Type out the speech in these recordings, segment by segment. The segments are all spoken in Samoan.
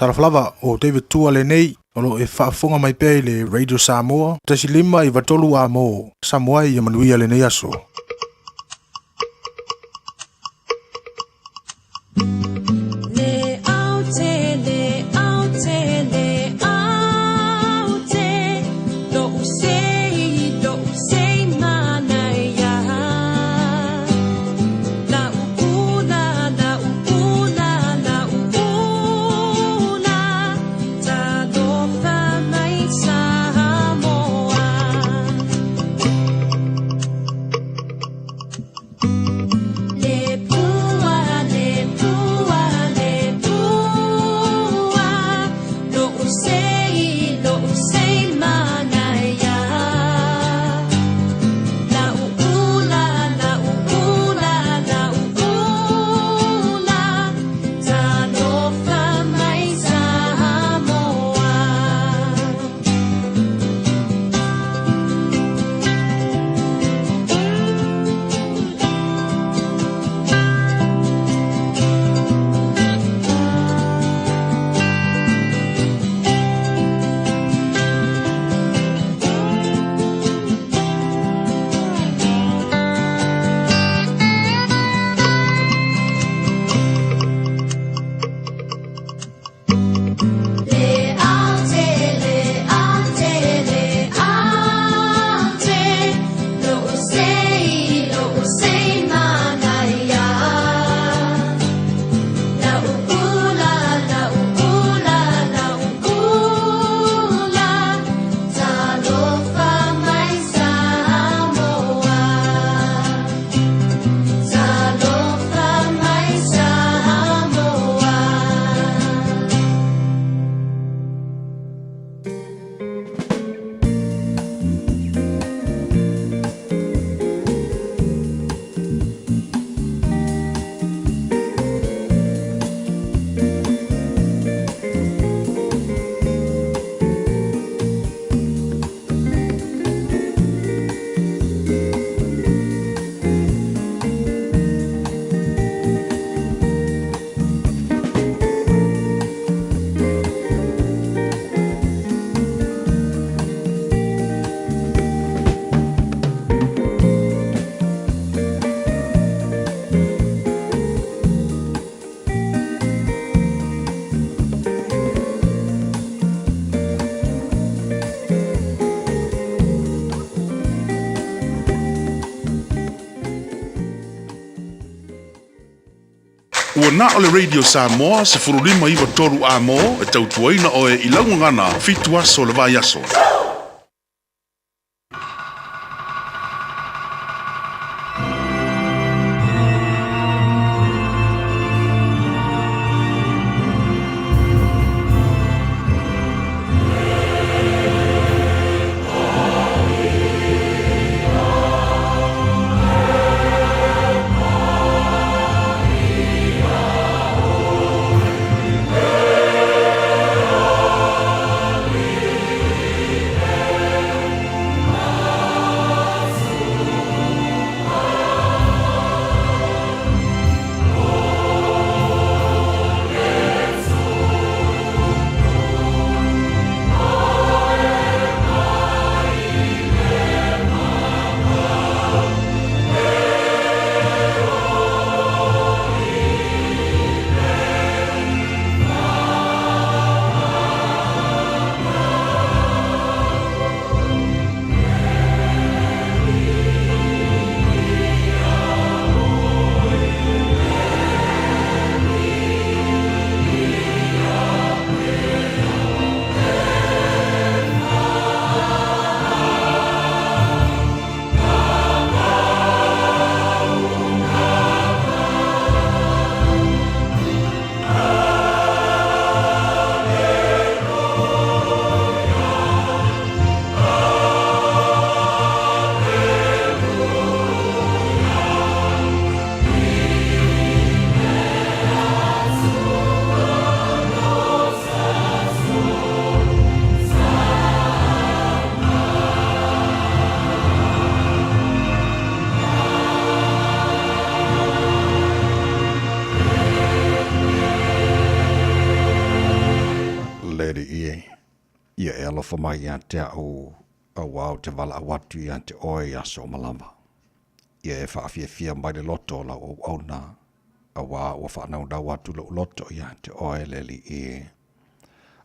Talofa lava, o David Tua lenei, o lo o e faafofoga mai pea i le Radio Samoa, 1.5 93 A mo Samoa ia manuia lenei aso. Le aute, le aute, le aute, lo'u sei, lo'u sei manaia. La ula, la ula, la ula, talofa mai Samoa. Le pua, le pua, le pua, lo'u sei, lo'u sei manaia. La ula, la ula, la ula, talofa mai Samoa. Le aute, le aute, le aute, lo'u sei, lo'u sei manaia. La ula, la ula, la ula, talofa mai Samoa. Talofa mai Samoa. Ua na o le Radio Samoa 1593 A mo e tautuaina oe i lau gagana 7 aso o le vaiaso. Ia e alofa mai ia te au, auā ou te valaau atu ia te oe i aso uma lava. Ia e faafiafia mai le loto o lau auauna, auā ua faanaunau atu lou loto ia te oe le Alii e.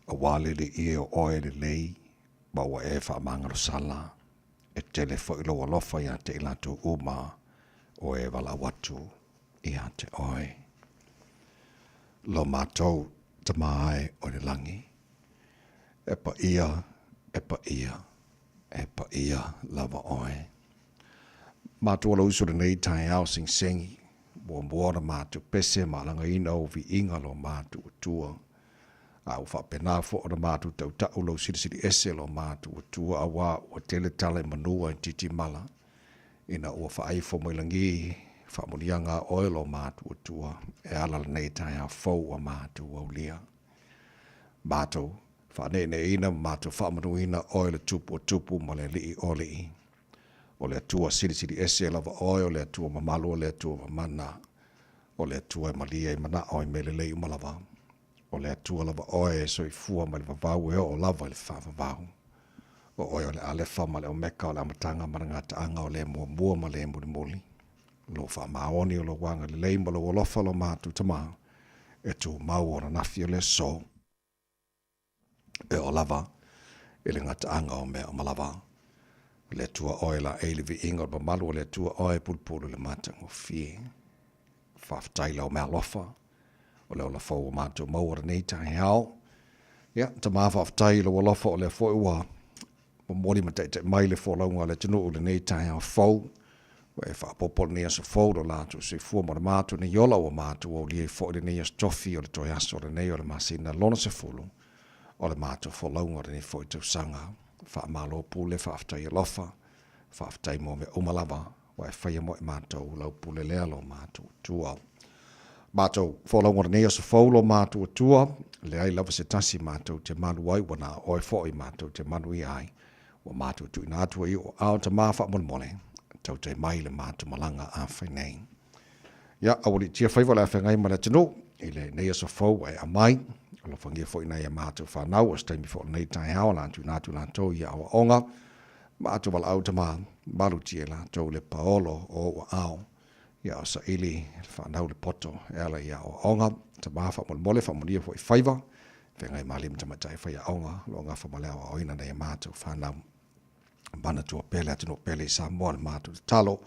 Auā le Alii e o oe e lelei, ma ua e faamagalosala, e tele foi lou alofa ia te i latou uma o e valaau atu ia te oe. Lo matou Tama e o le lagi, e paia, e paia, e paia lava oe. Matou lou uso lenei taeao segisegimuamua ona matou pese ma alagaina ou viiga lo matou Atua. A ua faapena foi ona matou tautau lou silisili ese lo matou Atua, auā ua tele tala i manua i titimala, ina ua faaifo mai lagi faamanuiaga a oe lo matou Atua e ala lenei taeao fou ua matou aulia. Matou faaneeneeina ma matou faamanuina oe le Tupu o tupu ma le Alii o alii. O le Atua silisili ese lava oe, o le Atua mamalu, o le Atua mamana, o le Atua e malie ai manao i mea lelei uma lava. O le Atua lava oe e soifua mai le vavau e oo lava i le faavavau. O oe o le Alefa ma le Omeka, o le Amataga ma le Gataaga, o le Muamua ma le Mulimuli. Lou faamaoni o lou agalelei ma lou alofa lo matou Tama, e tumau ona nafi o le aso, e oo lava i le gataaga o mea uma lava. O le Atua oe laei le viiga o le mamalu, o le Atua oe e pulupulu i le matagofie. Faafetai lau meaalofa, o le ola fou ua matou maua lenei taeao. Ia, Tama faafetai i lou alofa o lea foi ua momoli ma taitai mai le folauga a le atunuu i lenei taeao fou. Ua e faaopoopo lenei aso fou lo latou soifua ma le matou nei ola ua matou aulia ai foi lenei aso tofi o le toe aso lenei o le masina lona 10 o le matou folauga o lenei foi tausaga. Faamalo pule, faafetai alofa, faafetai mo mea uma lava ua e faia mo i matou lau pule lea lo matou Atua. Matou folauga o lenei aso fou lo matou Atua, leai lava se tasi matou te malu ai ua na oe foi matou te manuia ai. Ua matou tuuina atu ai o ao Tama faamolemole, tautai mai le matou malaga a fai nei. Ia, aualiitia faiva o le afeagai ma le atunuu i lenei aso fou ua e aumai. Alofagia foi nai a matou fanau o se taimi foi o lenei taeao o le a tuuina atu latou i aoaoga. Matou valaau Tama, malutia i latou le paolo o ou aao. Ia o saili le fanau le poto e ala i aoaoga. Tama faamolemole, faamanuia foi faiva, feagai ma alii ma tamaitai faiaoga o lo o gafa ma le aoaoina nai a matou fanau. Manatua pea le atunuu pele i Samoa le matou tatalo,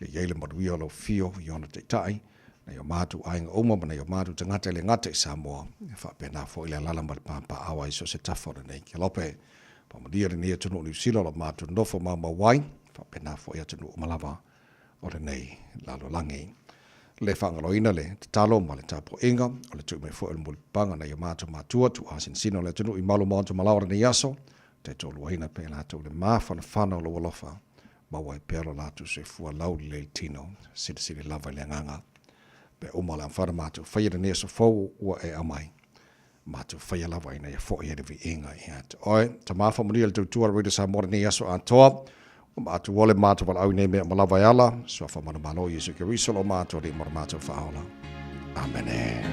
ia i ai le manuia o lau afio i ona taitai, nai o matou aiga uma ma nai o matou tagata e le gata i Samoa, e faapena foi le alaala ma le papaaao ai so o se tafa o lenei kelope. Faamanuia lenei atunuu o Niu Sila o lo o matou nofo maumau ai, faapena foi atunuu uma lava o lenei lalolagi. Le faagaloina le tatalo ma le tapuaiga o le tui mai foi o le mulipapaga nai o matou matua tuuasinasina o le atunuu i malu maota malao o lenei aso, taitoaluaina pea i latou le mafanafana o lou alofa, maua ai pea lo latou soifua laulelei i le tino, silisili lava i le agaga. Mea uma o le a mafai ona matou faia i lenei aso fou ua e aumai, matou faia lava ina ia foi ai le viiga ia te oe. Tama faamanuia le tautua a le Radio Samoa lenei aso atoa. Ua matou ole matou valaau i nei mea uma lava e ala, suafa manumalo Iesu Keriso lo matou Alii ma lo matou Faaola. Amene.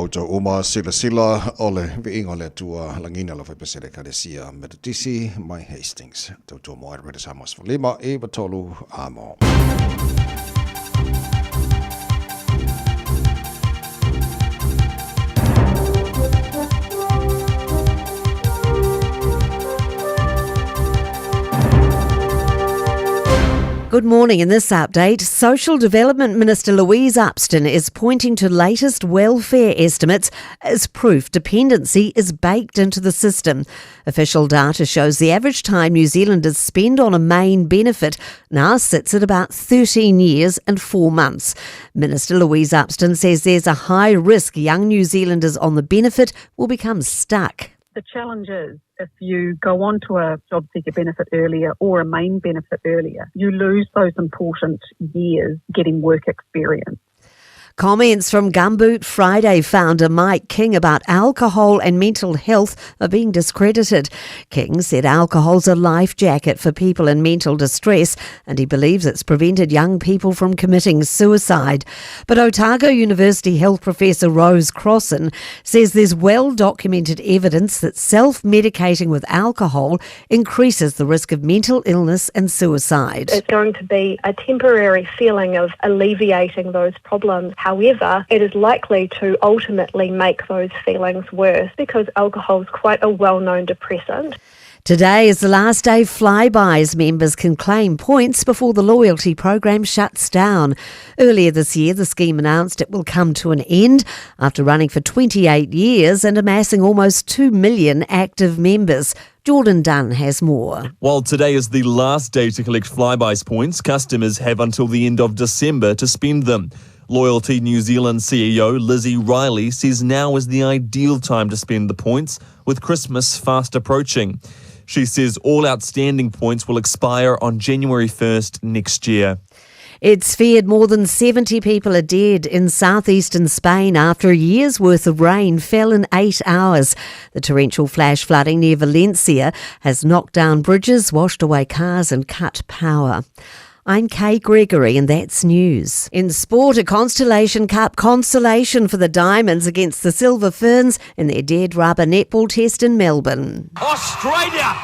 outou uma silasila o le viiga o le Atua lagina lau faipese le Ekalesia Metotisi mai Hastings. Tautua mo ai Radio Samoa 15 93 amo. Good morning. In this update, Social Development Minister Louise Upston is pointing to latest welfare estimates as proof dependency is baked into the system. Official data shows the average time New Zealanders spend on a main benefit now sits at about 13 years and 4 months. Minister Louise Upston says there's a high risk young New Zealanders on the benefit will become stuck. The challenge is if you go on to a job seeker benefit earlier or a main benefit earlier, you lose those important years getting work experience. Comments from Gumboot Friday founder Mike King about alcohol and mental health are being discredited. King said alcohol's a life jacket for people in mental distress and he believes it's prevented young people from committing suicide. But Otago University health professor Rose Crossan says there's well documented evidence that self medicating with alcohol increases the risk of mental illness and suicide. It's going to be a temporary feeling of alleviating those problems. However, it is likely to ultimately make those feelings worse because alcohol is quite a well known depressant. Today is the last day Flybuys members can claim points before the loyalty program shuts down. Earlier this year, the scheme announced it will come to an end after running for 28 years and amassing almost 2 million active members. Jordan Dunn has more. While today is the last day to collect Flybuys points, customers have until the end of December to spend them. Loyalty New Zealand CEO Lizzie Riley says now is the ideal time to spend the points, with Christmas fast approaching. She says all outstanding points will expire on January 1st next year. It's feared more than 70 people are dead in southeastern Spain after a year's worth of rain fell in eight hours. The torrential flash flooding near Valencia has knocked down bridges, washed away cars, and cut power. I'm Kay Gregory, and that's news. In sport, a Constellation Cup consolation for the Diamonds against the Silver Ferns in their dead rubber netball test in Melbourne. Australia,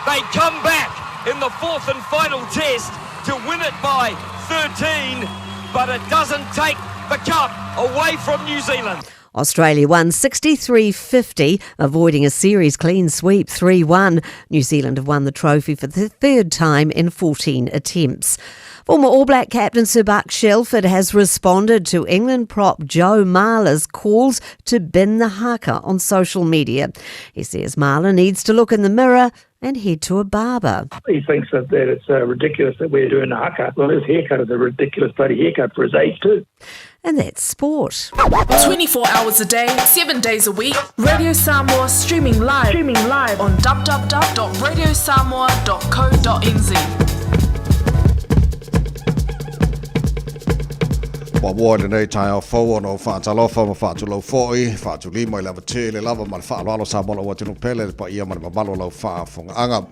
they come back in the fourth and final test to win it by 13, but it doesn't take the cup away from New Zealand. Australia won 63 50, avoiding a series clean sweep 3 1. New Zealand have won the trophy for the third time in 14 attempts. Former All Black captain Sir Buck Shelford has responded to England prop Joe Marler's calls to bin the haka on social media. He says Marler needs to look in the mirror and head to a barber. He thinks that, that it's ridiculous that we're doing a haka. Well, his haircut is a ridiculous bloody haircut for his age too. And that's sport. 24 hours a day, 7 days a week. Radio Samoa streaming live, streaming live on www.radiosamoa.co.nz. Muamua i lenei taeao fou ona ou faatalofa ma faatulou fo'i, faatulima i le avatē le lava ma le faaaloalo Samoa lou atunuu pele, le paia ma le mamalu o lau faafogaaga.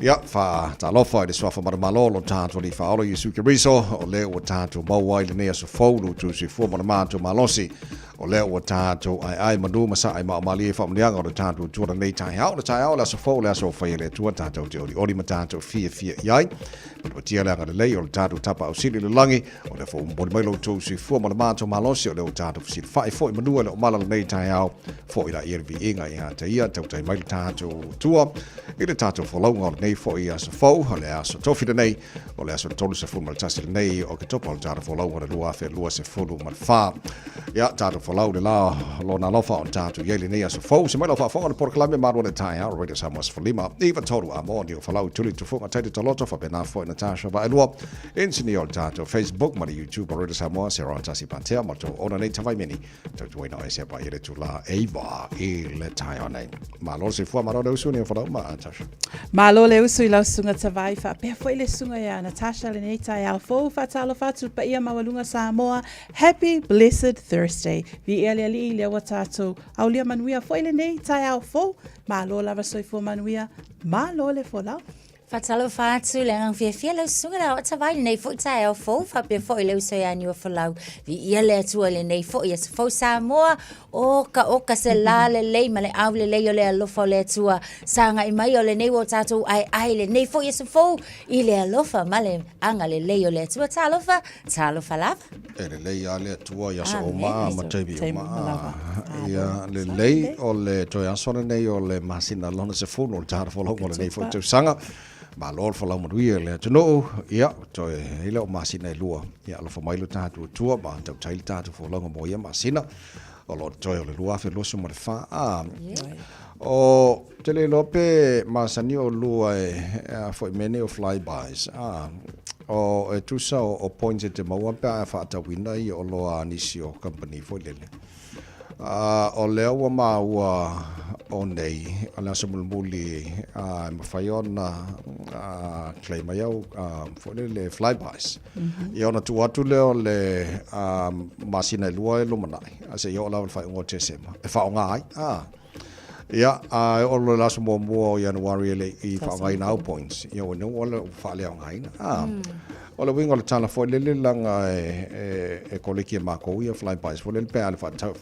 Ia, faatalofa i le suafa manumalo o lo tatou Alii Faaola Iesu Keriso, o lea ua tatou maua ai lenei aso fou, lo outou soifua ma le matou malosi. O lea ua tatou aeae manu ma sae maaomalie i faamanuiaga o le tatou Atua lenei taeao. O le taeao o le aso fou, o le aso ua faia e le Atua, tatou te olioli ma tatou fiafia i ai. Patia le agalelei o le tatou Tapaau Sili i le lagi, O lea foi ua momoli mai lo outou soifua ma le matou malosi, o lea ua tatou fesilafai foi manua i le omala lenei taeao, foi la ia le viiga ia te ia, tautai mai le tatou Atua i le tatou folauga o lenei foi aso fou, o le aso tofi lenei, o le aso 31 lenei o Oketopa o le tatou folauga o le 2024. Ia, tatou folau le la lona alofa o tatou i ai lenei aso fou. Se mai lau faafofoga le polokalame malu o le taeao, Radio Samoa 15, 93 a mo, ni o folau tuli tufuga taiti taloto, faapena foi Natasha Vaelua. Engineer o le tatou Facebook ma le YouTube o Radio Samoa, Sarah Tasi Patea, ma tou ona nei Tavaimeni, tautuaina o ese pa i le tula eiva i le taeao nei. Malo le soifua, malo le usu, ni o folau ma Natasha. Malo le usu i lau susuga Tavai, faapea foi le susuga ia Natasha lenei taeao fou, faatalofa atu le paia maualuga Samoa, Happy Blessed Thursday. Viia le Alii lea ua tatou aulia manuia foi lenei taeao fou, malo lava soifua manuia, malo le folau. Faatalofa atu le agaga fiafia lau susuga le aoao vai lenei foi taeao fou faapea foi le uso ia Niuafolau. Viia le Atua i lenei foi aso fou Samoa. Oka oka se la lelei ma le au lelei o le alofa o le Atua. Sagai mai o lenei ua o tatou aeae i lenei foi aso fou i le alofa ma le agalelei o le Atua. Talofa, talofa lava. E lelei lava le Atua i aso uma ma taimi uma. Ia lelei o le toe aso lenei o le masina lona 10 o le tara folauga o lenei foi tausaga. Malo le folau manuia i le atunuu. Ia, toe i le o masina e lua. Ia, alofa mai lo tatou Atua ma tautai le tatou folauga mo ia masina. O lo o toe o le 2024. Ah, o te le iloa pe masani olua e a foi mea nei o flybys. Ah, o e tusa o points e te maua pe a e faatauina i oloa a nisi o company foi lele. Ah, o lea ua maua o nei, o le aso mulimuli e mafai ona claim ai au foi lele flybys. Ia ona tuu atu lea o le masina e lua e lumanai, a seia oo lava i le faaiuga o Tesema, e faaaoga ai. Ia, a e oo loa i le aso muamua o Ianuari e le i faaaogaina au points, ia ua ua faaleaogaina. O le uiga o le tala foi lele leaga e koleki e makou ia flybys foi lele pe a le faatau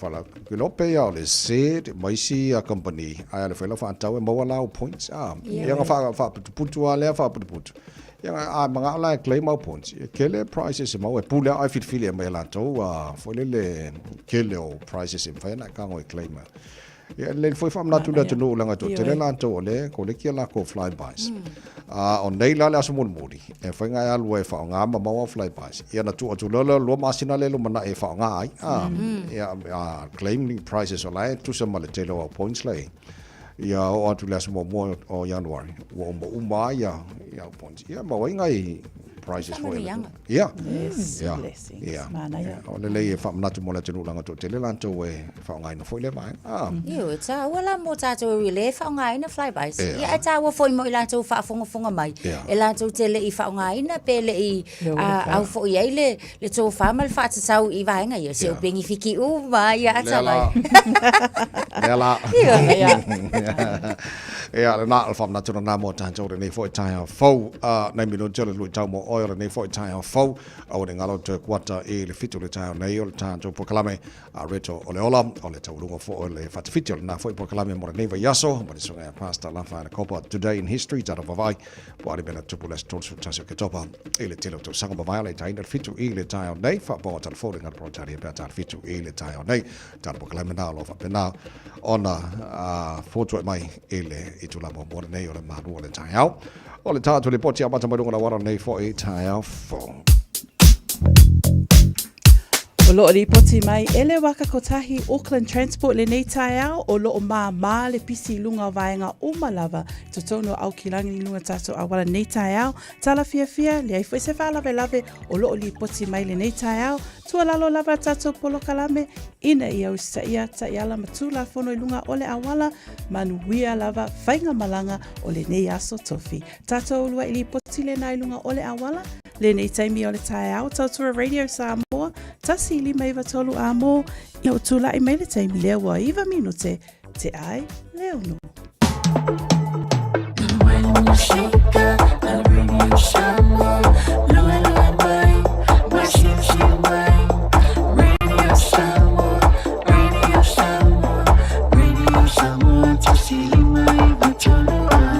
iloa pei lava o le Z ma isi company ae a le fai lau faatau e maua la au points. Ia ona faaputuputu lava lea faaputuputu. Ia a manao la e claim au points, e tele prizes e maua, e pule lava oe filifili e aumai e latou foi lele tele o prizes e mafai ona e tago e claim ai. Ia e lelei foi faamanatu i le atunuu leaga e toatele latou o lea e koleki a latou flybys. A o nei la le aso mulimuli, e mafai ona e alu ai e faaaoga ma maua au flybys. Ia ona tuu atu loa lea o le lua masina lea e lumanai e faaaoga ai, ia claim ni prizes o la e tusa ma le tele o au points la e i ai. Ia oo atu i le aso muamua o Ianuari, ua uma uma ai ia au points. Ia maua ai nai prizes foi. Faamanuiaga. Ia. Yes, Ia. blessings. Ia. Manaia. O lelei e faamanatu mo le atunuu leaga toatele latou e faaaogaina foi lea vaega. Ah. Ioe, e taua la mo tatou e le faaaogaina flybys. Ia. Ia, ae taua foi mo i latou faafogafoga mai, Ia. e latou te le i faaaogaina pe le i au foi i ai le tofa ma le faatatau i vaega ia, se o penifiki uma ia ata mai. Lea la. Ia, lena, o le faamanatu lena mo tatou lenei foi taeao fou. Nai minute o le luitau mo oe o lenei foi taeao fou. Aua ne i galo toe kuata i le 7 o le taeao nei o le tatou polokalame a Reto o le Ola, o le taualuga foi o le fatafiti o lena foi polokalame mo lenei vaiaso, ma le susuga ia Pastor Lafaele Kopa. Today in History, tatou vaavaai Po a le mea na tupu i le aso 31 o Oketopa i le tele o tausaga mavae o le taina le 7 i le taeao nei, faapoa telefoni ngā Protaria pea tā le 7 i le taeao nei. Tāna polokalame nā o lo o faapena ona fotuai mai i le itula muamua lenei o le malu o le taeao. O le tātou lipoti amata mai luga o le auala nei foi taeao fou. O loo lipoti mai e le waka kotahi Auckland Transport lenei taeao o loo māmā le pisi i luga o vaega uma lava i totonu o Aokilangi i luga tatou auala lenei taeao. Tala fiafia, leai foi se faalavelave o loo lipoti mai lenei taeao. Tuualalo lava tatou polokalame ina ia usitaia taiala ma tulafono i luga o le auala, manuia lava faigamalaga o lenei aso tofi. Tatou uluai lipoti lena i luga o le auala. Lenei taimi o le taeao, Tautua Radio Samoa, 1593 a mō, ina ua tula'i mai le taimi lea ua 9 minute te ai le ono.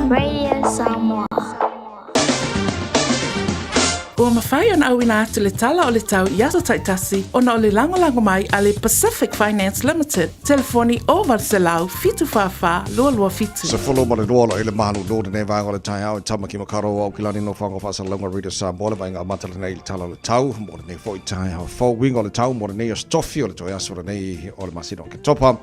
Radio Samoa. Ua mafai ona auina atu le tala o le tau i aso taitasi ona o le lagolago mai a le Pacific Finance Limited, telefoni 0800 744 227. 12 o lo i le malūlū lenei vaega o le taeao i Tamaki Makaurau o Aukilani Nofoaga o Faasalalauga Radio Samoa le vaega amata lenei i le tala o le tau mo lenei foi taeao fou uiga o le tau mo lenei aso tofi o le toe aso lenei o le masina o Oketopa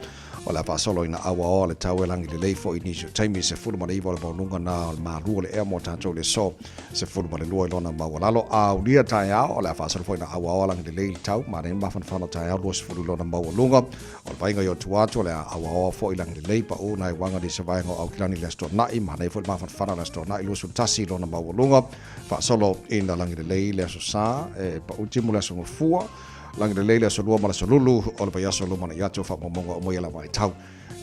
O le a faasolo ina auaoa le tau e lagi lelei foi i nisi o taimi, 19 o le maualuga na o le malu o le ea mo tatou i le aso, 12 i lona maualalo. A aulia taeao, o le a faasolo foi ina auaoa lagi lelei le tau, manaia mafanafana o taeao, 20 i lona maualuga. O le vaaiga i o tua atu, o le a auaoa foi lagi lelei, paʻu nai uaga i se vaega o Aukilani i le Aso Toonai, manaia foi le mafanafana o le Aso Toonai, 21 i lona maualuga. Faasolo ina lagi lelei le Aso Sa, e paʻu timu le Aso Gafua. Lagi lelei le aso Lua ma le aso Lulu o le vaiaso lumanai atu o faamaumauga uma ia la vaitau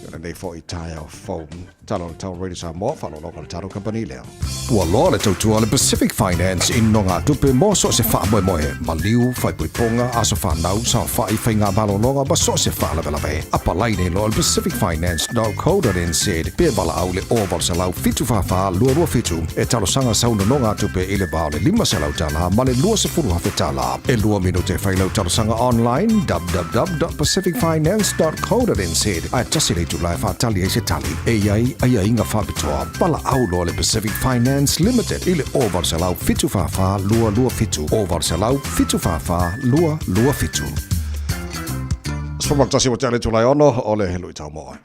i o lenei foi taeao fou. Tala o le Tau Radio Samoa, faaaloaloga le tatou kamupani lea. Ua loa le tautua a le Pacific Finance i nonogatupe mo so o se faamoemoe, maliu, faaipoipoga, aso fanau, saofai, faiga malologa ma so o se faalavelave. Apalai nei loa i le pacificfinance.co.nz pe valaau i le 0800 744 227 e talosaga sau nonogatupe i le va o le $500 ma le $20,000. E lua minute e fai lau talosaga online www.pacificfinance.co.nz ae tasi le itula e faatali ai se tali. E i ai aiaiga faapitoa. Valaau loa le Pacific Finance Limited i le 0800 744 227, 0800 744 227. 11 ua tea le itula e ono o le luitau mo oe.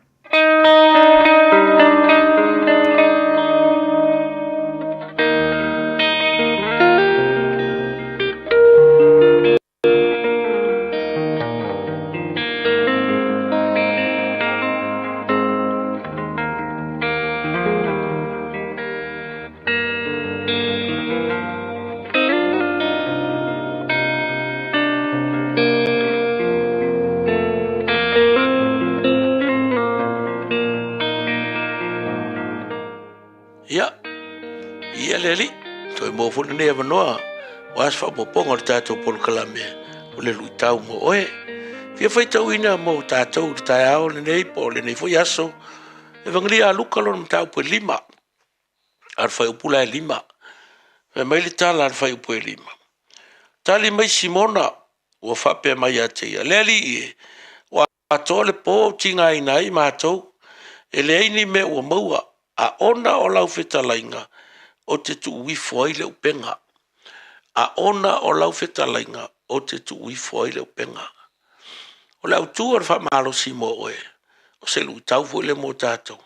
Ia, ia le alii, toe maua foi lenei avanoa, aua se faaopoopoga o le tatou polokalame o le luitau mo oe. Fia faitauina mo tatou i le taeao lenei po o lenei foi aso, Evagelia a Luka lona mataupu e 5, a o le fuaiupu la e 5. Fai mai le tala a le fuaiupu e 5. Tali mai Simona, ua faapea mai ia te ia, Le Alii e, ua atoa le po o tigaina ai matou, e leai ni mea ua maua, a ona o lau fetalaiga, ou te tuu ifo ai le upega. A ona o lau fetalaiga, ou te tuu ifo ai le upega. O le autu o le faamalosi mo oe, o se luitau foi lea mo tatou.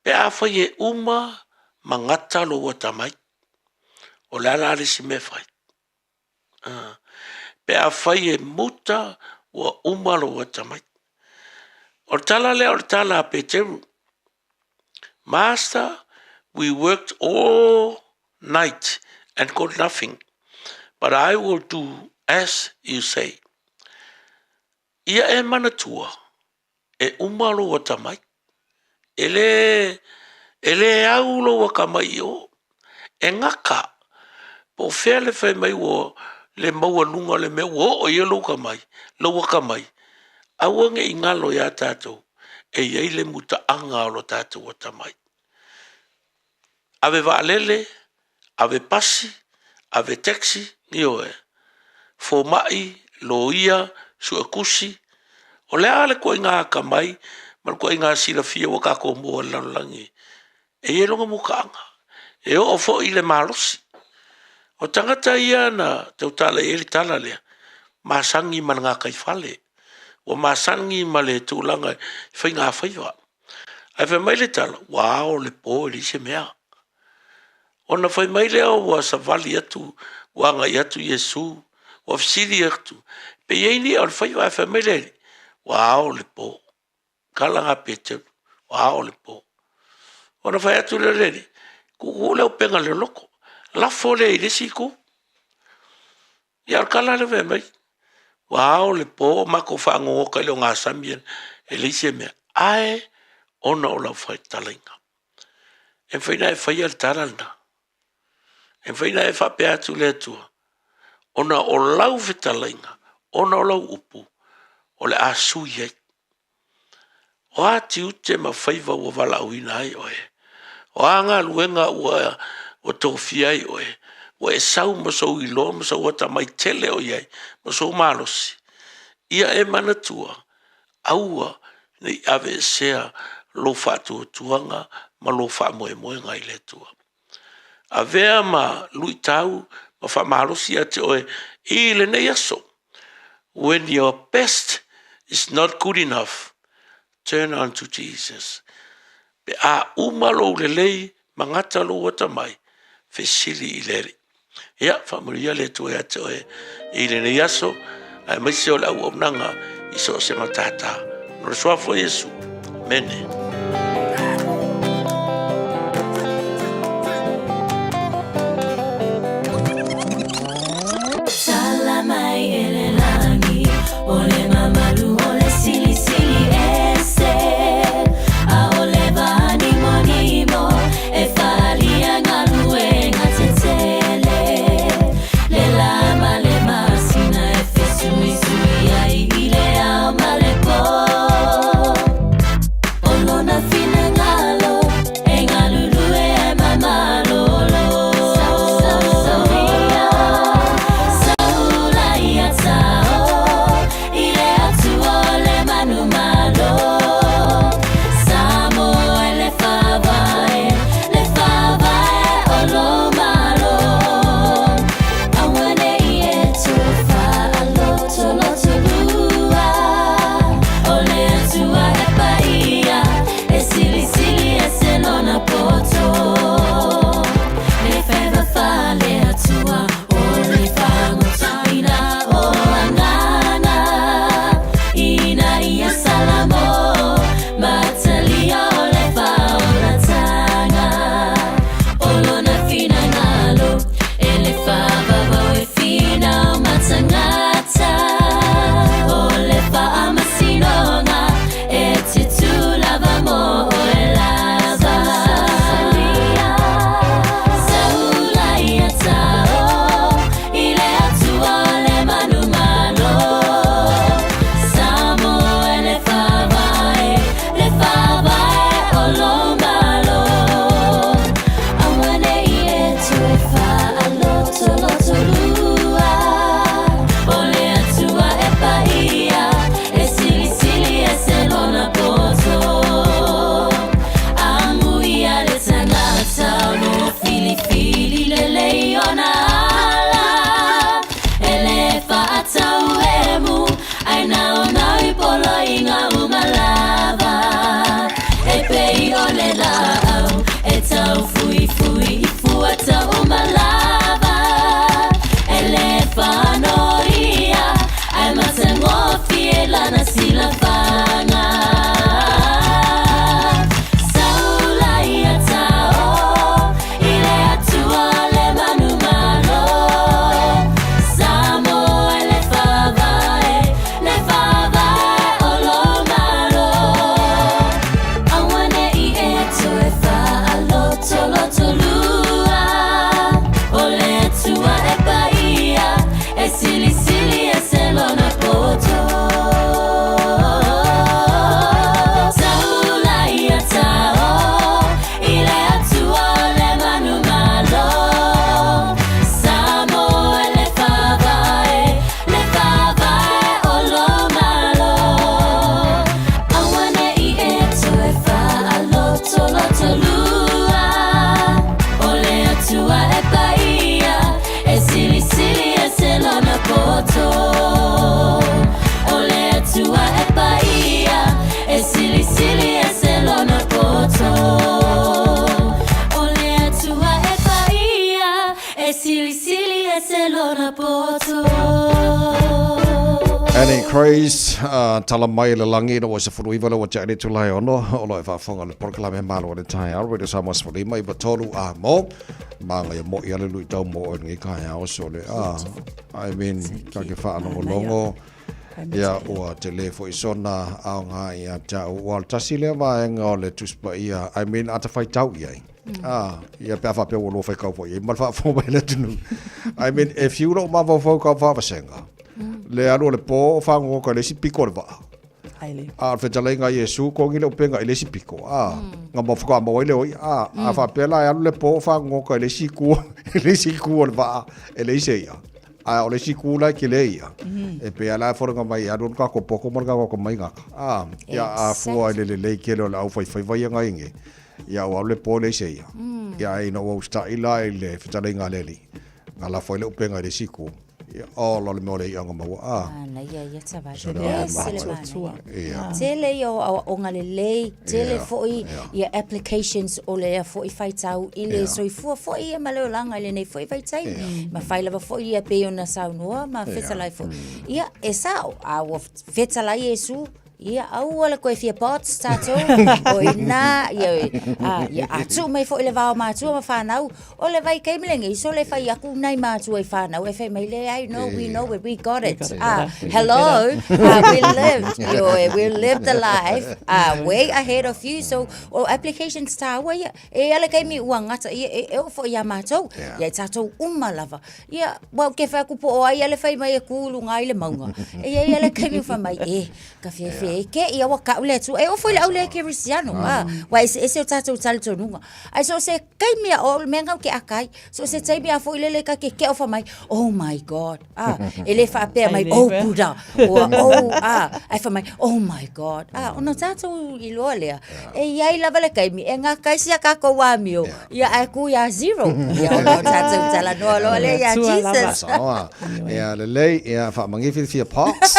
Pe afai e uma ma gata lou atamai, o le a la le isi mea e fai? Pe afai e muta ua uma lou atamai. O le tala lea o le tala a Peteru, Master, we worked all night and caught nothing, but I will do as you say. Ia e manatua, e uma lou atamai. E le, e le au lou atamai i o. E gata. Po o fea le fai mai ua le maualuga o le mea ua oo i ai lou atamai, lou atamai, aua ne i galo ia tatou e i ai le mutaaga o lo tatou atamai. Ave vaalele, ave pasi, ave taxi, ioe, fomai, loia, suetusi, o le a le ituaiga atamai ma le ituaiga silafia ua tatou maua i le lalolagi, e i ai lona mutaaga, e oo foi i le malosi. O tagata ia na tautala i ai le tala lea, masani ma le gataifale, ua masani ma le tulaga i faigafaiva. Ae fai mai le tala, ua ao le po e leai se mea. Ona fai mai lea ua savali atu, ua agai atu Iesu, ua fesili atu, pe i ai ni i'a o le faiva? Ae fai mai le Alii, ua ao le po. Tala na a Peteru, ua ao le po. Ona fai atu lea o le Alii, tuutuu le upega loloto, lafo lea i le isi itu. Ia o le tala lea fai mai, ua ao le po o matou fagogoga i le ogasami e leai se mea, ae ona o lau fetalaiga. E mafai ona e faia le tala lena. E mafai ona e faapea atu i le Atua, ona o lau fetalaiga, ona o lau upu, o le a sui ai. O a tiute ma faiva ua valaauina ai oe? O a galuega ua tofia ai oe? Ua e sau ma sou iloa ma sou atamai tele o i ai, ma sou malosi. Ia e manatua, aua ne i aveesea lou faatuatuaga ma lou faamoemoega i le Atua. Avea ma luitau ma faamalosi ia te oe i lenei aso. When your best is not good enough, turn unto Jesus. Pe a uma lou lelei ma gata lou atamai, fesili i le Alii. Ia, faamanuia le Atua ia te oe i lenei aso, aemaise o le auaunaga i so o se matata. No le suafa o Iesu. Amene. Annie Craze, uh, tala mai le langi ina ua 19 le ua te ale tula e ono, o lo e faafofoga le polokalame malo le taeao, Radio Samoa 15 i tolu a mo, ma ngai mo i ale lui tau mo o ngi kai ao so le, ah, I mean, ka ke whaalongolongo, ia ua te le fo i sona ao ngā ia te au, ua tasi lea vaenga o le tuspa ia, I mean, ata whai tau ia i. Ah, ia pe a whapea ua loa whai kau fo i, ma le whaafo mai le tunu. I mean, e fiu lo mawhau kau whaavasenga, le alu o le pō o whango ka le isi piko o le vaa. Aile. A o le fetalaiga a Iesu, kogi le upenga i le isi piko, a, nga ma whaka maua i le oi, a, a whapea la e alu le pō o whango i le isi ku, i le isi ku o le vaa, e le isi ia. A o le isi ku la e ke le ia. E pea la e wharenga mai, alu ka ko poko ma ka ko mai ngaka. A, ia a fua i le le lei kele o le au whai whai wai nga inge. Ia o alu le pō le isi ia. Ia e ina ua ustai la i le fetalaiga a le alii. Nga lafo ai le upenga i le isi ku. Ia, oh, lo le mea o le iʻa maua. Ah. Ana ia ia tava. So le Ese le maha. manaia. Ia. Tele ia o aoaoga lelei, tele Ia, foi ia. ia applications o lea foi faitau i le Ia. soifua foi ia ma le olaga i lenei foi vaitaimi. Ia. Ma fai lava foi ia pei ona saunoa ma Ia. fetalai foi. Ia, e sao, a ua fetalai Iesu, ia aua le koe fia pots tātou, o ina, ia, a, ia, a tuu mai foi le vao matua ma whanau, o le vai keimi lenei, so le whai aku nai matua i whanau, e whai mai le, I know, we know it, we got it. Ah, hello, we lived, ioe, we lived the life, way ahead of you, so, o applications tāua ia, e ala keimi ua ngata, ia, e, e o foi ia mātou, ia i tātou uma lava. Ia, ua ou ke whai aku po o ai ale whai mai e kūlu ngā i le maunga. E ia ia le kaimi whai mai, e, ka whia whia e ke, ia ua kau le atu, e ofo i le au le ke risiano, a, wa ese ese o tātou tali tonunga. Ai so se kaimi a o mea ngau ke akai, so se taimi a fo i lele ka ke ke o whai mai, oh my God, a, e le whaapea mai, oh Buddha, o, oh, a, ai whai mai, oh my God, a, ona tātou i loa lea, e iai lava le kaimi, e ngā kaisi a kākou amio, Ia ae ku ia zero. Ia ona o tātou tala noa loa le ia Jesus. Saoa. Ia lelei, ia whaamangi fia pox.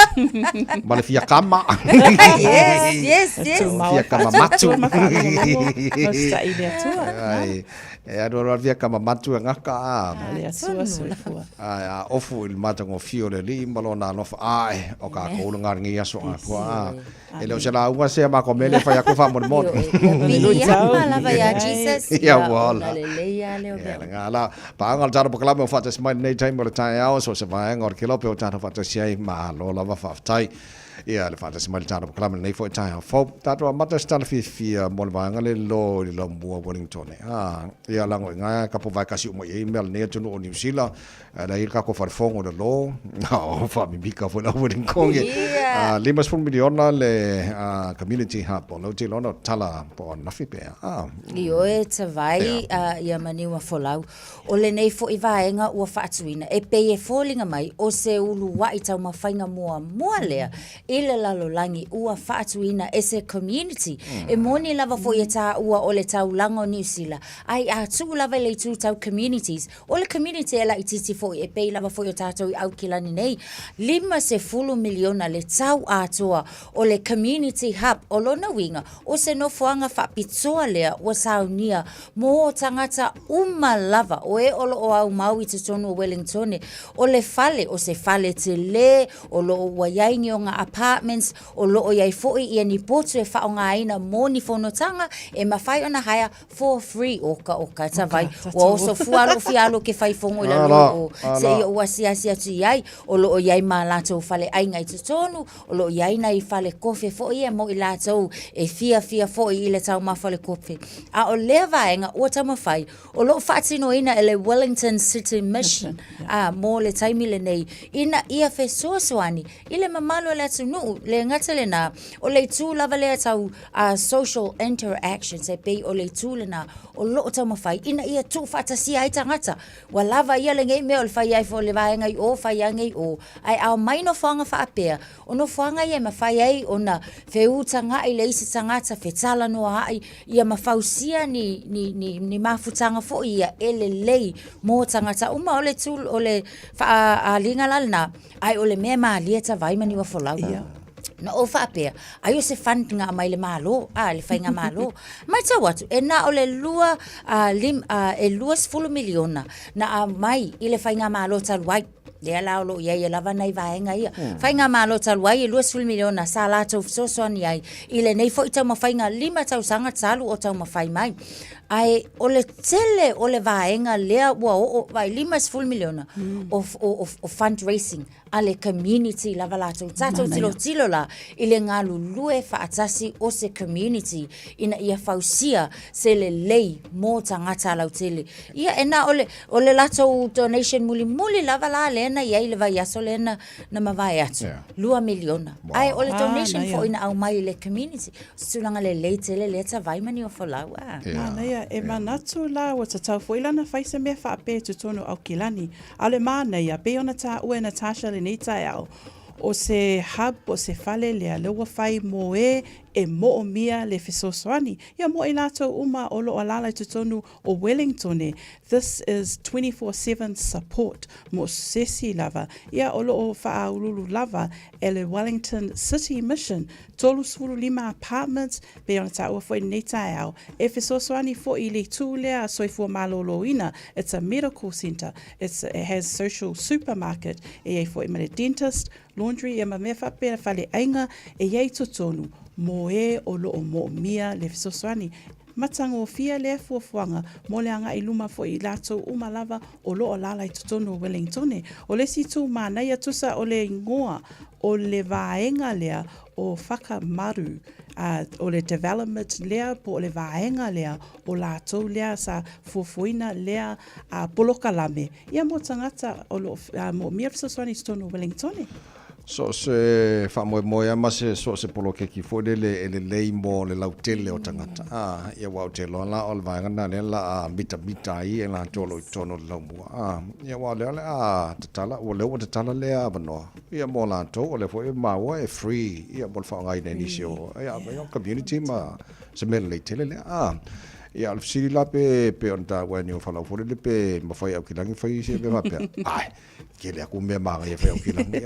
Ma le fia kama. Yes, yes, yes. Fia kama matu. Ai. Ai. E aru aru fia kama matu e ngaka a. Le atua soifua. Ai, a ofu i le matagofie o le alii ma lona alofa ae o kākou le galuega i aso atoa a. E le o se lauga sea ma ko mele whai aku whamonemone. Piiama lava ia Jesus. Ia ua ola. Ona lelei a leo Ia mea. le ngā la. Paanga o le tātou pakalame o whaatasi mai lenei taimi o le taeao, so se vaenga o le kelope o tātou whaatasi ai, malo lava whaafetai. Ia le whaatasi mai le tātou pakalame lenei foi taeao fou. Tātou amata se tala fiafia mo le vaenga le lo i le laumua Wellington. Ah, ia lango i ngā kapo vai kasi uma i ei mea lenei atunu o Niu Sila. La i le kako wharefongo le lo. O whamimika foi la Wellington. Yeah. 50 miliona le community hub o lau te lona tala po o nafi pea. Ah. I oe te vai ia maniu a folau. O lenei foi vaenga ua faatuina e pei e foliga mai o se uluai taumafaiga muamua lea i le lalolagi ua faatuina e se community. E moni lava foi e tāua o le taulaga o Niu Sila ai a tuu lava i le itu tau communities. O le community e laitiiti foi e pei lava foi o tātou i Aukilani nei, 50 miliona le tau atoa o le community hub o lona uiga o se nofoaga faapitoa lea ua saunia mō tagata uma lava o e o loo aumau i totonu o Wellingtone. O le fale, o se fale telē o loo ua iai ni o ngā apartments, o loo iai foi ia ni potu e faaaogaina mō ni fonotaga e mafai ona hire for free oka oka e tavai ua oso fua lou fia alo ke fai fogo i lalo o seia ou asiasi atu iai o loo iai ma latou faleaiga i totonu o loo iai nai fale kofe foi ia mo i latou e fiafia foi i le taumafa o le kofe a o lea vaega ua taumafai o loo faatinoina e le Wellington City Mission a mo le taimi lenei ina ia fesoasoani i le mamalu o le atunuu le gata lena o le itu lava lea tau a social interactions e pei o le itu lena o loo taumafai ina ia tuufaatasia ai tagata. Ua lava ia lenei mea o le fai ai foi le vaega i o fai age i o, ae aumai nofoaga faapea, o nofoaga ia e mafai ai ona feutaga'i le isi tagata, fetalanoa'i, ia ma fausia ni, ni, ni, ni mafutaga foi ia e lelei mo tagata uma. O le tū, o le faaaliga la lena, Ae o le mea malie ta vai mani ua folau. Yeah. Na ou faapea, ai o se fund nga mai le malo, a le whainga malo. Mai tau atu, e na o le lua, lim, e 20 miliona na a mai i le whainga malo talu ai. Lea la o lo o i ai lava nai vaega ia. Faigamalo talu ai e 20 miliona sa latou fesoasoani ai i lenei foi taumafaiga 5 tausaga talu o taumafai mai. Ae o le tele o le vaega lea ua oo vai 50 miliona o, o, o fundraising a le community lava latou. Tatou tilotilo la i le galulue faatasi o se community ina ia fausia se lelei mo tagata lautele. Ia e na o le, o le latou donation mulimuli lava la lea na i ai i le vaiaso lea na, na mavae atu, yeah. 2 miliona. Wow. Ae o le ah, donation ah, foi na aumai i le community. O se tulaga lelei tele lea tavai ma Niuafolau. Ah. Yeah. Manaia, e manatu la ua tatau foi la na fai se mea faapea i totonu o Aukilani. A o le manaia, pei ona taua e Natasha lenei taeao, o se hub po o se fale lea, lea ua fai mo e e moomia le fesoasoani. Ia mo i latou uma o lo o alaala i totonu o Wellingtone, this is 24/7 support mo sesi lava. Ia o lo o faauluulu lava e le Wellington City Mission 35 apartments pei ona taua foi i lenei taeao, e fesoasoani foi i le itu lea soifua maloloina, it's a medical centre, it's, it has social supermarket, e i ai foi ma le dentist, laundry ia ma mea faapea, faleaiga e i ai i totonu mō ē o lo o moomia le fesoasoani. Matagofie lea fuafuaga mo le agai i luma foi i latou uma lava o lo o alaala i totonu o Wellingtone. O le isi itu manaia tusa o le igoa o le vaega lea o Whakamaru, ā, o le development lea po o le vaega lea o latou lea sa fuafuaina lea polokalame ia mo tagata o lo o moomia le fesoasoani i totonu o Wellingtone. So o se faamoemoe lava ma se so o se poloketi foi lele e lelei mo le lautele o tagata, ā, ia aua ou te iloa la o le vaega lena lea o le a mitamita ai e latou o lo o i totonu o le laumua, ā, ia aua o lea o le a tatala, ua lea ua tatala lea avanoa, ia mo latou, o lea foi e maua e free, ia mo le faaaogaina e nisi o, ia, o community ma se mea lelei tele lea, ā. Ia, o le fesili la pe, pei ona taua e Niuafolau foi lele pe mafai e Aukilagi fai se mea faapea, ʻAe. Tele atu mea manaia e fai e Aukilagi.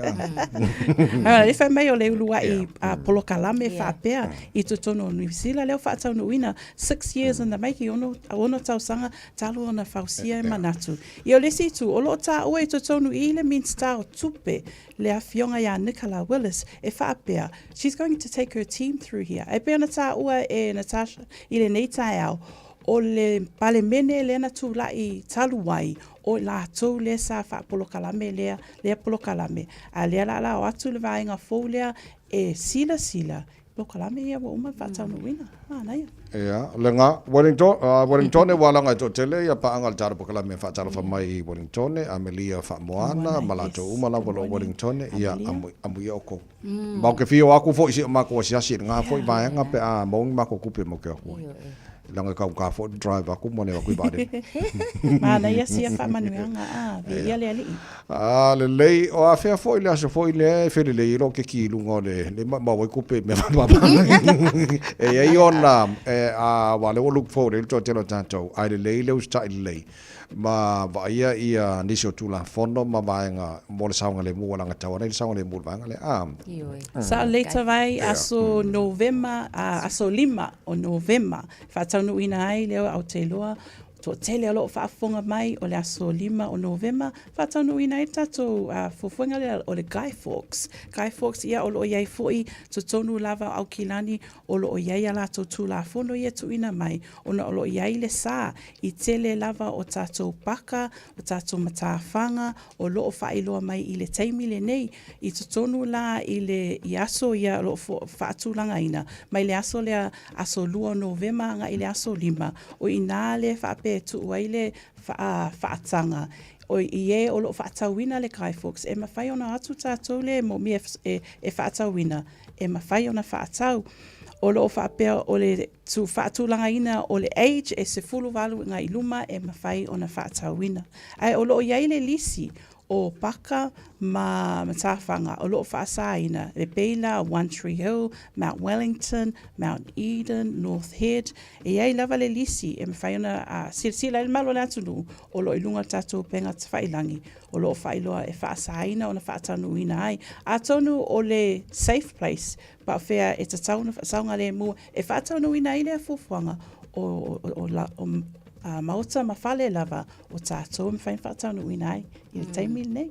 A le fai mai o le uluai polokalame faapea i totonu o Niu Sila lea ua faataunuuina 6 years in the making, ono tausaga talu ona fausia e manatu. Ia o le isi itu, o lo o taua i totonu i le Minisita o Tupe le Afioga ia Nicola Willis e faapea, she's going to take her team through here. E pei ona taua e Natasha i lenei taeao, o le Palemene lea na tulai talu ai, o i latou lea sa faapolokalame lea, lea polokalame, a lea la la o atu le vaega fou lea e silasila i polokalame ia ua uma ona faataunuuina. Manaia. Ia, le ga, Wellington, Wellingtone ua alaga e toatele ia paaga o le tala polokalame e faatalofa mai i Wellingtone, Amelia Faamoana ma latou uma lava o lo o Wellingtone, ia, amu, amuia outou. Ma ou te fia o aku foi i si o matou asiasi i lena foi vaega pe a maua ni matou tupe matou te o atu ai. Leaga e taugata foi le drive atu ma le o atu i vaalele. Manaia sia faamanuiaga a, viia le Alii. A lelei, o afea foi le aso foi lea e felelei ai lou keki i luga o le, le maumau ai tupe i mea faapapa. E i ai ona, e, a, aua o lea ua look forward ai le toatele o tatou, ae lelei le usitai lelei ma vaaia ia nisi o Tulafono ma vaega mo le saogalemu ua lagatau ana i le saogalemu o le vaega lea. A. Ioe. Sa lelei tavai aso Novema, aso 5 o Novema e faataunuuina ai lea Aotearoa toatele o lo o faafofoga mai o le aso 5 o Novema faataunuuina ai le tatou fuafuaga lea o le Guy Fawkes. Guy Fawkes ia o lo o i ai foi totonu lava o Aukilani o lo o i ai a latou Tulafono ia e tuuina mai ona o lo o i ai le sa i tele lava o tatou paka, o tatou matafaga o lo o faailoa mai i le taimi lenei, i totonu la i le i aso ia o lo o faatulagaina mai le aso lea aso 2 o Novema agai i le aso 5, o i ina lea faapea e tuu ai le faataga o i e o lo o faatauina le Guy Fawkes, e mafai ona o atu tatou lea e moomia e faatauina, e mafai ona faatau. O lo o faapea o le faatulagaina o le age e 18 agai i luma e mafai ona faatauina. Ae o lo o i ai le lisi o paka ma matafaga o lo o faasaina e pei la One Tree Hill, Mount Wellington, Mount Eden, North Head. E i ai lava le lisi e mafai ona silasila ai le malu o le atunuu o lo o i luga o le tatou upega tafailagi o lo o faailoa e faasaina ona faataunuuina ai. Atonu o le safe place Pa o fea e tatau ona saogalemu e faataunuuina ai lea fuafuaga o, o, o, o maota ma fale lava o tatou e mafai ona faataunuuina ai i le taimi lenei.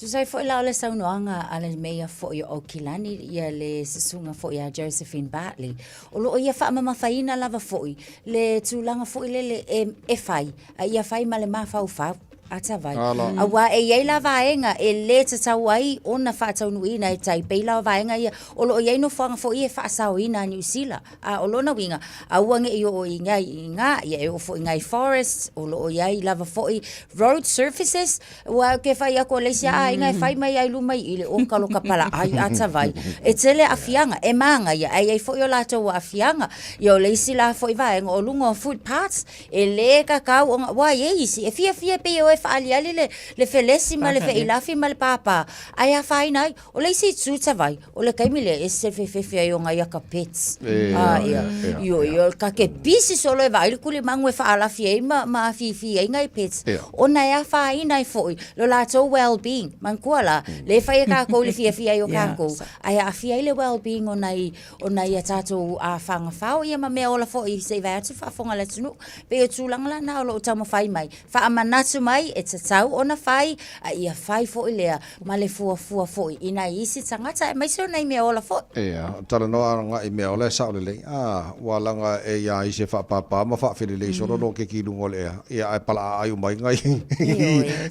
Tusa ai foi la o le saunoaga a le Meia foi o Aukilani, ia le Susuga foi ia Josephine Bartley, o lo o ia faamamafaina lava foi le tulaga foi lele e, e fai, a ia fai ma le mafaufau. Atavai. Auā e i ai la vaega e lē tatau ai ona faataunuuina e tai pei la o vaega ia o lo o i ai nofoaga foi ia e faasaoina a Niu Sila. A o lona uiga, aua ne i oo i gai i iga, ia e oo foi i nai forests, o lo o i ai lava foi road surfaces, aua ou te fai atu o le isi aiga e fai mai lava i luma i i le oka lo ka palaai atavai. E tele aafiaga, e magaia, ae i ai foi o latou aafiaga. Ia o le isi la foi vaega o luga o footpaths, E lē kakau ona ua i ai isi e fiafia pei e o e faaaliali le, le felesi ma le feilafi ma le pāpā, ae afaina ai. O le isi itu tavai, o le taimi lea e ese le fefefe ai o nai aka pets. A, ia, ioe, ioe, ka ke pisi solo e vaai le tulimagu e faalafi ai ma, ma afifi ai nai pets, ona e afaina ai foi lo latou well-being. Manatua la, lea e fai e kākou i le fiafia ai o kākou, ae aafia ai le well-being o nai o nai a tatou fagafao ia ma mea ola foi se i vae atu faafofoga le atunuu. Pei o tulaga la na o lo o taumafai mai, faamanatu mai e tatau ona fai, a ia fai foi lea ma le fuafua foi i nai isi tagata aemaise o nai mea ola foi. Ia, talanoa agai mea ola e sao lelei. A, ua laga e ia isi e faapapa ma faafelelei solo lo keki i luga o le ea, ia ae palaaai uma ai ngai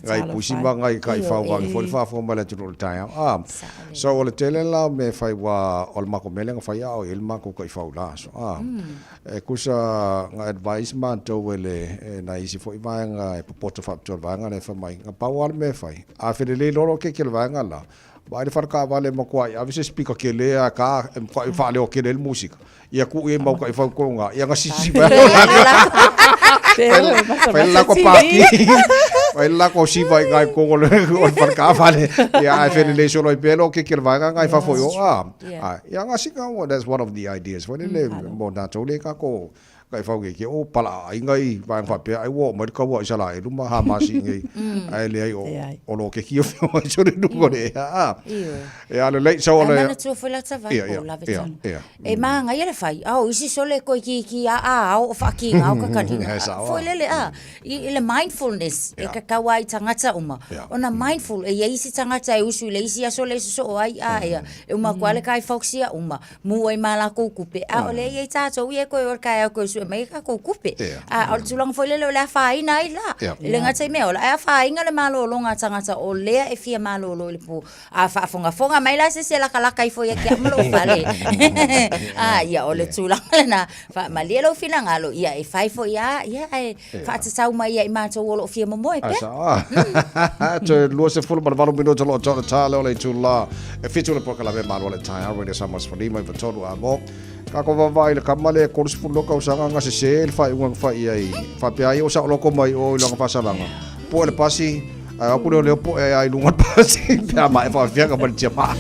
ngai pusi ma ngai kaifau vave foi le faafofoga mai le atunuu i le taeao. A, So o le tele la o mea e fai ua o le makou mea lea na fai a o i ai le makou taifau i la aso a. E kusa na advise matou e le e nai isi foi vaega e popoto faapitoa i le vaega lea e fai mai na pau lava le mea e fai a felelei loa lo keiki a le vaega la vaai le fale taavale e matuai ave se speaker tele a ta e matuai faaleo tele ai le musika ia tuu i ai mau taifau tonu na ia na sisi mai fai le lako paki fai le lako siva i ngai kongo le o le fale taavale ia ae felelei solo ai pea lo keiki a le vaega na i fafo i o a ia na sika that's one of the ideas foi lele mo tatou le kako taifau nei ke o palaai ngai vaega faapea ai ua oo mai le kaua a Isaraelu ma Hamasi nei ae leai o o lo keiki o whio ai sole luga o le ea a e a lelei so o le Ae manatua foi la tavai po o lave tonu. E māngaia le fai, a o isi sole koe ki ki a a ao o whaakīnga o kakalina. Foi lele a, i le mindfulness e kakau ai tagata uma. Ona mindful e iai isi tagata e usu i le isi aso le sosoo ai a ea, e uma atu lava le kai fox ia uma, mū ai ma lakou kupe, a o lea e iai tatou ia e koe o le taeao e toe sue mai ai tatou kupe. A o le tulaga foi lele o le afaina ai la. E le gata i mea ola, ae afaina le malologa a tagata o lea e fia malolo i le po. A faafogafoga mai la se isi e lakalaka ifo ia te au ma lou fale. A, ia, o le tulaga lena, faamalie lou finagalo, ia, e fai foi lava, ia, ae faatatau mai ia i matou o lo o fia momoe pea. Ai sao. Toe 28 minute o lo o toa le tā lea o le itulā e 7 le polokalame Malo le Taeao Radio Samoa 15 i 3 a mo. Kako vaavaai i le kama lea e 32 tausaga na sesē le faaiuga na fai i ai. Faapea ai o saoloko mai o i lona faasalaga. Poe le pasi, ae o atu lea o lea poe ai i luga o le pasi pe a mae faafiaga ma le tiamaa.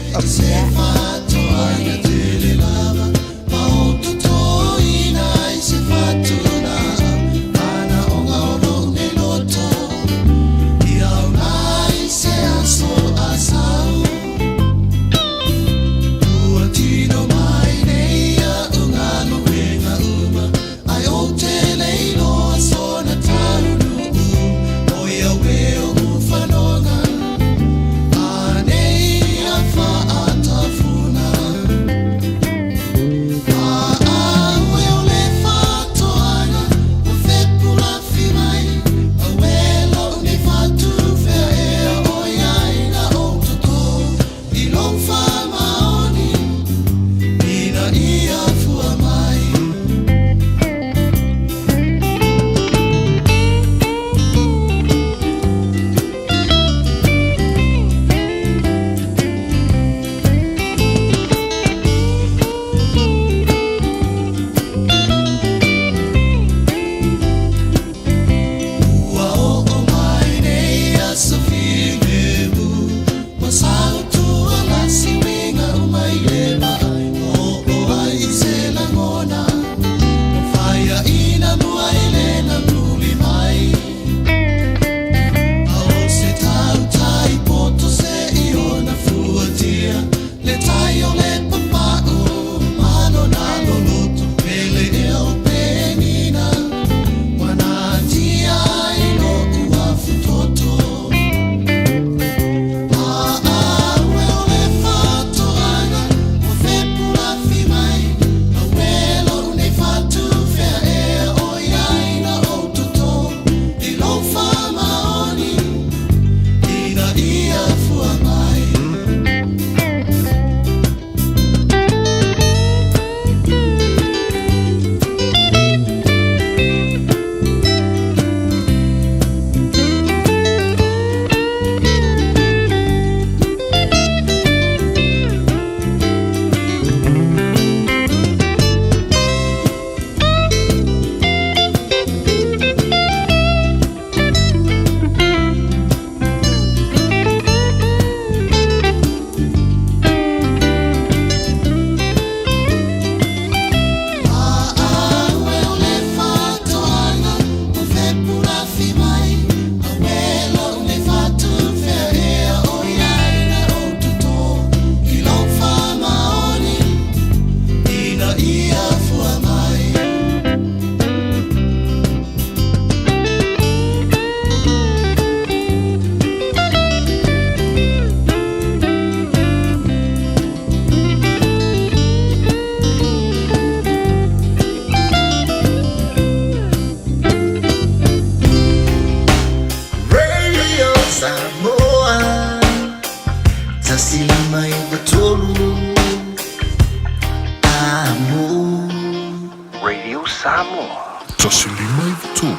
1 5 9 3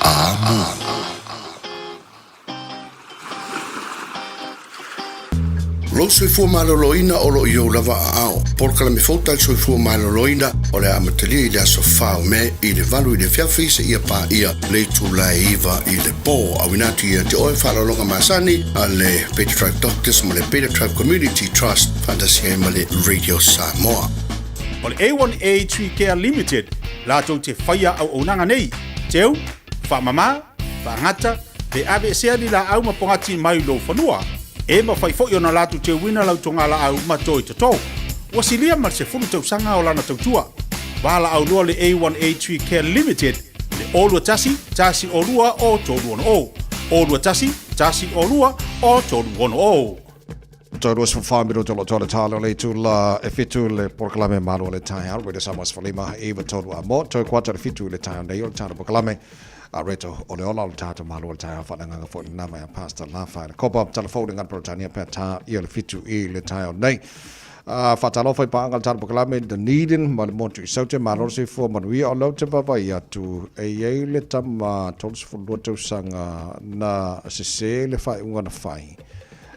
Amo. Lou soifua maloloina o loo i ou lava aao. Polokalame fou tali soifua maloloina o le a amatalia i le aso 4 o Me i le 8 i le afiafi seia paia le itula e 9 i le po. Auina atu ia te oe faaaloaloga masani a le Beta Tribe Doctors ma le Beta Tribe Community Trust faatasi ai ma le Radio Samoa. O le A1A Tree Care Limited latou te faia auaunaga nei, teu, faamama, faagata, pe aveesea ni laau ma pogati mai lou fanua. E mafai foi ona latou teuina lau togalaau ma toe toto. Ua silia ma le 10 tausaga o lana tautua. Valaau loa le A1A Tree Care Limited i le 021 102 o 360. 021 102 o 360. Toe 24 minuto lo toa le talo le itula e fitu le polokalame malo o le taeao Radio Samoa 15 9 3 a mo toe kuata le fitu le taeao nei o le talo polokalame a reto o le ola o le tatou malo o le taeao faaleagaga foi lena mai a Pastor Lafa le kopa tala fou le ngana Peretania pe tā ia le fitu i le taeao nei. A faatalofa i paaga le talo polokalame Dunedin ma le motu i Saute malo le soifua manuia o lau te vaavaai atu e i ai le tama 32 tausaga na sese le faaiuga na fai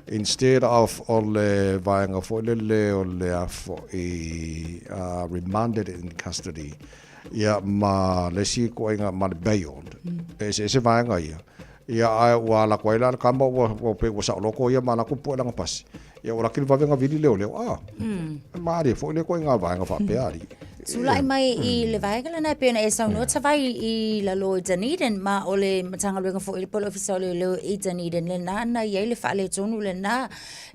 Instead of o le vaega foi lele o le a foi uh, remanded in custody ia ma le isi ituaiga ma le bailed mm. e se vaega ia ia ae ua ala atu ai la le kama ua ua pei ua saoloko ia ma ala atu pue lana pasi ia ua laki le vave ona vili leoleo a mm. malie foi le ituaiga vaega faapea alii Tulai mai i le vaega lena e pei ona e saunoa Tavai i lalo i Dunedin ma o le Matagaluega foi le po o le Ofisa o Leoleo i Dunedin lena na i ai le faaletonu lena.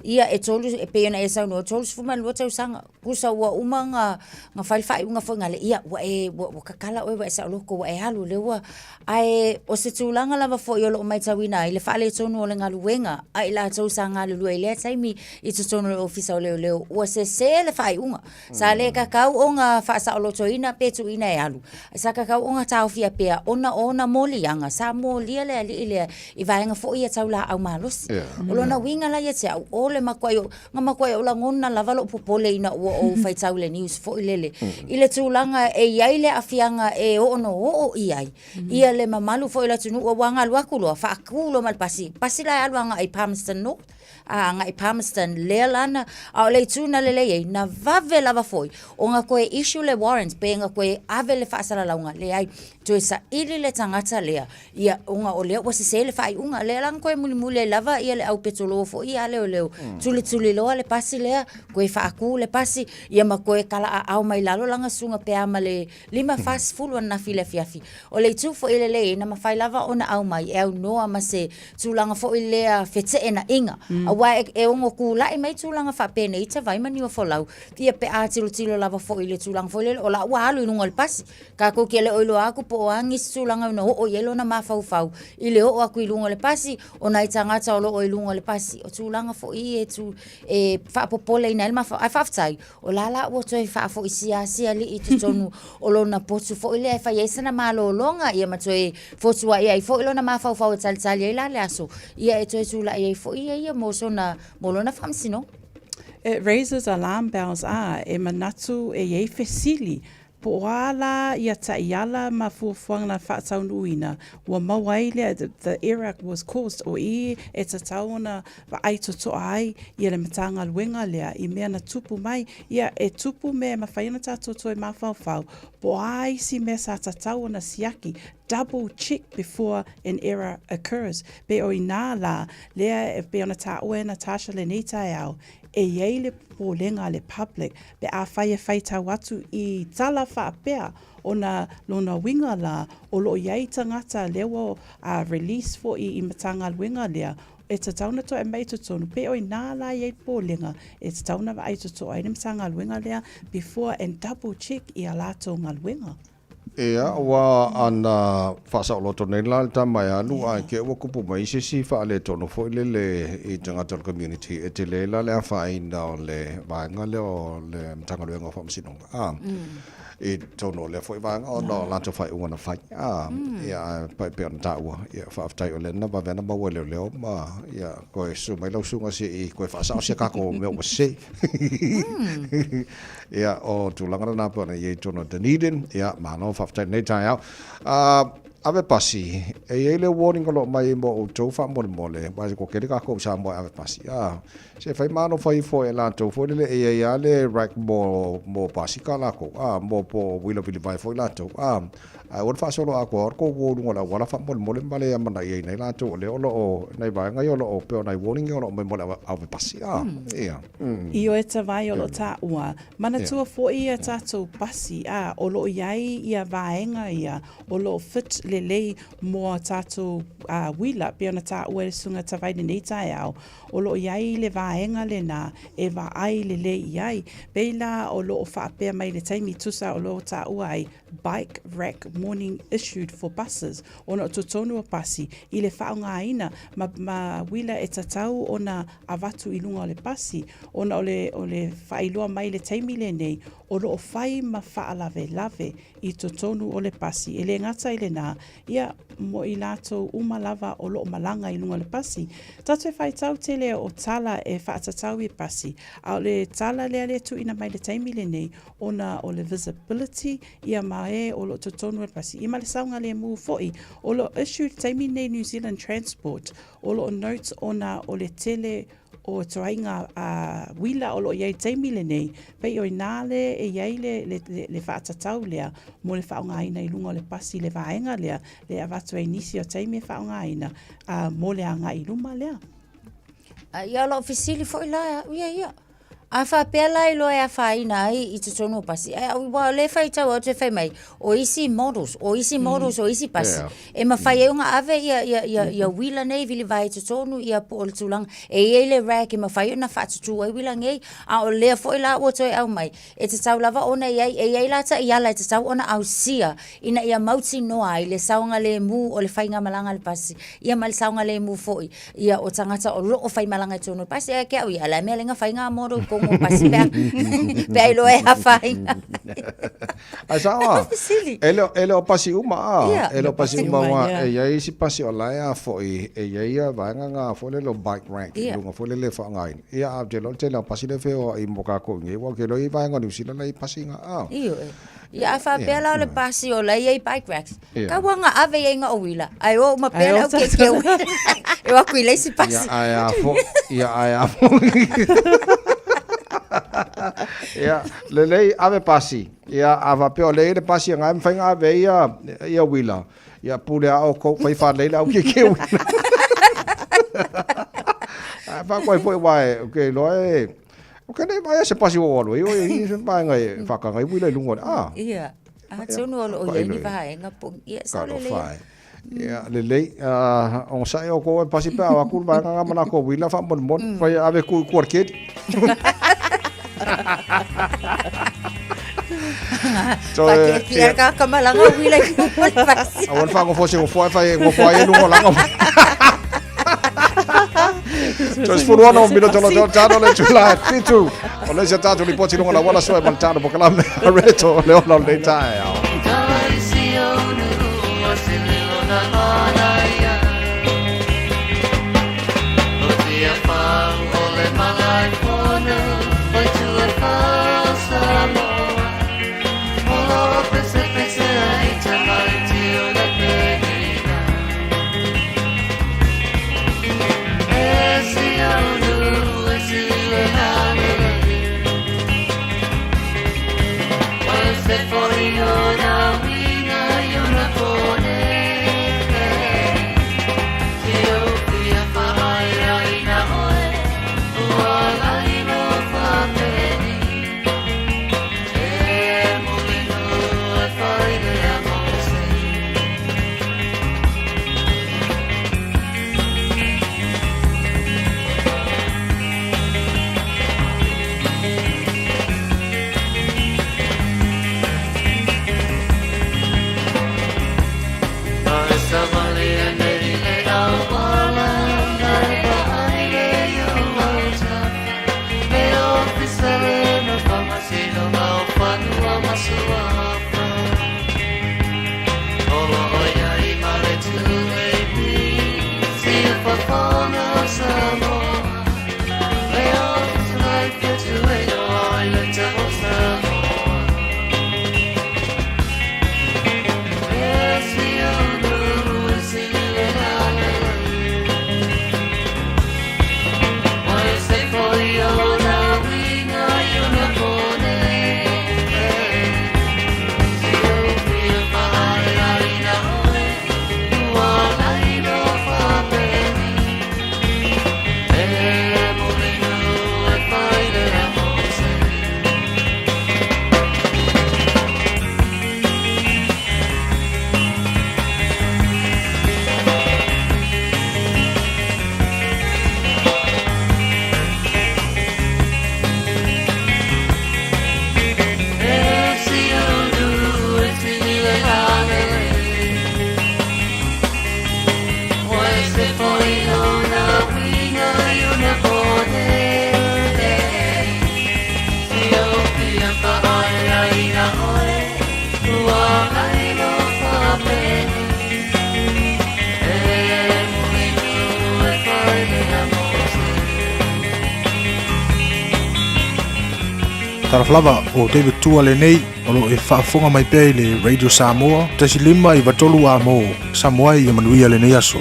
Ia e tolu e pei ona e saunoa 32 tausaga tusa ua uma ona ona fai le faaiuga foi na le ia ua e ua, ua kakala oe ua e saoloko ua e alu lea ua ae o se tulaga lava foi o lo o matauina ai le faaletonu o le galuega a i latou sa galulue i lea taimi i totonu o le Ofisa o Leoleo ua sese le faaiuga. Sa le kakau ona faasaolotoina pe tuuina e alu. Sa kakau ona taofia pea ona o ona moliaga sa molia le alii lea i vaega foi ia tau laau malosi. O lona uiga la ia te au, o le matuai o, na matuai ou lagona lava lou popole ina ua ou faitau i le news foi lele i le tulaga e i ai le aafiaga e ono oo i ai ia le mamalu foi o le atunuu aua na alu atu loa faatu loa ma le pasi, pasi la e alu agai i Palmerston North. a agai Palmerston lea lana, a o le itu na lelei ai, na vave lava foi ona toe issue le warrant pe na toe ave le faasalalauga, leai, toe saili le tagata lea, ia, ona o lea ua sese le faaiuga. Lea la na toe mulimuli ai lava ia le au petolo foi ia a leoleo, tulituli loa le pasi lea, toe faatu le pasi, ia ma toe talaaao mai lalo lana susuga pe a ma le 5 40 ananafi i le afiafi. O le itu foi e lelei ai, na mafai lava ona aumai e aunoa ma se tulaga foi lea feteenaiga. Mm. Aua e, e ono tulai mai tulaga faapenei Tavai ma Niuafolau, ia pe a tilotilo lava foi i le tulaga foi lele, o la ua alu i luga o le pasi. Tatou te le o iloa atu po o a nisi tulaga na oo i ai lona mafaufau i le oo atu i luga o le pasi, o nai tagata o lo o i luga o le pasi. O tulaga foi ia e, tu, e faapopoleina ai le mafaufau. Ae faafetai, O la la ua toe faafoisia si alii i totonu o lona potu foi lea e fai ai sana malologa, ia ma toe fotuai ai foi lona mafaufau e talitali ai la le aso, ia e toe tulai ai foi ia ia mo sona, mo lona faamasinoga. It raises alarm bells a e manatu e i ai fesili Po o a la ia taiala ma fuafuaga faataunuuina ua maua ai lea the error was caused o i e tatau ona vaai totoa ai ia le Matagaluega lea i mea na tupu mai, ia e tupu mea e mafai ona tatou toe mafaufau po o a isi mea sa tatau ona siaki, double check before an error occurs. Pe o inā la lea e pei ona taua e Natasha lenei taeao, e i ai le popolega a le public pe afai e faitau atu i tala faapea ona lona uiga la o lo o i ai tagata lea ua release foi i Matagaluega lea e tatau ona toe aumai i totonu pe o ina la e i ai le popolega e tatau ona vaai totoa ai le Matagaluega lea before and double check i a latou galuega. Ea, ua ana faasaoloto nei la le tama e alu ae te i ua tupu mai se isi faaletonu foi lele i tagata o le community e tele la le afaina o le vaega lea o le Matagaluega o Faamasinoga. A. i totonu o lea foi vaega ona o latou faaiuga na fai. A, ia, ae pai pei ona taua, ia, faafetai o lea na vave ana maua e leoleo ma, ia, toe susu mai lau susuga se i toe faasao si a tatou mea ua sese. Ia, o tulaga lena pei ona i ai i totonu o Dunedin. Ia, malo faafetai i lenei taeao. A, ave pasi, e i ai le warning o lo o mai mo outou faamolemole, aua ua tele tatou i Samoa e ave pasi. A, se fai ma alofa ifo e latou foi lele e i ai lava le rack mo, mo pasika lakou, a, mo po o uila vilivae foi latou, a, ae aua le faasolo atoa o le tou o i luga o le auala faamolemole ma le amanaiaina ai latou o lea o lo o, nai vaega ia o lo o pei o nai warning ia o lo o aumai mo le ave pasi, a, ia. Ioe Tavai o lo o taua. Manatua foi ia tatou pasi, a, o lo o i ai ia vaega ia o lo o fit lelei mo a tatou uila, pei ona taua e le Susuga Tavai i lenei taeao, o lo o i ai le vaega lena e vaai lelei i ai. Pei la o lo o faapea mai i le taimi tusa o lo o taua ai bike rack warning issued for buses, ona o totonu o pasi i le faaaogaina ma, ma uila e tatau ona avatu i luga o le pasi, ona o le, o le faailoa mai i le taimi lenei, o lo o fai ma faalavelave i totonu o le pasi. E le gata i lenā, ia, mo i latou uma lava o lo o malaga i luga o le pasi. Tatou e faitau tele o tala e faatatau i pasi, a o le tala lea lea e tuuina mai i le taimi lenei, ona o le visibility, ia ma e o lo o totonu o le pasi. Ia ma le saogalemu foi. O lo o issue i le taimi lenei New Zealand Transport, O lo o note ona o le tele o ituaiga uila o lo o i ai i le taimi lenei, pei o i ina le e i ai le, le, le, le faatatau lea mo le faaaogaina i luga o le pasi le vaega lea, le avatu ai nisi o taimi e faaaogaina mo le agai i luma lea. Ia o lau fesili foi la e au ia ia. A faapea la iloa e afaina ai i totonu o pasi, ae aua o lea e faitau atu e fai mai, o isi models, o isi models, o isi pasi, yeah. e mafai ai ona ave ia, ia, ia, ia uila nei vilivae i totonu, ia po o le tulaga. E i ai le rack e mafai ona faatutū ai uila nei, a o lea foi la ua toe aumai, e tatau lava ona i ai, e i ai la taiala e tatau ona ausia ina ia mautinoa ai le saogalemu o le faigamalaga a le pasi, ia ma le saogalemu foi ia o tagata o loo faimalaga i totonu o le pasi ae ke au ia la mea lenga faiga mo ro kongo pasi pe pe ai loa e afaina. Ai sao a. E le e le o pasi uma a. E le o pasi uma wa e iai isi pasi o la e a foi e iai ia vaega nga foi lele o bike rack i luga foi lele e faaaogaina. Ia a ou te iloa o le tele o pasi lea e feoai mo kakou nei aua ou te iloa e i ai vaega o Niu Sila la e i ai pasi nga a. Ioe. Ia a faapea la o le pasi o la e i ai bike racks. Ka ua nga ave i ai nga o uila. Ai o uma pea le au ke ke uila. E o aku i le isi pasi. Ia ae a fo. Ia ae a fo. Ia, lelei ave pasi. Ia, a faapea o lea e i ai le pasi e mafai ona ave ai ia, ia uila. Ia, pule a outou, fai faalelei le au kiekie uila. Ae faatu ai foi aua ou te iloa e, ou te le i vaai lava i se pasi ua ou alu ai, oi, i se vaega e faataga ai uila i luga o le, a. Ia. Atonu o lo o i ai ni vaega po, ia, sao lelei. Talofa e. Ia, lelei, onosai outou e pasi pe a o atu le vaega lena ma latou uila faamolemole, fai ave tuu i tua i le keli. Faakiekie ka kamalaga uila i luga o le pasi. Aua le faanofo se nofoa e fai e nofo ai i luga o laga. Toe 16 minute o lo tau tano le tula e 7. O le isi a tatou lipoti luga o le auala soe ma le tano pokalame a reto o le ola o lenei taeao. Talofa lava o David Tua lenei o lo o e faafofoga mai pea i le Radio Samoa 1.5 93 a mo Samoa ia manuia lenei aso.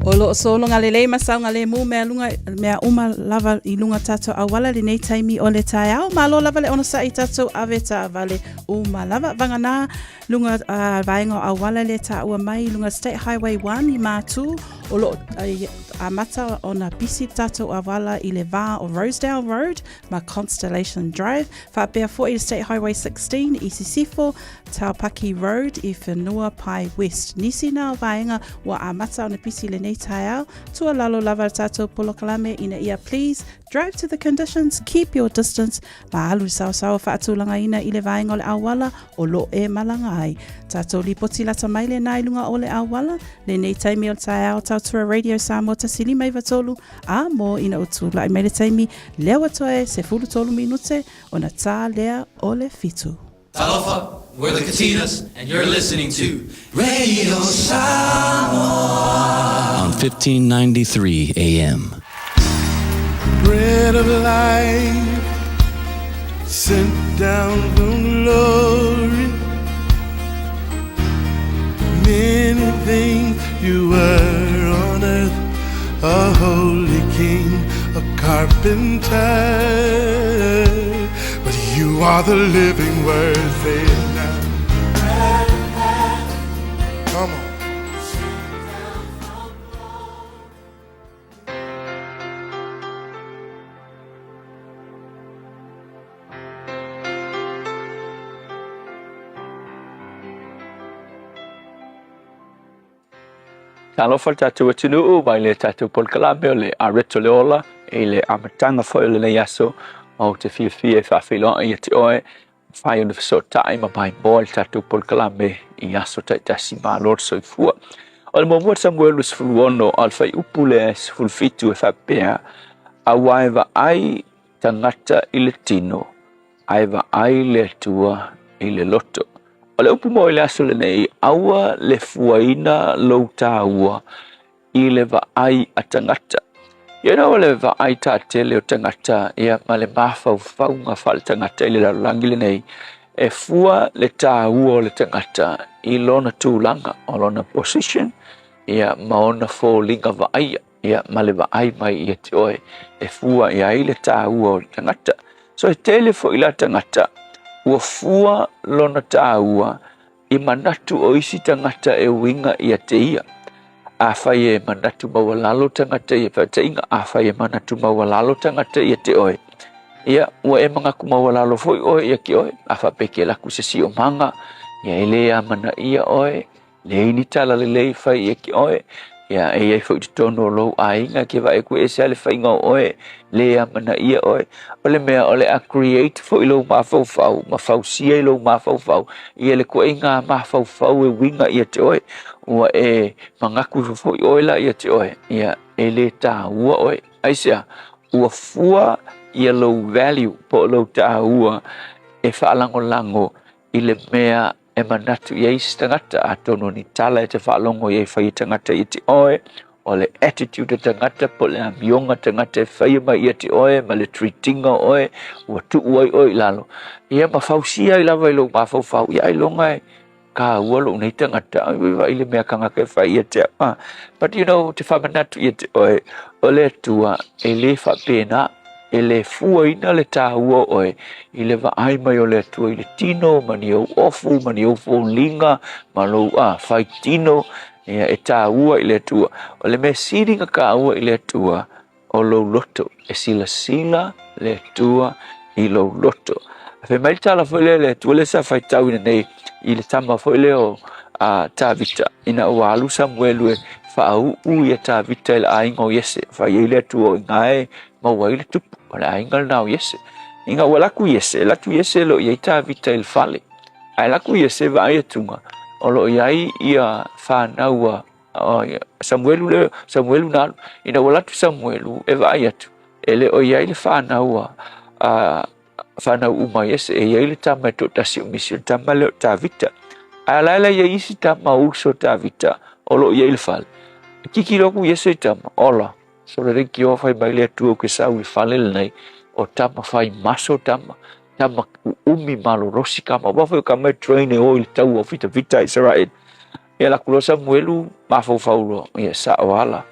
O loo sologa lelei ma saogalemu mea luga mea uma lava i luga tatou auala lenei taimi o le taeao. Malo lava le onosai tatou ave taavale uma lava. Vagana luga uh, vaega o auala le taua mai luga State Highway 1 i Mātū o loo amata ona pisi tatou auala i le vā o Rosedale Road ma Constellation Drive. Faapea foi i State Highway 16 i Sisifo, Taupaki Road i Whenua Pai West. Nisi nā o vaega ua amata ona pisi lenei taeao, tualalo lava le tātou polokalame ina ia please drive to the conditions, keep your distance, ma alu saosaoa faatulagaina i le vaega o le auala o lo e malaga ai. Tātou lipoti lata mai lena i lunga o le auala, lenei taimi o le taeao tautua Radio Samoa 153 a mō ina o tūlaʻi mai le taimi lea ua toe 13 minute ona tā lea o le fitu. Talofa, we're the Katinas, and you're listening to Radio Samoa on 1593 AM. Bread of life sent down from glory. Many things you were on earth, a holy king, a carpenter. But you are the living word, say it now. Come on. Talofa le tatou atunuu mai le tatou polokalame o le Areto le Ola i le amataga foi o lenei aso ou te fiafia e faafeiloai ia te oe mafai ona fesootai ma maimoa le tatou polokalame i aso taitasi malo le soifua. O le muamua Samuelu 16 a o le fuaiupu lea 17 e faapea, Aua e vaai tagata i le tino, ae vaai le Atua i le loto. O le upu mo i le aso lenei, aua le fuaina lou tāua i le vaai a tagata. You know, le vaai tātele o tagata, ia, ma le mafaufauga faale-tagata i le lalolagi lenei, e fua le tāua o le tagata i lona tulaga, o lona position, ia, ma ona foliga vaaia, ia, ma le vaai mai ia te oe, e fua i ai le tāua o le tagata. So, e tele foi la tagata, ua fua lona tāua I manatu o isi tagata e uiga ia te ia. Afai e manatu maualalo tagata ia faataʻiga, afai e manatu maualalo tagata ia te oe, ia, ua e mangaku maualalo foi oe ia ke oe. A faapea ke laku se siomaga, ia e le amanaia oe, leai ni tala lelei fai ia ke oe, ia e iai foi i totonu o lou aiga ke vaai aku e ese lava le faiga o oe, le amanaia oe. O le mea o le a create foi lou mafaufau ma fausia i lou mafaufau ia le koʻiga mafaufau e uiga ia te oe. Ua e mangaku ifo foi oe la ia te oe, ia e le tāua oe. Aisea? Ua fua ia lou value po o lou tāua e faalagolago i le mea e manatu i ai isi tagata, atonu o ni tala e te faalogo i ai fai e tagata ia te oe, o le attitude a tagata po o le amioga tagata e faia mai ia te oe ma le treat-iga o oe ua tuu ai oe i lalo. Ia ma fausia ai lava i lou mafaufau, ia ailoga e kāua lou nei tagata, ai vaai le mea kangaka e fai ia te au. Ah, but you know, te faamanatu ia te oe, o le Atua e le faapena. E le fuaina le tāua o oe i le vaai mai o le Atua i le tino ma ni ou ofu ma ni ou foliga ma lou a fai tino ia e tāua i le Atua. O le mea sili na kāua i le Atua o lou loto. E silasila le Atua i lou loto. A fai mai le tala foi lea le Atua lea sa faitauina nei i le tama foi lea o a Tavita ina ua alu Samuelu e faauu ia Tavita i le aiga o Iese. Fai ai le Atua o i ina e maua ai le tupu o le aiga lena o Iese. Ina ua laku Iese, latu Iese lo i ai Tavita i le fale. Ae laku Iese vaai atuga o lo o i ai ia whanau a Samuelu le Samuelu na alu. Ina ua latu Samuelu e vaai atu e le o i ai le whanau a whanau uma Iese e i ai le tama e toatasi o misi o le tama lea o Tavita. Ae alaala i ai isi tama uso Tavita o lo o i ai le fale. Kikilo aku Iese i tama, ola, So le leitioa fai mai le Atua ou ke sau i le fale lenei, O tama fai maso tama, tama uumi malolosi kama. Aua foi o kama e train e o i le taua o fitafita a Isaraelu. Ia alu atu loa Samuelu mafaufau loa, ia sa'o ala.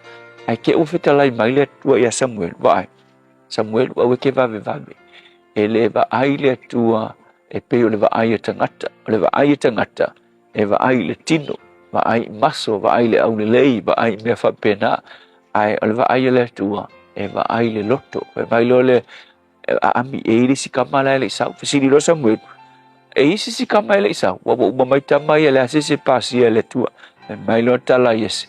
Ae te i ua fetalai mai le Atua ia Samuelu, vaai, Samuelu aua e te vavevave. E le vaai le Atua e pei o le vaai a tagata. O le vaai a tagata, e vaai i le tino, vaai i maso, vaai i le aulelei, vaai i mea faapena. Ae o le vaai a le Atua, e vaai i le loto. Fai mai loa le aami, e i ai le isi kama la e le i sau. Fesili loa Samuelu, e i ai se isi kama e le i sau? Ua uma mai tama ia, e leai se isi e pasia e le Atua. Fai mai loa tala a Iese,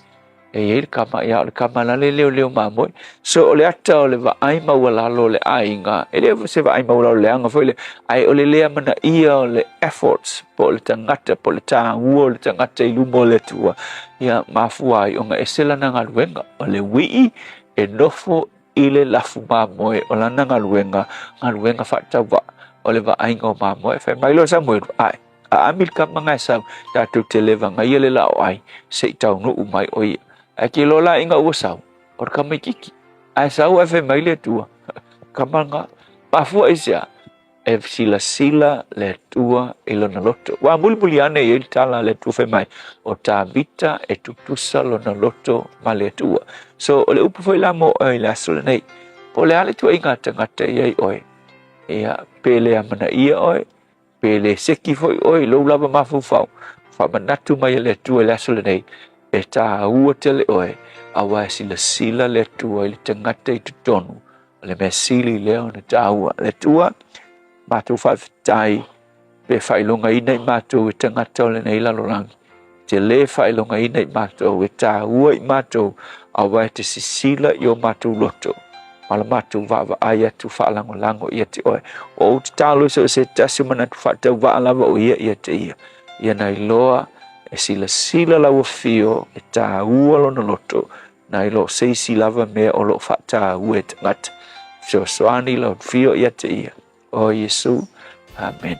e i ai le kama, ia o le kama la le leoleo mamoe. So o le ata o le vaai maualalo o le aiga, e le o se vaai maualalo leaga foi lea, ae o le le amanaia o le efforts po o le tagata, po o le taua o le tagata i luma o le Atua, ia mafua ai ona ese lana galuega. O le uii e nofo i le lafu mamoe o lana galuega, galuega faatauvaa o le vaaiga o mamoe. Fai mai loa Samuelu, Ae, aami le kama ga e sau, tatou te le vagaia le laoai se i taunuu mai o ia. Ae ke loa la ina ua sau, o le kamaititi. Ae sau ae fai mai le Atua, Kama ga, mafua i se a? E silasila le Atua i lona loto. Ua mulimuli ane i ai le tala a le Atua fai mai, o Tavita e tutusa lona loto ma le Atua. So, o le upu foi la mo oe i le aso lenei, po o le a le tuuaiga tagata e i ai oe, ia, pe le amanaia oe, pe le seki foi oe i lou lava mafaufau, faamanatu mai e le Atua i le aso lenei, e tāua tele oe, aua e silasila le Atua i le tagata i totonu, o le mea sili lea ona tāua. Le Atua, matou faafetai pe faailogaina i matou e tagata o lenei lalolagi. Te lē faailogaina i matou, e tāua i matou, aua e te sisila i o matou loto, ma la matou vaavaai atu faalagolago ia te oe. Ua ou tatalo i so o se tasi o manatu faatauvaa lava o ia ia te ia. Ia na iloa e silasila lau afio e tāua lona loto, na i lo o se isi lava mea o lo o faataua e tagata. Fesoasoani lau afio ia te ia. O Iesu. Amen.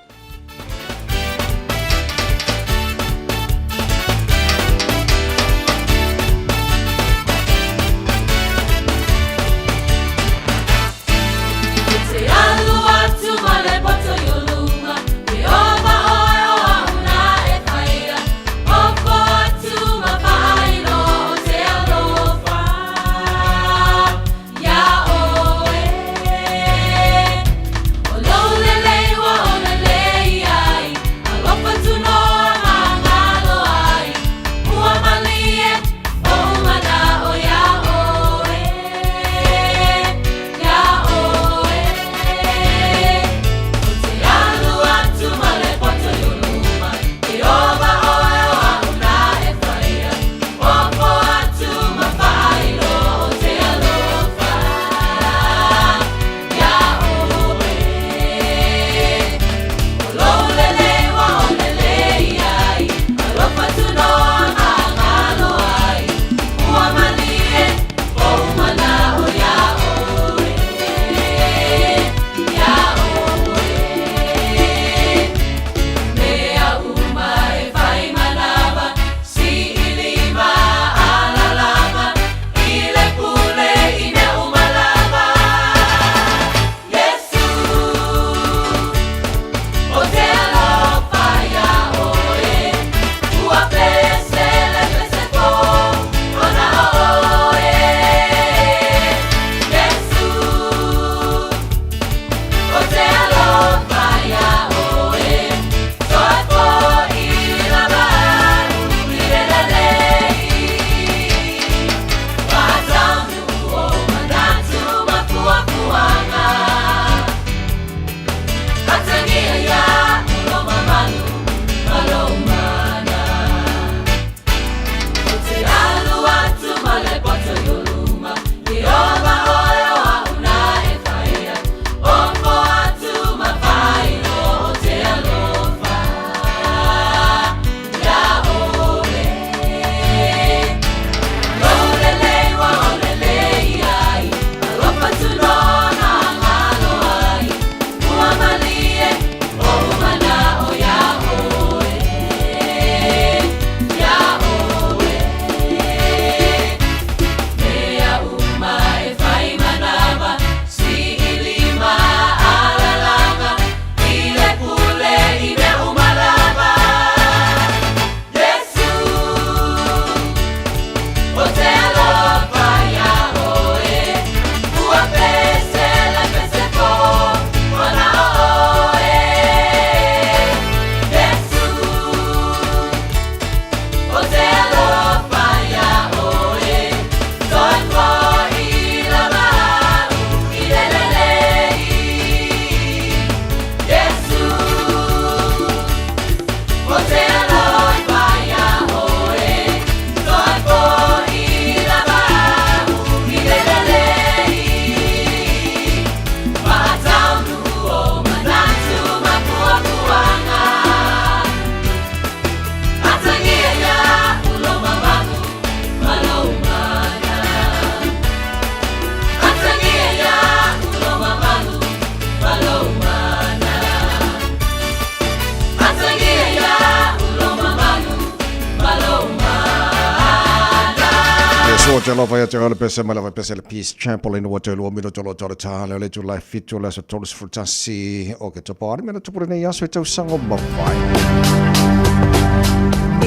So te alofa ia te ole pese mai lava pese le Peace Chapel ina ua te lua mino tolo tolo tā le ole tū lai fitu le aso 31 o ke topa ari mena tupu lenei aso i tausaga o mavae.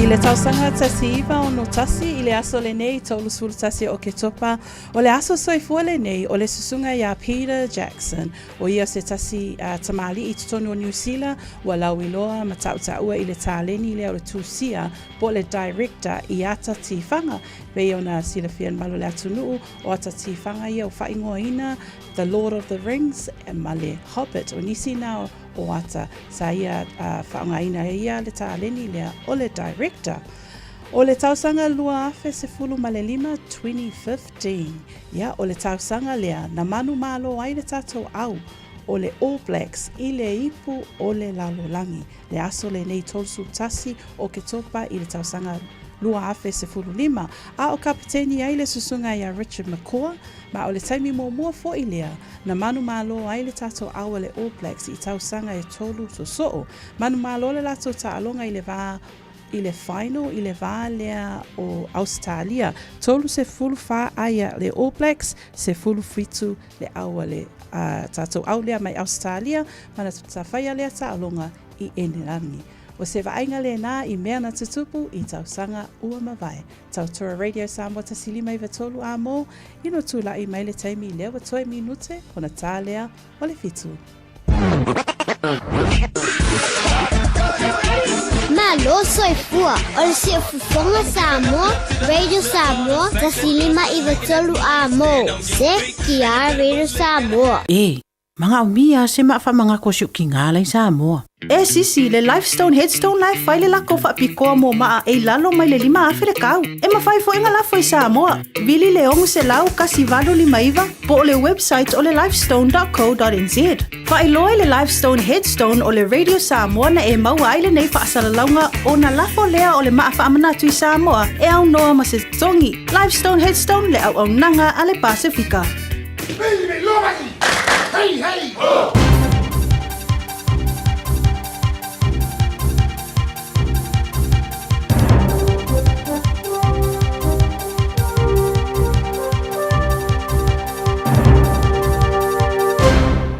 I le tausaga 1961 i le aso lenei 31 o Oketopa, o le aso soifua lenei o le susuga iā Peter Jackson, O ia se tasi tamalii i totonu o Niu Sila ua lauiloa ma tautaua i le taleni lea o le tusia po o le director i ata tiwhanga. Pei ona silafia e le malo o le atunuu, o ata tiwhanga ia o faaigoaina The Lord of the Rings ma le Hobbit. O nisi na o ata sa ia faaaogaina e ia le taleni lea o le director. O le tausaga 2015, 2015, Ia, o le tausaga lea na manumalo ai le tatou au o le All Blacks i le ipu o le lalolagi, le aso lenei 31 o Oketopa i le tausaga 2015, a o kapeteni ai le susuga ia Richard McCaw, ma o le taimi muamua foi lea na manumalo ai le tatou au a le All Blacks i tausaga e tolu sosoo. Manumalo le latou taaloga i le va i le final i le va lea o Ausetalia. 34 aia le All Blacks, 17 le au a le tatou au lea mai Ausetalia, ma na tawhaia lea taaloga i Enelani. O se vaaiga lena i mea na tutupu i tausaga ua mavae. Tautua Radio Samoa 153 a mō, ino tula'i mai le taimi lea ua toe minute ona tā lea o le fitu. Malo soifua o le Siufofoga Samoa, Radio Samoa, 153 amo. Se ki Radio Samoa. E, manaomia se maa faamagako si ou kigā la i Samoa. E sisi, le Lifestone Headstone la e fai le lako faapikoa mo maa e i lalo mai le 5,000 le kau. E mafai foi ona lafo i Samoa. Vili le 600 1859 po o le website o le lifestone.co.nz. Faailoa i le Lifestone Headstone o le Radio Samoa na e maua ai lenei faasalalauga ona lafo lea o le maa faamanatu i Samoa e aunoa ma se totogi. Lifestone Headstone le auaunaga a le Pasefika. Hey, hey! Ho!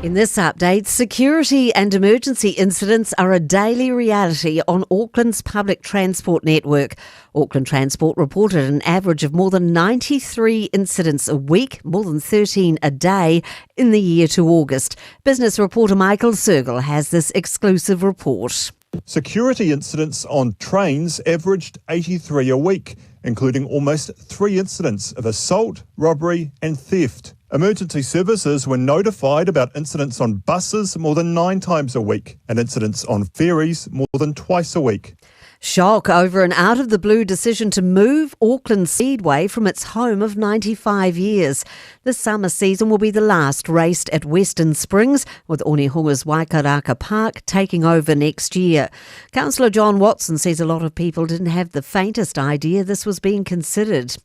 In this update, security and emergency incidents are a daily reality on Auckland's public transport network. Auckland Transport reported an average of more than 93 incidents a week, more than 13 a day, in the year to August. Business reporter Michael Sergel has this exclusive report. Security incidents on trains averaged 83 a week, including almost three incidents of assault, robbery, and theft. Emergency services were notified about incidents on buses more than nine times a week and incidents on ferries more than twice a week. Shock over an out of the blue decision to move Auckland Speedway from its home of 95 years. The summer season will be the last raced at Western Springs, with Onehunga's Waikaraka Park taking over next year. Councillor John Watson says a lot of people didn't have the faintest idea this was being considered.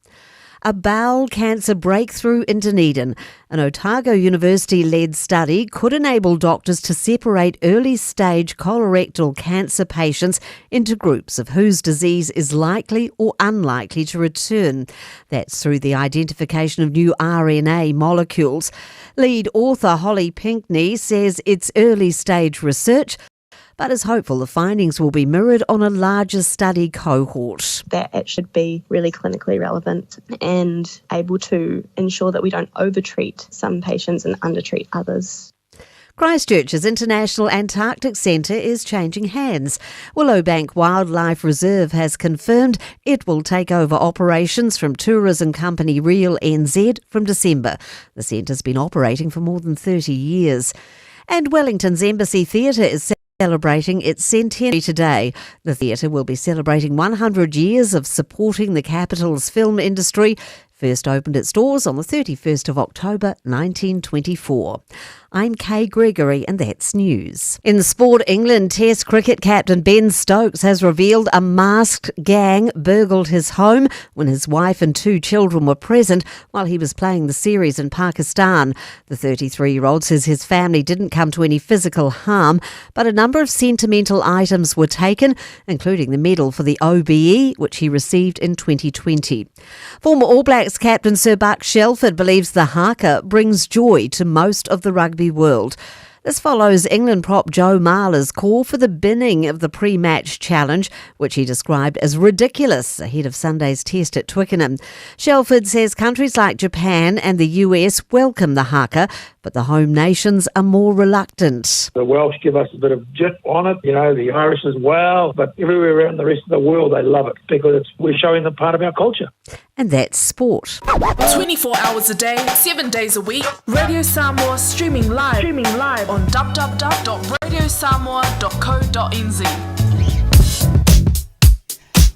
A bowel cancer breakthrough in Dunedin. An Otago University led study could enable doctors to separate early stage colorectal cancer patients into groups of whose disease is likely or unlikely to return. That's through the identification of new RNA molecules. Lead author Holly Pinkney says it's early stage research, but is hopeful the findings will be mirrored on a larger study cohort. That it should be really clinically relevant and able to ensure that we don't overtreat some patients and undertreat others. Christchurch's International Antarctic Centre is changing hands. Willowbank Wildlife Reserve has confirmed it will take over operations from tourism company Real NZ from December. The centre's been operating for more than 30 years. And Wellington's Embassy Theatre is celebrating its centenary today. The theatre will be celebrating 100 years of supporting the capital's film industry. First opened its doors on the 31st of October 1924. I'm Kay Gregory, and that's news. In sport, England Test cricket captain Ben Stokes has revealed a masked gang burgled his home when his wife and two children were present while he was playing the series in Pakistan. The 33 year old says his family didn't come to any physical harm, but a number of sentimental items were taken, including the medal for the OBE, which he received in 2020. Former All Blacks captain Sir Buck Shelford believes the haka brings joy to most of the rugby world. This follows England prop Joe Marler's call for the binning of the pre match challenge, which he described as ridiculous ahead of Sunday's test at Twickenham. Shelford says countries like Japan and the US welcome the haka, but the home nations are more reluctant. The Welsh give us a bit of jip on it, you know, the Irish as well, but everywhere around the rest of the world they love it because it's, we're showing them part of our culture. And that's sport. 24 hours a day, 7 days a week. Radio Samoa streaming live, streaming live on www.radiosamoa.co.nz.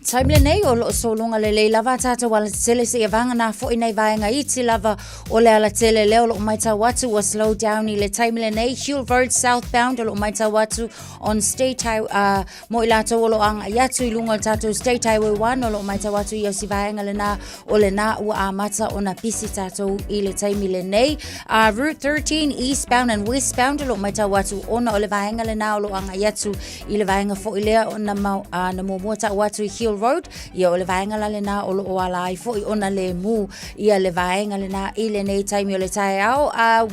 Taimi lenei o loo sologa lelei lava a tatou alatele seia vagana foi nai vaega iti lava o le alatele lea o loo matau atu ua slow down i le taimi lenei Huel Road southbound o loo matau atu on State Highway uh, mo i latou o loo agai atu i luga o le tatou State Highway 1 o loo matau atu i si vaega lena o lena ua amata ona pisi tatou i le taimi lenei uh, Route 13 eastbound and westbound o loo matau atu ona o le vaega lena o loo agai atu I le vaega foi lea o na, mau, a, na muamua ta'u atu i Hill Road, ia o le vaega la lena o loo ala ai foi ona lemu ia le vaega lena i lenei taimi o le taeao. A,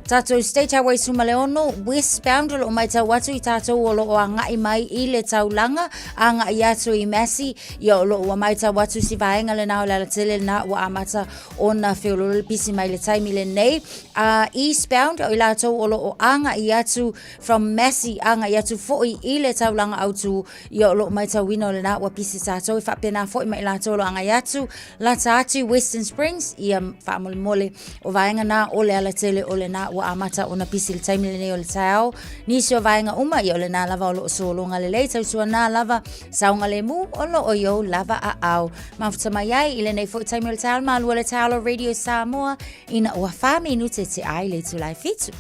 tatou State Highway 16 westbound o loo matau atu i tatou o loo aga'i mai i le taulaga aga'i atu i Massey, ia o loo ua matau atu si vaega lena o le alatele lena ua amata ona feoloolo le pisi mai le taimi lenei. A, eastbound o i latou o loo aga'i atu From Massey agai atu foi i le taulaga autu, ia o loo maitauina o lena ua pisi tatou e faapena foi ma i latou o lo agai atu lata atu i Western Springs, ia faamolemole o vaega na o le alatele o lena ua amata ona pisi i le taimi lenei o le taeao. Nisi o vaega uma, ia o lena lava o loo sologa lelei, tautuana lava saogalemu o loo i ou lava aao. Mafuta mai ai i lenei foi taimi o le taeao, malua le taeao o Radio Samoa ina ua 4 minute te ai le itula e 7.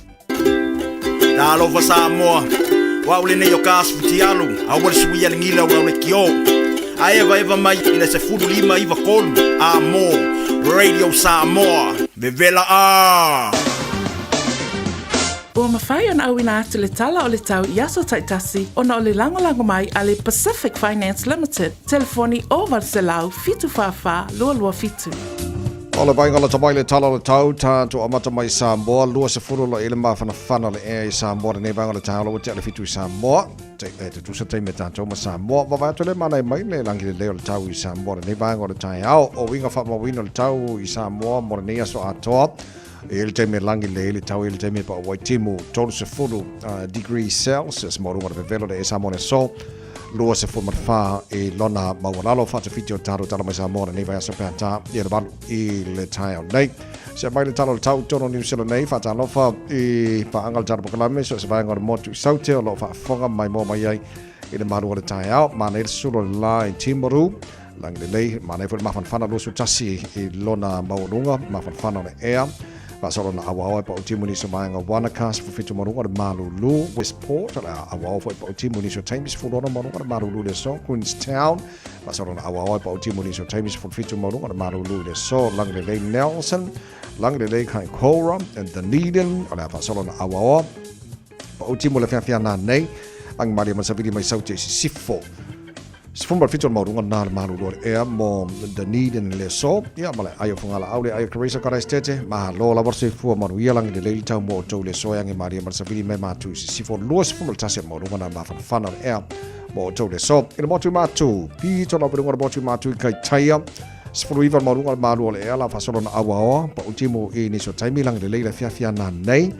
Talofa Samoa, o au lenei o ka asu futialu, aua le suia le gila o lau lekiō. A evaeva mai i le 15 9 3 a mō Radio Samoa, vevela ā! Ua mafai ona auina atu le tala o le tau i aso taitasi ona o le lagolago mai a le Pacific Finance Limited, telefoni 0800 744 227. O le vaega lata mai le tala o le tau, tatou amata mai Samoa, 20 loa i le mafanafana le ea i Samoa lenei vaega o le taeao ua tea le 7 i Samoa. Te, e te tusa taimi e tatou ma Samoa. Vavae atu le manai mai le langi lelei o le tau i Samoa lenei vaega o le taeao. O uiga faamauina o le tau i Samoa mo lenei aso atoa. I le taimi e langi lelei le tau i le taimi e pau ai timu 30 uh, degrees Celsius mo runga le vevelo le e Samoa le aso. 24 i lona maualalo faatafiti o talo tala mai Samoa lenei vaiaso pe ata i le 8 i le taeao nei. Se mai le tala o le tau tonu New Zealand nei faatalofa i paanga le tala pokalame so se vaega o le motu i Saute o loo faafofoga mai moa mai ai i le malu o le taeao. Mānei le sulo le la i Timaru langi lelei mānei foi le mafanafana 21 i lona maualuga mafanafana o le ea. Faasolo na awao e pau timu nisi o vaega Wanaka, 17 maluga o le Malulu, Westport, o le awao foi pau timu nisi o taimi 16 maluga o le Malulu le aso, Queenstown, faasolo na awao e pau timu nisi o taimi 17 maluga o le Malulu le aso, Langilelei Nelson, Langilelei Kaikoura, and Dunedin, o le faasolo na awao pau timu le fiafia nā nei, angi malia masavili mai sauti e sisifo. 17 o le maualuga na le malulu o le ea mo Dunedin le aso. Ia, ma le ai o Fugalaau le ai o Clarissa Karaistete. Malo lava le soifua manuia lagi lelei le tau mo outou le aso e age malie ma le savili mai matu i sisifo 21 o le maualuga na le mafanafana o le ea mo outou le aso. I le motu matu, pito lava i luga o le motu matu i Kaitaia. 19 le maualuga o le malu o le ea la faasolo na auaoa pa utimu i nisi o taimi lagi lelei le afiafi ana nei.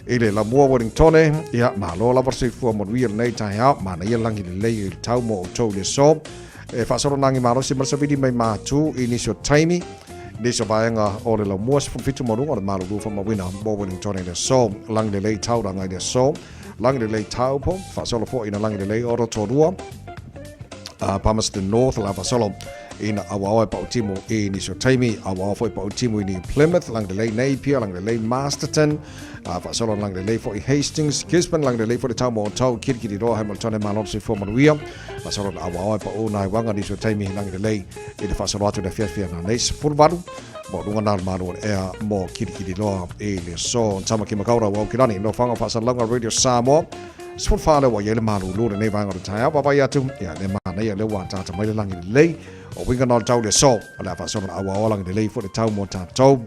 I le lamua Wellingtone, ia, malo lava le soifua manuia lenei taeao, manaia le lagi lelei i le tau mo outou i le aso. E faasolo nagi malosi ma le savili mai matu i nisi o taimi, nisi o vaega o le lamua 17 ma luga o le malulu faamauina mo Wellingtone i le aso. Lagi lelei Tauranga i le aso, lagi lelei Taupo, faasolo foi ina lagi lelei o Rotorua, Palmerston North, la faasolo. Ina auaoa e paʻutimu i nisi o taimi, auaoa foi paʻutimu i New Plymouth, lagi lelei Napier, lagi lelei Masterton, a faasolo lagi lelei foi Hastings, Gisborne, lagi lelei foi le tau mo tau Kirikiriroa, Hamilton e malo le soifua manuia. Faasolo na auaoa e paʻu nai waga nisi o taimi lagi lelei i le faasolo atu i le afiafi ananei 18 mo luga na o le malo o le ea mo Kirikiriroa i le aso. Tamaki Makaurau, Aukilani, Nofoaga o Faasalalauga Radio Samoa. 14 lea ua i ai le malūlū lenei vaega o le taeao. Vaavaai atu, ia, le manaia lea ua ataata mai le lagi lelei. O uiga na o le tau le aso. O le a faasolo na auaoa lagi lelei foi le tau mo tatou.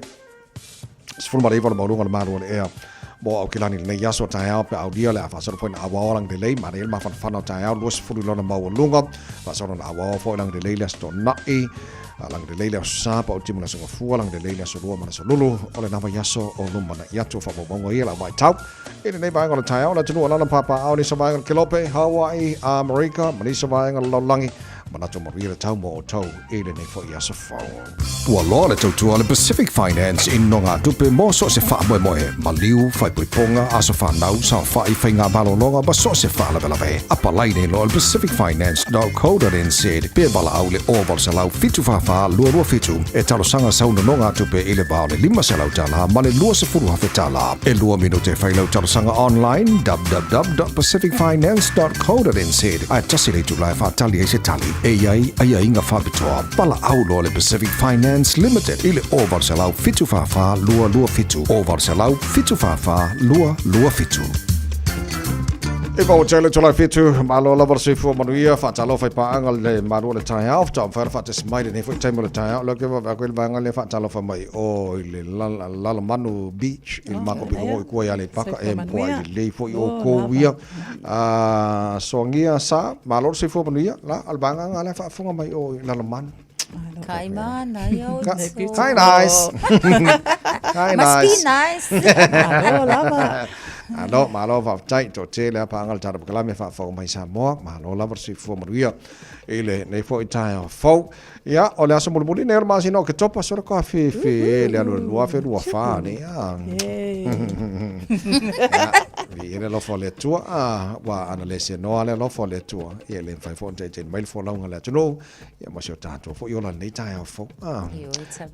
19 o le maualuga o le malu o le ea mo Aukilani lenei aso taeao pe aulia le a faasolo foi na auaoa lagi lelei. Manaia le mafanafana o taeao 20 i lona maualuga. Faasolo na auaoa foi lagi lelei le aso Toonai. Lagi lelei le aso Sa, paʻutimu le aso Gafua, lagi lelei le aso Lua ma le aso Lulu. O le lava i aso o lumanaʻi atu o faamaumauga ia le au vaitau. I lenei vaega o le taeao, le atunuu o lana pāpāʻao, nisi o vaega o le Kelope, Hawaii, Amerika, ma nisi o vaega o le lalolagi, manatu manuia le tau mo outou i lenei foi aso fou. Ua loa le tautua a le Pacific Finance i nogatupe mo so o se faamoemoe, maliu, faaipoipoga, aso fanau, saofai, faiga malologa ma so o se faalavelave. Apalai nei loa i le pacificfinance.co.nz pe valaau i le 0800 744 227 e talosaga sau nonogatupe i le va o le $500 ma le $20,000. E lua minute e fai lau talosaga online www.pacificfinance.co.nz ae tasi le itula e faatali ai se tali. E i ai aiaiga faapitoa. Valaau loa le Pacific Finance Limited i le 0800 744 227 0800 744 227. E vao tele tolai fitu, malo lava le soifua manuia, faatalofa i paaga le malu o le taeao, faatoa mafai ona faatasi mai lenei foi taimi o le taeao. Lea ou te vaavaai atu i le vaega lea faatalofa mai o i le Lalomanu Beach i le matou pito i tua i Aleipata, e matua lelei foi outou ia. Soagia sa, malo le soifua manuia, la, o le vaega lena lea faafofoga mai o i Lalomanu. Kai mana ia o Kai nice. Kai nice. Must be nice. Malo lava. Malo, malo faafetai toatele a paaga le tatou polokalame faafofoga mai Samoa. Malo lava le soifua manuia i lenei foi taeao fou. Ia, o le aso mulimuli nei o le masina o Oketopa, sole koa fefe e le alu 2024 nei a. Ia, viia le alofa o le Atua, a, ua ana le seanoa le alofa o le Atua, ia e le mafai foi ona taitaina mai le folauga a le atunuu, ia ma si o tatou foi ola i lenei taeao fou. A,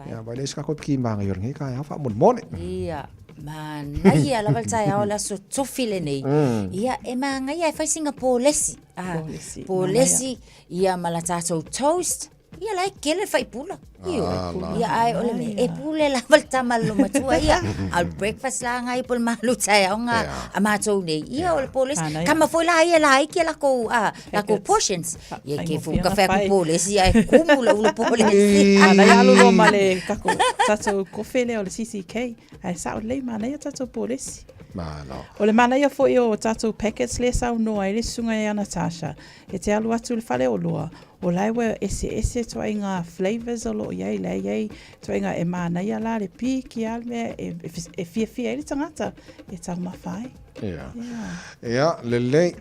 ia, vai le isi kako piki maga i o lenei taeao faamolemole. Ia, manaia lava le taeao o le aso tofi lenei. Ia, e manaia e fai sina polesi. Ah, Polesi, polesi, ia ma la tatou toast. Ia la e tele le faipula. Ioe. Ah, la. Ia ae o le mea, e pule lava le tama a le matua ia. A o le breakfast la nga ia po o le malu taeao nga a matou nei. Ia o le polesi. Manaia. Kama foi la ia laiti a lakou, ah, lakou portions. Ia ke fu Faigofie ka ona fai atu fai. polesi ae kumu le ulu polesi. Manaia alu loa ma le kako tatou kofe lea o le CCK. Ae sao lelei manaia tatou polesi. Malo. O le manaia foi o tatou packets lea e saunoa ai le susuga ia Natasha, e te alu atu i le faleoloa, o la e ua eseese ituaiga flavours o lo o i ai, la e i ai ituaiga e manaia la le piki a le mea e, e fiafia ai le tagata e taumafa ai. Ia. Ia, lelei.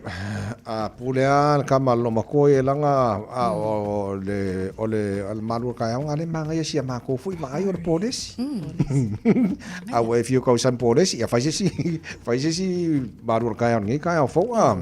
A pule a le kama le matua ia laga a o le o le o le malu o le taeao a le manaia si a matou foi vaai o le polesi. A ua e fiu tausaga polesi, ia fai se isi fai se isi malu o le taeao i lenei taeao fou a.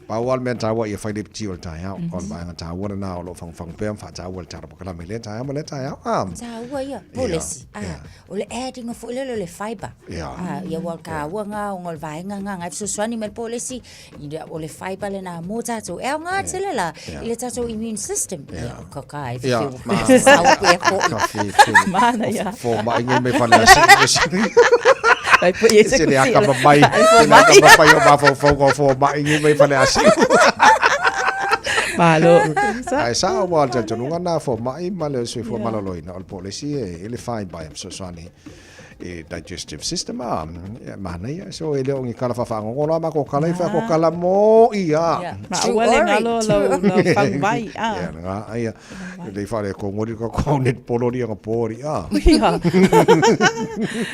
Pau lava le mea taua ia fai le piti o le taeao. O le vaega taua lena o lo o fagufagu pea ma faataua i le tatou polokalame i lea taeao ma lea taeao. A. Taua ia, polesi. A, o le adding foi lele o le fibre. A, ia ua taua nga ona o le vaega nga nga e fesoasoani mai le polesi, ia o le fibre lena mo tatou. E aoga tele la i le tatou immune system. Ia, o ka ka e Ia, fefeu. ma- Sau pea foi. Ka fefe. Manaia. Fomai nei mai Faleasiu. Ai pui e se Se le kusi. akamamai, se le akamamai o mafaufauga o fomai nei mai Faleasiu. Malo. Ae sao ua o le talitonuga lena fomai ma le soifua maloloina o le polesi e le fibre e fesoasoani i digestive system a ia manaia so e le o ni kala faafagogo la matou kala i fa kala mo'i a. Ma aua le galo lau lau faguvai a. Ia nga ia le fale ko ngori ka ko net polo ri nga pori a. Ia.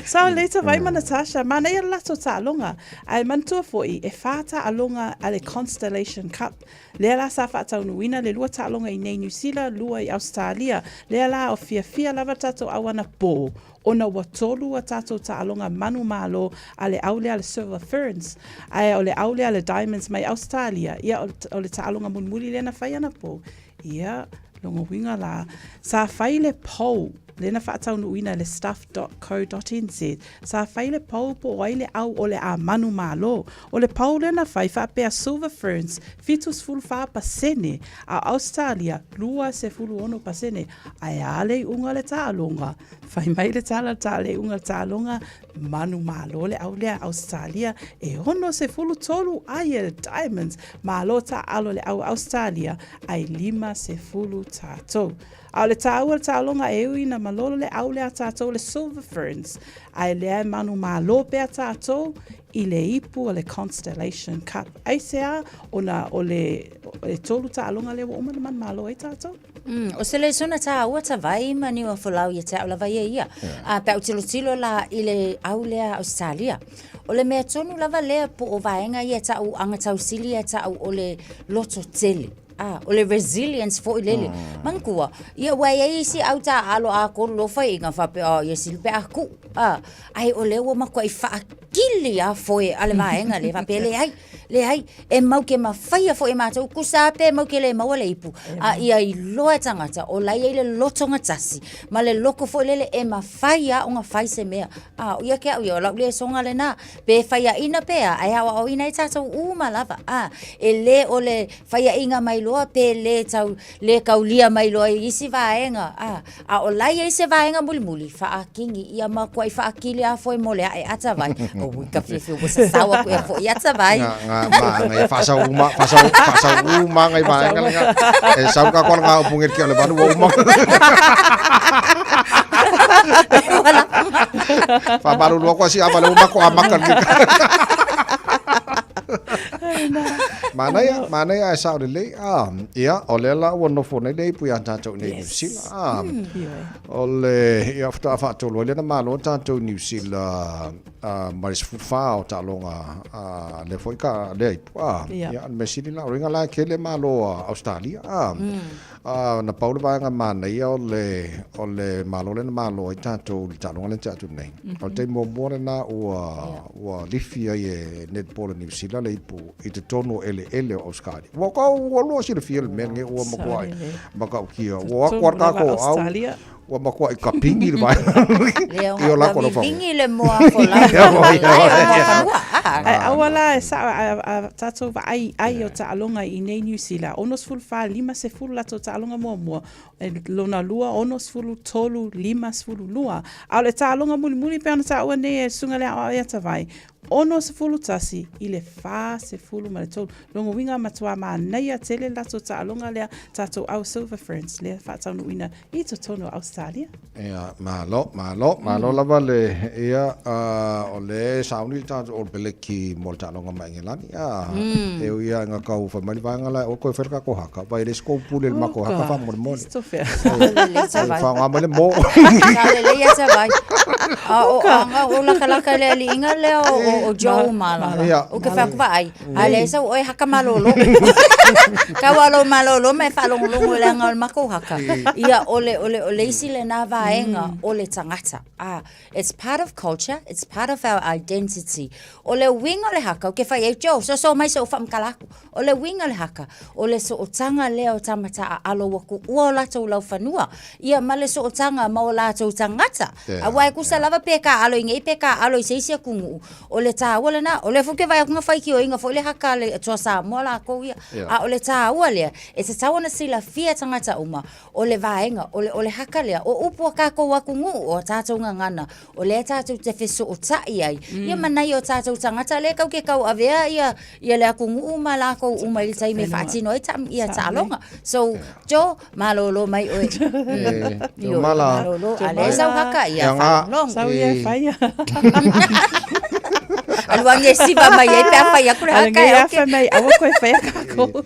Sao le ta vai ma Natasha, manaia le latou taaloga. Ae manatua foi, e whā taaloga a le Constellation Cup. Lea la sa faataunuuina le lua taaloga i nei Niu Sila, lua i Ausetalia. Lea la o fiafia lava tatou auanapō, ona ua tolu a tatou taaloga manumalo a le au lea a le Silver Ferns. Ae o le au lea a le Diamonds mai Ausetalia, ia o le taaloga mulimuli lea na fai anapō. Ia, Lona uiga la, sa fai le poll lea na faataunuuina e le stuff.co.nz, sa fai le poll po o ai le au o le a manumalo. O le poll lea na fai faapea Silver Ferns 74%, a o Ausetalia 26%. Ae a le iuga o le taaloga? Fai mai le tala le iuga o le taaloga, Manumalo le au lea Ausetalia e 63 ai e le Diamonds. Malo taaalo le au Ausetalia ai 50 tatou. A o le taua o le taaloga e ui ina malolo le au lea a tatou le Silver Ferns, ae lea e manumalo pea tatou i le ipu o le Constellation Cup. Aisea? Ona o le e tolu taaloga lea ua uma ona manumalo ai tatou. O se lesona taua tavai ma niu folau ia te au lava ia ia. A pe a ou tilotilo la i le au lea a Ausetalia. O le mea tonu lava lea po o vaega ia ta'u agatausili ia ta'u o le loto tele. A, o le resilience foi lele. Manatua, ia ua i ai isi au taaalo a kolu loa faiaina faapea, oh, ia sili pe a ku'u. A, ae o lea ua matuai faakili lava foe a le vaega lea faapea, leai, Leai, e mau ke mafaia foi e matou, kusa a pe mau ke le maua le ipu, a ia iloa e tagata o la e i ai le loto gatasi, ma le loko foi lele e mafai a ona fai se mea. A, o ia ke au ia, o lau lesoga lena, pe faiaina pe a, ae aoaoina ai tatou uma lava. A, e le o le faiaina mai loa pe le tau, le kaulia mai loa i isi vaega, a, a o la e i ai se vaega mulimuli, faakigi, ia matuai faakili lava foe mo le ae ata vai. Ui ka fiafia ua sasau aku ea foʻi ata vai. Nga nga ma nga fa sau uma fa sau fa sau uma ngai vaega le nga. E sau ka kola nga upu ngel ki o le valu ua uma. Fa malu lua ko si ava le uma ko amaka le. Manaia, manaia e sao lelei. Ah, ia, o lea la ua nofo nei le ipu iā tātou nei New Zealand. Ah, o le, ia, faatoa faatolu ai lea na malo tātou New Zealand ah, mai le 14 o taaloga ah, lea foi ka lea ipu. Ah, ia, o le mea sili la, o le uiga la e tele malo a Australia. Ah, Ah, na pau le vaega manaia o le, o le malo lea na malo ai tatou i le taaloga lea na tea atu nei. O le taimi muamua lena ua, ua lifi ai e Netball a Niu Sila le ipu i totonu o eleele o Ausetalia. Ua kau, ua lua silafia le mea lenei ua matuai matautia. Ua o atu lava le tatou au, ua matuai kapigi le vaega. Lea I o lako ua lau whanau. vivigi le moa folau i le malae o fanua. Ae aua la e sao a tatou vaai ai o taaloga i nei Niu Sila, 64, 50 latou taaloga muamua, e lona lua, 63, 52. A o le taaloga mulimuli pei ona taua nei e Susuga le Aoao ia Tavai, 61 i le 43. Lona uiga matua manaia tele le latou taaloga lea, tatou au Silver Ferns lea faataunuuina i totonu o Ausetalia. Ia, malo, malo, malo lava le, ia, o le sauni le tatou All Beleki mo le taaloga ma Engelani, a, e ui lava ina tau fai mai le vaega la, ua toe fai le tatou haka, vai e le isi kou pule i le matou haka faamolemole. Faaaoga mai le mo. Lelei lava Tavai. A o aga o lakalaka i le aliiga lea o Joe Malama. Ou te fai atu vaai, A lea sau oe haka malolo. Kau alo malolo ma e faalogologo i le aga o le makou haka. Ia, o le, o le, o le isi lena vaega o le tagata. Ah, it's part of culture, it's part of our identity. O le uiga o le haka, ou te fai ai, Joe, soso mai se i ou faamatala atu. O le uiga o le haka, o le sootaga lea o tama taaalo ua tuua o latou laufanua, ia ma le sootaga ma o latou tagata. Aua e tusa lava pe taaalo i nei pe taaalo i se isi atunuu, O le taua lena, o lea foi ou te vaai atu na faitioina foi le haka a le Toa Samoa lakou ia. A o le taua lea, e tatau ona silafia e tagata uma, o le vaega, o le, o le haka lea, o upu a tatou atunuu, o a tatou gagana, o lea tatou te fesootai ai, ia ma nai o tatou tagata lea tatou te tauavea ia, ia le atunuu ma latou uma i le taimi e faatino ai ta, ia taaloga. So, Joe, Malolo mai oe. Io, mala. Malolo, a lea sau haka ia whalongolongo. Sau ia e whaia. Aluangi e siva mai ai pe a whai aku le haka e oke. Aluangi e mai, aua koe whaia kako.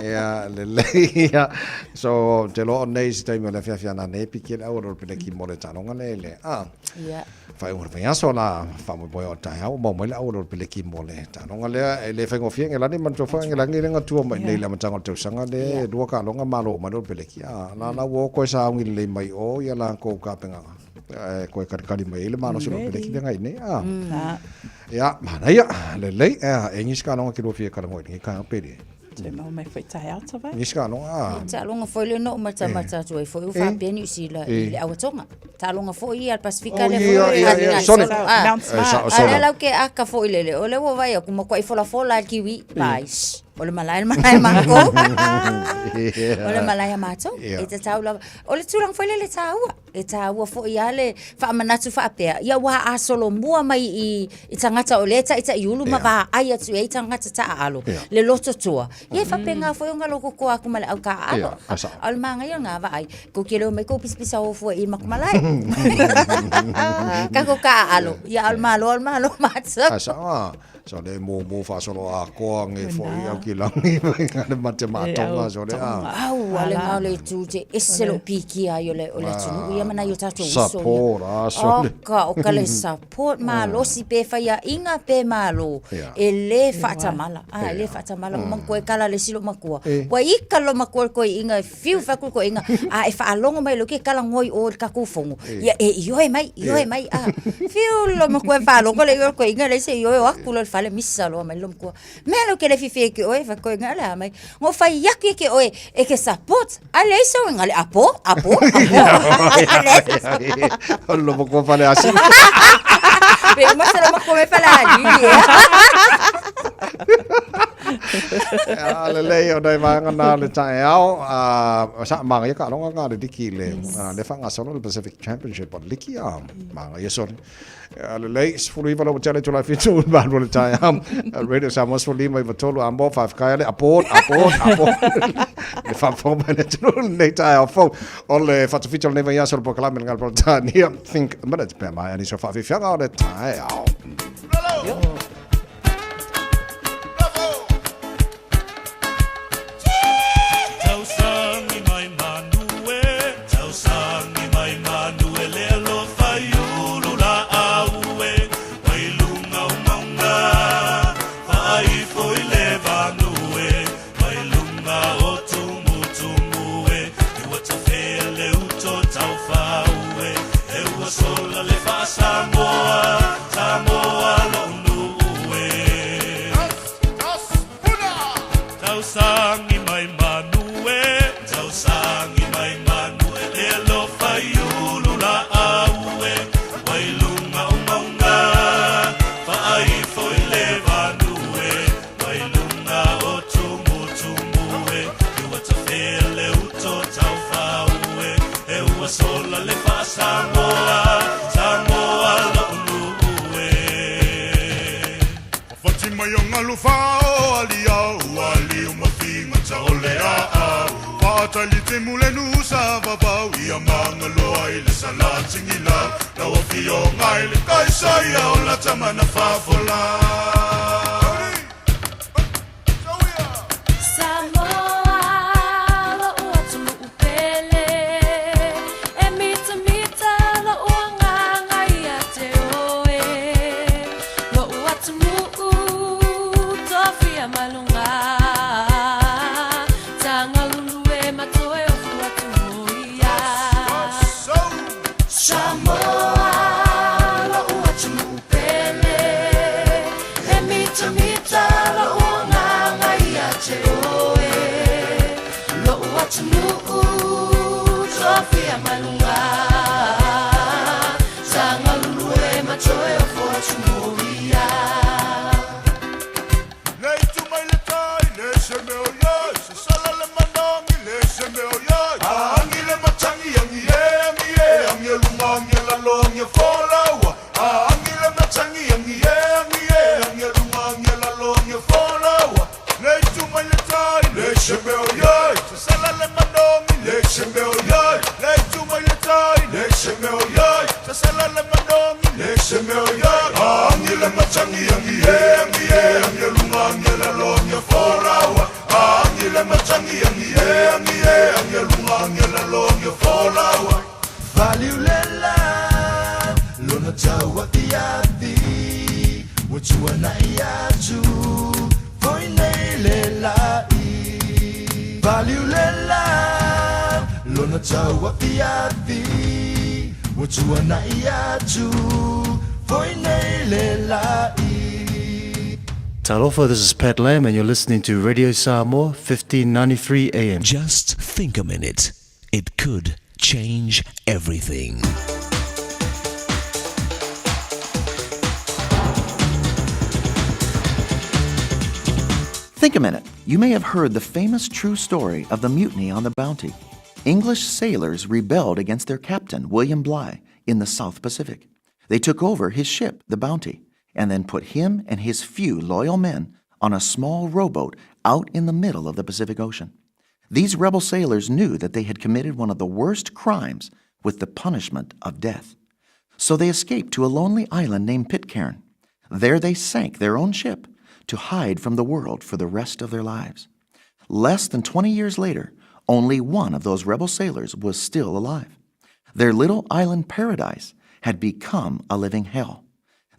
Ia, lelei ia. So, te loa o nei se taimi o le afiafi ana nei piki le aua loro pele ki mo le taaloga le le. Ah. Ia. Faaiuga o le vaiaso la faamoemoe o taeao ua maua mai le au o le peleki mo le taaloga lea e le faigofie Engelani manatua foi Engelani lea na tua mai nei i le amataga o le tausaga lea e lua taaloga malo uma ai le peleki a la la ua o toe sauni lelei mai o ia latou tapenaga e toe kalikali mai ai le malosi o le peleki lea na i nei a ia manaia lelei e nisi taaloga ke lua fia talanoa i lenei taeao pe le. Toe maua mai foi taeao Tavai. Nisi taaloga a. Taaloga foi lea na ou matamata atu ai foi ua faapea Niu Sila i le auatoga. Taaloga foi ia a le Pasefika Oh, lea ia, foi. ia, ia, sole. Ah, Mount Smart. A lea lau ke aka foi lele, o lea ua vaai atu matuai folafola lava le kiwi. Vai, shh, o le malae le malae a matou. O le malae a matou. E tatau lava. O le tulaga foi lele e taua. E taua foi lava le faamanatu faapea, ia aua a solomua mai i i tagata o lea e taitaiulu ma vaai atu i ai tagata taaalo le lototua, ia e faapena foi ona lototoa atu ma le au taaalo. A o le manaia o lena vaai, tou te le omai tou pisapisa o fua i le matou malae. Tatou taaalo, ia a o le Malo, o le Malo matou. Ae sao a. So le mumu faasolo atoa nge foi au ki langi le mate matonga so le a. Au ale ngā le tu te ese lo pikia ai o le o le atunuu ia mana i o tātou uso. Support a so le. Oka o ka le support malosi pe faiaʻiga pe malo e lē faatamala a e lē faatamala uma koe kala le isi lou matua ua ika lou matua i le toeaina e fiu fai atu le toeaina a e faalogo mai loa ke kala goi o i le tatou fono ia e ioe mai ioe mai a fiu lou matua e faalogo le ioe o le toeaina leai se ioe o atu loa i le fale misa loa mai lou matua mea lea ou te le fiafia ia te oe fai atu le toeaina o le a mai na ou fai atu ia te oe e te support a leai se uiga le apo apo apo O le matua fale asi. Pe uma se le matua me fale alii e. A lelei o nai vaega na o le taeao, a sa manaia taaloga na a le liki i le le faagasolo le Pacific Championship o le liki a manaia sole. A lelei, 19 lau tele itula e 7 i le 8 o le taeao. Radio Samoa 15 i 3 a mo faafetai ale aboard, aboard, aboard. Le faafofoga mai le atunuu i lenei taeao fou. O le fatufita o lenei vaiaso o le polokalame le Galo Peretania, Think a Minute, pe a maea nisi o faafiafiaga o le taeao. Tausangi mai manu e, tausangi mai manu e le alofa i ulu laau e, mai luga o mauga, faaifo i le vanu e, mai luga o tumutumu e, i ua tafea le uto taufau e, e ua sola le faa-Samoa, Samoa lou nuu e. Tausangi mai manu e, tausangi mai manu e, le alofa i ulu laau e, mai luga o mauga, faaifo i le vanu e, mai luga o tumutumu e, i ua tafea le uto taufau e, e ua sola le faa-Samoa, Samoa lou nuu e. Fati mai o ngalu fao ali au ali o mafinga ta o le a au Faatali te mule nusa vavau ia mangaloa i le salatingi lau Lau afioga i le kaisaia o la tamana fafola. Samoa, lo'u atunuu pele, e mitamita lo'u agaga ia te oe. Lo'u atunuu, tofia mai luga, tagalulu e ma toe ofu atu o ia. Samoa, lo'u atunuu pele, e mitamita lo'u agaga ia te oe. Lo'u atunuu, tofia mai luga, tagalulu e ma toe ofu atu o ia. Le itu mai le tai, le se mea o iai, se sala le manangi, le se mea o iai. Angi le matangi, angi e, angi e, angi e luma, angi e lalo, angi e folaua. Angi le matangi, angi e, angi e, angi e luma, angi e lalo, angi e folaua. Le itu mai le tai, le se mea o iai, se sala le manangi, le se mea o iai. Le itu mai le tai, le se mea o iai, se sala le manangi, le se mea o iai. Angi le matangi, angi e, angi e, angi e luma, angi e lalo, angi e folaua. Angi le matangi, angi e, angi e, angi e luma, angi e lalo, angi e folaua. Valiulela, lona tau afiafi, ua tuana'i atu, foi nei le la'i. Valiulela, lona tau afiafi, ua tuana'i atu, foi nei le la'i. Talofa, this is Pat Lam, and you're listening to Radio Samoa, 1593 AM. Just think a minute. It could change everything. Think a minute. You may have heard the famous true story of the mutiny on the Bounty. English sailors rebelled against their captain, William Bligh, in the South Pacific. They took over his ship, the Bounty, and then put him and his few loyal men on a small rowboat out in the middle of the Pacific Ocean. These rebel sailors knew that they had committed one of the worst crimes with the punishment of death. So they escaped to a lonely island named Pitcairn. There they sank their own ship to hide from the world for the rest of their lives. Less than 20 years later, only one of those rebel sailors was still alive. Their little island paradise had become a living hell.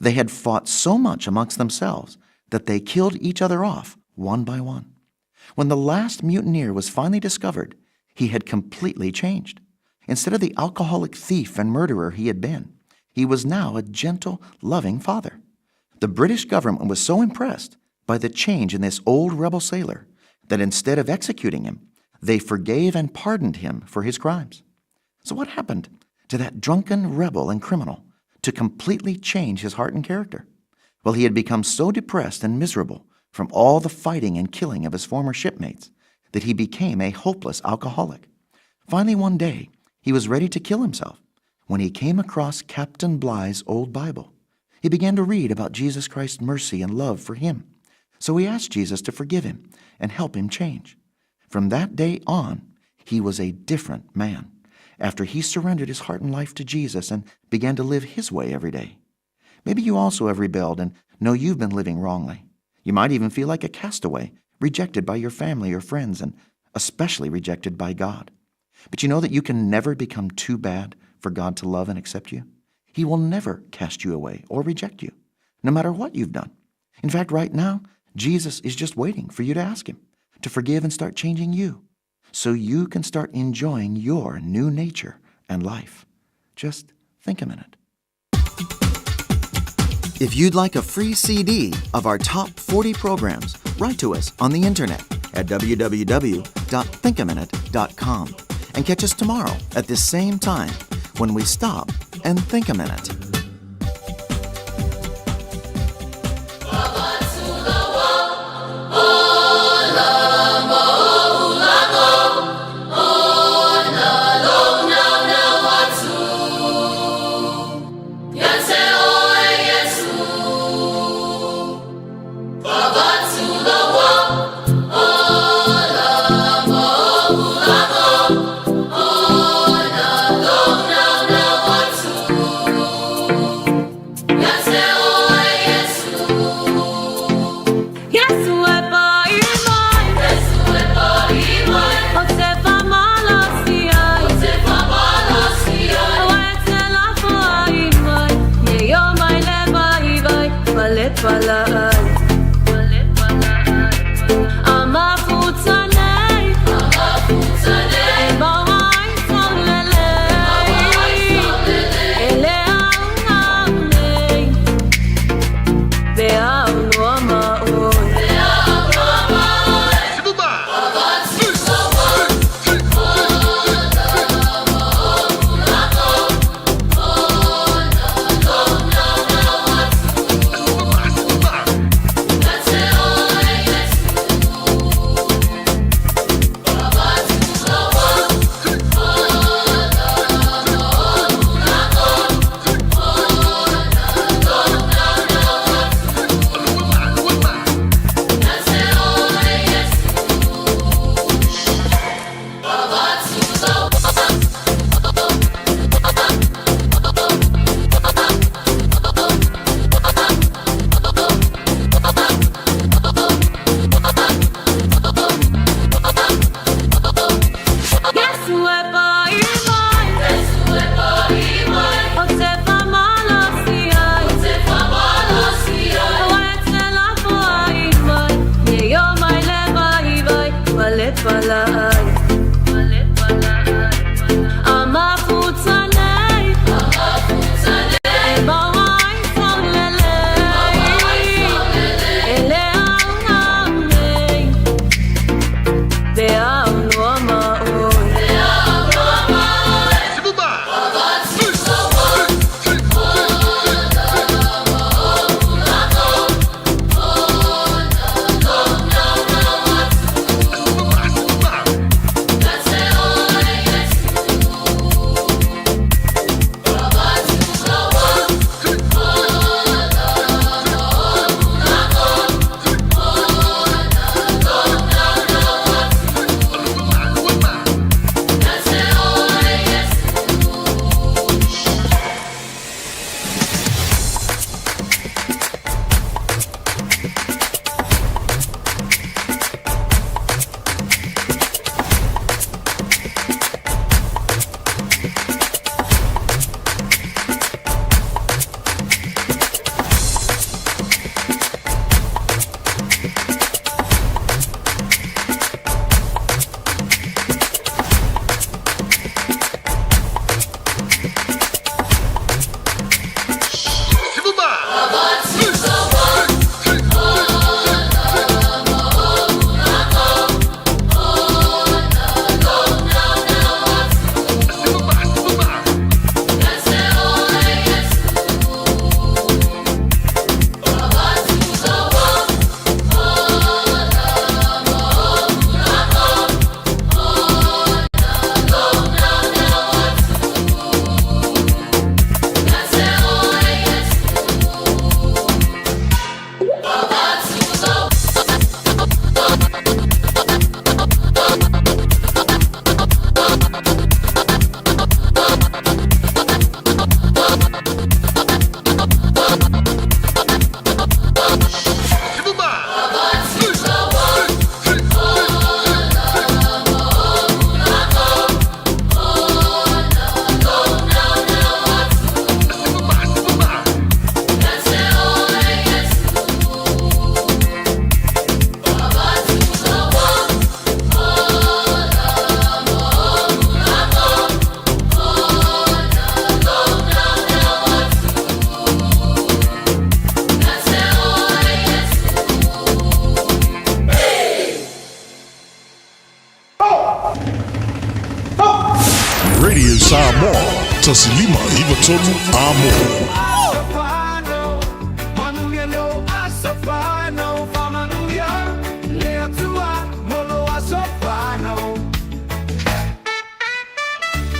They had fought so much amongst themselves that they killed each other off one by one. When the last mutineer was finally discovered, he had completely changed. Instead of the alcoholic thief and murderer he had been, he was now a gentle, loving father. The British government was so impressed by the change in this old rebel sailor that instead of executing him, they forgave and pardoned him for his crimes. So, what happened to that drunken rebel and criminal to completely change his heart and character? Well, he had become so depressed and miserable from all the fighting and killing of his former shipmates that he became a hopeless alcoholic. Finally, one day, he was ready to kill himself when he came across Captain Bligh's old Bible. He began to read about Jesus Christ's mercy and love for him. So he asked Jesus to forgive him and help him change. From that day on, he was a different man after he surrendered his heart and life to Jesus and began to live his way every day. Maybe you also have rebelled and know you've been living wrongly. You might even feel like a castaway, rejected by your family or friends, and especially rejected by God. But you know that you can never become too bad for God to love and accept you? He will never cast you away or reject you, no matter what you've done. In fact, right now, Jesus is just waiting for you to ask Him to forgive and start changing you so you can start enjoying your new nature and life. Just think a minute. If you'd like a free CD of our top 40 programs, write to us on the internet at www.thinkaminute.com and catch us tomorrow at this same time when we stop and think a minute. Ele Radio Samoa, 1593 Amo.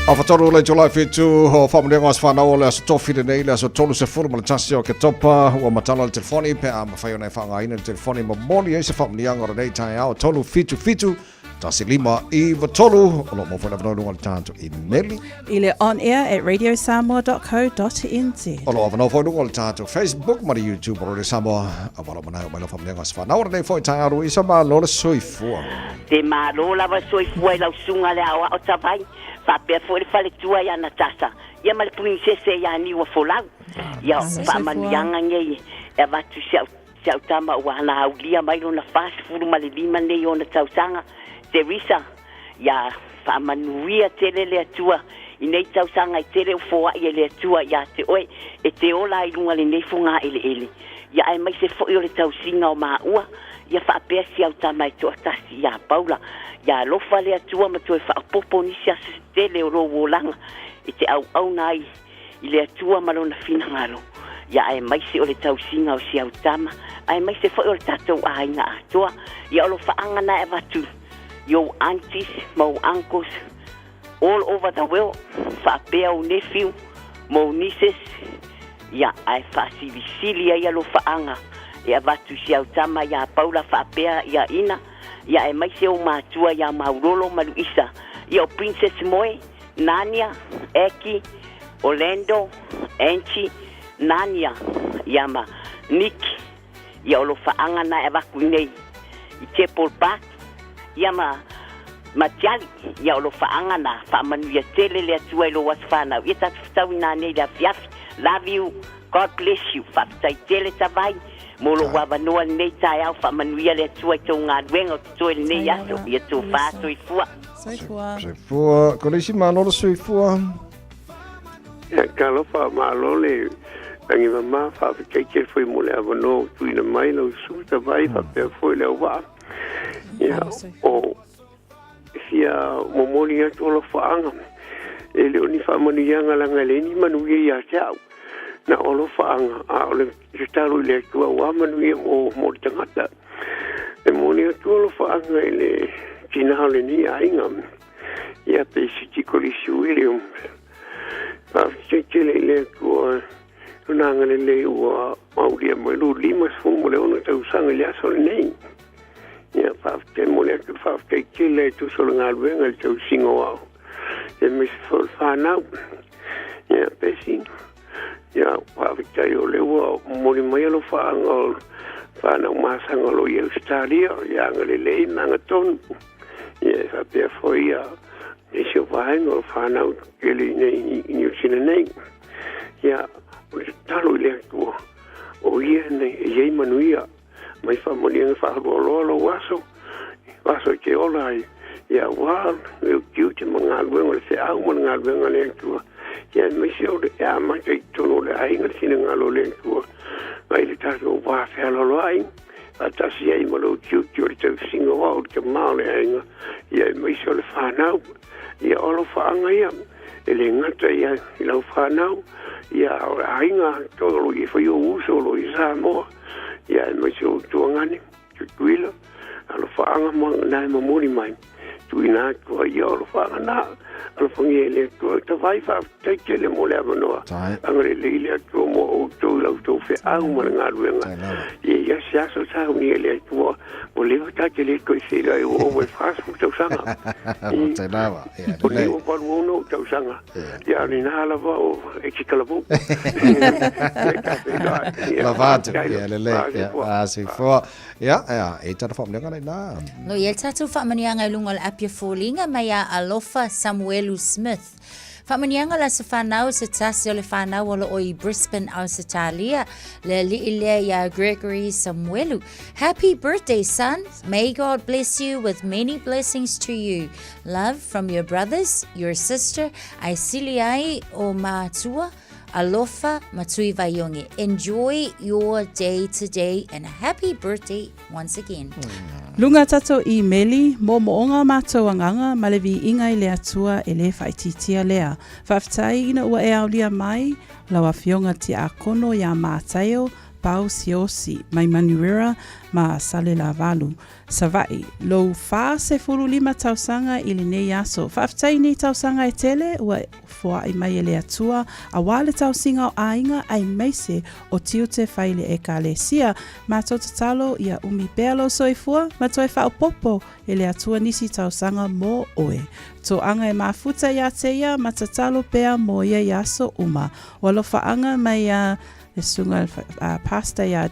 Afatolu le itula e fitu o faamanuiaga o aso fanau o le aso tofi lenei le aso 31 o Oketopa ua matala le telefoni pe a mafai ona e faaaogaina le telefoni momoli ai se faamanuiaga o lenei taeao 377 1593 o lo o maua foi le avanoa i luga o le tatou imeli I le onair at radiosamoa.co.nz. O lo o avanoa foi i luga o le tatou Facebook ma le YouTube o Radio Samoa aua lou manae o mai lau faamanuiaga o aso fanau o lenei foi taeao Luisa malo le soifua. Te malo lava soifua i lau susuga le aoao Tavai, faapea foi le faletua ia Natasa, ia ma le puninsese ia Niua Folau. Ia faamanuiaga nei e avatu si au si au tama ua na aulia mai lona 45 nei ona tausaga, Teresa, ia faamanuia tele le Atua i nei tausaga e tele o foai e le Atua ia te oe e te ola ai luga lenei fogaeleele. Ia aemaise foi o le tausiga o maua, ia faapea si au tama e toatasi ia Paula, ia alofa le Atua ma toe faaopoopo nisi aso se tele o lou olaga e te auauna ai i le Atua ma Lona finagalo, ia aemaise o le tausiga o si au tama, aemaise foi o le tatou aiga atoa. Ia alofaaga na e avatu i ou aunties ma ou uncles all over the world, faapea ou nephew ma ou nieces, ia ae faasilisili ai alofaaga e avatu i si au tama ia Paula faapea ia Ina, ia aemaise ou matua ia Maulolo ma Luisa, ia o Princess Moe, Nania, Eki, Orlando, Angie, Nania, ia ma Nick, ia o lo faaga na e avaku i nei i Chapel Park, ia ma ma Tiali, ia o lo faaga na faamanuia tele le Atua i lou aso fanau, ia tatou fetau i nanei i le afiafi. Love you, God bless you. Faafetai tele Tavai mo lou avanoa lenei taeao, faamanuia le Atua i tou galuega o totoe lenei aso, ia tofa soifua. Soifua. Soifua. Ko le isi malo le soifua. Ia, talofa malo le lagi mama, faafetai tele foi mo le avanoa ua tuuina mai lau susuga Tavai faapea foi le auvaa. Ia, o fia momoli atu alofaaga e le o ni faamanuiaga leaga e leai ni manuia ia te au na o alofaaga a o le tatalo i le Atua aua manuia mo, mo le tagata. E momoli atu alofaaga i le tinā o lenei aiga ia Peisiti Kolisi Williams. Faafetai tele i le Atua Lona agalelei ua aulia mai lou 56 tausaga i le aso lenei. Ia, faafetai momoli atu le faafetai tele e tusa o le galuega i le tausiga o au aemaise foi o le fanau. Ia, Pesi, ia, faafetai o lea ua momoli mai alofaaga o fanau masaga o lo o i Ausetalia, ia agalelei ma agatonu. Ia, e faapea foi ia nisi o vaega o fanau tele i nei i Niu Sila nei. Ia, o le tatalo i le Atua, o ia nei e i ai manuia, mai faamanuiaga faaloaloa lou aso, aso e te ola ai, ia aua le utiuti ma galuega o le feau ma le galuega a le Atua, ia aemaise o le e amata i totonu o le aiga le finagalo o le Atua, mai le tatou va fealoaloai, faatasi ai ma le utiuti o le tausiga o au le tama o le aiga, ia aemaise o le fanau, ia o alofaaga ia. E le gata ia i lau fanau, ia o le aiga atoa o lo o i ai foi ou uso o lo o i Samoa, ia aemaise o Tuagane, Tutuila, alofaaga ma na e momoli mai, tuuina atu ai ia alofaaga na, alofagia e le Atua. Tavai faafetai tele mo le avanoa, agalelei le Atua mo outou i la outou feau ma le galuega. Ia i ai se aso saunia e le Atua, Ua leva ta te le toe feiloai ua ova i le 40 tausaga. Faafetai lava. Ia, O lelei. nei ua 86 tausaga. Ia, o lena lava o e te talavou. Ia, ta feiloai. Ia, Lava atu. faafetai Ia, lava. lelei. Ia, Soifua. ah, soifua. Ia, ia, e tana faamanuiaga nei nā. No ia le tatou faamanuiaga i luga o le api o foliga mai a Alofa Samuelu Smith. Faamanuiaga o le aso fanau se tasi o le fanau o lo o i Brisbane, Ausetalia, le ali'i lea iā Gregory Samuelu. Happy birthday son, may God bless you with many blessings to you. Love from your brothers, your sister, ae sili ai o mātua, Alofa ma Tui Vaiogi. Enjoy your day today and happy birthday once again. Luga tatou imeli, moomooga o matou agaga ma le viiga i le Atua e lē faaitiitia lea. Faafetai ina ua e aolia mai lau Afioga Tiakono iā Mataio Pau Siaosi mai Manuera ma Salelavalu, Savaii, lou 45 tausaga i lenei aso. Faafetai i nei tausaga e tele ua foai mai e le Atua auā le tausiga o aiga aemaise o tiute fai le Ekalesia. Matou tatalo ia umi pea lou soifua ma toe faaopoopo e le Atua nisi tausaga mō oe. Toaga e mafuta iā te ia ma tatalo pea mō ia i aso uma. O alofaaga mai iā le susuga pastor iā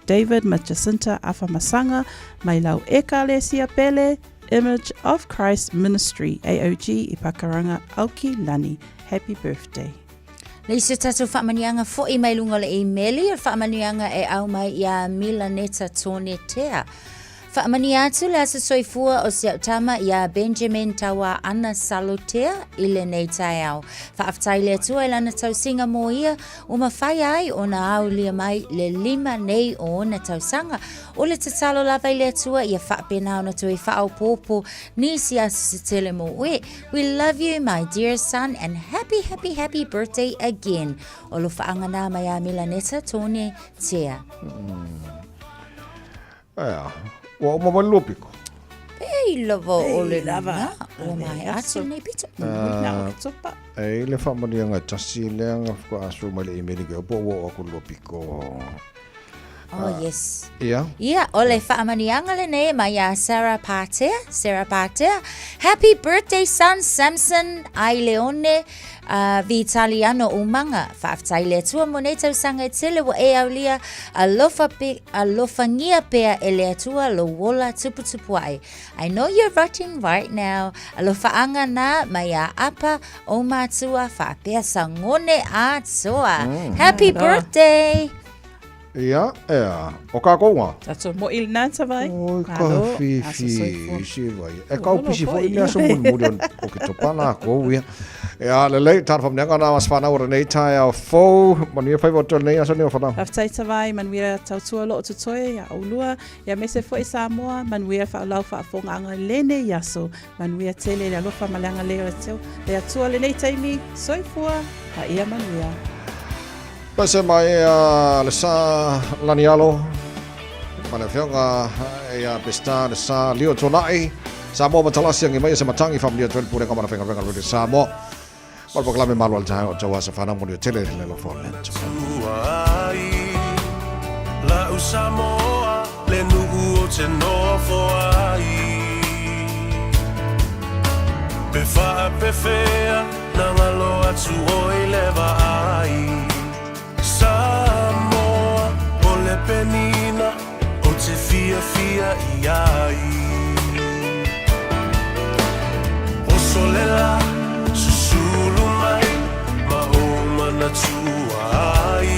David ma Jacinta Afamasaga mai lau Ekalesia pele Image of Christ Ministry AOG i Pakaranga Aukilani. Happy birthday. Le isi o tatou faamanuiaga foi mai luga o le imeli, o le faamanuiaga e au mai iā Milaneta Tonetea. Faamanuia atu le aso soifua o si au tama iā Benjamin Tauaana Salotea i lenei taeao. Faafetai le Atua i lana tausiga mo ia, ua mafai ai ona aulia mai le lima nei o ona tausaga. O le tatalo lava i le Atua ia faapena ona toe faaopoopo nisi aso se tele mo oe. We love you my dear son and happy happy happy birthday again. O lofaaga nā mai a Milaneta Tone Tea. Ea, ua uma mai le lua piko. Pei lava o le lava. Ua mai atu nei pito. E i le faamanuiaga e tasi lea nga asu mai le email ke po ua oo aku le lua piko. Oh, yes. Ia. Ia, o le faamanuiaga lenei mai iā Sarah Patea, Sarah Patea. Happy birthday son Samson Aileone uh, Vitaliano Umaga. Faafetai le Atua mo nei tausaga e tele ua e aulia alofa pe, alofangia pea e le Atua lou ola tuputupu ae. I know you're rotting right now. Alofaaga nā mai a Apa o Matua faapea Sagone atoa. Happy birthday! Ia, ea, o kākou ngā. Tatou moʻi lena Tavai. Oi, ka fifi, si vai. E kau pisi foi mea so muli muli o ke topa nā kou ia. Ea, lelei, tāna whamneanga nā mas whanau ora nei tae au fou. Manuia whaiwa o tō nei aso nei o whanau. Faafetai Tavai, manuia tautua loo totoe ia oulua, ia mese foi Samoa, manuia whaolau whaafonganga lenei aso, manuia tele le alofa ma le agalelei o le Atua lenei taimi, soifua ma ia manuia. Pese mai a le sa Lanialo, ma le afioga ia Pesita le sa Lio Tuanai, Samoa Matalasi angi mai e se matangi whamunia tuel pulega mana whenga whenga ruri Samoa. Ma le polokalame malo a le taeao o tau asa whanau manuia tele le alofa o le Atua. La'u Samoa le nu'u o te nofo ai Pe faapefea na galo atu oi le vaai Samoa o le penina o te fiafia i ai Oso le la susulu mai ma ou manatua ai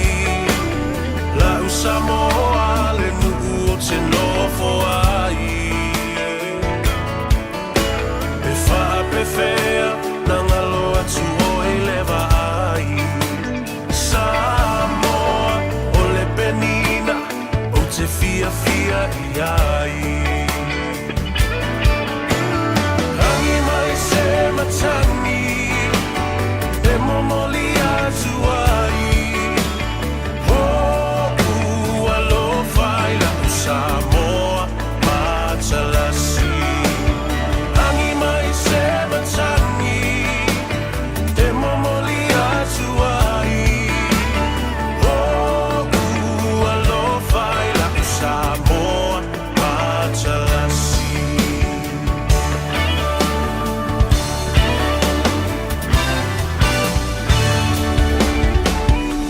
La'u Samoa le nu'u o te nofo ai Pe faapefea na galo atu oi le vaai Samoa o le penina ou te fiafia i ai Angi mai se matangi e momoli atu ai Ho'u alofa i la'u Samoa matalasi Angi mai se matangi e momoli atu ai Ho'u alofa i la'u Samoa matalasi.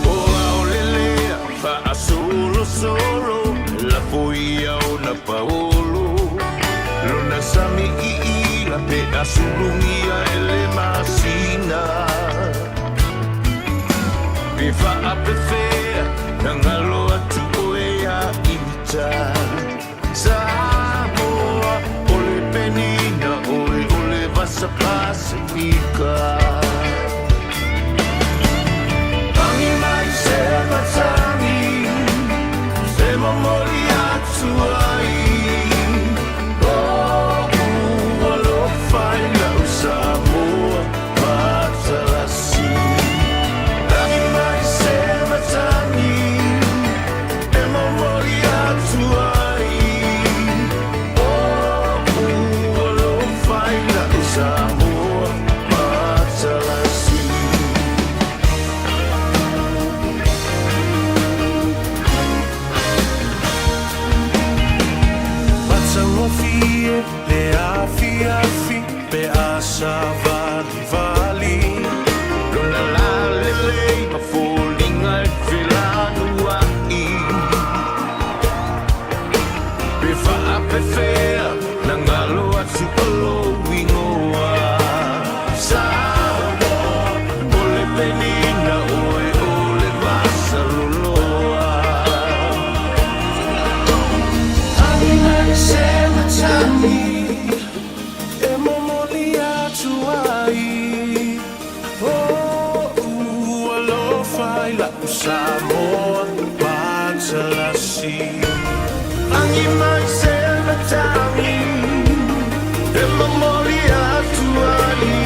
O aolelea faasolosolo lafo ia ona paolo lona sami iila pe asulugia e le masina pe faapefea na galo atu oe ia imita Samoa o le penina oe o le vasa Pasifika Angi mai se matangi e momoli atu ai. e le afiafi pe a savalivali. Lona lalelei ma foliga e felanua'i. Pe faapefea na galo atu o lou igoa. Samoa, o le penina oe o le masaloloa. Agi mai se matagi e momoli atu ai Lo'u alofa i la'u Samoa matalasi. Agi mai se matagi e momoli atu ai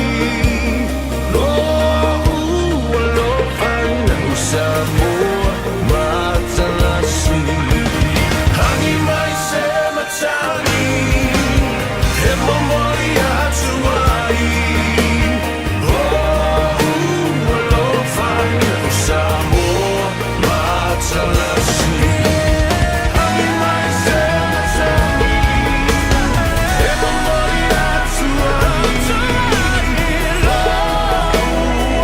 Lo'u alofa i la'u Samoa matalasi. Agi mai se matagi e momoli atu ai Lo'u alofa i la'u Samoa matalasi. Agi mai se matagi e momoli atu ai Lo'u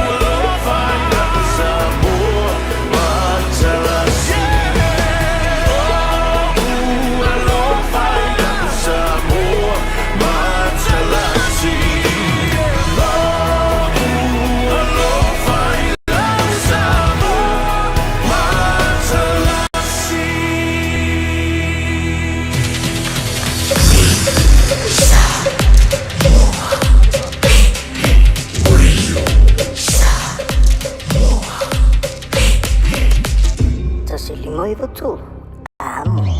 alofa i la'u Samoa matalasi. Lo'u alofa i la'u Samoa matalasi. Lo'u alofa i la'u Samoa matalasi. 153 Amo.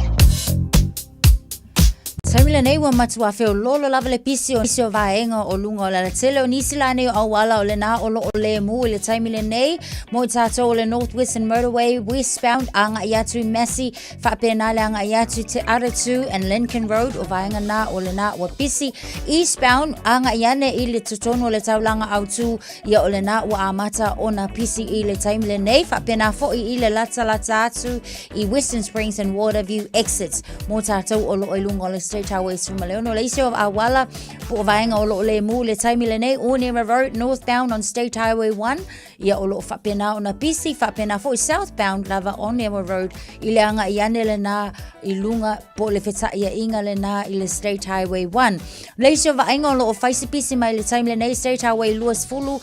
Taimi lenei ua matua feoloolo lava le pisi o nisi o vaega o luga o le alatele o nisi lanei o auala o lena o loo lemu i le taimi lenei mo i tatou o le North Western Motorway westbound agaʻi atu i Massey faapena le agaʻi atu Te Aratū and Lincoln Road o vaega na o lena ua pisi eastbound agaʻi ane i le totonu o le taulaga autū ia o lena ua amata ona pisi i le taimi lenei faapena foʻi i le latalata atu i Western Springs and Waterview exits mo tatou o loo i luga o le State Highway 16. Le isi o auala po o vaega o loo lemu i le taimi lenei Onera Road northbound on State Highway 1 ia o loo faapena ona pisi faapena foʻi southbound lava Onewa Road i le agaʻi ane lena i luga po o le fetaʻiaʻiga lena i le State Highway 1. Le isi o vaaiga o loo fai se pisi mai le taimi lenei State Highway 20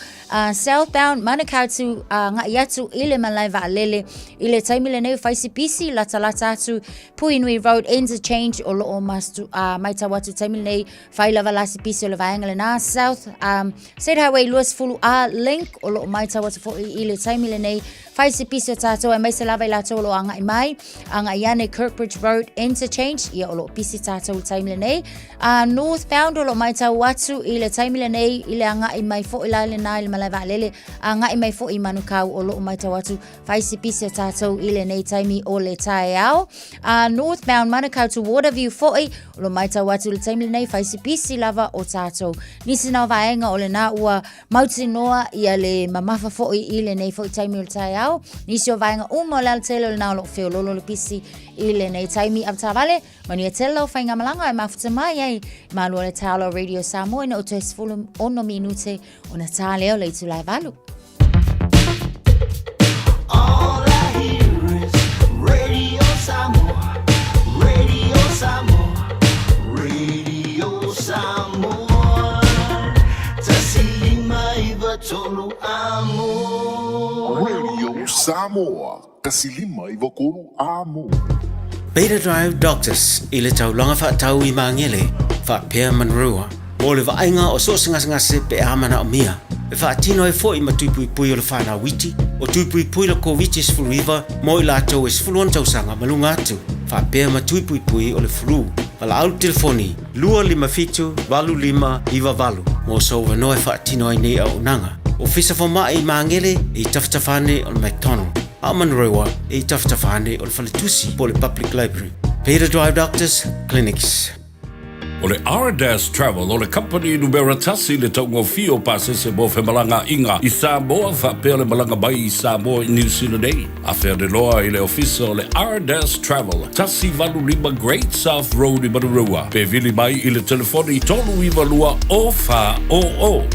southbound Manukau to agaʻi atu i le malae vaalele i le taimi lenei fai se pisi latalata atu Puhinui Road interchange o loo mastu, maitau atu taimi lenei fai lava la se pisi o le vaega lena South State Highway 20 A link o loo maitau atu foʻi i le taimi lenei fai se pisi o tatou aemaise lava i latou o loo agaʻi mai agaʻi ane Kirkbridge Road interchange ia o loo pisi tatou i le taimi lenei northbound o loo maitau atu i le taimi lenei i le agaʻi mai foʻi la lena i le malae vaalele agaʻi mai foʻi i Manukau o loo maitau atu fai se pisi o tatou i lenei taimi o le taeao. Northbound Manukau to Waterview foʻi o loo maitau atu i le taimi lenei fai se pisi lava o tatou. Nisi na o vaega o lena ua mautinoa ia le mamafa foʻi i lenei foʻi taimi o le taeao. Nisi o vaega uma o le alatele o lena o loo feoloolo le pisi i lenei taimi. Avetaavale, manuia tele lau faigamalaga e mafuta mai ai malu o le taeao Radio Samoa ina o toe 16 minute ona tā lea o le itula e 8. All I hear is Radio Samoa, Radio Samoa, Radio Samoa. 159 amo. Radio Samoa, 153 amo. Beta Drive Doctors i le taulaga faatau i Magele faapea Manurewa mo le vaaiga o so o se gasegase pe a manaomia e faatino ai foʻi ma tuipuipui o le fanau iti o tuipuipui le Koviti-19 mo i latou e 16 tausaga ma luga atu faapea ma tuipuipui o le flu. Valaau le telefoni 257 8598 mo sou avanoa e faatino ai nei auaunaga. Ofisa Fomai i Magele e i tafatafa ane o le McDonald, a o Manurewa e i tafatafa ane o le Faletusi po o le Public Library. Beta Drive Doctors Clinics. O le Ardas Travel o le kamupani numera tasi i le taugofie o pasese mo femalagaaiga i Samoa faapea le malaga mai i Samoa i Niu Sila nei. Afe ane loa i le ofisa o le Ardas Travel, 185 Great South Road i Manurewa, pe vili mai i le telefoni 392 0400,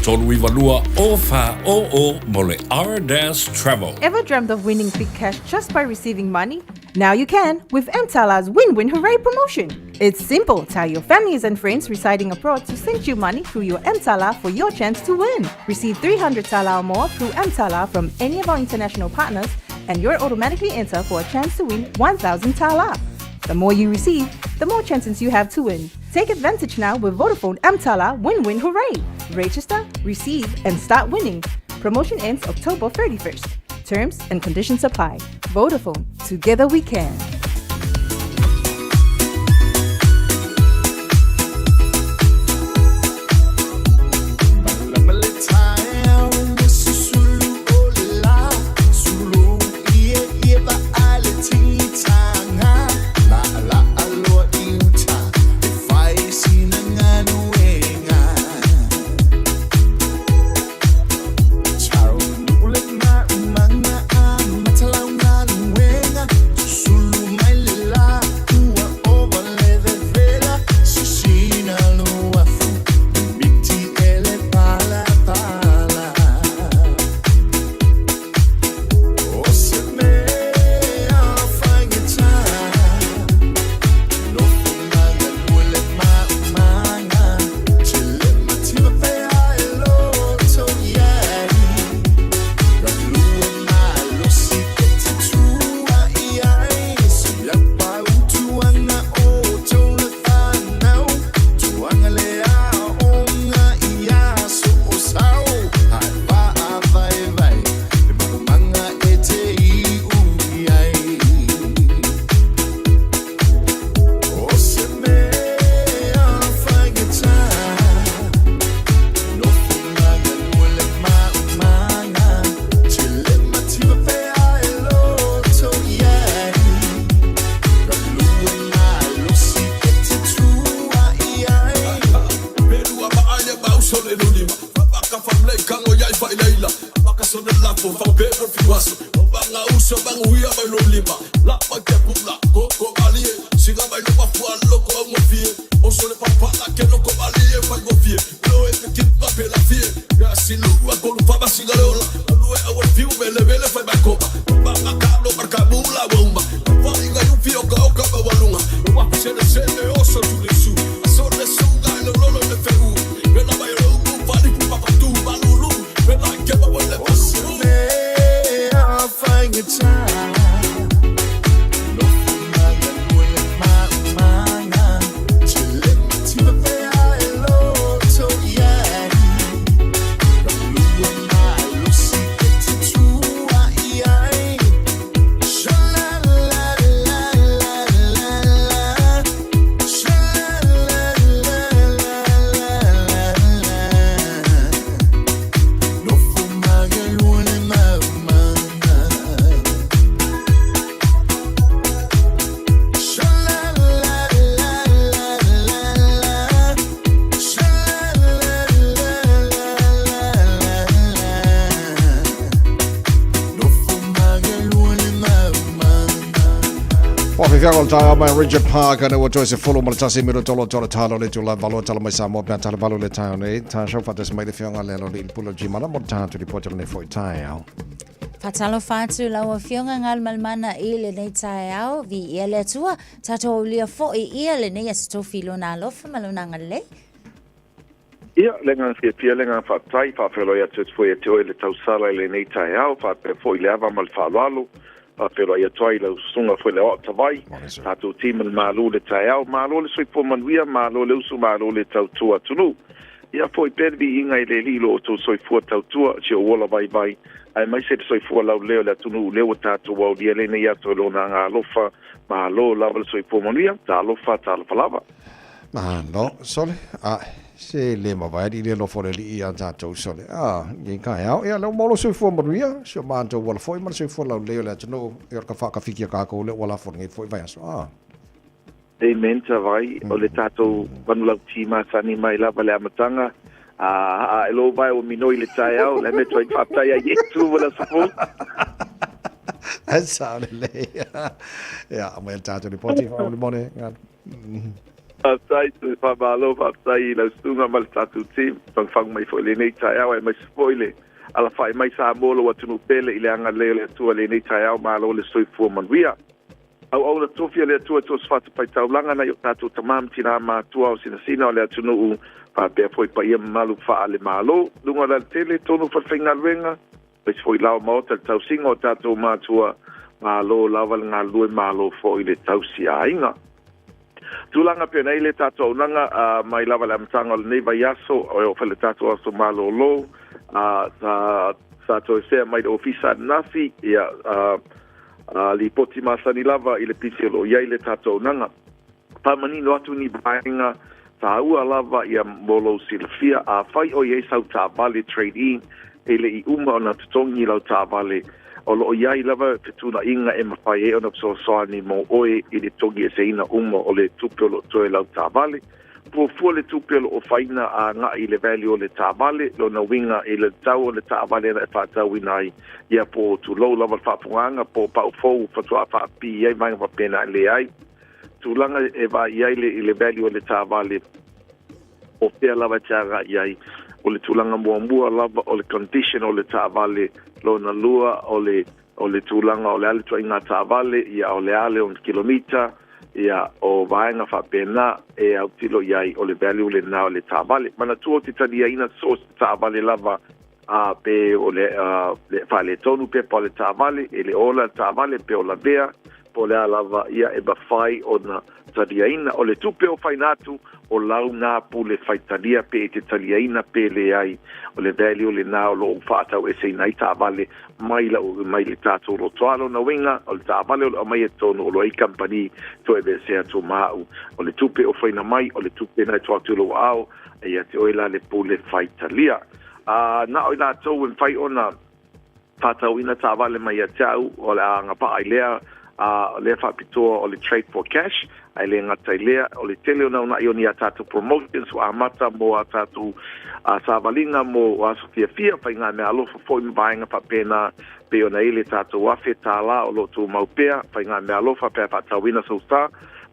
392 0400 mo le Ardas Travel. Ever dreamt of winning big cash just by receiving money? Now you can with Mtala's Win Win Hooray promotion. It's simple. Tell your families and friends residing abroad to send you money through your Mtala for your chance to win. Receive 300 Tala or more through Mtala from any of our international partners and you're automatically entered for a chance to win 1,000 Tala. The more you receive, the more chances you have to win. Take advantage now with Vodafone Mtala Win Win Hooray. Register, receive, and start winning. Promotion ends October 31st. Terms and conditions apply. Vodafone, together we can. Faafefiaga o le taeao mai Richard Parker ne ua toe se fulu ma le tasi miro tolo tolo talo le tula valo tala mai Samoa pe tala valo le taeao nei ta shau faatasi mai le fioga le alo le pula Jimana mo le tatou lipoti o lenei foi taeao. Faatalofa atu lau Afioga Galumalemana i lenei taeao, viia le Atua, tatou aulia foi ia lenei Aso Tofi i Lona alofa ma Lona agalelei. Ia, le agaga fiafia, le agaga faafetai, faafeiloai atu atu foi ia te oe le tausala i lenei taeao, faapea foi le ava ma le faaaloalo, faafeiloai atu ai i lau susuga foi le Aoao Tavai, tatou team i le malu i le taeao, malo le soifua manuia, malo le usu, malo le tautua atunuu. Ia foi pea le viiga i le Alii i lo outou soifua tautua, si ou ola vaivai, aemaise le soifua laulelei o le atunuu lea ua tatou aulia lenei aso i Lona aga alofa, malo lava le soifua manuia, talofa, talofa lava. Malo, sole, a se le mavae alii le alofa o le Alii ia tatou, sole, a, i taeao, ia, lea ua maua lou soifua manuia, si o matou ala foi ma le soifua laulelei o le atunuu, ia o le ka faakafiki a kakou lea ua lafo i lenei foi vaiaso, a. Amen Tavai, o le tatou manulauti masani mai lava le amataga, a haa e lou vae ua minoi le taeao, le mea tuai faafetai ai Iesu mo le aso fou. Sao lelei. Ia, aumai le tatou lipoti faamolemole. Faafetai, faamalo, faafetai i lau susuga ma le tatou team, fagufagu mai foi i lenei taeao aemaise foi le alafai mai Samoa lou atunuu pele i le agalelei o le Atua i lenei taeao, malo le soifua manuia. Auauna tofi a le Atua i so o se fatafaitaulaga nai o tatou tama ma tina matutua o sinasina o le atunuu faapea foi paia mamalu faale-Malo. Luga o le alatele, tonu falefaigaluega, aemaise foi lao maota le tausiga o tatou matua, malo lava le galulue, malo foi le tausi aiga. Tulaga pea nei le tatou auaunaga mai lava i le amataga o lenei vaiaso, e oo foi i le tatou aso malolo, sa sa toesea mai le ofisa ananafi, ia, lipoti masani lava i le pisi o lo o i ai le tatou auaunaga. Faamanino atu ni vaega taua lava ia mo lou silafia, afai o i ai sau taavale trade-in e le i uma ona totogi lau taavale, o lo o i ai lava fetuunaiga e mafai ai ona fesoasoani mo oe i le togieseina uma o le tupe o lo o toe lau taavale. Fuafua le tupe o lo o ofaina agai i le value o le taavale, lona uiga i le tau o le taavale na e faatauina ai, ia po o tulou lava le faafofogaaga po o pau fou faatoa faapipii ai vaega faapena e leai. Tulaga e vaai i ai le i le value o le taavale, o fea lava e te agai i ai, o le tulaga muamua lava o le condition o le taavale, lona lua o le o le tulaga o le a le ituaiga taavale, ia o le a le ona kilomita, ia o vaega faapena e autilo i ai o le value lena o le taavale. Manatua ou te taliaina so o se taavale lava a pe o le le faaletonu pepa o le taavale, e le ola le taavale pe o lavea, po o le a lava, ia e mafai ona taliaina. O le tupe o faina atu, o lau na pule faitalia pe e te taliaina pe leai. O le value lena o lo o faataueseina ai taavale mai lau mai le tatou lotoa. Lona uiga, o le taavale o lo o aumaia i totonu o lo o i ai kamupani toe aveesea atu ma au. O le tupe o faina mai, o le tupe na e tuu atu i lou aao, e ia te oe la le pule faitalia. A na o i latou e mafai ona faatauina taavale mai ia te au, o le a agavaa i lea, a lea faapitoa o le Trade for Cash, ae le gata i lea, o le tele o naunai o ni a tatou promotions ua amata mo a tatou savaliga mo aso fiafia, faiga meaalofa foi ma vaega faapena, pei ona i ai le tatou $1,000 o lo o tumau pea, faiga meaalofa pe a faatauina sou sa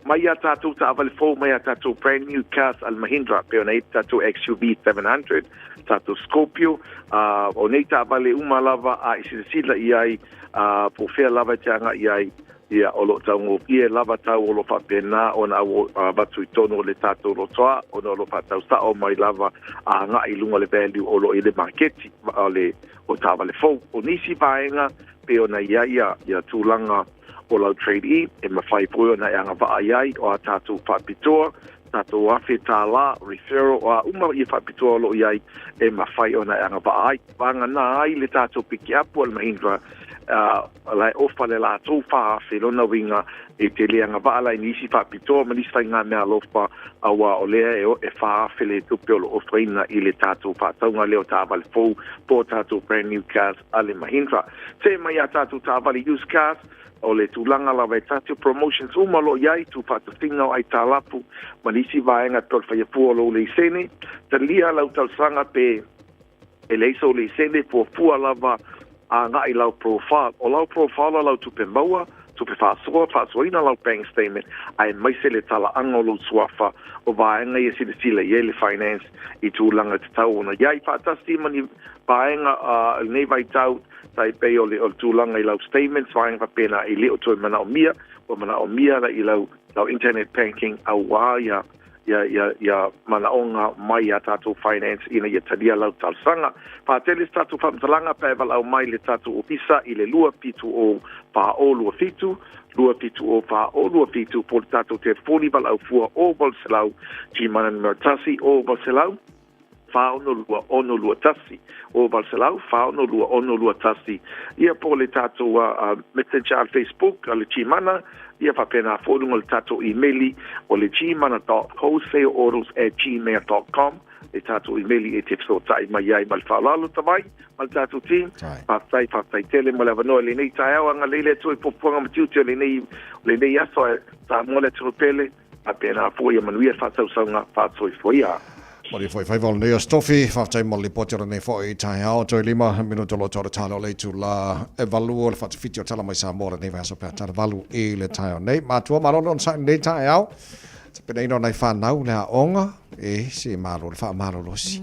mai ia tatou taavale fou, mai a tatou brand new cars a le Mahindra, pei ona i ai le tatou XUV 700, tatou Scorpio, ā, o nei taavale uma lava a i silasila i ai, ā, po o fea lava e te agai i ai, ia, o lo o taugofie lava tau o lo o faapena ona avatu i totonu o le tatou lotoa, ona o lo o faatau sao mai lava a agai i luga o le value o lo o i le maketi o le o taavale fou. O nisi vaega pei ona i ai ia, ia tulaga o lau trade-in, e mafai foi ona e agavaa i ai o a tatou faapitoa, tatou $1,000, referral, o a uma ia faapitoa o lo o i ai e mafai ona e agavaa ai. Vagana ai le tatou pikiapu a le Mahindra, la e ofa le latou 4,000, lona uiga e te le agavaa la i nisi faapitoa ma nisi faiga meaalofa, auā o lea e e 4,000 le tupe o lo o ofaina i le tatou faatauga lea o taavale fou po o tatou brand new cars a le Mahindra. See mai a tatou taavale used cars, O le tulaga lava e tasi o promotions uma o lo o i ai, tuufaatasiga o aitalafu ma nisi vaega e pei o le faiafua o lou leisene, talia lau talosaga pe e leai sou leisene, fuafua lava agai i lau profile. O lau profile o lau tupe maua, tupe faasoa, faasoaina lau bank statement, aemaise le talaaga o lou suafa, o vaega ia silasila i ai le finance i tulaga e tatau ona i ai. Faatasi ma ni vaega o lenei vaitau, tai pei o le, o le tulaga i lau statements, vaega faapena e le o toe manaomia, ua manaomia la i lau, lau internet banking auā ia, ia, ia, ia manaoga mai a tatou finance ina ia talia lau talosaga. Faatele se tatou faamatalaga pe a e valaau mai le tatou ofisa i le 270 4027, 270 4027 po o le tatou telefoni valaau fua 0800 Gmail numera 1 0800 462 621, 0800 462 621. Ia po o le tatou messenger a le Facebook a le Gmana, ia faapena foi luga o le tatou imeli o le gmana.wholesaleautos@gmail.com le tatou imeli e te fesootai mai ai ma le faaaloalo Tavai ma le tatou team. Faafetai, faafetai tele mo le avanoa i lenei taeao. Agalelei le Atua i puapuaga ma tiute o lenei, o lenei aso. Ae Samoa le atunuu pele. Faapena foi ia manuia le faatausauga faasoifua ia. Malie foi faiva o lenei aso Tofi, faafetai mo le lipoti o lenei foi taeao. Toe 5 minuto o lo o toa le tala o le itula e 8 o le faatafiti o Tala Mai Samoa lenei vaiaso pe a tala 8 i le taeao nei. Matua malo le onosai i lenei taeao. Tapenaina o nai fanau le aoga, e se malo le faamalolosi.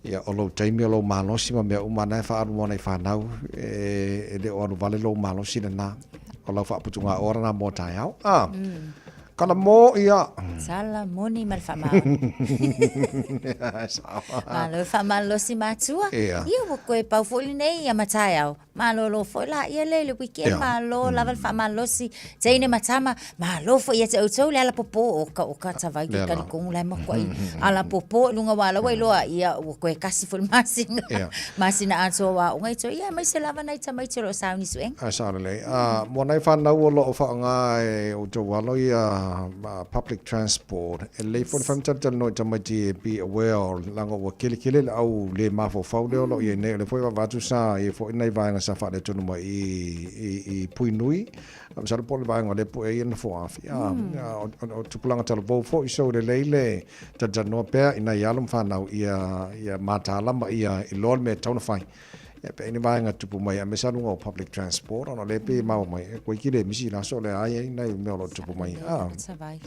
Ia, o lou taimi o lou malosi ma mea uma na e faaalu mo nai fanau, e le o alu vale lou malosi lena. O lau faaputugaoa lena mo taeao. Ah, Kala mo ia. Sala moni ma le faamaoni. Malo e faamalolosi matua. Ia. Ia ua koe pau foi lenei ia ma taeao. Malolo foi la ia le le weekend malo lava le faamalolosi. Teine ma tama, malo foi ia te outou le alapopo o ka o ka tavai ke talitonu la e makuai. Alapopo i luga wa la ua iloa ia ua koe kasi foi le masina. Masina atoa o aoga i toe ia aemaise lava nai tamaiti o lo o sauni suega. Ae sao lelei. Mo nai fanau o lo o faaaoga e outou alo ia public transport, e lelei foi le fai ma talatalanoa i tamaiti e be aware o leaga ua kelikele le au le mafaufau lea o lo o i ai nei. O lea foi e vaavaai atu sa i ai foi nai vaega sa faaletonu mai i Pui Nui, masalo po o le vaega o lea pue ai ia Nofoafi. O tupulaga talavou foi, so lelei le talatalanoa pea i nai alo ma fanau ia mataala ma ia iloa le mea e tatau ona fai. Ia pe ai ni vaega tupu mai aemaise lava luga o public transport ona o lea e pei e maua mai e koe ki le misi i le aso lea ai ai nai mea o lo o tupu mai.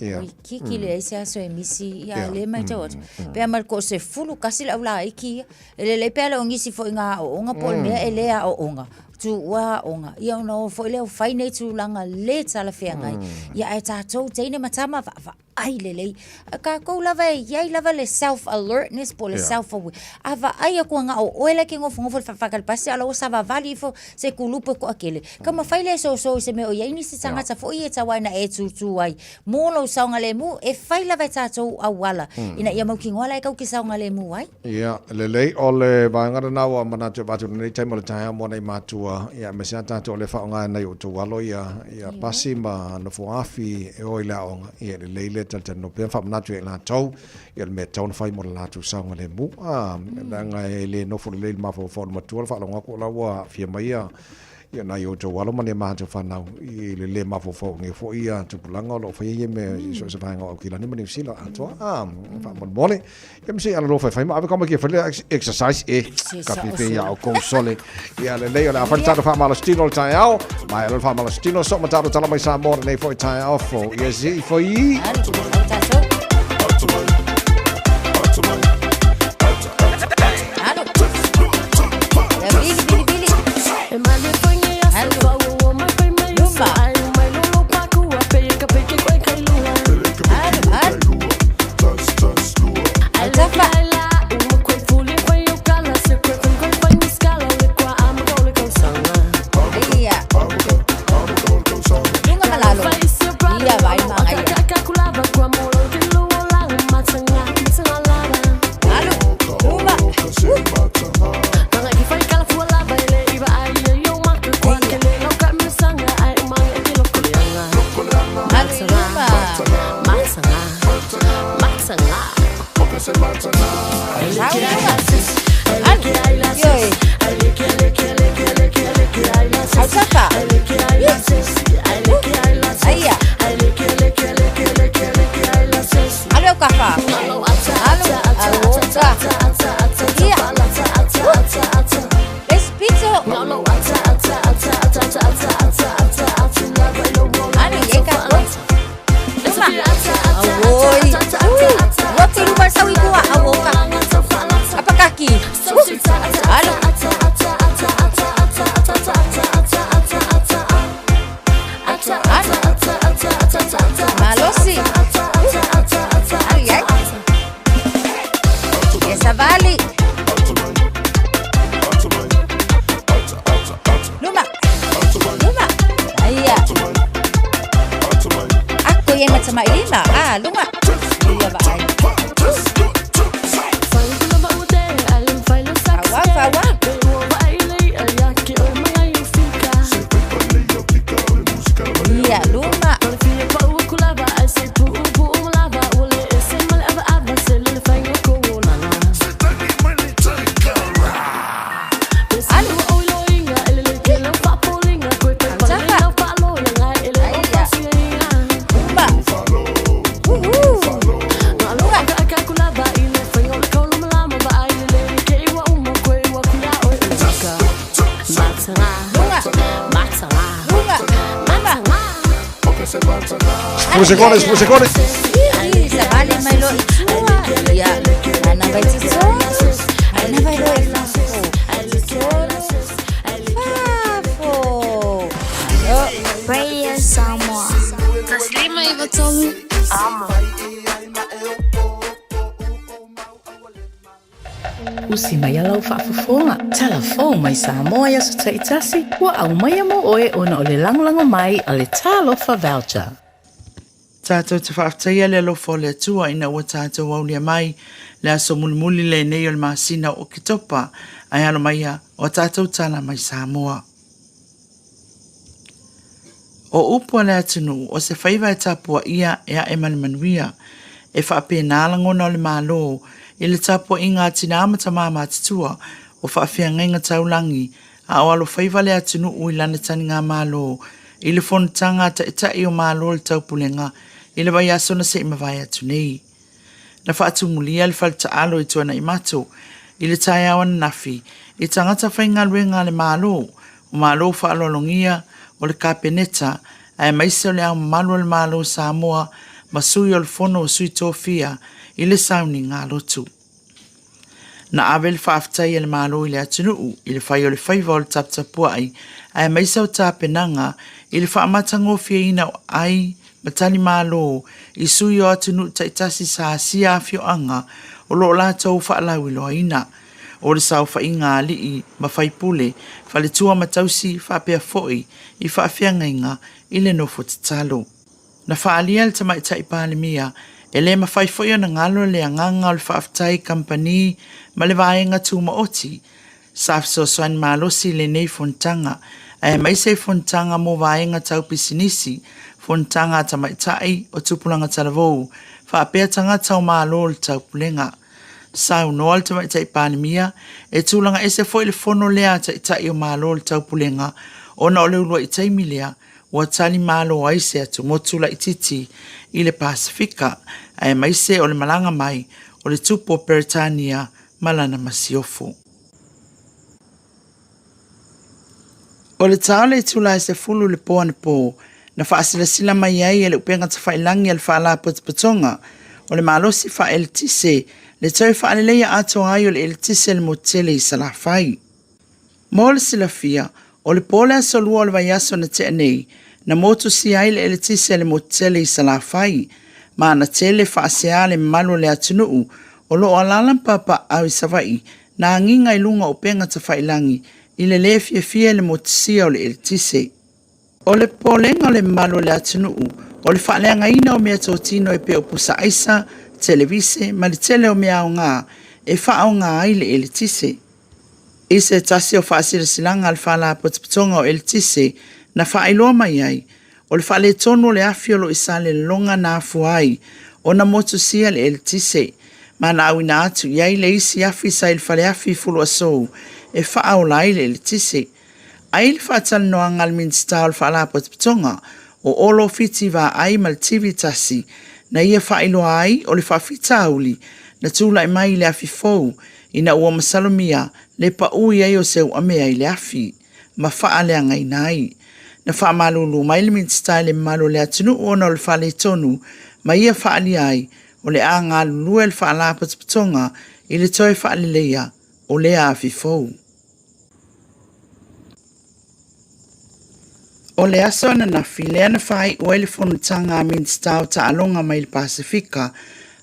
Ia. Kiki leai se aso e misi ia le matau atu. Pe a ma le toasefulu tasi le aulaiki ia. E lelei pea le o nisi foi i ngā aoaoga po o le mea e le aoaoga, tuua aoga, ia ona o foi lea o fai nei tulaga le talafeagai. Ia ae tatou teine ma tama vaavaai lelei. A tatou lava e i ai lava le self alertness po o le self aware. A vaai atu na o oe la e te nofonofo i le faafata i le pasi a o la ua savavali ifo se kulupu e toatele. Taumafai lea e soso i se mea o i ai nisi tagata foi ia e tau ai ina e tūtū ai mo lou saogalemu, e fai lava e tatou auala ina ia mautinoa la e tatou te saogalemu ai. Ia, lelei, o le vaega lena ua manatu e avatu i lenei taimi o le taeao mo nai matua, ia aemaise lava tatou o lea e faaaoga e nai o outou alo ia, ia pasi ma nofoafi e o i le aoga, ia e lelei le talatalanoa pea ma faamanatu ia i latou, ia le mea e tatau ona fai mo le latou saogalemu. A, leaga e le nofo lelei i le mafaufau o le matua le faalogo atu o la ua aafia mai ia, Ia nai outou alo ma ni a matou fanau i le le mafaufau o foi ia tupulaga o lo o faia ia mea i so o se vaega o Aukilani ma Niu Sila atoa. A, faamolemole. Ia ma se i alolofa e fai ma ave kama kia fai le exercise e ka fefe ia oukou sole. Ia lelei o le a fai le tatou faamalositino o le taeao. Mai le faamalositino so ma tatou tala mai Samoa lenei foi taeao fou. Ia se i foi. 10 sekone, 10 sekone. Savali mai loa i tua. Ia, ana vai totonu. Ana vai loa i fafo. Totonu. Fafo. Oh. Radio Samoa. Taslima Ivatolu. Amo. Usi mai a lau faafofoga, tala fou mai Samoa i aso taitasi, ua aumaia mo oe ona o le lagolago mai a le Talofa Voucher. Tātou te faafetaia le alofa o le Atua ina ua tātou aulia mai le aso mulimuli lenei o le masina o Oketopa, ae alo maia o a tātou tala mai Samoa. O upu a le atunuu, o se faiva e tapuaia e ae ma le manuia. E faapena lagona o le Malo i le tapuaiga a tinā ma tamā matutua o faafeagaiga taulagi a o alofaiva le atunuu i lana taligamalo i le fonotaga a Taitai o Malo o le Taupulega i le vaiaso na se i mavae atu nei. Na faatumulia le fale taalo i Tuanaimato i le taeao ananafi i tagata faigaluega a le Malo, o Malo Faaaloalogia, o le Kapeneta, aemaise o Le Ao Mamalu o le Malo o Samoa ma Sui o le Fono o Sui Tofia i le sauniga lotu. Na ave le faafetai a le Malo i le atunuu i le fai o le faiva o le taputapuai aemaise o tapenaga i le faamatagofieina o ai ma talimalo i sui o atunuu taitasi sa asia afioaga o lo o latou faalauiloaina. O le saofaiga a alii ma faipule, faletua ma tausi faapea foi i faafeagaiga i le nofo tatalo. Na faaalia e le Tamaitai Palemia, e le mafai foi ona galo le agaga o le faafetai i kamupani ma le vaega tumaoti sa fesoasoani malosi i lenei fonotaga, aemaise i fonotaga mo vaega tau pisinisi, fonotaga a tamaitai o tupulaga talavou, faapea tagata o Malo o le Taupulega. Saunoa le Tamaitai Palemia, e tulaga ese foi le fono lea a Taitai o Malo o le Taupulega ona o le uluai taimi lea ua tali malo ai se atumotu laitiiti i le Pasefika, aemaise o le malaga mai o le Tupu o Peretania ma lana masiofo. O le ta o le itula e 10 i le po anapo, na faasilasila mai ai e le upega tafailagi a le Faalapotopotoga o le Malosi Faa-Eletise le toe faaleleia atoa ai o le eletise a le motu tele i Salafai. Mo le silafia, o le po le aso Lua o le vaiaso na tea nei, na motusia ai le eletise a le motu tele i Salafai, ma na tele faasea le mamalu o le atunuu o lo o alaala ma papaaao i Savaii na agiga i luga o upega tafailagi i le lē fiafia i le motusia o le eletise. O le popolega o le mamalu o le atunuu, o le faaleagaina o meatotino e pei o pusa aisa, televise ma le tele o mea aoga e faaaoga ai le eletise. I se tasi o faasilasilaga a le Faalapotopotoga o Eletise na faailoa mai ai, o le faaletonu o le afi o lo o i Salelologa na afua ai ona motusia le eletise, ma na auina atu i ai le isi afi sa i le faleafi i Fuluasou e faaola ai le eletise. Ai le faatalanoaga a le Minisita o le Faalapotopotoga o Olo Fiti Vaai ma le TV 1 na ia faailoa ai o le faafitauli na tulai mai i le afi fou ina ua masalomia le pau i ai o se uamea i le afi ma faaleagaina ai. Na faamalulu mai le Minisita i le mamalu o le atunuu ona o le faaletonu ma ia faaalia ai o le a galulue le Faalapotopotoga i le toe faaleleia o lea afi fou. O le aso ananafi lea na faaiu ai le fonotaga a Minisita o Taaloga mai le Pasefika,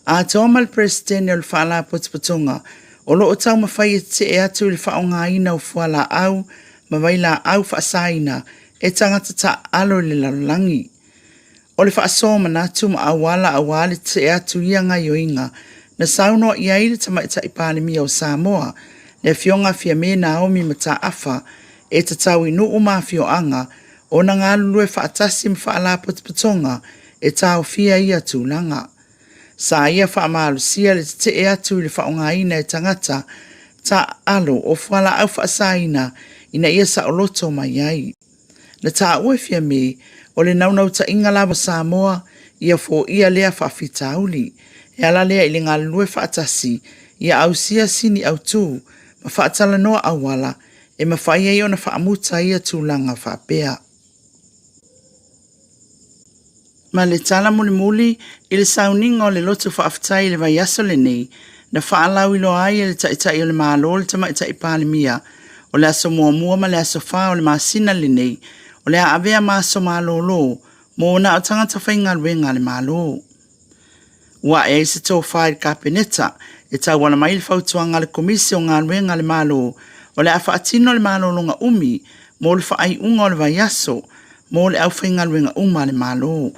atoa ma le Peresetene o le Faalapotopotoga o lo o taumafai e tetee atu i le faaaogaina o fualaau ma vailaau faasaina e tagata taaalo i le lalolagi. O le faasoa manatu ma auala aua le tetee atu i ia gaioiga na saunoa i ai le Tamaitai Palemia o Samoa, le Afioga Fiame Naomi Mataafa, e tatau i nuu ma afioaga ona galulue faatasi ma faalapotopotoga e taofia ia tulaga. Sa ia faamalosia le tetee atu i le faaaogaina e tagata taaalo o fualaau faasaina ina ia saoloto mai ai. Na taua e Fiame, o le naunautaiga lava o Samoa ia foia lea faafitauli. E ala lea i le galulue faatasi ia ausia sini autu ma faatalanoa auala e mafai ai ona faamuta ia tulaga faapea. Ma le tala mulimuli i le sauniga o le loto faafetai i le vaiaso lenei, na faalauiloa ai e le Taitai o le Malo le Tamaitai Palemia, o le aso muamua ma le aso fa o le masina lenei, o le a avea ma aso malolo mo na o tagata faigaluega a le Malo. Ua ae ai se tofa i le Kapeneta e tauala mai i le fautuaga a le Komisi o Galuega a le Malo o le a faatino le malologa umi mo le faaiuga o le vaiaso mo le aufaigaluega uma a le Malo.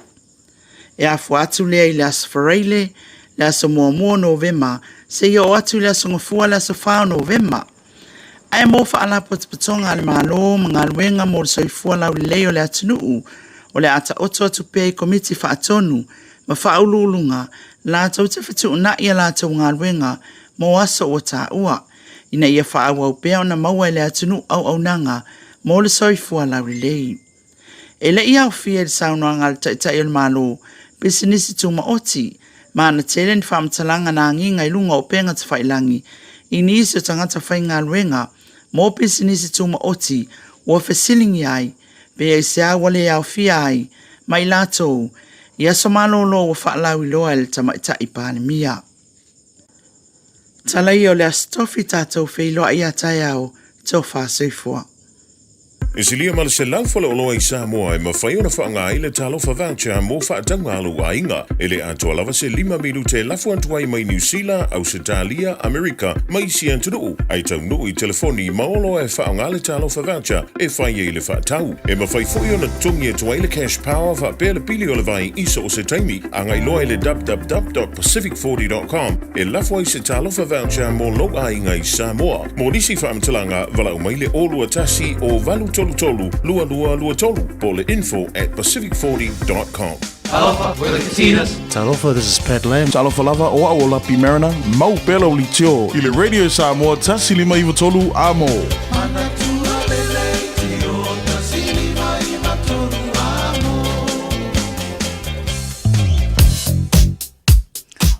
E afua atu lea i le Aso Faraile, le aso muamua o Novema, seia oo atu i le Aso Gafua, le aso 4 o Novema. Ae mo Faalapotopotoga a le Malo ma galuega mo le soifua laulelei o le atunuu, o le a taoto atu pea i Komiti Faatonu ma Faauluuluga latou te fetuunai a latou galuega mo aso ua taua, ina ia faaauau pea ona maua e le atunuu auaunaga mo le soifua laulelei. E le i aofia i le saunoaga a le Taitai o le Malo, pisinisi tumaoti, ma na tele ni faamatalaga na agiga i luga o upega tafailagi i nisi o tagata faigaluega mo pisinisi tumaoti ua fesiligia ai pe aisea ua le aofia ai ma i latou i aso malolo ua faalauiloa e le Tamaitai Palemia. Tala ia o le Aso Tofi tatou feiloai ia taeao, tofa soifua. E silia ma le 100 faleoloa i Samoa e mafai ona faaaoga ai le Talofa Voucher mo faatauga a lou aiga. E le atoa lava se lima minute e lafo atu ai mai Niu Sila, Ausetalia, Amerika ma isi atunuu, ae taunuu i telefoni ma oloa e faaaoga le Talofa Voucher e fai ai le faatau. E mafai foi ona totogi atu ai le Cash Power faapea le pili o le vai i so o se taimi. Agai loa i le www.pacific40.com e lafo ai se Talofa Voucher mo lou aiga i Samoa. Mo nisi faamatalaga, valaau mai le 021 0833 2223 po o le info at pacific40.com. Talofa, we're the Katinas. Talofa, this is Pat Lam. Talofa lava, o au o Lapi Mariner, mau pea lau leitio i le Radio Samoa 153 Amo.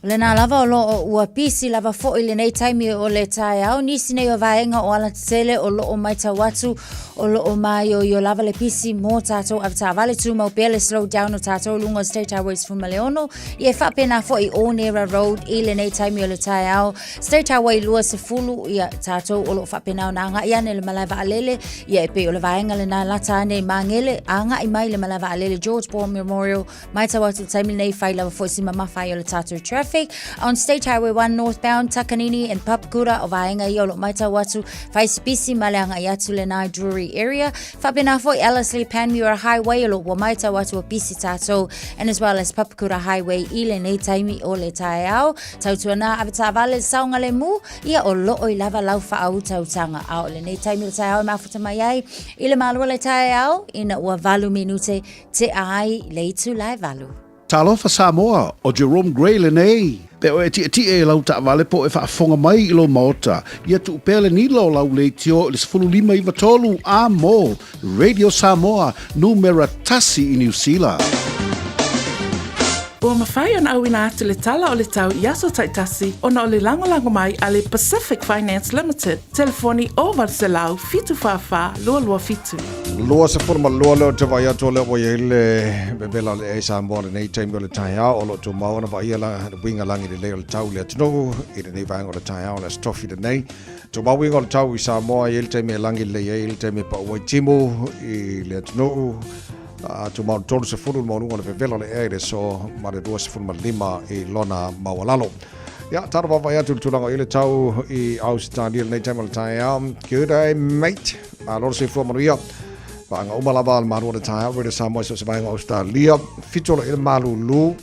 O lena lava o loo ua pisi lava foi lenei taimi o le taeao. Nisi nei o vaega o alatetele o loo maitau atu o loo maioio lava le pisi mo tatou avetaavale tumau pea le slow down o tatou luga o State Highway 16 ia e faapena foi Onera Road i lenei taimi o le taeao. State Highway 20 ia tatou o loo faapena ona agai ane le malae vaalele ia e pei o le vaega lena lata ane i Magele agai mai le malae vaalele George Paul Memorial Matau atu le taimi nei whai lava foi si mamafa ai o le tātou traffic. On State Highway 1 northbound, Takanini and Papakura o vaenga ia o lo matau atu whai si pisi ma le anga i atu le nai Drury area. Whapena foi Ellerslie Panmure Highway o lo ua matau atu o pisi tātou and as well as Papakura Highway i le nei taimi o le taeao. Tautua nā ave tāvale saonga le mu ia o loo i lava lau whaautautanga. A o le nei taimi o le taeao e mafuta mai ai i le malua le taeao ina ua valu minute Tea ai le itula e valu. Talofa Samoa, o Jerome Gray lenei. Pe oe e tietie i lau taavale po o e faafofoga mai i lou maota, ia tuu pea le nila o lau leitio i le 1593 a mo Radio Samoa, numera tasi i Niu Sila. Ua mafai ona auina atu le tala o le tau i aso taitasi ona o le lagolago mai a le Pacific Finance Limited, telefoni 0800 744 227. 22 lea o te vaai atu o lea ua i ai le vevela o le ea i Samoa lenei taimi o le taeao o lo o tumau ona vaaia la uiga lagi lelei o le tau i le atunuu i lenei vaega o le taeao o le Aso Tofi lenei. Tumau uiga o le tau i Samoa i ai le taimi e lagi lelei ai, i ai le taimi e pau ai timu i le atunuu. Tumau le 30 le maualuga o le vevela o le ea i le aso ma le 25 i lona maualalo. Ia, talo vaavaai atu i le tulaga o i ai le tau i Ausetalia lenei taimi o le taeao. Good day, mate. Malo le soifua manuia. Vaega uma lava a le malu o le taeao, Radio Samoa i so o se vaega o Ausetalia. Fitu o lo i le malulu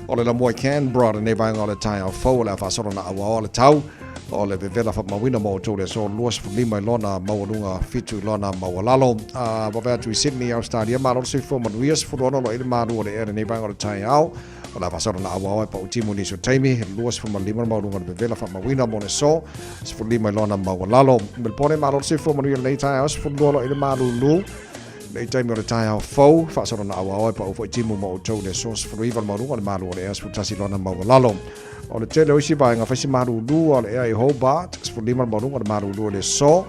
o le lamua i Canberra lenei vaega o le taeao fou o le a faasolo na auaoa le tau o le vevela faamauina mo outou le aso 25 i lona maualuga 7 i lona maualalo. A vaavaai atu i Sydney, Australia, malo le soifua manuia, 16 o lo i le malu o le ea lenei vaega o le taeao. O le a faasolo na auaoa e pau timu nisi o taimi, 25 le maualuga o le vevela faamauina mo le aso 15 i lona maualalo. Melbourne, malo le soifua manuia lenei taeao, 12 lo i le malulu. Nei taimi o le taeao fou, faasolo na auaoa e pau foi timu mo outou le aso 19 le maualuga o le malu o le ea 11 lona maualalo. O le tele o isi vaega fai si malulu o le ea i Hobart, 15 le maualuga o le malulu o le aso.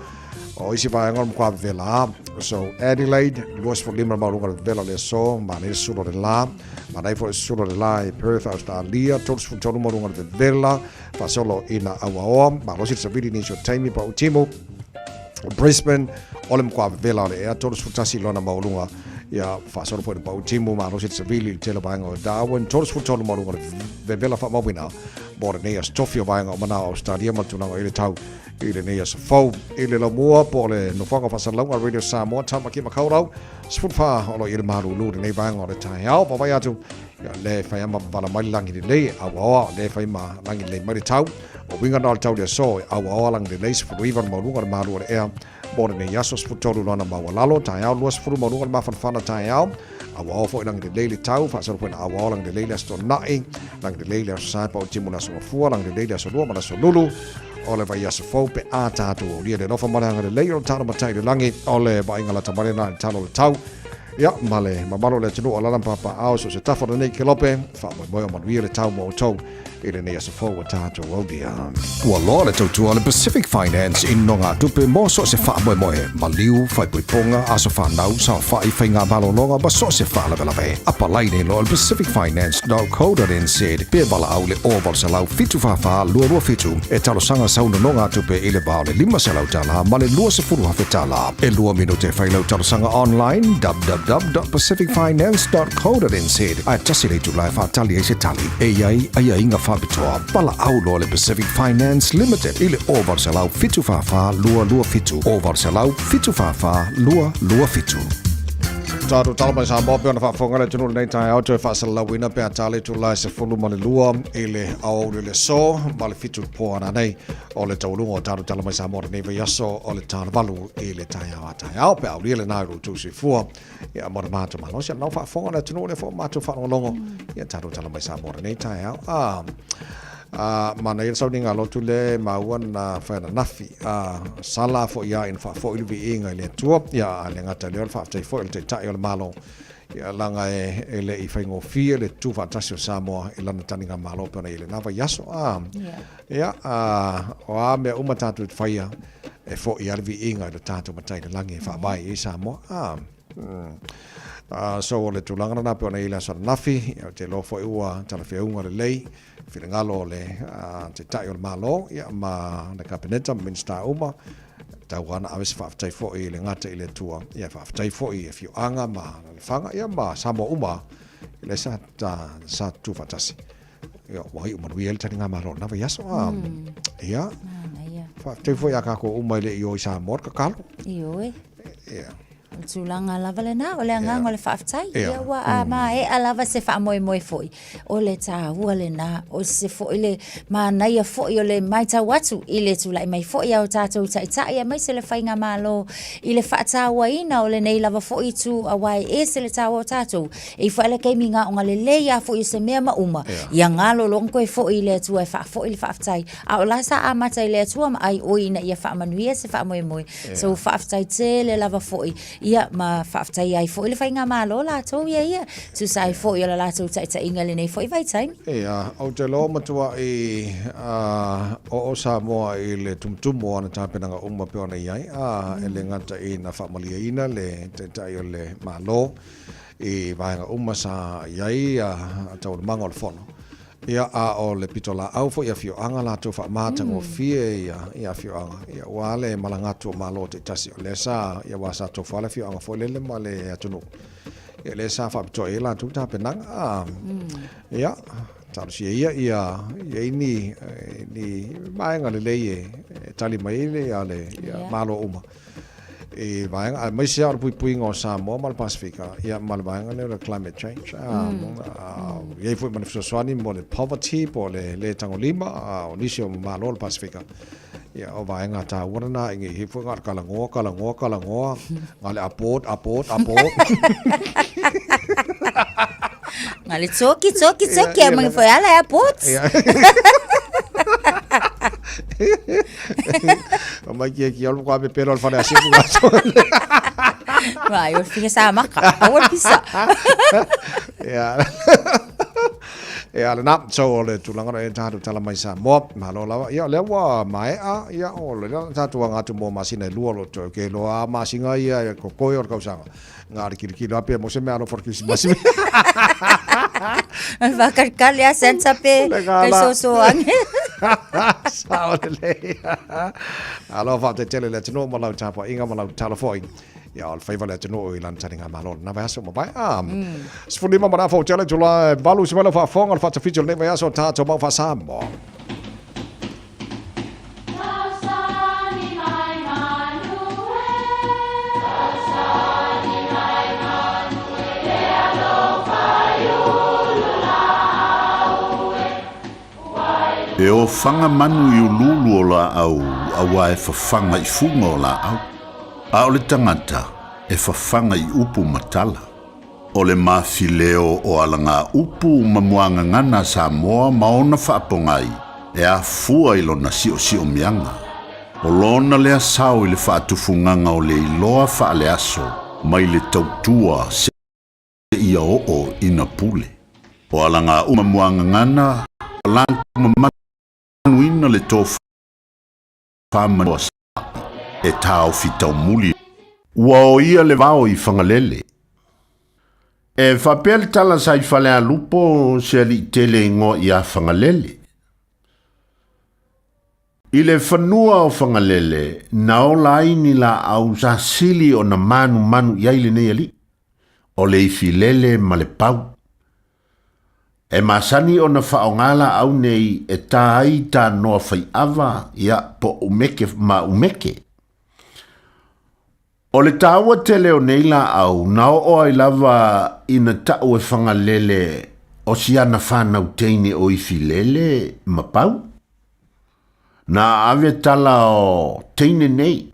O isi vaega o le matua vevela lava. So Adelaide, 25 le maualuga o le vevela o le aso, manaia le sulu o le la. Manaia foi le sulu o le la i Perth, Australia, 33 maualuga o le vevela, faasolo ina auaoa, malosi le savili nisi o taimi pa utimu. Brisbane, o le matua vevela o le ea, 31 lona maualuga, ia faasolo foi ina pau timu, malosi le savili i le tele o vaega o Darwin, 33 maualuga o le vevela faamauina mo lenei aso tofi o vaega o manao o Australia ma le tulaga i le tau i lenei aso fou. I le laumua po o le nofoaga o faasalalauga a Radio Samoa, Tamaki Makaurau, 14 o lo o i le malulu i lenei vaega o le taeao. Vaavaai atu, ia, le fai ama vala mai le lagi lelei, e auaoa, le fai ma lagi lelei mai le tau. O uiga na o le tau le aso, e auaoa lagi lelei, 19 le maualuga o le malu o le ea mo lenei aso, 13 lona maualalo, taeao 20 maualuga le mafanafana taeao, auaoa foi lagi lelei le tau, faasolo foi na auaoa lagi lelei le aso Toonai, lagi lelei le aso Sae pa o timu le aso Gafua, lagi lelei le aso Lua ma le aso Lulu, o le vaiaso fou pe a tatou aulia le alofa ma le agalelei o le talo matai i le lagi, o le vaaiga lata mai lena i le talo o le tau. Ia, ma le mamalu o le atunuu o alaala ma papaaao so o se tafa o lenei kelope, faamoemoe o manuia le tau mo outou i lenei aso fou ua tatou aulia. Ua loa le tautua a le Pacific Finance i nogatupe mo so o se faamoemoe, maliu, faaipoipoga, aso fanau, saofai, faigamalologa ma so o se faalavelave. Apalai nei loa i le pacificfinance.co.nz pe valaau i le 0800 744 227 e talosaga sau nonogatupe i le va o le $500 ma le $20,000. E lua minute e fai lau talosaga online www.pacificfinance.co.nz ae tasi le itula e faatali ai se tali. E i ai aiaiga faapitoa. Valaau loa le Pacific Finance Limited i le 0800 744 227, 0800 744 227. Tatou tala mai Samoa pe ona faafofoga le atunuu lenei taeao toe faasalalauina pe a tale itula e 12 i le aoauli o le aso ma le 7 i le po ananei o le taualuga o tatou tala mai Samoa lenei vaiaso o le tala valu i le taeao a taeao pe a aulia lena i lo outou soifua ia mo le matou malosi a nau faafofoga le atunuu lea foi matou faalogologo ia tatou tala mai Samoa lenei taeao a a manaia le sauniga lotu le maua na fai ananafi a sala foi ia ina faafoi le viiga i le Atua ia a le gata lea o le faafetai foi o le Taitai o le Malo ia laga e le i faigofie le tutu faatasi o Samoa i lana taliga malo pe ona i lena vaiaso a ia a o a mea uma tatou te faia e foi lava le viiga i lo tatou Matai i le lagi e faavae i ai Samoa a so o le tulaga lena pe ona i le aso ananafi ia ou te iloa foi ua talafeauga lelei finagalo o le Taitai o le Malo ia ma le Kapeneta ma Minisita uma tau ana ave se faafetai foi i le gata i le Atua ia faafetai foi i afioaga ma alalafaga ia ma Samoa uma i le sa sa tutu faatasi ia ua iu manuia le taliga malo na vaiaso a ia faafetai foi ia kākou uma i le i o i Samoa le kakalo. Ioe. Ia. O le tulaga lava lena, o le agaga o le faafetai. Ia ua a maea lava se faamoemoe foi, o le taua lena, o se foi le manaia foi o le matau atu i le tulai mai foi a o tatou taitai aemaise le faigamalo i le faatauaina o lenei lava foi itu aua e ese le taua o tatou. E i foi le taimi gaoga lelei a foi o se mea ma uma, ia galo loa ona toe foi i le Atua e faafoi le faafetai. A o la sa amata i le Atua ma ai oi ina ia faamanuia se faamoemoe. So faafetai tele lava foi ia ma faafetai ai foi le faigamalo latou ia ia tusa ai foi o le latou taitaiga i lenei foi vaitaimi. Ia, ou te iloa matuai oo Samoa i le tumutumu o ana tapenaga uma pei ona i ai, a e le gata ina faamalieina le Taitai o le Malo i vaega uma sa i ai taualumaga o le Fono. Ia, a o le pitolaau foi i afioaga latou faamatagofie ia ia afioaga, ia aua le malaga atu o Malo taitasi, o lea sa, ia aua sa tofu lava le afioaga foi lele ma le atunuu, ia lea sa faapitoa i ai latou tapenaga. A, ia, talosia ia ia i ai ni, ni vaega lelei e tali mai ai le, ia le, ia Malo uma. I vaega, aemaise lava o le puipuiga o Samoa ma le Pasefika, ia ma le vaega lea o le climate change. I ai foi ma le fesoasoani mo le poverty po o le lē tagolima o nisi o Malo o le Pasefika. Ia o vaega taua lena i nge foi na o le kalagoa, kalagoa, kalagoa, na o le abort, abort, abort. Na le toki, toki, toki, a mangi foi ala e abort. O mai ki ki olu kwa pepelo al fale asipu ka so. Vai, o finga sa maka. Aua pisa. Ya. Ia lena, so o le tulaga lea e tatou tala mai Samoa, malo lava. Ia o lea ua maea, ia o le lea tatou aga atu mo masina e lua o lo o toe ke loa a masina ia e kokoe o le kausaga. Ngā le kilokilo a pea mo se mea alofa o le Kerisimasi. Whakalikali a Santa pe kai sosoange. Sao lelei. Alofa whaatetele le atunuu ma lau tapuaiga ma lau tatalo foi. Ia, o le faiva le atunuu i lana taliga malo lena vaiaso ua mavae. Ah, 15 ma na fou tele tula e valu se mai lau faafofoga o le faatafiti o lenei vaiaso o tatou mau faa-Samoa. E ofaga manu i uluulu o laau auā e fafaga i fuga o laau, a o le tagata e fafaga i upu ma tala. O le mafileo o alagaupu ma muagagana a Samoa ma ona faapogai e afua i lona siosiomiaga. O lona lea sao i le faatufugaga o le iloa faaleaso mai le tautua seia oo ina pule. O alagaupu ma muagagana latou mamanuina le tofa manoa e taofi taumuli. Ua o ia le vao i Fagalele. E faapea le tala sa i Falealupo se alii tele igoa ia Fagalele. I le fanua o Fagalele, na ola ai ni laau sa sili ona manumanu i ai lenei alii, o le ifilele ma le pau. E masani ona faaaoga laau nei e tā ai tanoa faiava, ia, po o ʻumeke ma ʻumeke. O le taua tele o nei laau, na oo ai lava ina taʻu e Fagalele o si ana fanau teine o Ifilele ma Pau. Na ave tala o teine nei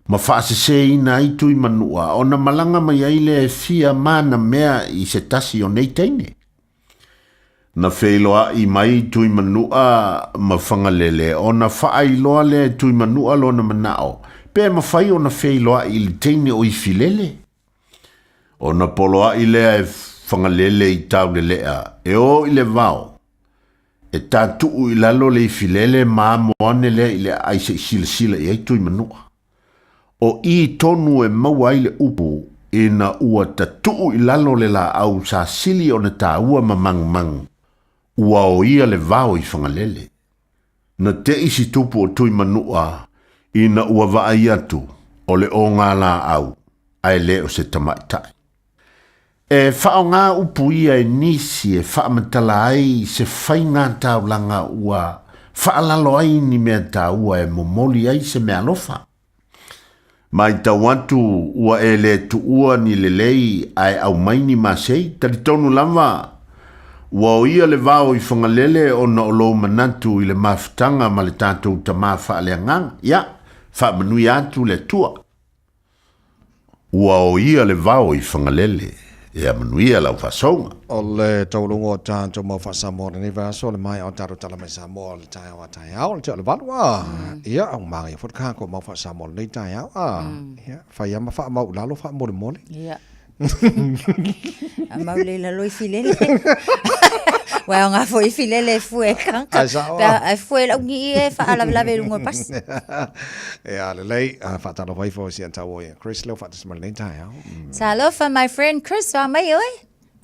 ma faaseseina ai Tui Manua ona malaga mai ai lea e fia mana mea i se tasi o nei teine. Na feiloai mai Tui Manua ma Fagalele ona faailoa lea e Tui Manua lona manao pe mafai ona feiloai i le teine o Ifilele. Ona poloai lea e Fagalele i Taulelea e o i le vao e tatuu i lalo le ifilele ma amo ane lea i le aai se i silasila i ai Tui Manua. O i tonu e maua ai le upu ina ua tatuu i lalo le laau sa sili ona taua ma magumagu, ua o ia le vao i Fagalele. Na te'i si tupu o Tui Manua ina ua vaai atu o le oga laau ae le o se tamaitai. E faaaoga upu ia e nisi e faamatala ai se faiga taulaga ua faalalo ai ni mea taua e momoli ai se meaalofa. Matau atu ua e le tuua ni lelei ae aumai ni masei, talitonu lava ua o ia le vao i Fagalele ona o lou manatu i le mafutaga ma le tatou tama faaleagaga. Ia, faamanuia atu le Atua. Ua o ia le vao i Fagalele, ia manuia lau faasouga. O le tauluga o tatou mau faa-Samoa lenei vaiaso, o le maea o tatou tala mai Samoa o le taeao a taeao, le tea o le valu a. Ia, ua manaia foi le tatou mau faa-Samoa lenei taeao a. Ia, fai lava ma faamau i lalo faamolemole. Ia. A mau le lalo i filele. Ua aoga foi i filele e fue e kaka. Ai sao. Pe a fue lau ni e whaalavelave i runga o pasi. Ia, lelei, faatalofa ifo i si ana tau o ia Chris leo faatasi mai lenei taeao. Talofa my friend Chris, wa mai oe.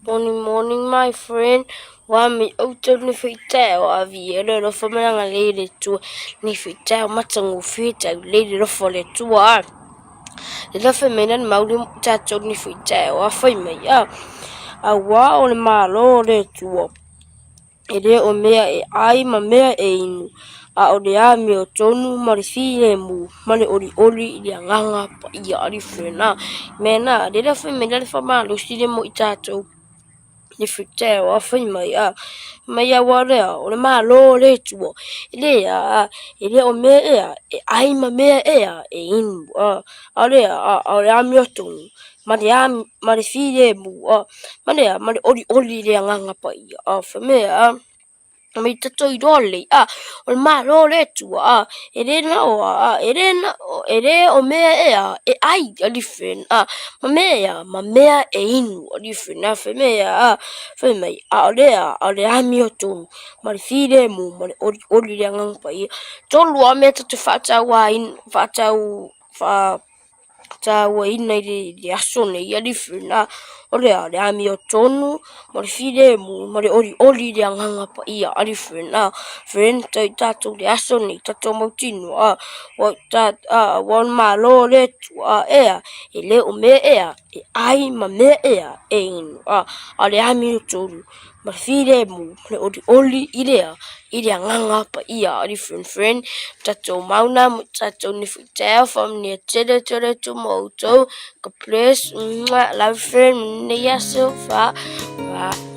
Morning morning my friend Wa mi outou ni whitae o avi e le lofa me langa lei le tua ni whitae o matangofie tau lei le lofa o le tua a Le lafe mai na mauli tatou ni whitae o a whai mai a Auā o le Malo o le Atua e le o mea e ai ma mea e inu, a o le amiotonu ma le filemu ma le olioli i le agaga paia alifena. Mea na, le lafe mai na le whamalosi le mo i tatou. Le whitea o awhai mai a mai aua lea o le Malo o le Atua e le a e le o mea ea e ai ma mea ea e inu a a le a o le amiotonu ma le a ma le filemu a ma le a ma le olioli i le agaga paia a wha mea a. Ma i tatou iloa lelei, a, o le Malo o le Atua, a, e le na o a, a, e le na o, e le o mea e a, e ai, alii friend, a, ma mea e a, ma mea e inu, alii friend, a, fai mai a, a, fai mai, a o le a, a o le amiotonu, ma le filemu, ma le olioli i le Agaga Paia. Tolu lava mea tatou te faatauaina, faatau, faa, tauaina i le aso nei, alii friend, o le a? Le amiotonu ma le filemu ma le olioli i le Agaga Paia, alii friend, friend, tau i tatou i le aso nei, tatou mautinoa, ua ua o le Malo o le Atua, ea, e le o mea ea e ai ma mea ea e inu, a o le amiotonu ma le filemu ma le olioli i le a? I le Agaga Paia, alii friend, friend, tatou mau na mo tatou nofo i taeao, faamanuia tele atu e le Atua mo outou, God bless, mwah, love you friend, lenei aso, fa, fa.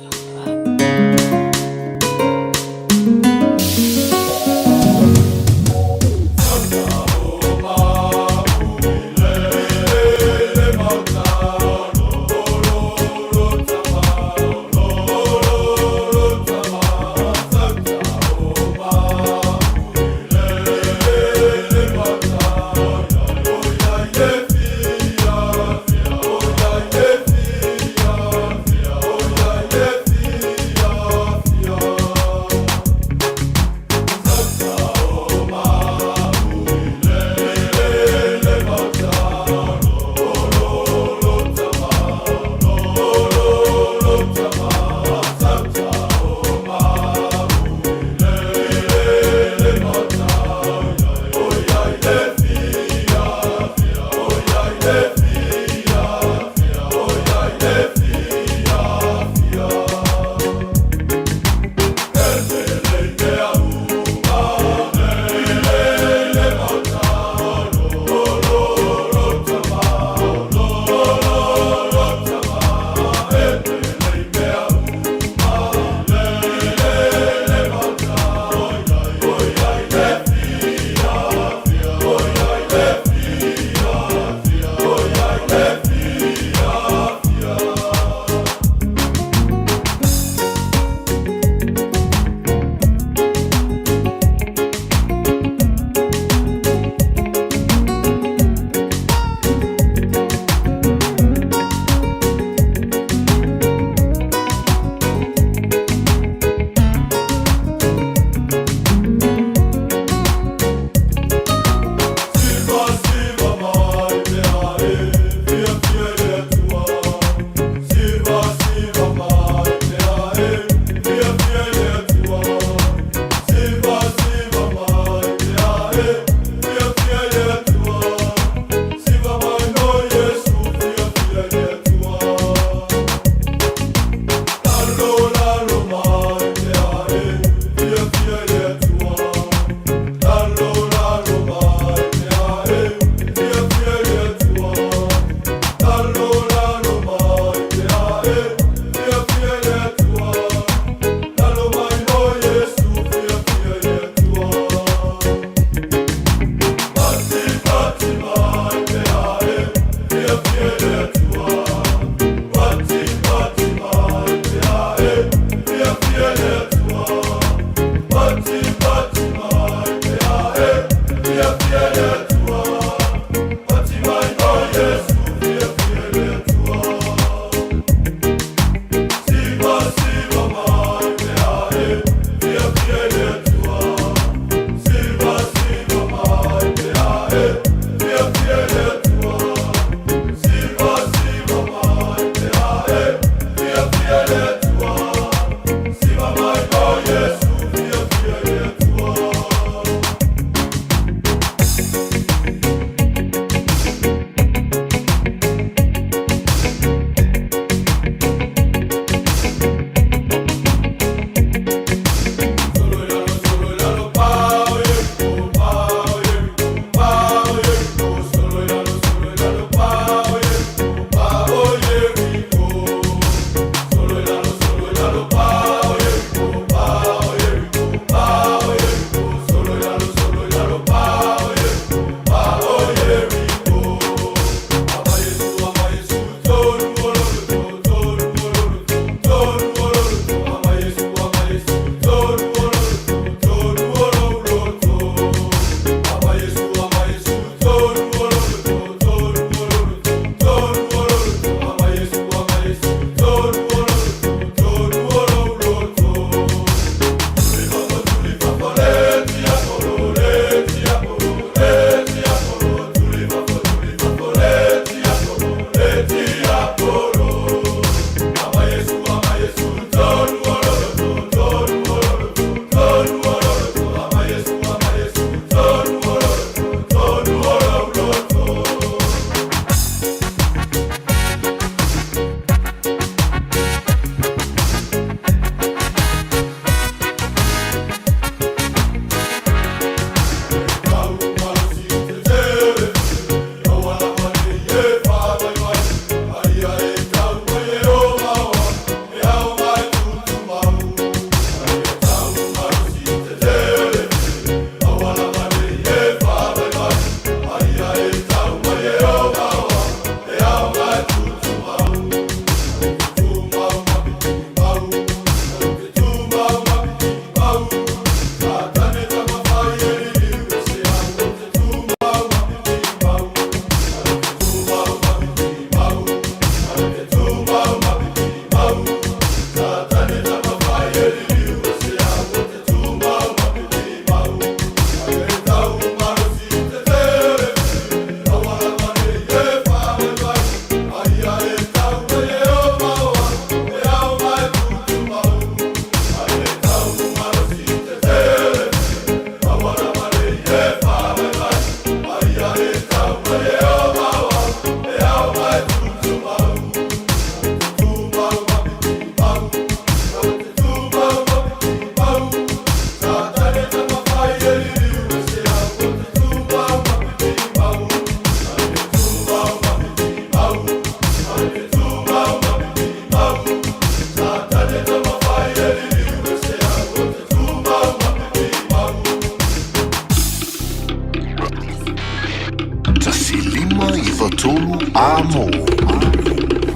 93 Amo.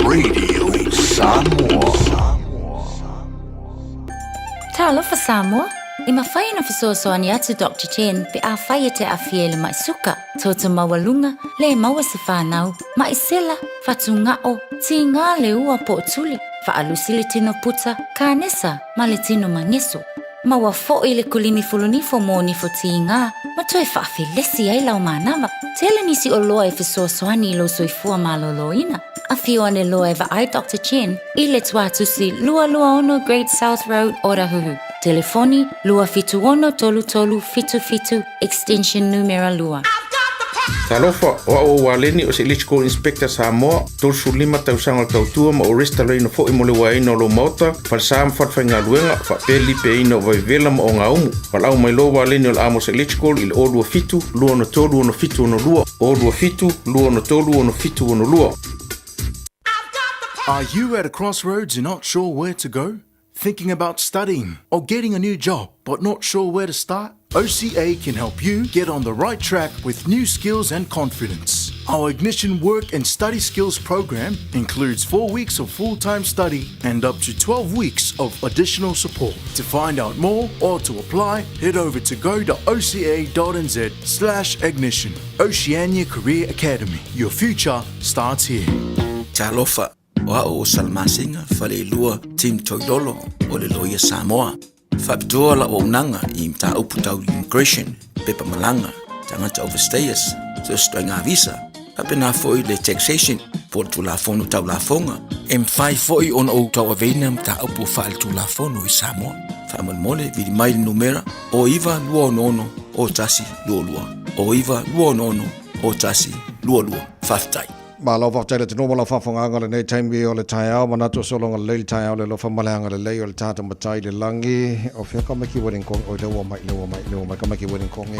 Radio Samoa. Talofa Samoa, e mafai ona fesoasoani atu Doctor Chen pe afai e te aafia i le ma'i suka, toto maualuga, le maua se fanau, ma'i sela, fatuga'o, tigā le ua po o tuli, faalusi le tino puta, kanesa ma le tino mageso. Maua fo'i le kulimi fulunifo mo nifo tigā ma toe faafelesi ai lau manava. Tele nisi oloa e fesoasoani i lou soifua malōlōina. Afio ane loa e vaai Doctor Chen i le Tuatusi 226 Great South Road, Otahuhu. Telefoni, 276 3377, extension numera 2. Talofa, o au o Waleni o se Electrical Inspector Samoa, 35 tausaga o le tautua ma ou restalaina foi mo le uaeina o lou maota, falesa ma falefaigaluega, faapea le lipeaina o vaivevela ma ogaumu. Valaau mai loa Waleni o le Amos Electrical i le 027 263 6762, 027 263 6762. Are you at a crossroads and not sure where to go? Thinking about studying or getting a new job but not sure where to start? OCA can help you get on the right track with new skills and confidence. Our Ignition Work and Study Skills program includes 4 weeks of full-time study and up to 12 weeks of additional support. To find out more or to apply, head over to go.oca.nz slash ignition. Oceania Career Academy. Your future starts here. Talofa, o au o Salamasina Faleilua Tim Toilolo o le Loia Samoa. Faapitoa lau auaunaga i mataupu tau immigration, pepa malaga, tagata overstayers, so o se ituaiga visa, faapena foi le taxation po o le Tulafono Tau Lafoga. E mafai foi ona ou tauaveina mataupu faaletulafono i Samoa. Faamolemole, vili mai le numera o 9266 0122, o 9266 0122. Faafetai. Malo faafetai le atunuu ma lau faafofogaaga i lenei taimi o le taeao. Manatu o sologa lelei le taeao le alofa ma le agalelei o le tatou Matai i le lagi. O fea ka maiki wedding kong? Oi, lea ua mai, lea ua mai, lea ua mai ka maiki wedding kong e.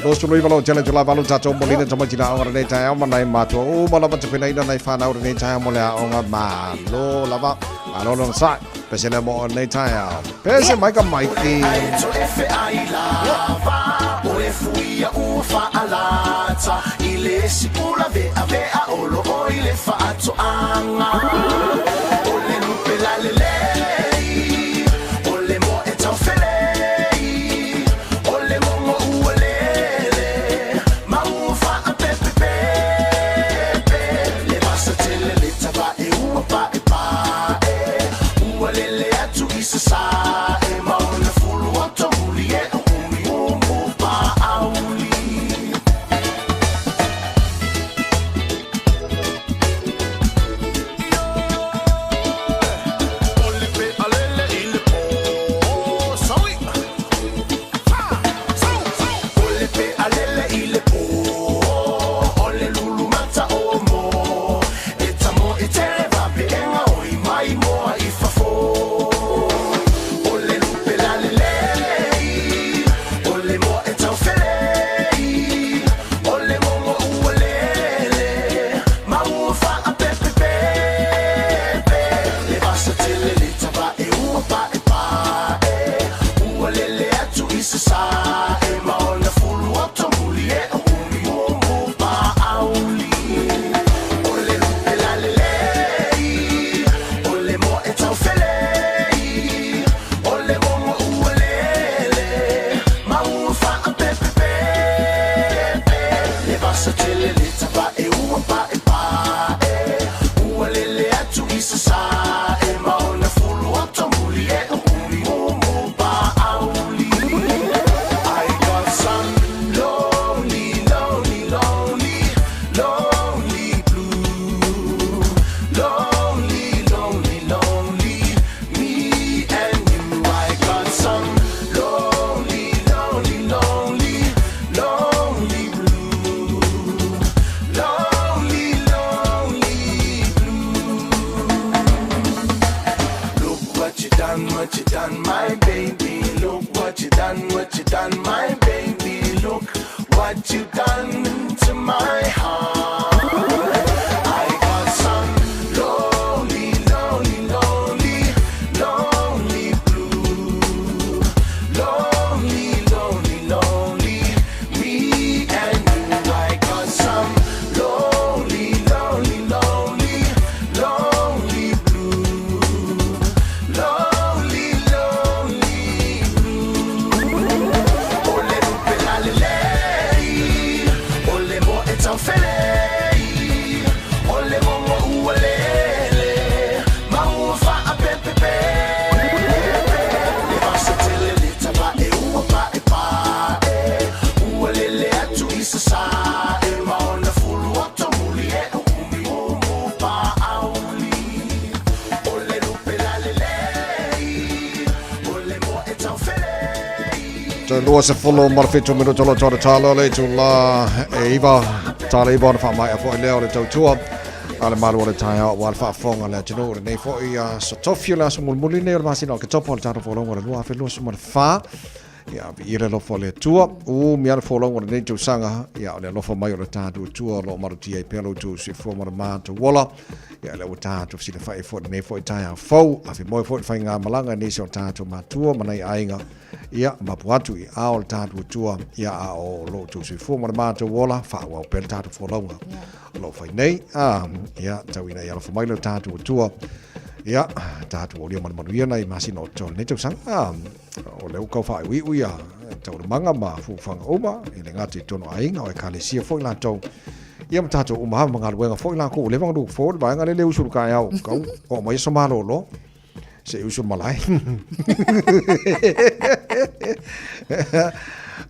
29 lau tele tula valu tatou molina tamaiti la aoga lenei taeao ma nai matua uma lava tapenaina nai whanau lenei taeao mo le aoga malo lava. Malo lona sai. Pese le mo lenei taeao. Pese mai ka maiki. Te 27 minuta lo tōna tālo le tū la e iva tāla iva ona whaamaia fo i leo le tautua a le malu o le taeao ua le faafofoga le atunuu lenei foi aso tofi o le aso mulimuli lenei o le masina o Oketopa o le tatou folauga o le 2024. Ia, viia le alofa o le Atua. Umi lava le folauga o lenei tausaga. Ia, o le alofa mai o le tatou Atua o lo o malutia ai pea lo outou soifua ma le matou ola. Ia, lea ua tatou fesilafai ai foi i lenei foi taeao fou. Afimoe foi i le faigamalaga i nisi o tatou matua ma nai aiga. Ia, mapu atu i aao o le tatou Atua. Ia, a o lo outou soifua ma le matou ola, faaauau pea le tatou folauga o lo o fai nei. Ia, tau ina ia alofa mai lo tatou Atua. Ia, tatou aulia ma le manuia nai masina o totoe o lenei tausaga. O lea ua tau faaiuiu ia taualumaga ma fuafuaga uma, e le gata i totonu o aiga, o ekalesia foi latou, ia ma tatou uma lava ma galuega foi latou. Ua leva ona look forward vaega lea le usu i le taeao, tau oo mai aso malolo, se i usu i le malae.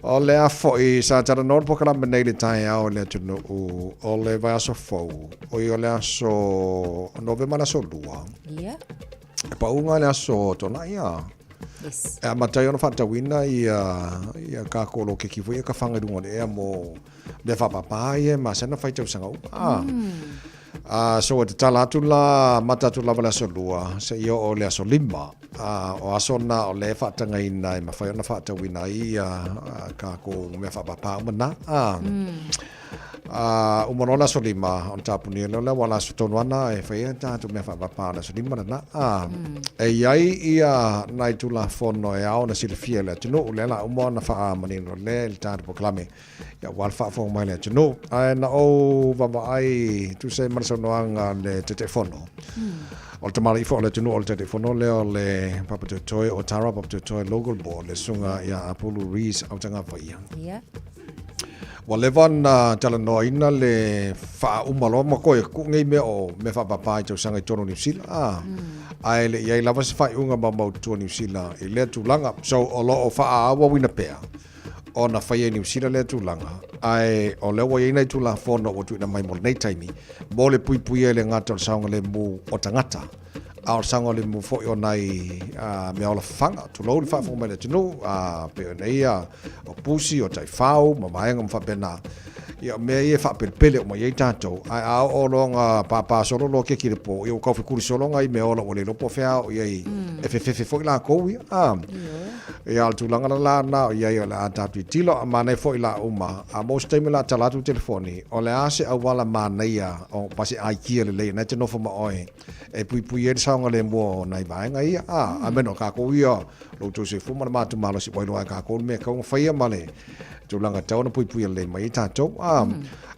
O le a foi sa talanoa le polokalame nei i le taeao i le atunuu o le vaiaso fou, oi o le aso Novema le aso 2. Ia. E pauga le aso Tonaʻi a. Yes. E amata ai ona faatauina ia ia kākou lokeki foi ia ka whanga i runga o le ea mo mea whapapa ia e masani ona whai tausaga uma. Ah. Ah, so e tatala atu la, amata atu lava le aso 2, seia oo i le aso 5. Ah, o aso na o lea e faatagaina e mafai ona faatauina ai ia kākou mea whapapa uma na. Ah. A uma loa le aso 5, ona tapunia lea o le aua o le aso tonu ana e fai ai tatou mea faapapa o le aso 5 lena. A, e i ai ia nai Tulafono e ao ona silafia e le atunuu, lea la uma ona faamanino lea i le tatou polokalame, ia aua le faafofoga mai le atunuu. Ae na ou vaavaai tusa ai ma le saunoaga a le Taitaifono, o le tamalii foi o le atunuu o le Taitaifono lea o le Papatoetoe o Tara Papatoetoe Local Board, le Susuga ia Apulu Rees Autagavaia. Yeah. Ua leva ona talanoaina le faauma loa ma koe kuu nei mea o mea faapapa i tausaga i totonu o Niu Sila, a, ae le i ai lava se faaiuga maumaututua o Niu Sila i lea tulaga. So, o lo o faaauauina pea ona faia i Niu Sila lea tulaga, ae o lea ua i ai nai Tulafono ua tuuina mai mo lenei taimi mo le puipuia i le gata o le saogalemu o tagata. A o le saogalemu foi o nai meaola fafaga, tulou le faafofoga mai le atunuu, pei ona ia o pusi, o taifau ma vaega ma faapena. Ia o mea ia e faapelepele uma i ai tatou, ae a oo loa ina pāpā solo loa keki i le pō, ia ua tau fekuli solo nai meaola ua le iloa po o fea a oo i ai, e fefefe foi lakou ia. Ia o le tulaga la lena o i ai o le a tatou tilotilo, a manaia foi la uma, a maua se taimi o le a tala atu le telefoni, o le a se auala manaia o pa se aikia lelei o lena e te nofo ma oe e puipui ai le saogalemu o nai vaega ia. A, amen o kākou ia, lo outou soifua ma le matou malosi ua iloa e kākou le mea e tatau ona faia ma le tulaga e tatau ona puipuia lelei mai ai tātou. A,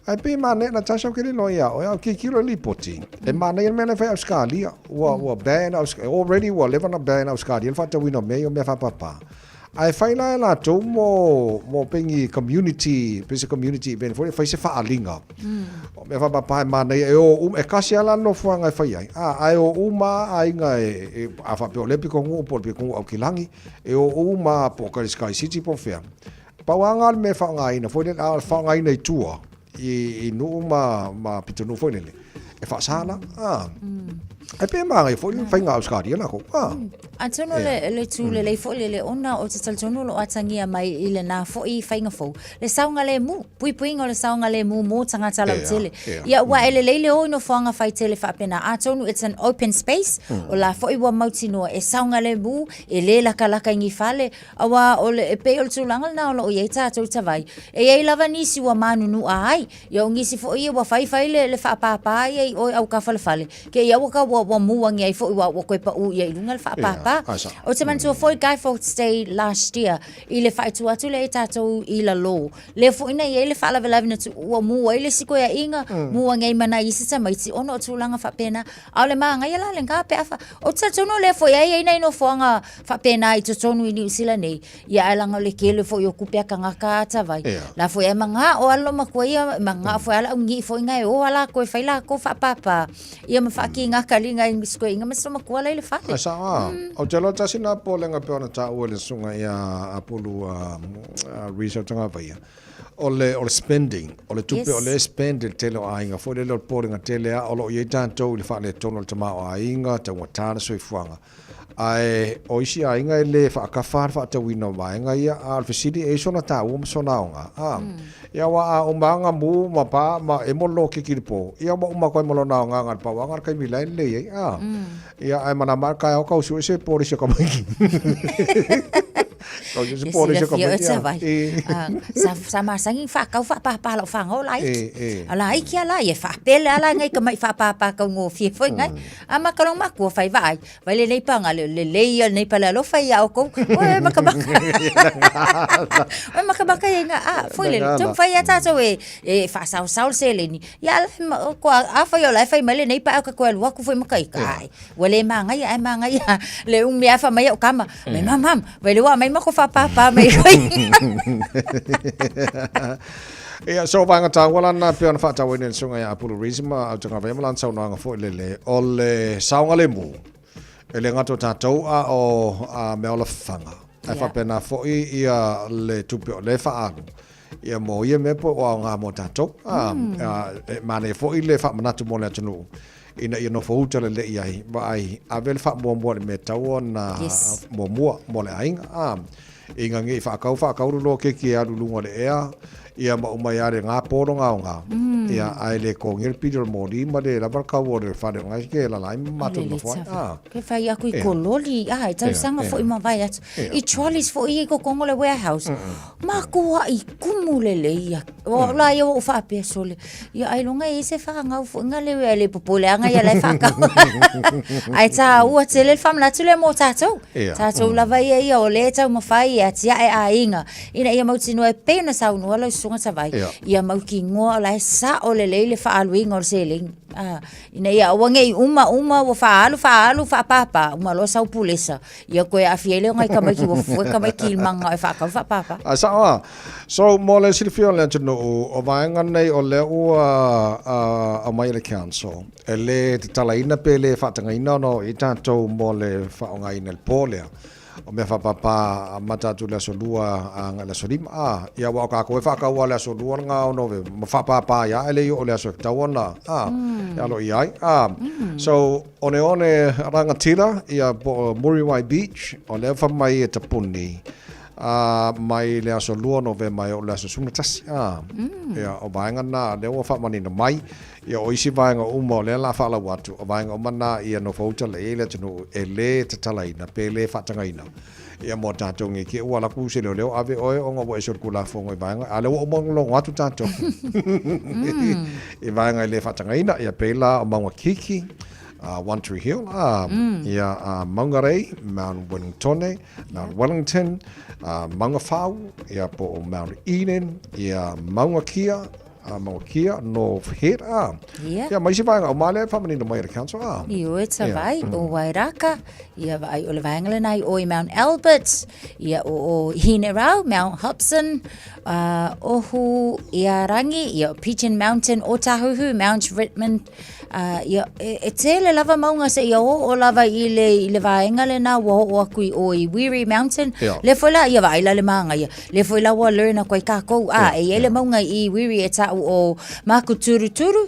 ae pei e manaia, Natasha, ou te le iloa iā oe, a o tilotilo i le lipoti, e manaia le mea la e fai e Ausetalia. Ua, ua ban, already ua leva ona ban Ausetalia le faatauina o mea ia o mea faapapa. Ae fai la e latou mo, mo pei ni community, pei se community event foi, fai se faaaliga. O mea faapapa e manaia, e o uma, e kasi lava la le nofoaga e fai ai. A, ae o uma lava aiga e, e, a faapea o lea pitonuu po o le pitonuu Aukilagi, e o uma lava po o Sky City po o fea. Pau lava lena o le mea e faaaogaina foi lele, a o le faaaogaina i tua, i, i nuu ma, ma pitonuu foi lele, e faasa la. A. Ae pei e manaia foi le faiga a Ausetalia latou. A. Atonu le, le tū lelei foi lele ona o te talitonu o lo o atagia mai i lenā foi faiga fou. Le saogalemu, puipuiga o le saogalemu mō tagata lautele. Ia ua e lelei le o i nofoaga faitele faapena. Atonu it's an open space, o la foi ua mautinoa e saogalemu, e le lakalaka i ni fale, Auā o le, e pei o le tulaga lena o lo o i ai tātou tavai. E i ai lava nisi ua manunuʻa ai, ia o nisi foi ia ua faifai le, le faapāpā ia i o i aukafalefale, ke ia ua ka ua, ua mū agi ai foi ua, ua koe paʻū ia i luga le faapāpā. Ia, ai sa. Ou te manatua foi Guy Fawkes Day last year, i le faaitu atu lea i tātou i lalō, lea foi na i ai le faalavelave na tuʻu, ua mū ai le isi koeaʻiga, mū agi ai ma nai isi tamaiti ona o tulaga faapena. A o le māgaia la lena pe a fa, ou te talitonu o lea foi e i ai nai nofoaga faapena i totonu i Niu Sila nei, ia ae leaga o le tele foi o tupe a tagata atavai. La foi ae magao lava loomatua ia, magao foi lava le auni'i foi na e o lava latou e fai latou faapāpā, ia ma faakigakaliga i nisi toeaiina ma si loomatua la i le fale. Ae sao lava. Ou te iloa tasi lena popolega pei ona taua e le susuga ia Apulu Reece Autagavaia, o le, o le spending, o le tupe o lea e spend e le tele o aiga foi lele o le popolega tele lava o lo o i ai tatou i le faaletonu o le tamaoaiga, taugata le soifuaga. Ae o isi aiga e le faakafa le faatauina o vaega ia, a o le fesili e i ai sona taua ma sona aoga. A, ia aua a uma lava gamu ma pa ma emo le lokiki i le po, ia ua uma atu ai ma lona aoga na o le pau lava na o le taimi la e lelei ai. A, ia ae manama lava le taeao tau sue se polisi o tamaiti. Tau sue se Ia polisi o silafia oe tamaiti. Tavai. A, Sa masani ona faatau faapapa lau fanau laiti. E, e. A laiti lava la ia faapele lava la nai tamai faapapa taugofie foi nai. A ma ka matua fai vaai, Vai lenei paga le lelei ia lenei pale alofa ia oukou. Oi makamaka. Oi makamaka ia ina a foi le taumafai ia tatou e e faasaosao le seleni. Ia ala ko a fai o la e fai mai lenei pa ka toe alu atu foi ma ka ika. Ai ua le magaia ae magaia le umi a fai mai au kama. Mai mam mam vai le ua mai ma ko faapapa mai foi. Ia, so vaega taua la lena pei ona faatauaina e le Susuga ia Apulu Rees ma Autagavaia ma lana saunoaga foi lele, o le saogalemu, e le gata o tatou a o a meaola fafaga, ae faapena foi ia le tupe o lea e faaalu ia mo ia mea po o aoga mo tatou. A, e manaia foi le faamanatu mo le atunuu ina ia nofo uta lelei ai, vaai, ave le faamuamua i le mea e tatau ona muamua mo le aiga. A, ina ne i faatau faatau le loketi e alu i luga o le ea, ia ma uma ai lava le gapo lona aoga, ia, ae le totogia le pili o le moli ma le lava le kau o le fale o lena e alaala ai ma matou nofo ai. A. Ke fai aku i kololi, a, e tausaga foi mavae atu. I trolleys foi ia i totonu o le warehouse. Matuai kumu lelei ia. O au la ia ua ou faapea sole, ia ailoga e i ai se fanau foi na le e le popoleaga ia la e faatau. Ae taua tele le faamanatu lea mo tatou. Tatou lava ia ia o lea e taumafai e atiae aiga ina ia mautinoa e pei ona saunoa lau Susuga Tavai, ia mautinoa o la e sao lelei le faaaluina o le seleni. Ina ia aua ne i uma uma ua faaalu faaalu faapapa uma loa sau pulesa Ia toe aafia ai lea o nai tamaiti ua fue tamaiti i le mananao e faatau faapapa. A sao a. So mo le silafia o le atunuu, o vaega nei o lea ua aumai e le council, e le tatalaina pe le faatagaina ona o i tatou mo le faaaogaina i le po lea. O mea faapapa amata atu i le aso Lua agai i le aso Lima. A, ia aua o tatou e faatau lava i le aso Lua lena o Novema ma faapapa ai lava ae le i oo i le aso e tatau ona a, e alo i ai. A, so Oneone rangatira ia po o Muriwai Beach, o lea fai mai e tapuni a mai le aso 2 Novema e oo i le aso 11 a. Ia o vaega na lea ua faamanino mai, ia o isi vaega uma o lea la faalau atu, o vaega uma na ia nofouta lelei ai le atunuu e le tatalaina pe le faatagaina. Ia mo tatou nei te i ua alu atu se leoleo ave oe ona ua ese o le Tulafono i vaega, a o lea ua uma ona logo atu tatou i vaega e le faatagaina, ia pei la o Maunga Kiki, One Tree Hill, ia Maungarei, Mount Wellingtone, Mount Wellington, Maungawhau, ia po o Mount Eden, ia Maunga Kia, A Maunga Kea, North Head, a. Ia. Ia, ma isi vaega uma lea e faamanino mai e le council, a. Ioe, Tavai, o Wairaka, ia vaai o le vaega lena i o i Mount Albert, ia o o Hinerau, Mount Hobson, uh, Ohu ia Rangi, ia o Pigeon Mountain, Otahuhu, Mount Redmond, uh, ia, e, e tele lava maunga se ia o o lava i le, i le vaega lena ua oo aku i o i Weary Mountain, Ia. le foi la, ia vaai la le māngaia. Lea foi la ua learn aku ai kākou, a, e i ai le mauga i Wiri e ta'u o Makuturuturu,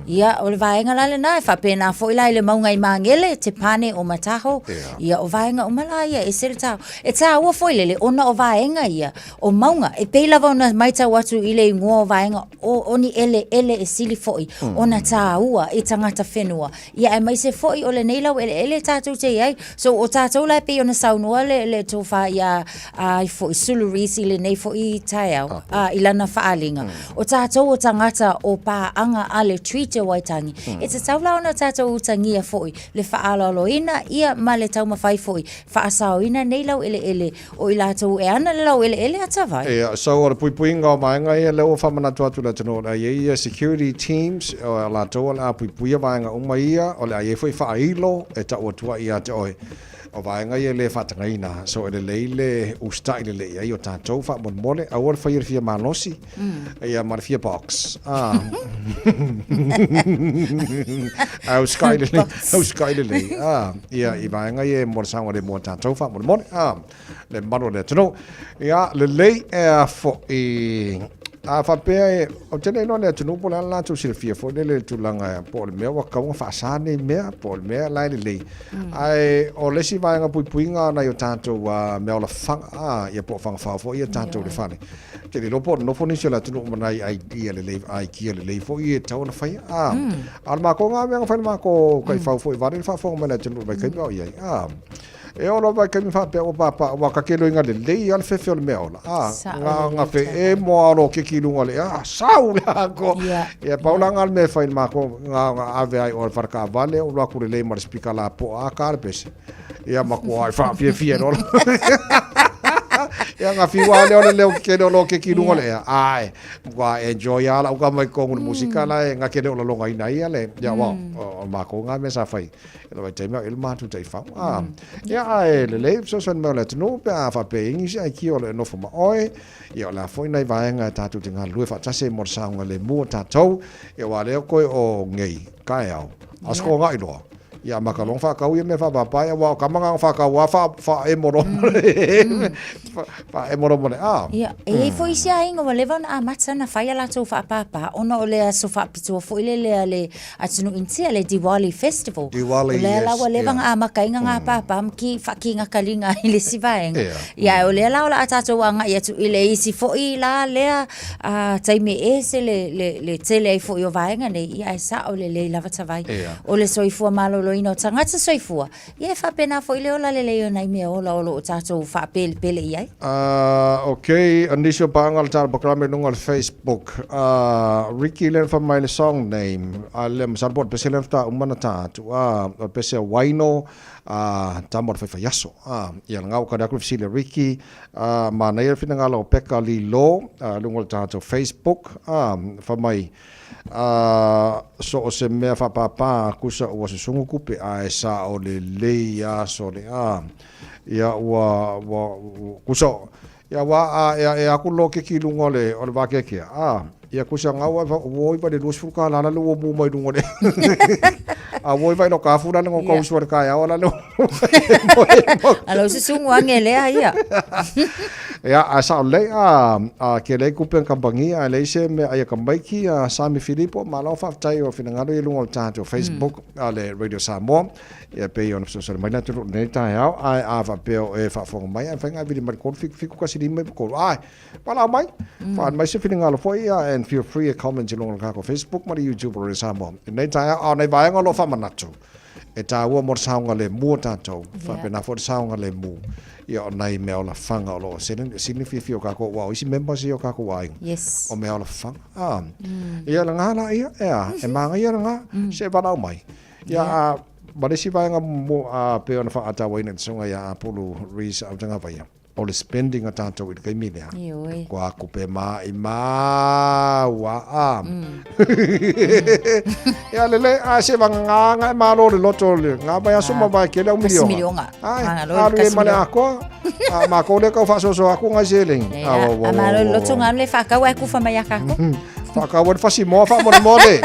ia, o le vaega la lena, e faapena foi la i le mauga i Magele, Te Pane o Mataho, ia, o vaega uma la ia, e ese le tāua. E tāua foi lele, ona o vaega ia, o mauga, e pei lava ona matau atu i le igoa o vaega, o, o ni eleele e sili foi ona tāua i tagata whenua. Ia aemaise foi o lenei laueleele tatou te i ai. So o tatou la e pei ona saunoa le, le tofa ia ai foi Sulu Rees i lenei foi taeao, a, i lana faaaliga. O tatou o tagata o paaga a le Treaty o Waitangi, e tatau la ona tatou utagia foi le faaaloaloina ia ma le taumafai foi faasaoina nei laueleele O i latou e ana le laueleele a Tavai. Ia, so o le puipuiga o vaega ia, lea ua faamanatu atu i le atunuu, o le a i ai ia security teams, o latou o le a puipuia vaega uma ia, o le a i ai foi faailo e tau atu ai ia te oe, o vaega ia e le faatagaina. So e lelei le usitai lelei ai o tatou faamolemole, aua le faia le fia malosi, ia ma le fia box. Ah. Ae usitai lelei, usitai lelei. Ah, ia i vaega ia mo le saogalemu o tatou faamolemole. Ah, le malu o le atunuu. Ia, lelei e a fo'i. A faapea e, ou te le iloa le atunuu po o le a le latou silafia foi lele i le tulaga po o le mea ua tatau ona faasa nei mea, po o le mea la e lelei. Ae o le isi vaega puipuiga o nai o tatou meaola faga, ia po o fagafao foi ia tatou i le fale. Ou te le iloa po o nofo nisi o le atunuu ma nai idea lelei, aikia lelei foi e tatau ona faia. A o le matou lena mea na fai e le matou taifau foi vaeane le faafofoga mai a le atunuu i le vaitaimi a o i ai. E oo lava i taimi faapea ua papa, ua ta te iloaina lelei lava le fefe o le meaola. A, na, na fe e moa o lo keki i luga o le, a, sau le ako. Ia, pau la nga le mea e fai i le matou, na, na ave ai o le fale taavale, ou alu atu lelei ma le sipika lapoa, a, ta le pese. Ia, matua ai faafiafia loa. Ia, na fiu lava lea o le leo kele o lo keki i luga o le ea. Ae, matua enjoy lava lau tama i totonu i le musika la e, na te le o lalogaina ai ia le, ia, aua, o le matou na mea sa fai. E lava i taimi au i le matou taifau. Ah, ia ae lelei fesoasoani mai o le atunuu pe a faapea i ai nisi aikia o lo o nofo ma oe. Ia o le a foi nai vaega e tatou te galulue faatasi ai mo le saogalemu o tatou. Ia aua lea koe o nei, taeao, a sikoga'i loa. Ia amata loa ona faatau ia mea faapapae aua o tama na ona faatau lava faaemo loa ma le faaemo loa ma le a. Ia, e i ai foi isi aiga ua leva ona amata ona fai a latou faapapa ona o le aso faapitoa foi lele a le atunuu Initia, le Diwali Festival. Diwali, o lea la yes, ua leva yeah. ona amataina ngā pāpā ma ki whakīngakaliga i le isi vaega. Yeah. Ia, o lea la o le a tātou agai atu i le isi foi la lea taimi e ese le, le, le tele ai foi o vaega nei, ia ae sao lelei lava tavai. Yeah. O le soifua maloloina o tagata soifua, Ia e faapena foi le ola lelei o nai mea ola o lo o tatou faapelepele i ai. Ok, o nisi o paaga o le tala polokalame i luga o le Facebook. Ricky lea na fai mai le song name, a lea masalo po o le pese lea na faatoa uma ona ta atu, o le pese a Waino, tama o le faifaiaso. Ia lena ua tali atu le fesili a Ricky, manaia le finagalo o Peka Lilo i luga o le tatou Facebook, fai mai, A so o se mea faapāpā kusa ua susugu kupe ae sao lelei a sole a ia ua ua kusa ia ua a e e aku lo ke ki lunga o le o le vakeakea a ia kusa ngau a ua iwa le 20 kālā la le ua mu mai lunga o le a ua iwa i lo kafu la le ngo kausu o le kaeao la le Alo susugu ange lea ia. Ia, a sao lelei a, a ke lei kupe kampangi a lei se mea aia ka maiki a Sami Filipo malo faafetai o finagalo i luga o le tatou Facebook a le Radio Samoa. Ia pei ona fesoasoani mai le atunuu i lenei taeao ae a faapea o e faafofoga mai ae mafai ona vili mai le 3 7 7 1 5 9 3. Ae, valaau mai. Faaali mai se finagalo foi ia and feel free e comment i luga o le tatou Facebook ma le YouTube o Radio Samoa. I lenei taeao a o nei vaega o lo o faamanatu e tāua mo le saogalemu o tātou, faapena foi le saogalemu ia o nai meaola faga o lo o sili fiafia o kākou aua o isi members ia o kākou aiga. Yes. O meaola faga. Ah. Ia lena la ia, ea, e mānaia lena, se valaau mai. Ia, a, ma le isi vaega mo, a, pei ona faatāuaina i le susuga ia Apulu Rees Autagavaia. O le spending a tatou i le taimi lea. Ioe. Kua kupe ma i maua a. Ia lelei, a se vagagaaga e malo le loto le ngā mai aso ma vai kele au Kasi miliona. miliona. Ai, Malo alu kasi e ma le miliona. akoa. A mākou lea kau faasoasoa aku ngai seleng. Ia, A, wa, wa, a malo wa, le wa, loto wa. ngā le whakau ai kufa mai a kākou. Whakau ai whasi moa whaamolemole.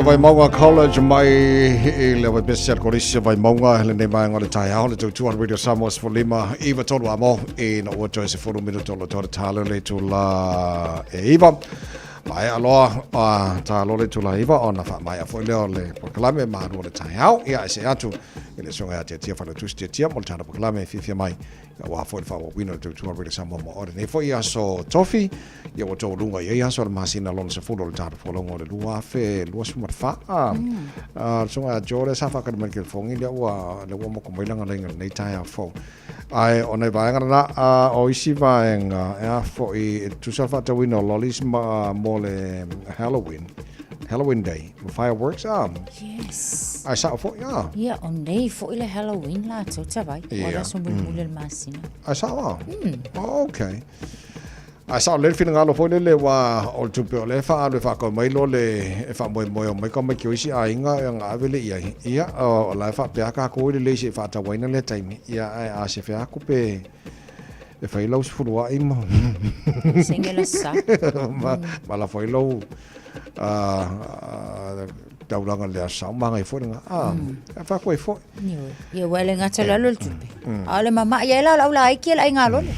Vaimauga College mai i le Webese a le Kolisi o Vaimauga lenei vaega o le taeao le tautua a le Radio Samoa 15 iva tolu a mo i na ua toe se fulu minuto lo toa talo le tula e iva. Maea loa a talo le tula iva ona whaamaea foi lea o le polokalame malu o le taeao. Ia e se atu i le susuga ia Tiatia Failautusi Tiatia mo le tala polokalame e fiafia mai aua foi le faaauauina o le tautua a Radio Samoa mo o lenei foi aso tofi. Ia ua outou luga i ai aso o le masina lona 10 o le tatou folauga o le 2024. Le susuga ia Joe lea sa faakali mai le telefoni lea ua lea ua moko mai lana laina i lenei taeao fou. Ae o nai vaega lena, o isi vaega e a foi e tusa le faatauina o lollies ma mo le Halloween, Halloween Day, ma fireworks a. Yes. Ae sao foi a. Ia, o nei foi le Halloween latou tavai. Ua le aso mulimuli o le masina. Ae sao a? Oh, okay. Ae sao lelei le finagalo foi lele aua o le tupe o lea e faaalu e faatau mai loa le e faamoemoe o mai tamaiti o isi aiga e ona ave lea i ai. Ia, o la e faapea tatou i lelei se i faatauaina lea taimi. Ia, ae a sefe atu pe e fai lau sefuluai ma Senge la sa. ma lafo ai lou taulaga le aso magai foi lena. Ah, e faaku ai foi. Ia ua le gata le alu o le tupe. A o le mama'i ai la o le au laiti e le aiga lole.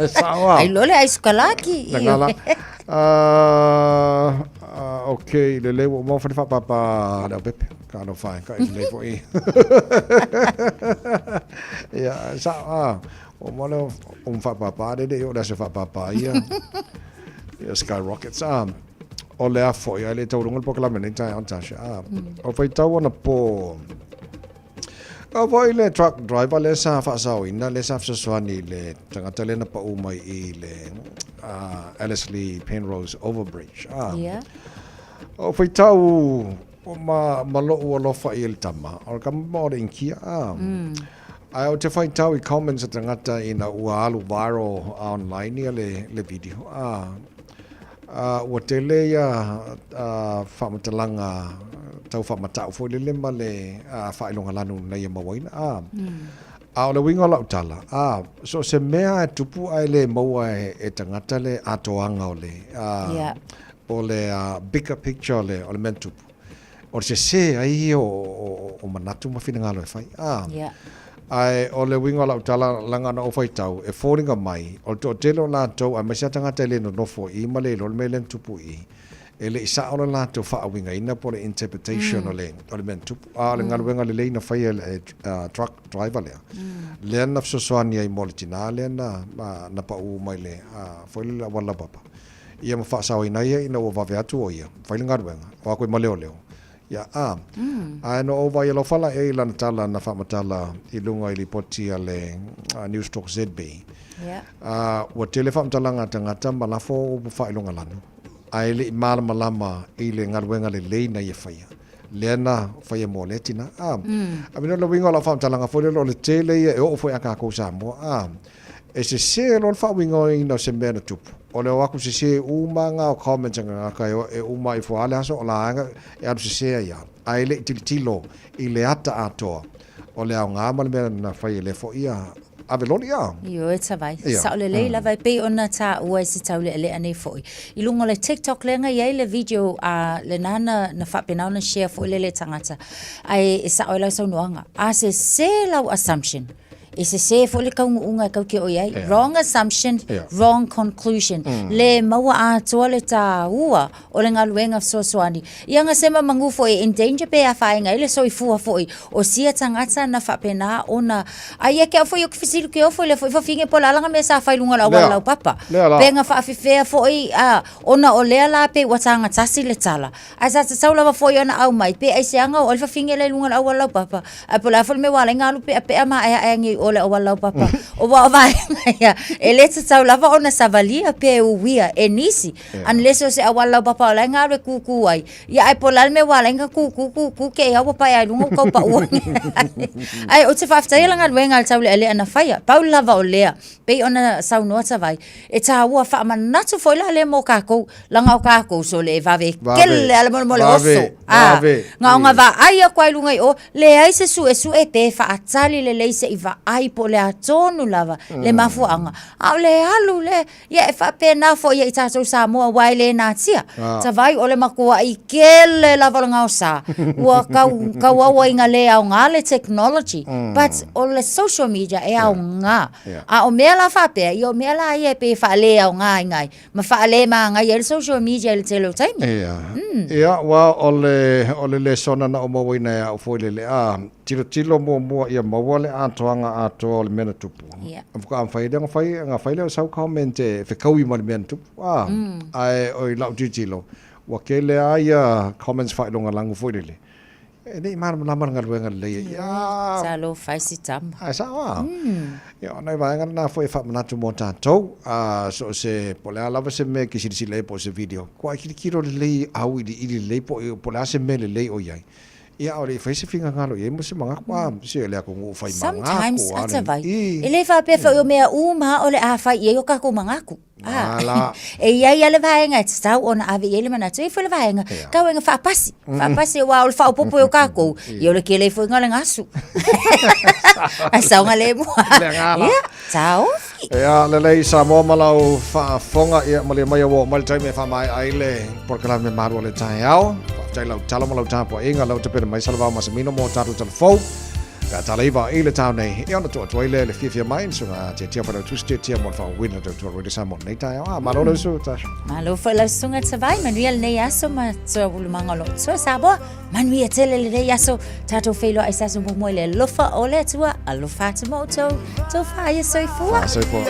Sao a. Ai lole ai sukalaki. Lena la. Ok, lelei ua uma ona fai le faapapa a le aupepe. Ka alofa e, ka i lelei foi. Ia, sao a. Ua uma le faapapa lele, o le aso faapapa ia. Ia skyrockets a. O le a foi, ae le tau luga le polokalame nei taeao Tasha. A, o faitau ona po. Ka foi le truck driver lea sa faasaoina, lea sa fesoasoani i le tagata lea na pau mai i le Ellerslie Penrose Overbridge. Yeah. O faitau ma, ma lou alofa i le tama, o le tama ma o le Inkia. Ae ou te faitau i comments a tagata ina ua alu viral online ia le, le video. Ua tele ia faamatalaga tau faamatau foi lele ma le faailoga lanu na ia mauaina. A o le uiga o lau tala, so o se mea e tupu ae le maua e tagata le atoaga o le, o le bigger picture o le mea na tupu. O le sese ai ia o manatu ma finagalo e fai. Ae o le uiga o lau tala, leaga na ou faitau, e foliga mai, o le toatele o latou, aemaise lava tagata e le nonofo i i ma le iloa le mea lea na tupu i i, e le i sao le latou faauigaina po o le interpretation o le mea na tupu. A o le galuega lelei na faia e le truck driver lea, lea na fesoasoani ai mo le tina lea na pau mai le foi lele auala laupapa, ia ma faasaoina ai ia ina ua vave atu o ia, fai le galuega, o aku i ma leoleo. Ia, a. Ae na ou vaai alofa la i ai i lana tala na faamatala i luga i lipoti a le News Talk ZB. Ua tele faamatalaga a tagata ma lafo upu faailoga lanu, ae le i malamalama i le galuega lelei na ia faia, lea na faia mo lea tina. A. A mea o le uiga o lau faamatalaga foi lele, o le tele ia e oo foi ia tatou Samoa. A. E sese loa le faauigaina o se mea na tupu. O le o atu sese uma nga o comments a gagata e uma ifo a le aso o la e alu sese ai a. Ae le i tilotilo i le ata atoa o le aoga ma le mea na fai e lea foi ia ave loli a. Ioe tavai. Sao lelei lava e pei ona taua e se taulealea nei foi. I luga o le TikTok lea na i ai le video a lena na faapena ona share foi lele tagata. Ae e sao ai lau saunoaga. A sese lau assumption, E sesē foi le taunuuga e tau te oo i ai. Wrong assumption, wrong conclusion. Le maua atoa le tāua o le galuega fesoasoani. Ia na sema manu foi e endanger pe afaina ai le soifua foi o sia tagata na faapena ona a ia te au foi ou te fesili ke ofo i lea foi fafine po o le a lana mea sa fai i luga o le auala laupapa. Pe na faafefea foi a ona o lea la pei ua tagatasi le tala. Ae sa tatau lava foi ona aumai, pe aiseaga oo ai le fafine lea i luga o le auala laupapa, ae po o le a foi le mea ua ala ai ona alu peapea ma aeae ane i o le auala laupapa. Aua o vaega ia, e le tatau lava ona savalia pe uia e nisi, unless o se auala laupapa o la e galu e kūkū ai. Ia ae po o le a le mea ua ala ai ona kūkū, kūkū, kei a ua pae lava i luga ua tau pau ane. Ae ou te faafetaia le galuega a le taulealea na faia, pau lava o lea, pei ona saunoa Tavai, e taua faamanatu foi la lea mo kakou, laga o kakou sole e vave kele a le molemole oso. A, na ona vaai aku lava i luga i o, leai se suesue pe faatali lelei se i vaai. vaai po o le a tonu lava le mafuaaga, a o le alu le, ia e faapena foi ia i tatou Samoa aua e le natia. Tavai o le matuai kele lava o le gaosa, ua tau tauau ai ina le aoga le technology, but o le social media e aoga. A o mea la faapea, ia o mea la ia e pei e faaleaogaina ai ma faalemagaia ai le social media i le tele o taimi. Ia. Ia, aua o le, o le lesona na ou mauaina e au foi le lea, tilotilo muamua ia maua le atoaga atoa o le mea na tupu. Ia. Faatoa mafai lea ona fai, ona fai lea o sau comment e fekaui ma le mea na tupu. A, ae o i lau tilotilo, ua tele lava ia comments faailogalanu foi lele, E le i malamalama le galuega lelei e ia. Talofa e si tama. Ae sao a. Ia, o nai vaega lena foi e faamanatu mo tatou. A, so o se, po o le a lava se mea e te silasila i ai po o se video, kuai tilotilo lelei auiliili lelei po o le a se mea lelei o i ai. Ia, a o le i fai se finagalo i ai mo se manatu, a, se le atunuu fai manatu. Sometimes, ata vai, e le faapea foi o mea uma o le a fai i ai o tatou manatu. Ala. E i ai lava le vaega e tatau ona ave i ai le manatu, e i ai foi le vaega tau ina faapasi, faapasi aua o le faaopoopo e o tatou, ia o le tele foi lena o le gasu. Ae saogalemu. Ia, taofi. Ia, lelei Samoa ma lau faafofoga, ia malie mai ua oo mai le taimi e faamaea ai le polokalame malu o le taeao. Faafetai lau tala ma lau tapuaiga, lau tapena mai Salavao Masamino mo tatou talafou. Pe a talaiva i le tao nei, e ona tuu atu ai lea i le fiafia mai, le susuga Tiatia Failautusi Tiatia mo le faaauauina o tautua Radio Samoa i lenei taeao. Ah, malo lau susuga Tasha. Malo foi lau susuga Tavai, manuia lenei aso ma taualumaga o lo o totoe Samoa. Manuia tele lenei aso, tatou feiloai i se aso muamua i le alofa o le Atua. Alofa atu ma outou, tofa ia soifua. Soifua.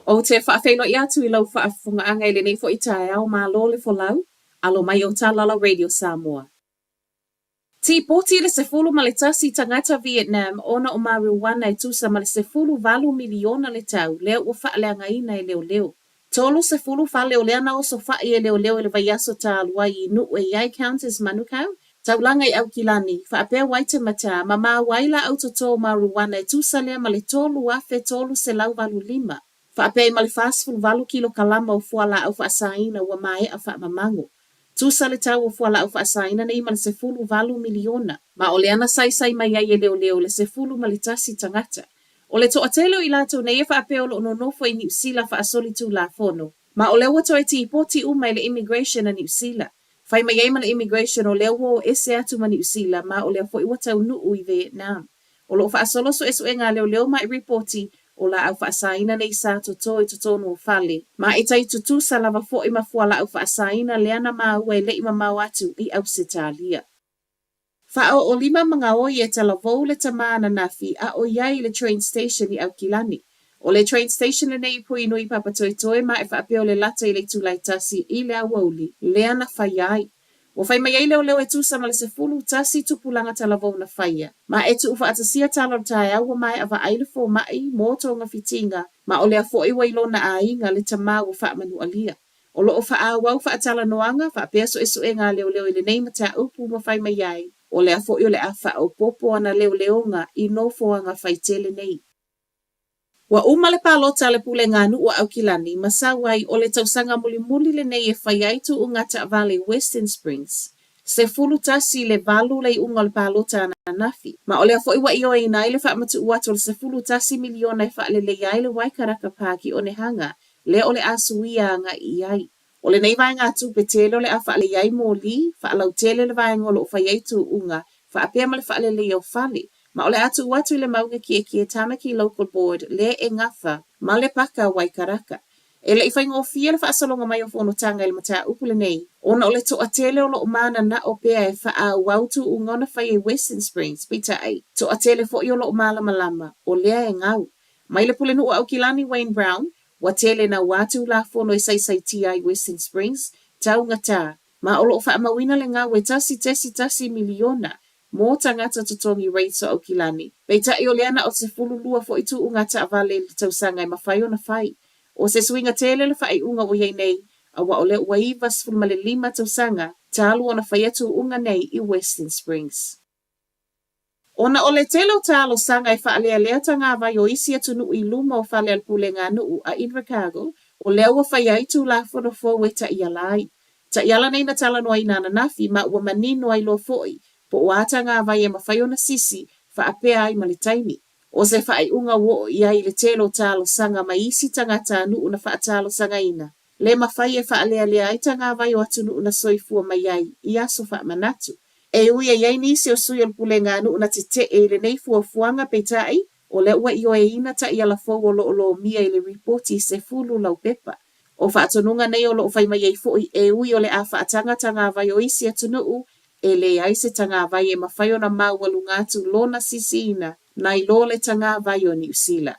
Ou te faafeiloai atu i lau faafofogaaga i lenei foi taeao, malo le folau, alo mai o tala Radio Samoa. Tipoti le 11 tagata Vietnam ona o mariuana e tusa ma le 18 miliona le tau lea ua faaleagaina e leoleo. 30 fale o lea na osofa'i e leoleo i le vaiaso talu ai i Nu'u e i ai Countess Manukau, taulaga i Aukilani, faapea Waitematā, ma maua ai laau totō mariuana e tusa lea ma le 3385, faapea ai ma le 48 kilokalama o fualaau faasaina ua maea faamamago. Tusa le tau o fualaau faasaina nei ma le 18 miliona. Ma o lea na saisai mai ai e leoleo le 11 tagata. O le toatele o i latou nei e faapea o lo o nonofo i Niu Sila faasolitulafono, ma o lea ua toe tipoti uma e le Immigration a Niu Sila. Fai mai ai ma le Immigration o lea ua o ese atu ma Niu Sila ma o lea foi ua taunuu i Vietnam. O lo o faasolo suesuega a leoleo ma e ripoti o laau faasaina nei sa totō i totonu o fale, ma e tai tutusa lava foi ma fualaau faasaina lea na maua e le i mamao atu i Ausetalia. Faaoolima ma gaoi e talavou le tamā ananafi a o i ai i le train station i Aukilani. O le train station lenei i Puhinui Papatoetoe ma e faapea o le lata i le itula e tasi i le aoauli lea na faia ai. Ua fai mai ai leoleo e tusa ma le 11 tupulaga talavou na faia, ma e tuufaatasia tala o le taeao ua maea vaai le fomai mo togafitiga, ma o lea foi ua i lona aiga le tamā ua faamanualia. O lo o faaauau faatalanoaga faapea suesuega a leoleo i lenei mataupu ma fai mai ai, o lea foi o le a faaopoopo ana leoleoga i nofoaga faitele nei. Ua uma le palota a le Pulega a Nuu a Aukilani ma sau ai o le tausaga mulimuli lenei e fai ai tuuga taavale i Western Springs. 11-8 le iuga o le palota ananafi, ma o lea foi ua ioeina ai le faamatuu atu o le 11 miliona e faaleleia ai le Waikaraka Park i Onehunga lea o le a suia agai i ai. O lenei vaegatupe tele o le a faaleleia ai moli, faalautele le vaega o lo o fai ai tuuga, faapea ma le faaleleia o fale, ma o le a tuu atu i le mauga kiekie Tamaki Local Board lea e gafa ma le paka Waikaraka. E le i faigofie le faasologa mai o fonotaga i le mataupu lenei, ona o le toatele o lo o mananao pea e faaauau tuuga ona faia i Western Springs, peitai, toatele foi o lo o malamalama, o lea e gau. Mai le Pulenuu o Aukilani Wayne Brown, Ua tele naua Tulafono e saisaitia ai Western Springs, taugata, ma o lo o faamauina le gau e 1.1 miliona mō tagata totogi rates o Aukilani. Peitai o lea na o 12 foi tuuga taavale i le tausaga e mafai ona fai. O se suiga tele le faaiuga ua i ai nei, aua o lea ua 95 tausaga talu ona faia tuuga nei i Western Springs. Ona o le tele o talosaga e faalealea tagavai o isi atunuu i luma o fale a le Pulega Nuu a Invercargill, o lea ua faia ai Tulafono fou e taiala ai. Taiala nei na talanoaina ananafi ma ua manino ai loa foi po o a tagavai e mafai ona sisi faapea ai ma le taimi. O se faaiuga ua oo i ai i le tele o talosaga mai isi tagatanuu na faatalosagaina. Le mafai e faalealea ai tagavai o atunuu na soifua mai ai i aso faamanatu. E ui e i ai nisi o sui o le Pulega Nuu na tetee i lenei fuafuaga peitai, o lea ua ioeina taiala fou o lo o lomia i le ripoti 10 laupepa. O faatonuga nei o lo o fai mai ai foi e ui o le a faataga tagavai o isi atunuu, e leai se tagavai e mafai ona maualuga atu lona sisiina nai lo le tagavai o Niu Sila.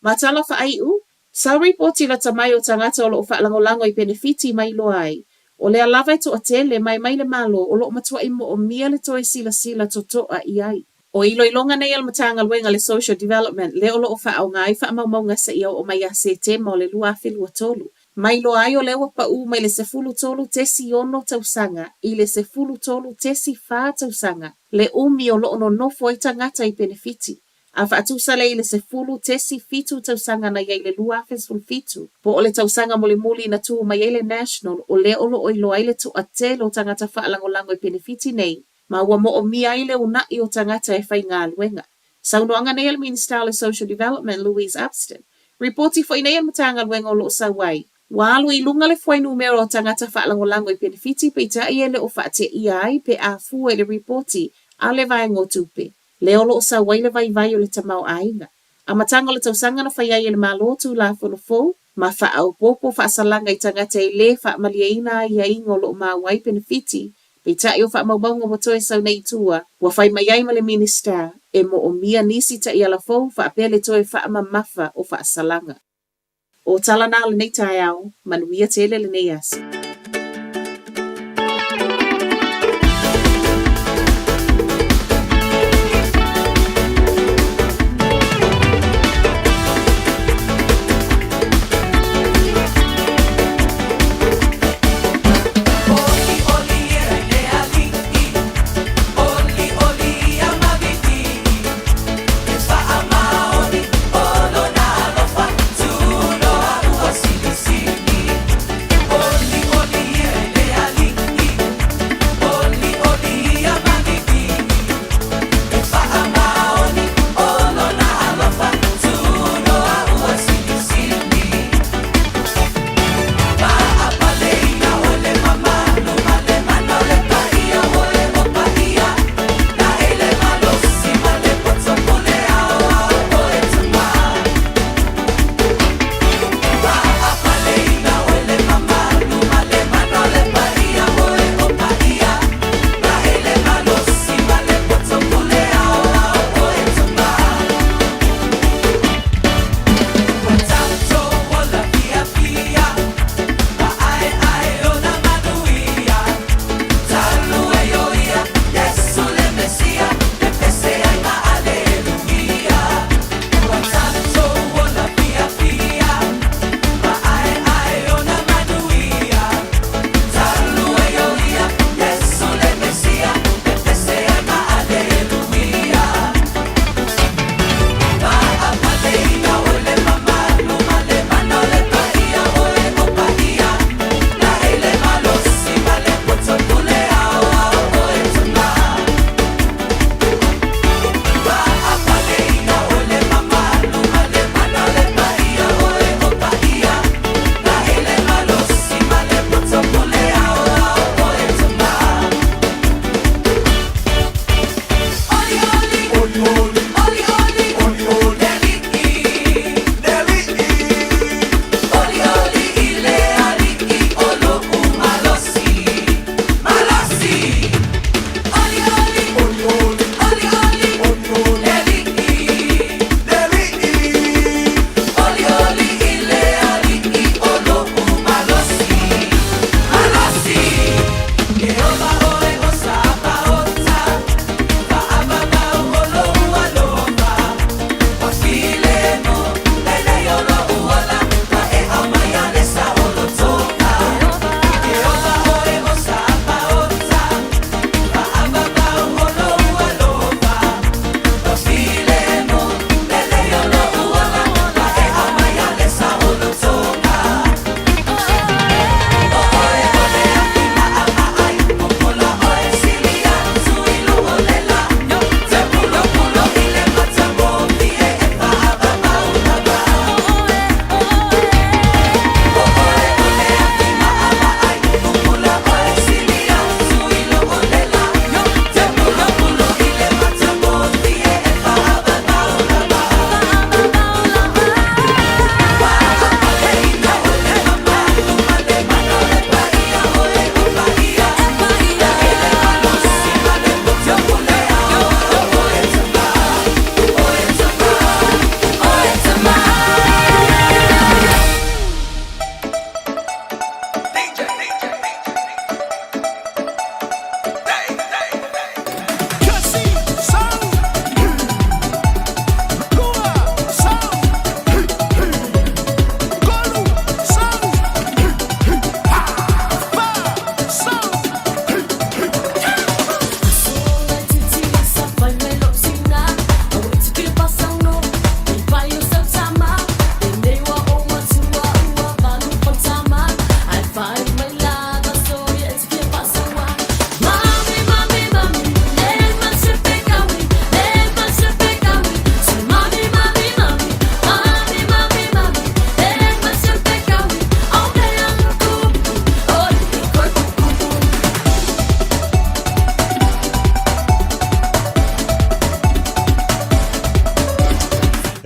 Ma tala faaiu, sa ripoti lata mai o tagata o lo o faalagolago i penefiti mai iloa ai, o lea lava e toatele mai mai le Malo o lo o matuai moomia le toe silasila totoa i ai. O iloiloga nei a le Matagaluega le Social Development lea o lo o faaaoga ai faamaumauga seia oo mai ia Setema o le 2023. Mai iloa ai o lea ua paū mai le 13.6 tausaga i le 13.4 tausaga le umi o lo o nonofo ai tagata i penefiti. A faatusa lea i le 10.7 tausaga na i ai i le 2017, po o le tausaga mulimuli na tu mai ai le National, o lea o lo o iloa ai le toatele o tagata faalagolago i penefiti nei, ma ua moomia ai le uunai o tagata e faigaluega. Saunoaga nei a le Minisita o le Social Development, Louise Upston. Ripoti foi nei a le Matagaluega o lo o sau ai, ua alu i luga le fuainumera o tagata faalagolago i penefiti peitai e le o faateia ai pe a fua i le ripoti a le Vaega o Tupe. Lea o lo o sau ai le vaivai o le tamaoaiga. Amataga o le tausaga na fai ai e le Malo Tulafono fou ma faaopoopo faasalaga i tagata e lē faamalieina aiaiga o lo o maua ai penefiti, peitai o faamaumauga ua toe sau nei i tua, ua fai mai ai ma le Minisita e moomia nisi taiala fou faapea le toe faamamafa o faasalaga. O tala na o lenei taeao, manuia tele lenei aso.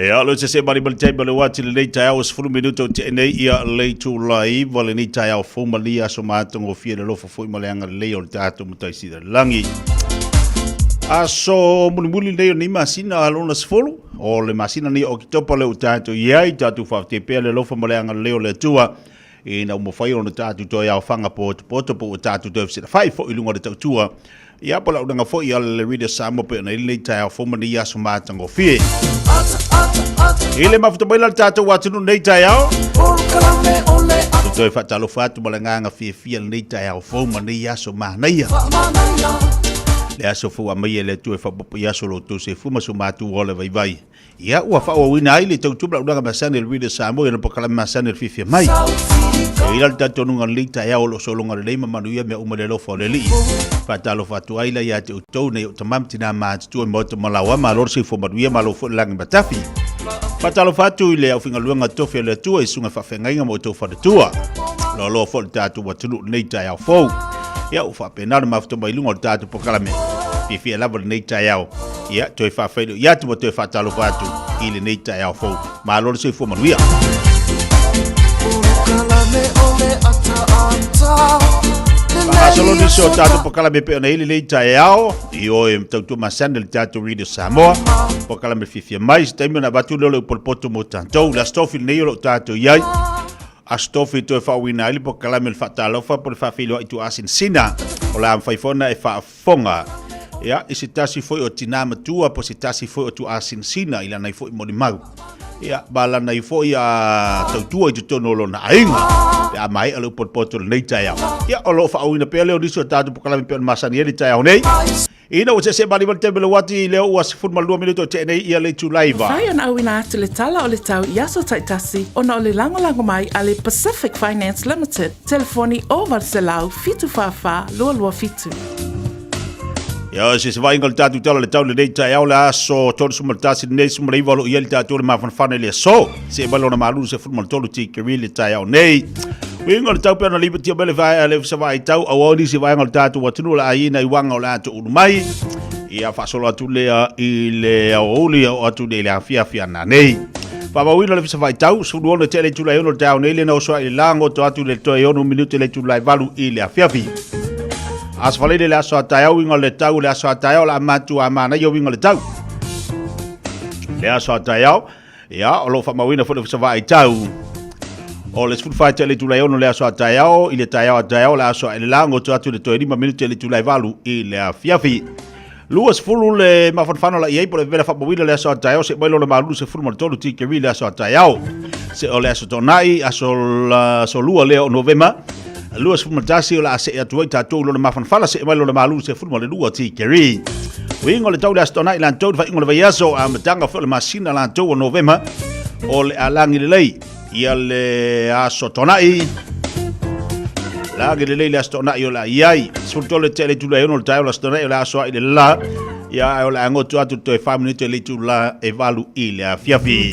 E alo se se mari mari taimi o le wati lenei taeao e 10 minuta o tea nei ia le itula 9 lenei taeao fou malia aso matagofie le alofa foi ma le agalelei o le tatou Matai Sili i le Lagi. Aso mulimuli lenei o lenei masina lona 10 o le masina nei o Oketopa lea ua tatou i ai, tatou faafetai pea le alofa ma le agalelei o le Atua ina ua mafai ona tatou toe aofaga potopoto po ua tatou toe fesilafai foi i luga o le tautua. Ia, po o le auaunaga foi a le Radio Samoa pei ona i ai lenei taeao fou ma lenei aso matagofie. I le mafuta mai la le tatou atunuu nei taeao. Te toe faatalofa atu ma le agaga fiafia lenei taeao fou ma lenei aso manaia. Le aso fou a mai e le Atua e faaopoopo i aso o lo outou soifua ma so matou ola vaivai. Ia, ua faaauauina ai le tautua ma le auaunaga masani a le Radio Samoa i ona polokalame masani o le fiafia mai. E i ai le talitonuga o lenei taeao o lo o sologa lelei ma manuia mea uma i le alofa o le Alii. Faatalofa atu ai la ia te outou nei o tama ma tina matutua i Maota Malaoa, malo le soifua manuia, malo foi le lagi matafi. Faatalofa atu i le aufaigaluega tofi a le Atua i susuga i faafeagaiga ma outou faletua. Loaloa foi le tatou atunuu i lenei taeao fou. Ia, ua faapena ona mafuta mai i luga o le tatou polokalame. Fiafia lava lenei taeao. Ia, toe faafeiloai atu ma toe faatalofa atu i lenei taeao fou. Malo le soifua manuia. Faagasolo nisi o tatou polokalame pei ona i ai lenei taeao i o e tautua masani le tatou Radio Samoa. Polokalame fiafia mai, se taimi ona avatu lea o le upu o le poto mo tatou. Le Aso Tofi lenei o lo o tatou i ai. Aso Tofi toe faauuina ai le polokalame o le faatalofa po o le faafeiloai tuaasinasina. O le a mafai foi ona e faafofoga ia, i se tasi foi o tinā matua po o se tasi foi o tuaasinasina i lana foi molimau. Ia, ma lana foi a tautua i totonu o lona aiga. Pe a maea le upu o le poto i lenei taeao. Ia, o lo o faaauauina pea lea o nisi o tatou polokalame pei ona masani ai le taeao nei. Ina ua seesee malima le taimi o le uati, lea ua 12 minute o tea nei ia le itula 9. Mafai ona auina atu le tala o le tau i aso taitasi ona o le lagolago mai a le Pacific Finance Limited, telefoni 0800 744 227. Ia, se se vaaiga o le tatou tala o le tau lenei taeao le aso 31 lenei 19 o lo o i ai le tatou le mafanafana i le aso. Se mai lona malulu 13 tikeri le taeao nei. Uiga o le tau pei ona lipotia mai le vaea le Ofisa Vaai Tau auau nisi vaega o le tatou atunuu o le aiina i uaga o le a toulu mai. Ia faasolo atu lea i le aoauli o atu nei i le afiafi ana nei. Faamauina le Ofisa Vaai Tau, 16 tea le itula e 6 o le taeao nei lena oso ai le lagoto atu le toe 6 minute le itula e 8 i le afiafi. Aso Faraile le aso a taeao uiga o le tau le aso a taeao o le a matua manaia uiga o le tau. Le aso a taeao Ia, o lo o faamauina foi le Ofisa Vaai Tau o le 14 tea le itula e 6 le aso a taeao, i le taeao a taeao le aso a le lagoto atu le toe 5 minute le itula e 8 i le afiafi. 20 le mafanafana la i ai po le vela faamauina le aso a taeao se mai lona malulu 13 tikeri le aso a taeao. Se o le aso toanai, aso, aso lua lea o Novema, 21 o le a see atu ai tatou lona mafanafana see mai lona malulu 12 tikeri. Uiga o le tau le aso toanai latou le faaiuga o le vaiaso amataga foi o le masina latou o Novema o le a lagi lelei ia le aso toanai. Lagi lelei le aso toanai o le a i ai. 13 tea le itula e 6 o le taeao le aso toanai o le aso ai le la. Ia ae o le a goto atu toe 4 minute le itula e 8 i le afiafi.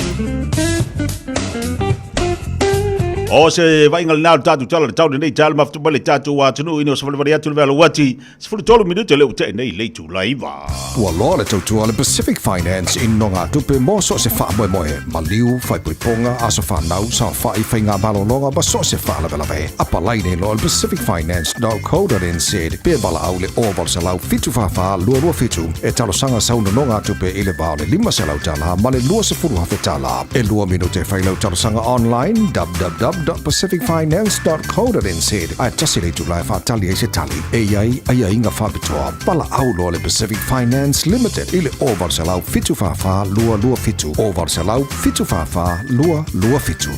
O se vaaiga lena o le tatou tala o le tau lenei taeao le mafuta mai le tatou atunuu ina ua savalivali atu le vea lauati 13 minute lea ua tea nei le itula 9. Ua loa le tautua a le Pacific Finance i nogatupe mo so o se faamoemoe, maliu, faaipoipoga, aso fanau, saofai, faiga malologa ma so o se faalavelave. Apalai nei loa le Pacific Finance co nz pe valaau le 0800 744 227 e talosaga sau nonogatupe i le va o le $500 ma le $20,000. E lua minute e fai lau talosaga online www.pacificfinance.co.nz ae tasi le itula e faatali ai se tali. E i ai aiaiga faapitoa. Valaau loa le Pacific Finance Limited i le 0800 744 227 0800 744 227.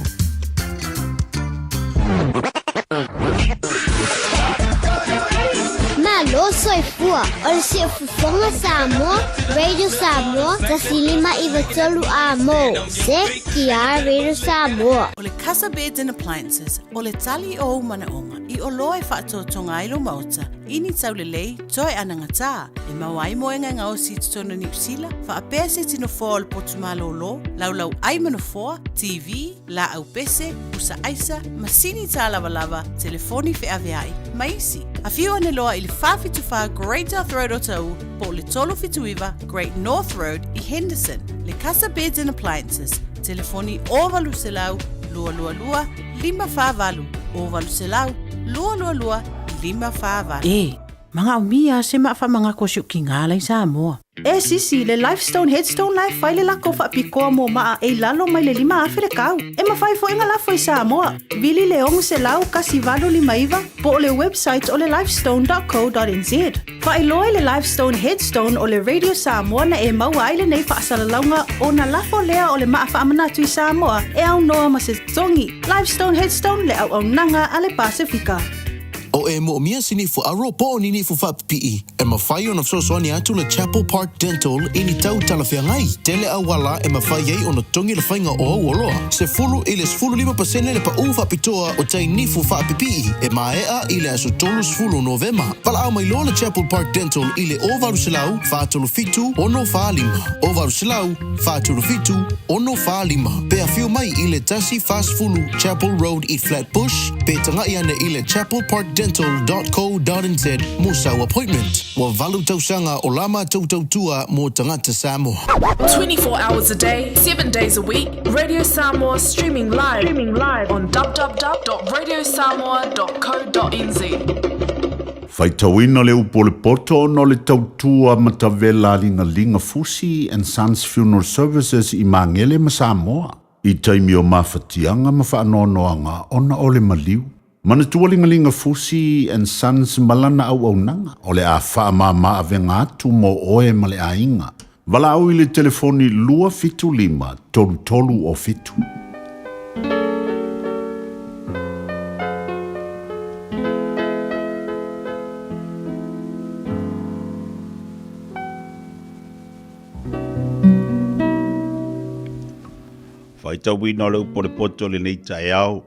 Malo soifua o le Siufofoga Samoa, Radio Samoa, 1593 A mo, CTR Radio Samoa. O le Casa Beds and Appliances, o le tali o ou manaoga i oloa e faatotoga ai lou maota, i ni taulelei, toe anagatā, e maua ai moega e gaosi i totonu o Niu Sila, faapea se iti nofoa o le potu malōlō, laulau ai ma nofoa, TV, laau pese, pusa aisa, masini tālavalava, telefoni feaveai, ma isi. Afio ane loa i le 474 Great South Road Otahuhu po o le 379 Great North Road i Henderson. Le Casa Beds and Appliances, telefoni 0800 222 548, 0800 222 548. E. Manaomia se maa faamanatu a si ou tinā la i Samoa. E sisi, le Lifestone Headstone la e fai le lako faapitoa mo maa e i lalo mai le 5,000 le tau. E mafai foi ona lafo i Samoa. Vili le 600 1859 po o le website o le lifestone.co.nz. Faailoa i le Lifestone Headstone o le Radio Samoa na e maua ai lenei faasalalauga ona lafo lea o le maa faamanatu i Samoa e aunoa ma se totogi. Lifestone Headstone le auaunaga a le Pasefika. O e moomia se nifu aro po o ni nifu faapipii, e mafai ona fesoasoani atu le Chapel Park Dental i ni tau talafeagai. Tele auala e mafai ai ona totogi le faiga o au oloa. 10 i le 15% le paʻū faapitoa o tai nifu faapipii e maea i le aso 30 Novema. Valaau mai loa le Chapel Park Dental i le 0800 437 645, 0800 437 645. Pe afio mai i le 140 Chapel Road i Flat Bush, pe taga'i ane i le chapelparkdental.co.nz mo sau appointment. Ua valu tausaga o la matou tautua mo tagata Samoa. 24 hours a day, 7 days a week, Radio Samoa streaming live, streaming live on www.radiosamoa.co.nz. Faitauina le upu o le poto ona o le tautua matavela a Ligaliga Fusi and Sons Funeral Services i Magele ma Samoa, i taimi o mafatiaga ma faanoanoaga ona o le maliu. Manatua Ligaliga Fusi and Sons ma lana auaunaga, o le a faamama avega atu mo oe ma le aiga. Valaau i le telefoni 275 33 o 7. Faitauina o le upu o le poto i lenei taeao.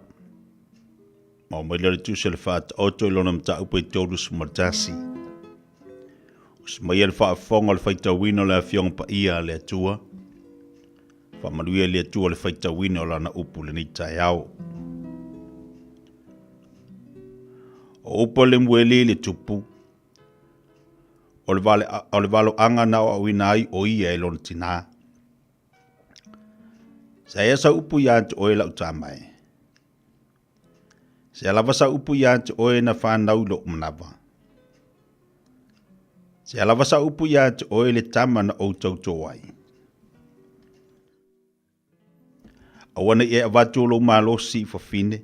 Ma o mai lea le tusi a le Faataoto i lona mataupu e 31. Usi mai le faafofoga o le faitauina o le Afioga Paia a le Atua. Faamanuia le Atua le faitauina o lana upu i lenei taeao. O upu a Lemuele i le tupu, o le, vale, o le valoaga na aoaoina ai o ia e lona tinā. Sa ea sau upu ia te oe lau tama e. Sea lava sau upu ia te oe na whanau i lou manawa. Sea lava sau upu ia te oe le tama na ou tautō ai. Aua nei e avatu o lou malosi i fafine,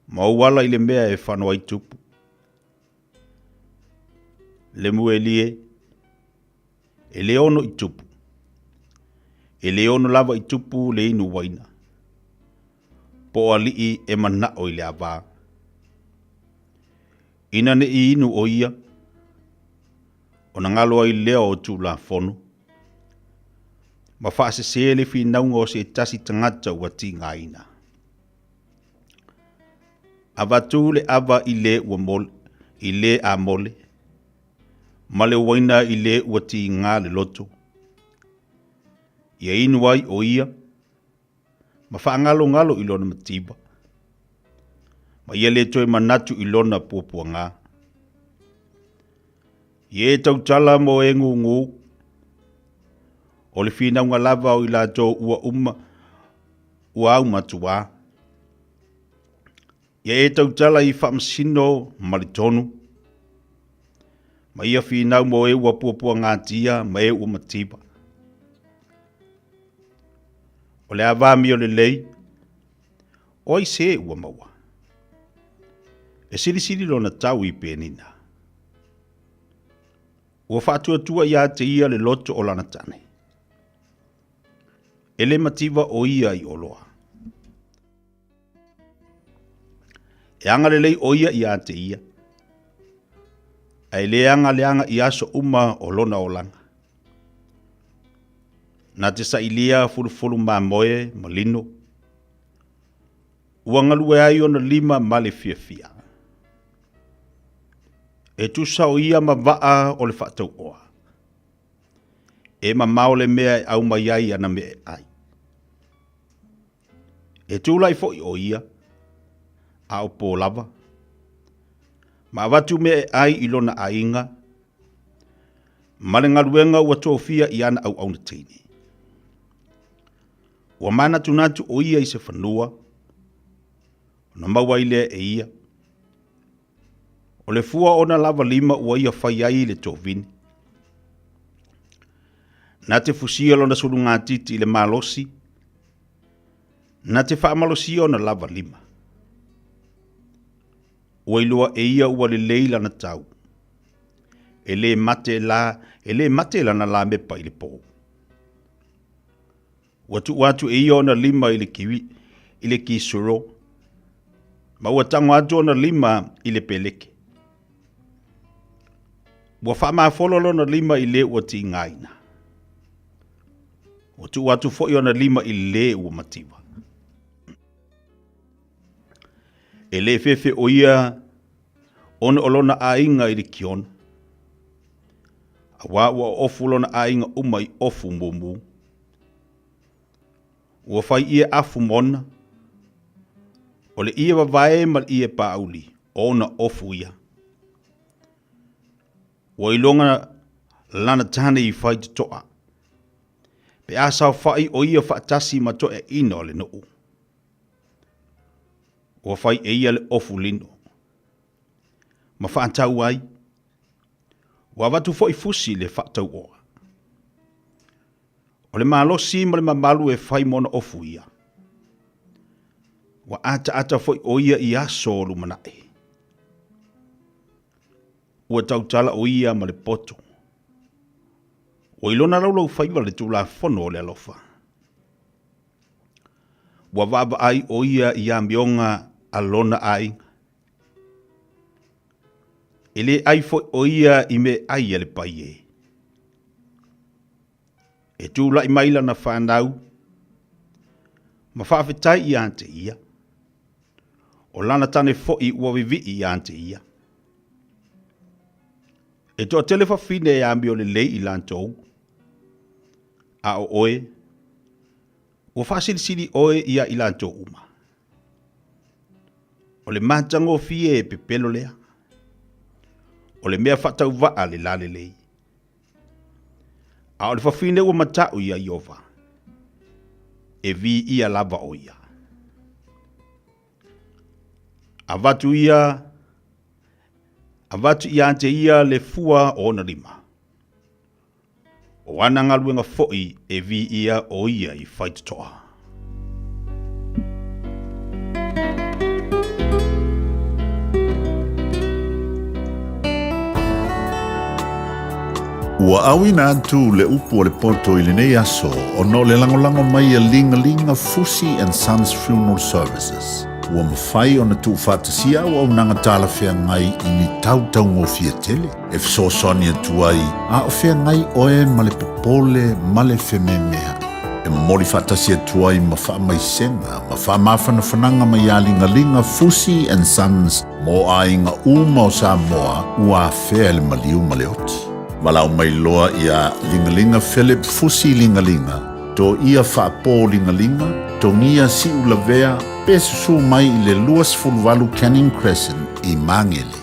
ma ou ala i le mea e whano ai tupu. Lemuelie, e le ono i tupu. E le ono lava i tupu le inu waina. Po o aliʻi e manaʻo i le ʻAwā. Ina ne i inu ʻo ia, ona galo ai lea o Tulafono, ma faasesē le finauga o se tasi tagata ua tigaina. Avatu le ʻawa i le ua mole, i le a mole, ma le uaina i le ua tiga le loto. Ia inu ai ʻo ia, ma faagalogalo i lona mativa, ma ia le toe manatu i lona puapuagā. Ia e tautala mo e gūgū, o le finauga lava o i latou ua uma, ua aumatuā. Ia e tautala i faamasino ma le tonu, ma ia finau mo e ua puapuagatia ma e ua mativa. O le ava amio lelei, o ai se ua maua? E silisili lona tau i penina. Ua faatuatua ia te ia le loto o lana tane. E le mativa o ia i oloa. E agalelei ʻo ia iā te ia, a e le aga leaga i aso uma o lona olaga. Na te sailia fulufulu mamoe ma lino, ua galue ai ona lima ma le fiafia. E tusa o ia ma waa o le faatauoa. E mamao le mea e ʻau mai ai ana mea e ʻai. E tulai foi ʻo ia, a o pō lava, ma avatu mea e ʻai i lona aiga, ma le galuega ua tofia i ana auauna teine. Ua manatunatu ʻo ia i se fanua, ona maua ai lea e ia. O le fua o ona lava lima ua ia fai ai le tovini. Na te fusia lona sulugatiti i le malosi, na te faamalosia ona lava lima. Ua iloa e ia ua lelei lana tau. E lē mate la, e lē mate lana lamepa i le pō. Ua tuu atu e ia ona lima i le kiwi, i le kisuro, ma ua tago atu ona lima i le peleke. Ua faamafolo lona lima i lē ua tigaina. Ua tuu atu foi ona lima i lē ua mativa. E lē fefe o ia ona o lona aiga i le kiona, auā ua oofu lona aiga uma i ofu mumu. Ua fai ʻie afu mona, o le ʻie wāwae ma le ʻie pāʻauli, o ona ofu ia. Ua iloga lana tane i faitotoa, pe a saofaʻi ʻo ia faatasi ma toeaʻina o le nuʻu. Ua fai e ia le ofu lino, ma faatau ai. Ua avatu foi fusi i le faatauoa. O le malosi ma le mamalu e fai ma ona ofu ia. Ua ataata foi ʻo ia i aso o lumanaʻi. Ua tautala ʻo ia ma le poto. Ua i lona laulaufaiva le Tulafono o le alofa. Ua vaavaai ʻo ia i amioga a lona aiga. E lē ʻai foi ʻo ia i meaʻai a le paie. E tulaʻi mai lana fanau ma faafetai iā te ia. ʻO lana tane foi ua viviʻi iā te ia. E toatele fafine e amio lelei i latou, a ʻo ʻoe, ua faasilisili ʻoe iā i latou uma. O le matagofie e pepelo lea. O le mea faatauvaʻa le lalelei. A o le fafine ua mataʻu iā Ieova, e viia lava ʻo ia. Avatu ia, avatu iā te ia le fua o ona lima. O ana galuega foi e viia ʻo ia i faitotoa. Ua auina atu le upu o le poto i lenei aso ona o le lagolago mai a Ligalinga Fusi and Sons Funeral Services. Ua mafai ona tuufaatasia auaunaga talafeagai i ni tau taugofie tele e fesoasoani atu ai a o feagai oe ma le popole ma le fememeaʻi. E momoli faatasi atu ai ma faamaisega ma faamafanafanaga mai iā Ligaliga Fusi and Sons mo aiga uma o Samoa ua afea e le maliu ma le oti. Valaau mai loa iā Ligaliga Philip Fusi Ligaliga, Toia Faapō Ligaliga, Togia Siulavea, pe susū mai i le 28 Canning Crescent i Magele.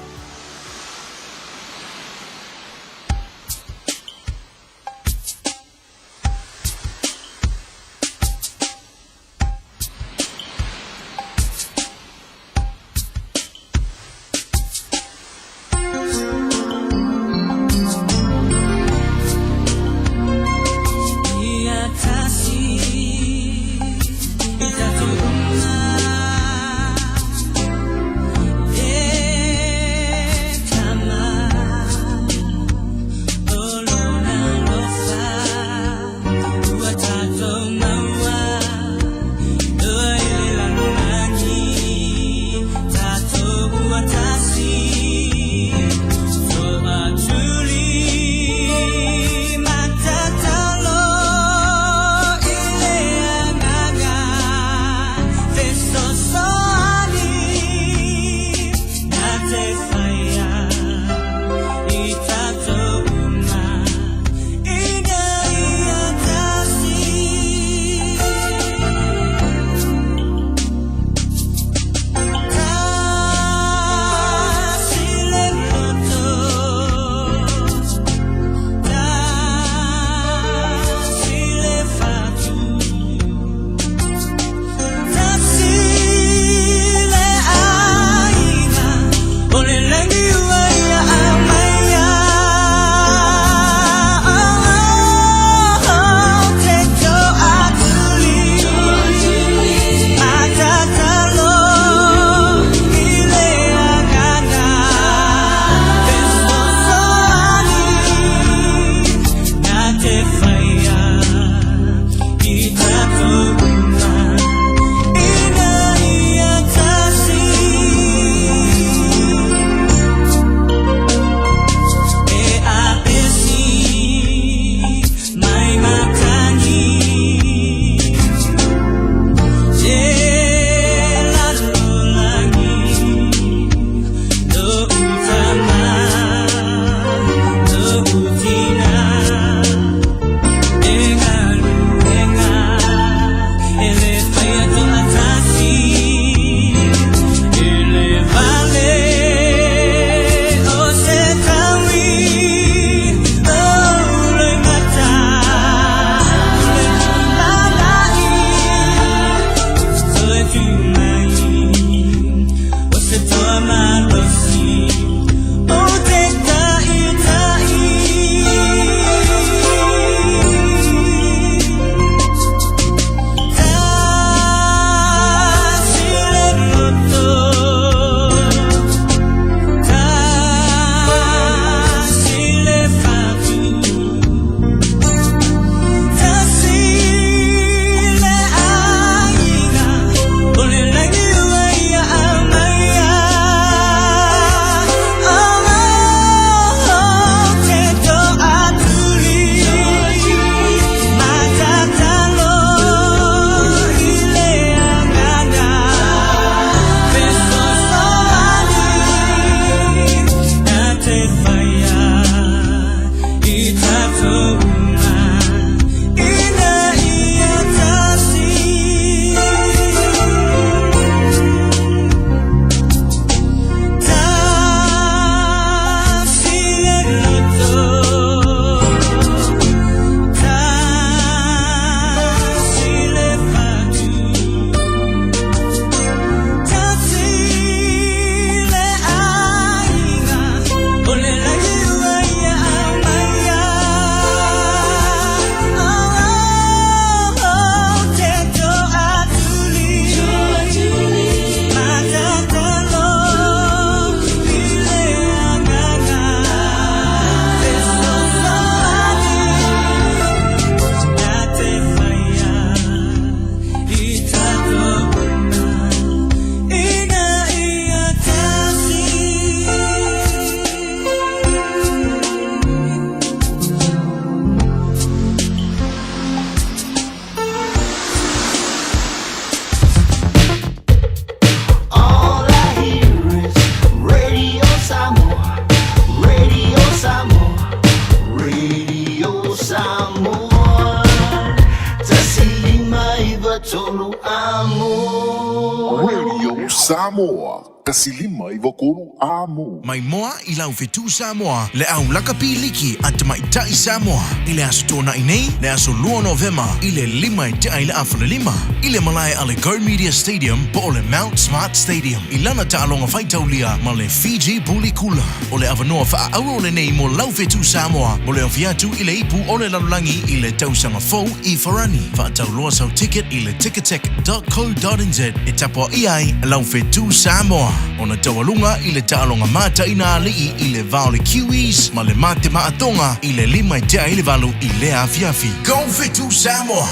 93 amo. Radio Samoa, 159 amo. Mai moa i lau fetu Samoa, le au lakapi liki a Tamaitai Samoa i le Aso Toonai nei, le aso 2 o Novema i le 5 e tea i le 4:30 i le malae a le Go Media Stadium po o le Mount Smart Stadium i lana taaloga faitaulia ma le Fiji Buli Kula. O le avanoa faaauro lenei mo lau fetu Samoa mo le ofi atu i le ipu o le lalolagi i le tausaga fou i Farani. Faatau loa sau ticket i le ticketek.co.nz e tapuaia ai lau fetu Samoa ona taualuga i le taaloga mataina alii i le va o le Kiwis ma le Matemaatoga i le 7:55 i lea afiafi. Go Fetu Samoa!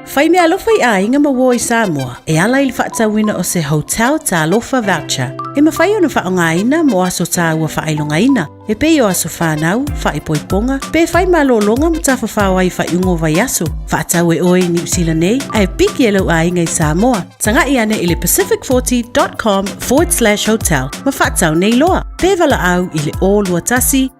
Fai meaalofa i aiga ma uo i Samoa e ala i le faatauina o se Hotel Talofa Voucher e mafai ona faaaogaina mo aso taua faailogaina e pei o aso fanau, faaipoipoga, pe fai malologa ma tafafao ai i faaiuga o vaiaso. Faatau e oe i Niu Sila nei ae piki e lou aiga i Samoa. Taga'i ane i le pacific40.com/hotel ma faatau nei loa. Pe valaau i le 021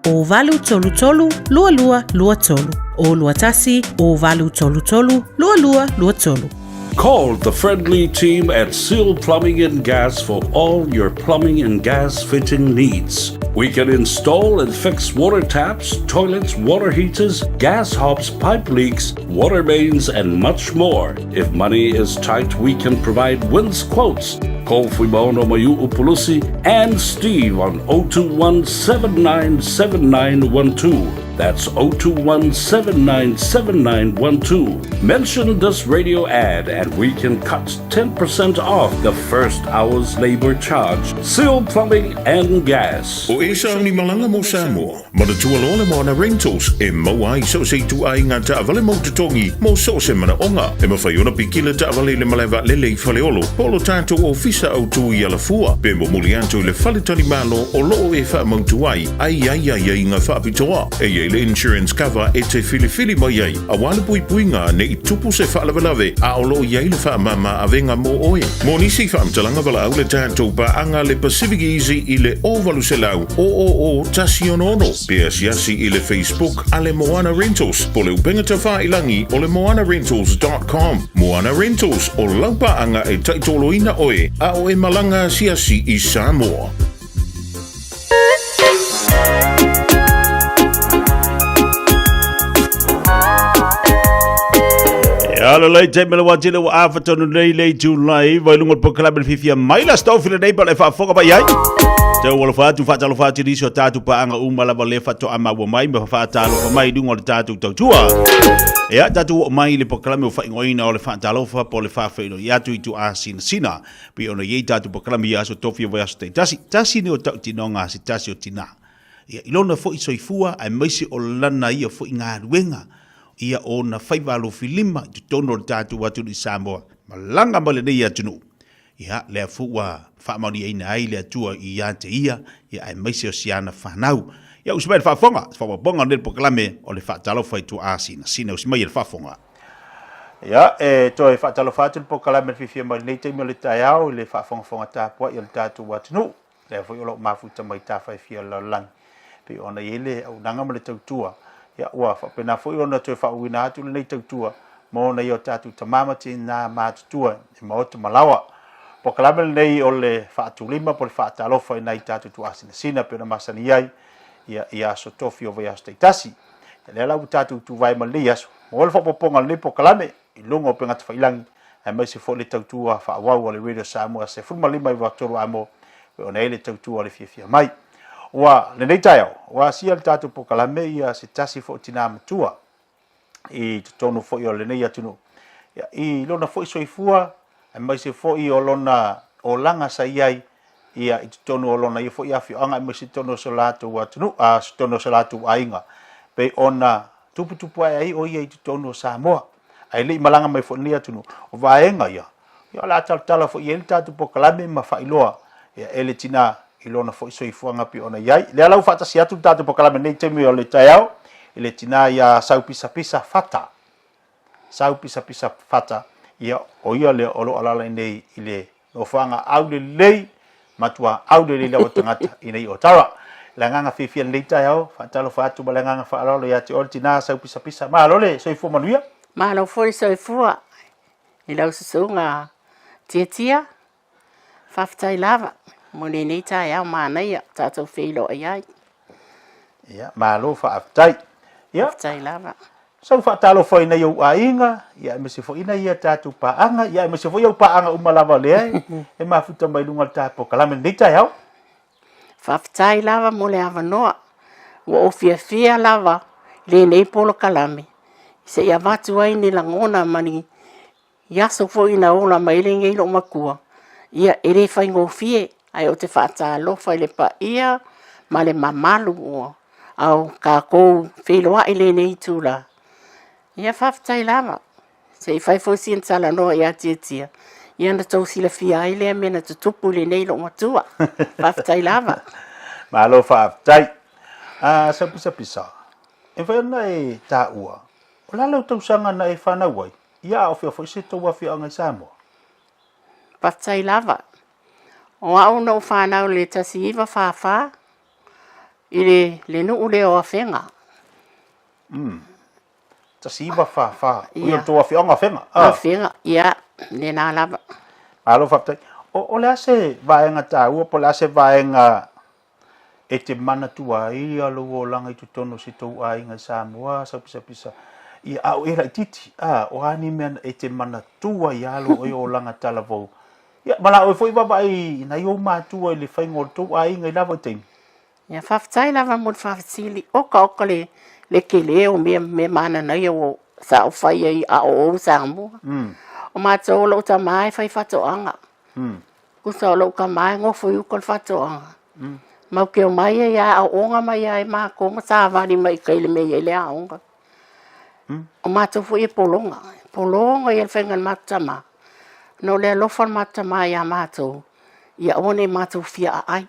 0833 2223. 021 0833 2223. Call the friendly team at Seal Plumbing and Gas for all your plumbing and gas fitting needs. We can install and fix water taps, toilets, water heaters, gas hobs, pipe leaks, water mains, and much more. If money is tight, we can provide wins quotes. Call Fuimaono Mayu Upulusi and Steve on 021 797912. That's 021 797912. Mention this radio ad and we can cut 10% off the first hour's labor charge. Seal Plumbing and Gas. O e sauni malanga mo Samoa. Manatua loa le Moana Rentals e maua ai so o se ituaiga taavale mau totogi mo so o se manaoga. E mafai ona piki le taavale i le malae vaalele i Faleolo po o lo tatou ofisa autu i Alafua pe momoli atu i le faletalimalo o lo o e faamautu ai a i ai aiaiga faapitoa. E i ai le insurance cover e te filifili mai ai aua le puipuiga ne i tupu se faalavelave a o lo o i ai le faamama avega mo oe. Mo nisi faamatalaga valaau le tatou paaga le Pacific Easy i le 0800 000 166 pe asiasi i le Facebook a le Moana Rentals po o le upega tafailangi o le moanarentals.com. Moana Rentals, o lau paaga e taitoloina oe a o e malaga asiasi i Samoa. Ia le lei te mele wati le wa afa tonu nei lei tu lai vai lungo le pokala mele fifia mai la stofi le nei pa le faafofoga mai ai. Te ua lofa atu faatalofa atu nisi o tatou paaga uma lava le faatoa maua mai ma faatalofa mai i luga o le tatou tautua. Ia tatou oo mai i le polokalame o faaigoaina o le faatalofa po o le faafeiloai atu i tuaasinasina. Pei ona i ai tatou polokalame i aso tofi o vaiaso taitasi, tasi nei o tautinoga a se tasi o tinā. Ia, i lona foi soifua aemaise o lana ia foi galuega, ia ona faiva alofilima i totonu o le tatou atunuu i Samoa, malaga mai lenei atunuu. Ia, lea foi ua faamanuiaina ai le Atua ia te ia, ia aemaise o si ana fanau. Ia, usi mai le faafofoga, se faaopoopoga o lenei polokalame o le faatalofa i tuaasinasina. Usi mai e le faafofoga. Ia, e toe faatalofa atu le polokalame le fiafia mai lenei taimi o le taeao i le faafogafoga tapuai a le tatou atunuu. Lea foi o lo o mafuta mai tafa e fia o le lalolagi. Pei ona i ai le auaunaga ma le tautua, ia ua faapena foi ona toe faauuina atu lenei tautua mo nai o tatou tama ma tina matutua i maota ma laoa. Polokalame lenei o le faatulima po o le faatalofa i nai tatou tuaasinasina pei ona masani ai ia i aso tofi o vaiaso taitasi. Ia lea la ua tatou tuvae ma lenei aso mo le faaopoopoga o lenei polokalame i luga o upega tafailangi aemaise foi le tautua faaauau a le Radio Samoa 15 i 3 amo pei ona i ai le tautua o le fiafia mai. Ua lenei taeao, ua asia le tatou polokalame ia se tasi foi o tinā matua i totonu foi o lenei atunuu. Ia, i lona foi soifua, aemaise foi o lona olaga sa i ai ia i totonu o lona ia foi afioaga aemaise totonu o so latou atunuu, a totonu o so latou aiga, pei ona tuputupu ae ai o ia i totonu o Samoa. Ae le i malaga mai foi i lenei atunuu, o vaega ia, ia o le a talatala foi i ai le tatou polokalame ma faailoa ia, e le tinā i lona foi soifuaga pei ona i ai. Lea la ua faatasi atu le tatou polokalame i lenei taimi o le taeao i le tinā ia Saupisapisa Fata. Saupisapisa Fata, ia o ia lea o lo o alaala i nei i le nofoaga aulelei, matua aulelei lava tagata i nei Otara. Le agaga fiafia i lenei taeao, faatalofa atu ma le agaga faaaloalo ia te oe le tinā Saupisapisa. Malo le soifua manuia. Malo foi le soifua. I lau susuga Tiatia, faafetai lava mo lenei taeao manaia ua tatou feiloai ai. Ia, malo faafetai. Ia, faafetai lava. Sau faatalofa i nai ou aiga, ia aemaise foi nai a tatou paaga, ia aemaise foi au paaga uma lava lea e mafuta mai luga o le ta polokalame i lenei taeao. Faafetai lava mo le avanoa. Ua ou fiafia lava i lenei polokalame se i avatu ai ni lagona ma ni aso foi na ola mai ai lenei loomatua. Ia, e le faigofie, ae ou te faatalofa i le paia ma le mamalu ua ao tatou feiloai i lenei itula. Ia, faafetai lava. Se i fai foi sina talanoa ia Tiatia, ia ona tou silafia ai lea mea na tutupu i lenei loomatua. Faafetai lava. Malo faafetai. Ah, Saupisapisa, e mafai ona e taua, o le a lau tausaga na e fanau ai? Ia a o fea foi se tou afioaga i Samoa? Faafetai lava. O au na ou fanau i le 1944 i le, le nuu lea o Afega. 1944. O ia tou afioaga Afega. Ah. Afega, ia, lena lava. Malo faafetai. O, o le a se vaega taua po o le a se vaega e te manatua ai ia lou olaga i totonu o si tou aiga i Samoa, Saupisapisa, ia, a o e laitiiti, a, o a ni mea e te manatua ai lou oe olaga talavou. Ia, ma la oe foi vaavaai i nai ou matua i le faiga o le tou aiga i la vaitaimi. Ia, faafetai lava mo le faafesili. Oka oka le, le tele o mea, mea mananaia ua sa ou faia i a o ou Samoa. O matou o lou tama e fai faatoaga. Tusa o lou tama e nofo i uka o le faatoaga. Mau te omai ai a aooga mai ai matou ma savali mai i tai i le mea e i ai le aoga. O matou foi e pologa, pologa ia le faiga o le matou tama. Ona o le alofa o le matou tama ia matou, ia aua ne i matou fia aai.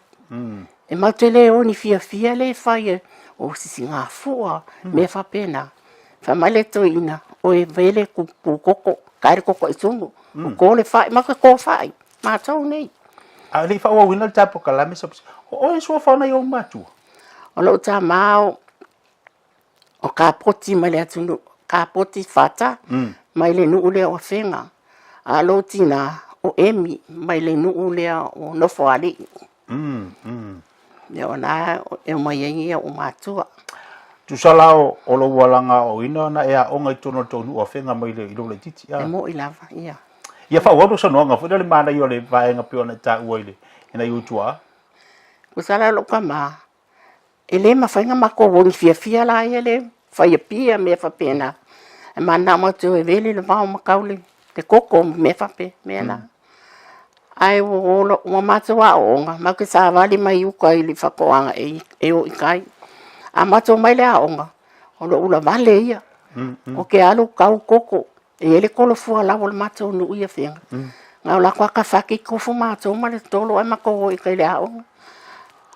E matou te le o i ni fiafia lea e fai o sisigafua, mea faapena. Fai mai le toeaina, oi vele kukoko, tae le koko i tumu, to le fai, matou te to fai, matou nei. A o le i faaauauina le ta polokalame, o oe suafa o nai ou matua? O lou tama o o Kapoti mai le atunuu, Kapoti Fata mai le nuu lea o Afega. A o lou tina o Emi mai le nuu lea o Nofoalii. Ia o na e omai ai ia ou matua. Tusa la o lou alaga aoaoina na e aoga i totonu o le tou nuu o Afega mai le i lou laitiiti. E moi lava, ia. Ia faaauau lou saunoaga foi lea o le manaia o le vaega pei ona e taua i le i nai ou tuaa. Tusa la o lou tama, E le mafai ona matou o i fiafia la ia le fai apia mea faapena. E mananao matou e vele le vao ma kau le koko ma mea faapena. Mm. Ae ua ola, ua matou aooga, matou te savali mai uka i le faatoaga e, e o i tai. A matou mai le aoga, o lou ulavale ia. Mm, mm. O ke alu kau koko, E i ai le kolofua lava o le matou nuu i Afega. Na o latou akafaki tofu matou ma le tolo ae matou o i tai i le aoga.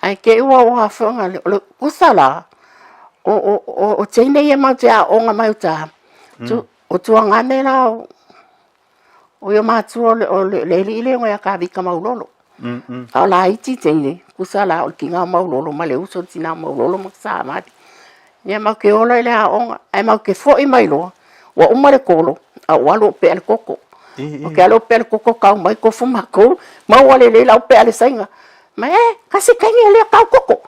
Ae te i ua o afioga o le tusa la, o, o, o, o teine ia matou te aooga mai uta, tu, o tuagane la o, o ia matua o le, o le, le alii lea ia Kavika Maulolo. A o laiti teine, tusa la o le tina o Maulolo ma le uso o le tina o Maulolo ma Savali. Ia matou te ola i le aoga, ae matou te foi mai loa, ua uma le kolo, a ua alu o pea le koko. Ou te alu o pea le koko, kau mai tofu matou, maua lelei lau pea le saina. Ma e, kasi taimi lea kau koko.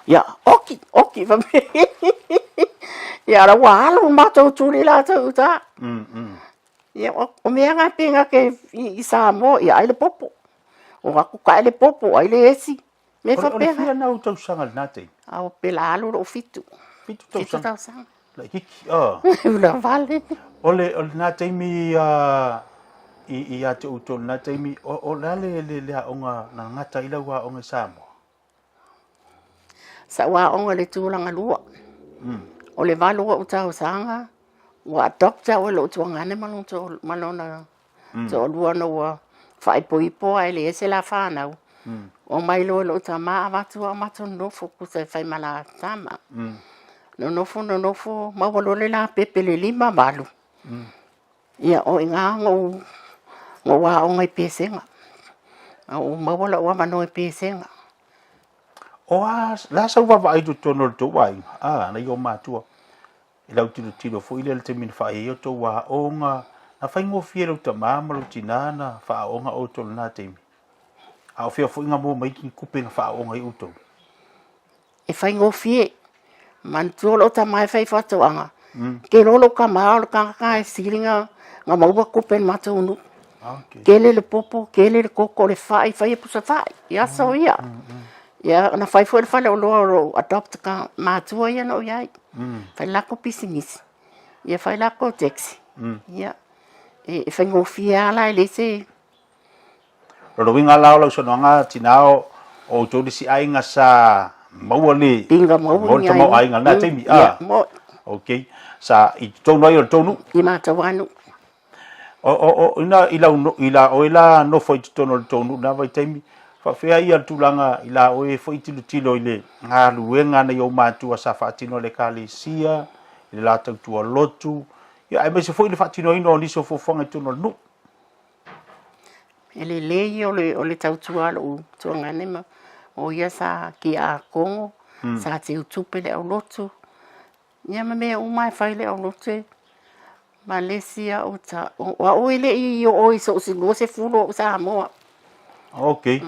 Ia, oki, oki, fai mai. Ia, la ua alu matou tuli latou i uta. Ia, o mea na pei na te i Samoa, ia ai le popo. O atu ka le popo, ai le esi. Me faapea. O le fia na ou tausaga lena taimi? A o pela alu lou fitu. Fitu tausaga. Fitu tausaga. Laitiiti, ah. Ula vale. O le, o lena taimi i, i a te outou lena taimi, o, o le a le, le, le aoga na gata i lau aoga i Samoa? Sa'u aoga i le tulaga lua. O le valu o o'u tausaga, ua adopt au e lo'u tuagane ma lona toa, ma lona toalua ona ua faaipoipo ae leai se la fanau. Omai loa i lo'u tama avatu au matou nonofo tusa e fai ma la tama. Nonofo nonofo maua loa le lapepe i le 58. Ia, o i ina na ou aoga i Pesega. Na ou maua lou avanoa i Pesega. O a, le a sau vaavaai i totonu o le tou aiga, a, nai ou matua, i lau tilotilo foi lea i le taimi na fai ai o tou aoga, Na faigofie lou tamā ma lou tinā na faaooga outou i lenā taimi? A o fea foi na maua mai ai ni tupe na faaooga ai outou? E faigofie. Manatua lou tama e fai faatoaga, ke loa lou tama o le tagata e sili na maua tupe i le matou nuu. Tele le popo, tele le koko, le fai, faia pusa fai i aso ia. Ia na fai foi le faleoloa o lou adopt ka matua ia na ou i ai. Fai le latou pisinisi, ia fai latou taxi. Ia e faigofie lava la e leai se O le uiga la o lau saunoaga tinā o outou le isi aiga sa maua le Pinga maua le tamaoaiga i lena taimi a? Ok. Sa i totonu ai o le tou nuu? I matou lava nuu. O ina i lau i la oe la nofo i totonu o le tou nuu i lena vaitaimi, faapefea ia le tulaga i la oe foi tilotilo i le galuega a nai ou matua sa faatino e le Ekalesia, i le la tautua lotu, ia aemaise foi le faatinoina o nisi o fuafuaga i totonu o le nuu? E lelei o le tautua a lou tuagane ma o ia sa tiakono, sa teutupe le aulotu, ia ma mea uma e fai le aulotu ma le isi au o au e le i oo i so o se 20 o au Samoa. Ok.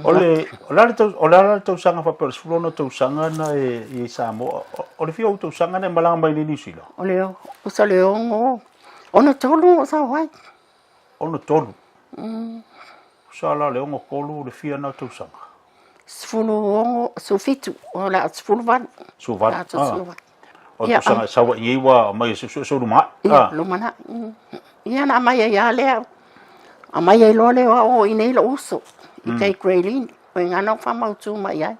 O le o le a le tausaga faapea o le 16 tausaga na e i Samoa. O le fia o ou tausaga na e malaga mai nei Niu Sila? O le usa le 6 63 o sau ai. 63. Usa la le 63 le fia na o tausaga? 16, 17, o le a 18. 18. Ah. O le tausaga e sau ai nei ua aumai e suesue sou lumanai. Ia, lumanai. Ia na aumai ai lava lea. Aumai ai loa lea o au o i inei lou uso, i tai Grey Lynn. O i ina na ou faamautu mai ai.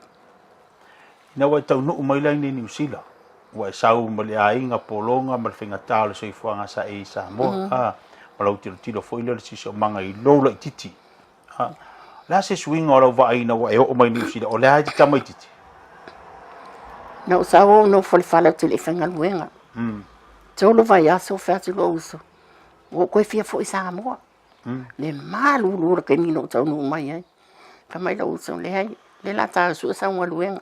Ina ua e taunuu mai la i inei i Niu Sila, ua e sau ma le aiga pologa ma le faigata o le soifuaga sa e i Samoa, a, ma lau tilotilo foi lea o le siosiomaga i lou laitiiti. A, o le a se suiga o lau vaai ina ua e oo mai i Niu Sila, o lea e te tamaitiiti? Na ou sau ou nofo i le fale ou te le i faigaluega. 3 vaiaso fai atu lou uso, ua ou toe fia foi i Samoa. Le malulu o le taimi na ou taunuu mai ai. Fai mai lou uso, leai, o lea o le a ta sue sau galuega.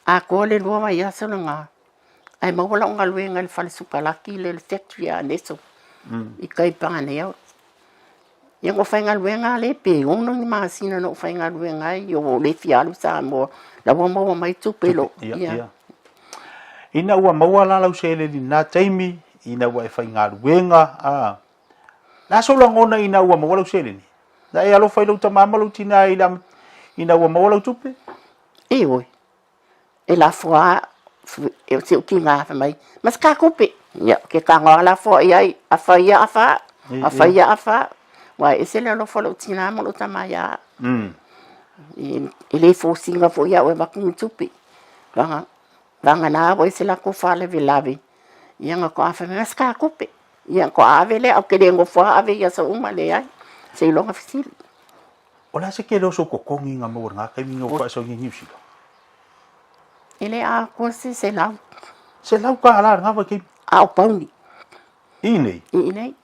Atoa le 2 vaiaso lena, ae maua lau galuega i le fale sukalaki lea le factory a Esso i tai i Parnell. Ia na ou faigaluega lava lea pe 6 ni masina na ou faigaluega ai, ua ou le fia alu i Samoa, la ua maua mai tupe i lou... Ia. Ina ua maua la lau seleni i lena taimi, ina ua e faigaluega, a, Le a sou lagona ina ua maua lau seleni? Na e alofa i lou tamā ma lou tinā i le ina ua maua lau tupe? Ioe, e lafo lava e si ou tinā fai mai, ma se kā tupe. Ia, ke tago lava lafo i ai, afa ia afa au, afa ia afa au. Aua e ese le alofa o lou tinā ma lou tamā ia au. E le force ina foi au e avatu ni tupe. Vagana ua ese latou faalavelave, ia na toa fai mai, se kā tupe. Ia toa ave lea, ou te le nofo lava ave i aso uma, leai, seiloga fesili. O le a se tele o sou totogi na maua i lena taimi na ua faasau nei i Niu Sila? E le atoa se $100. $100 i lena vaitaimi? A o pauni. I inei? I inei.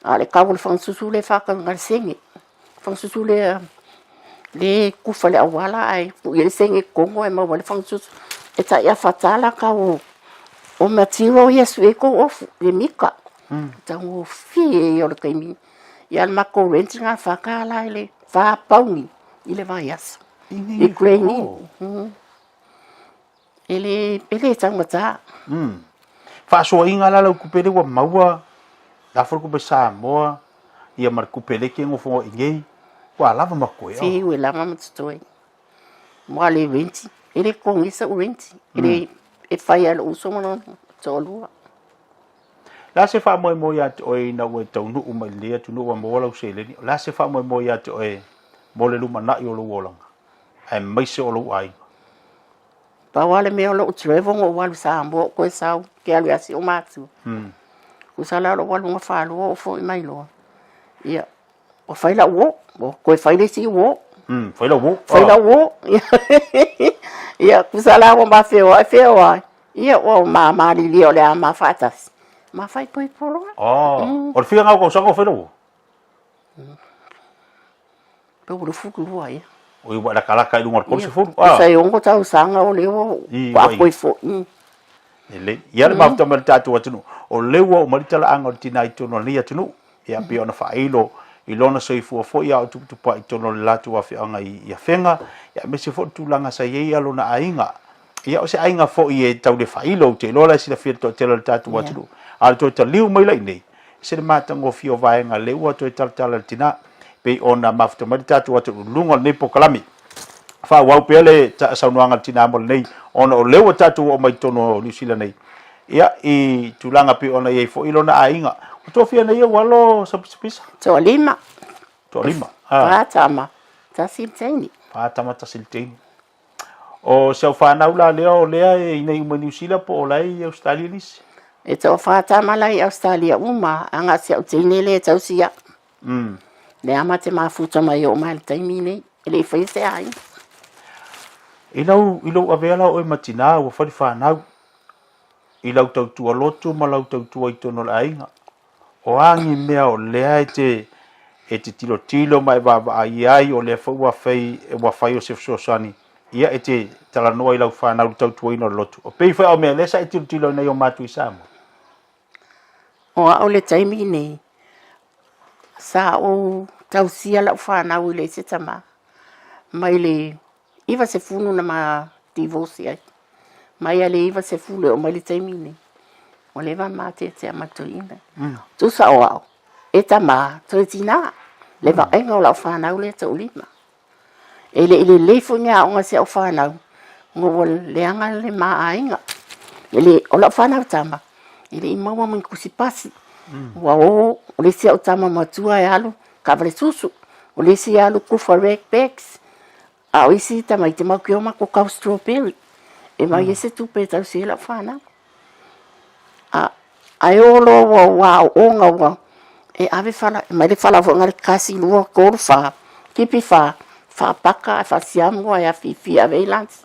A o le kau o le fagasusu lea e faatau i le sene. Fagasusu lea lea e kufa i le auala ae tuu i ai le sene i totonu ae maua ai le fagasusu. E tai afa tala kau o material ia e sui ai tou ofu, le mika. E taugofie ia o le taimi. Ia o le matou rent lena e $4 i le £4 i le vaiaso. I Grey Lynn. E le, e le taugata. Faasoaina la lau tupe lea ua maua, la foi le tupe Samoa, ia ma le tupe lea e te nofo ai nei, ua lava ma totoe. Fiu e lava ma totoe. Mua le renti, e le totogia sou renti. E le, e fai lava e lou uso ma lona toalua. Le a se faamoemoe ia te oe ina ua e taunuu mai i lenei atunuu ua maua lau seleni? O le a se faamoemoe ia te oe mo le lumanai o lou olaga, aemaise o lou aiga? Pau lava le mea o lou travel na ou alu i Samoa ou toe sau, ou te alu ia Siumatua. Tusa la o lou aluga faalua ou foi mai loa, ia, ua fai lau uo, ua toe fai le isi uo. Fai lau uo. Fai lau uo. Ia, tusa la ua ma feoai, feoai, ia ua ma malilie o le a ma faatasi, ma faaipoipo loa. Oh, o le fia lena o tausaga o fai lau uo? Pe ua 22 ia. Oi, ua e latalata i luga o le 30. Ah. Tusa e 6 tausaga o lea ua faapoi foi. Lelei. Ia le mafuta mai le tatou atunuu, o lea ua oo mai le talaaga o le tina i totonu o lenei atunuu. Ia pei ona faailo i lona soifua foi a o tuputupuae i totonu o le latou afioaga i Afega, ia aemaise foi le tulaga sa i ai lona aiga. Ia o se aiga foi e tau le faailo, ou te iloa la e silafia e le toatele o le tatou atunuu. A o le toe taliu mai la i inei, e ese le matagofie o vaega lea ua toe talatala e le tina, pei ona mafuta mai le tatou atunuu i luga o lenei polokalame. Faaauau pea le saunoaga a le tina mo lenei, ona o lea ua tatou oo mai i totonu o Niu Sila nei, ia, i tulaga pei ona i ai foi lona aiga. Ua toafia nei ou alo Sapisapisa? Toalima. Toalima. Fa tama, tasi le teine. Fa tama, tasi le teine. O si au fanau la lea o lea e inei uma i Niu Sila po o la e i Ausetalia nisi? E toafa tama la i Ausetalia uma, a na o si au teine lea e tausi ia. Lea ma te mafuta mai oo mai le taimi nei, e le i faia se aiga. I lau, i lou avea la oe ma tinā ua fai le fanau, i lau tautua lotu ma lau tautua i totonu o le aiga, o a ni mea o lea e te, e te tilotilo ma e vaavaai ai, o lea foi ua fai, ua fai o se fesoasoani, ia e te talanoa i lau fanau i le tautuaina o le lotu. O pei foi o mea lea sa e tilotilo ai nai o matou i Samoa. O au le taimi nei, sa ou tausia lau fanau e leai se tama, mai le 90 na ma divorce ai, mai lava i le 90 e oo mai le taimi lenei, ua leva ona matetea ma le toeaina. Tusa o au, e tama, toe tina, le vaaiga o lau fanau lea e toalima. E le i lelei foi ni aoga a si au fanau, ona ua leaga le ma aiga. E le, o lau fanau tama, e le i maua ma ni tusi pasi. Ua o, o le isi au tama matua e alu taavale susu, o le isi e alu kufa rag bags, a o isi tamaiti matou te o matou kau strawberry e aumai ai se tupe e tausi ai lau fanau. Ae oo loa ua aooga ua e ave fala, aumai le fala foi lea tasi, lua, tolu, fa, tipi fa, faapaka ae faasiamu ae afifi e ave ai lunch.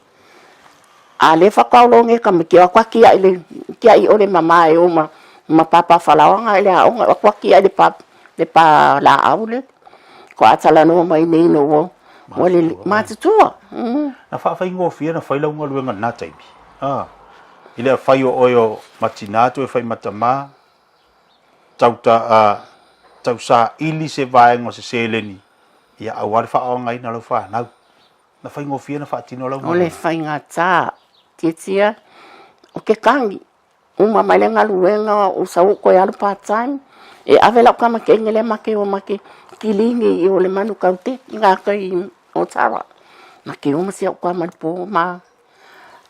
A o lea faatoa ou logo e tamaiti e o atu lava tiai le tiai o le mama e o ma papa falaoa i le aoga, o atu lava tiai le pa laau lea. Faatoa talanoa mai nei ina ua matutua. Na faafaigofie ona fai lau galuega i lena taimi? I le fai o oe o ma tinā toe fai ma tamā, tau ta, tau saili se vaega o se seleni, ia aua le faaaogaina o lau fanau. Na faigofie ona faatino lau galuega? O le faigata, tiatia, o ke kagi, uma mai le galuega ou sau ou toe alu part time, e ave lau tama teine lea ma te o ma te kilini i o le Manukau i gatai i Otara. Ma te o ma si au tama i le po ma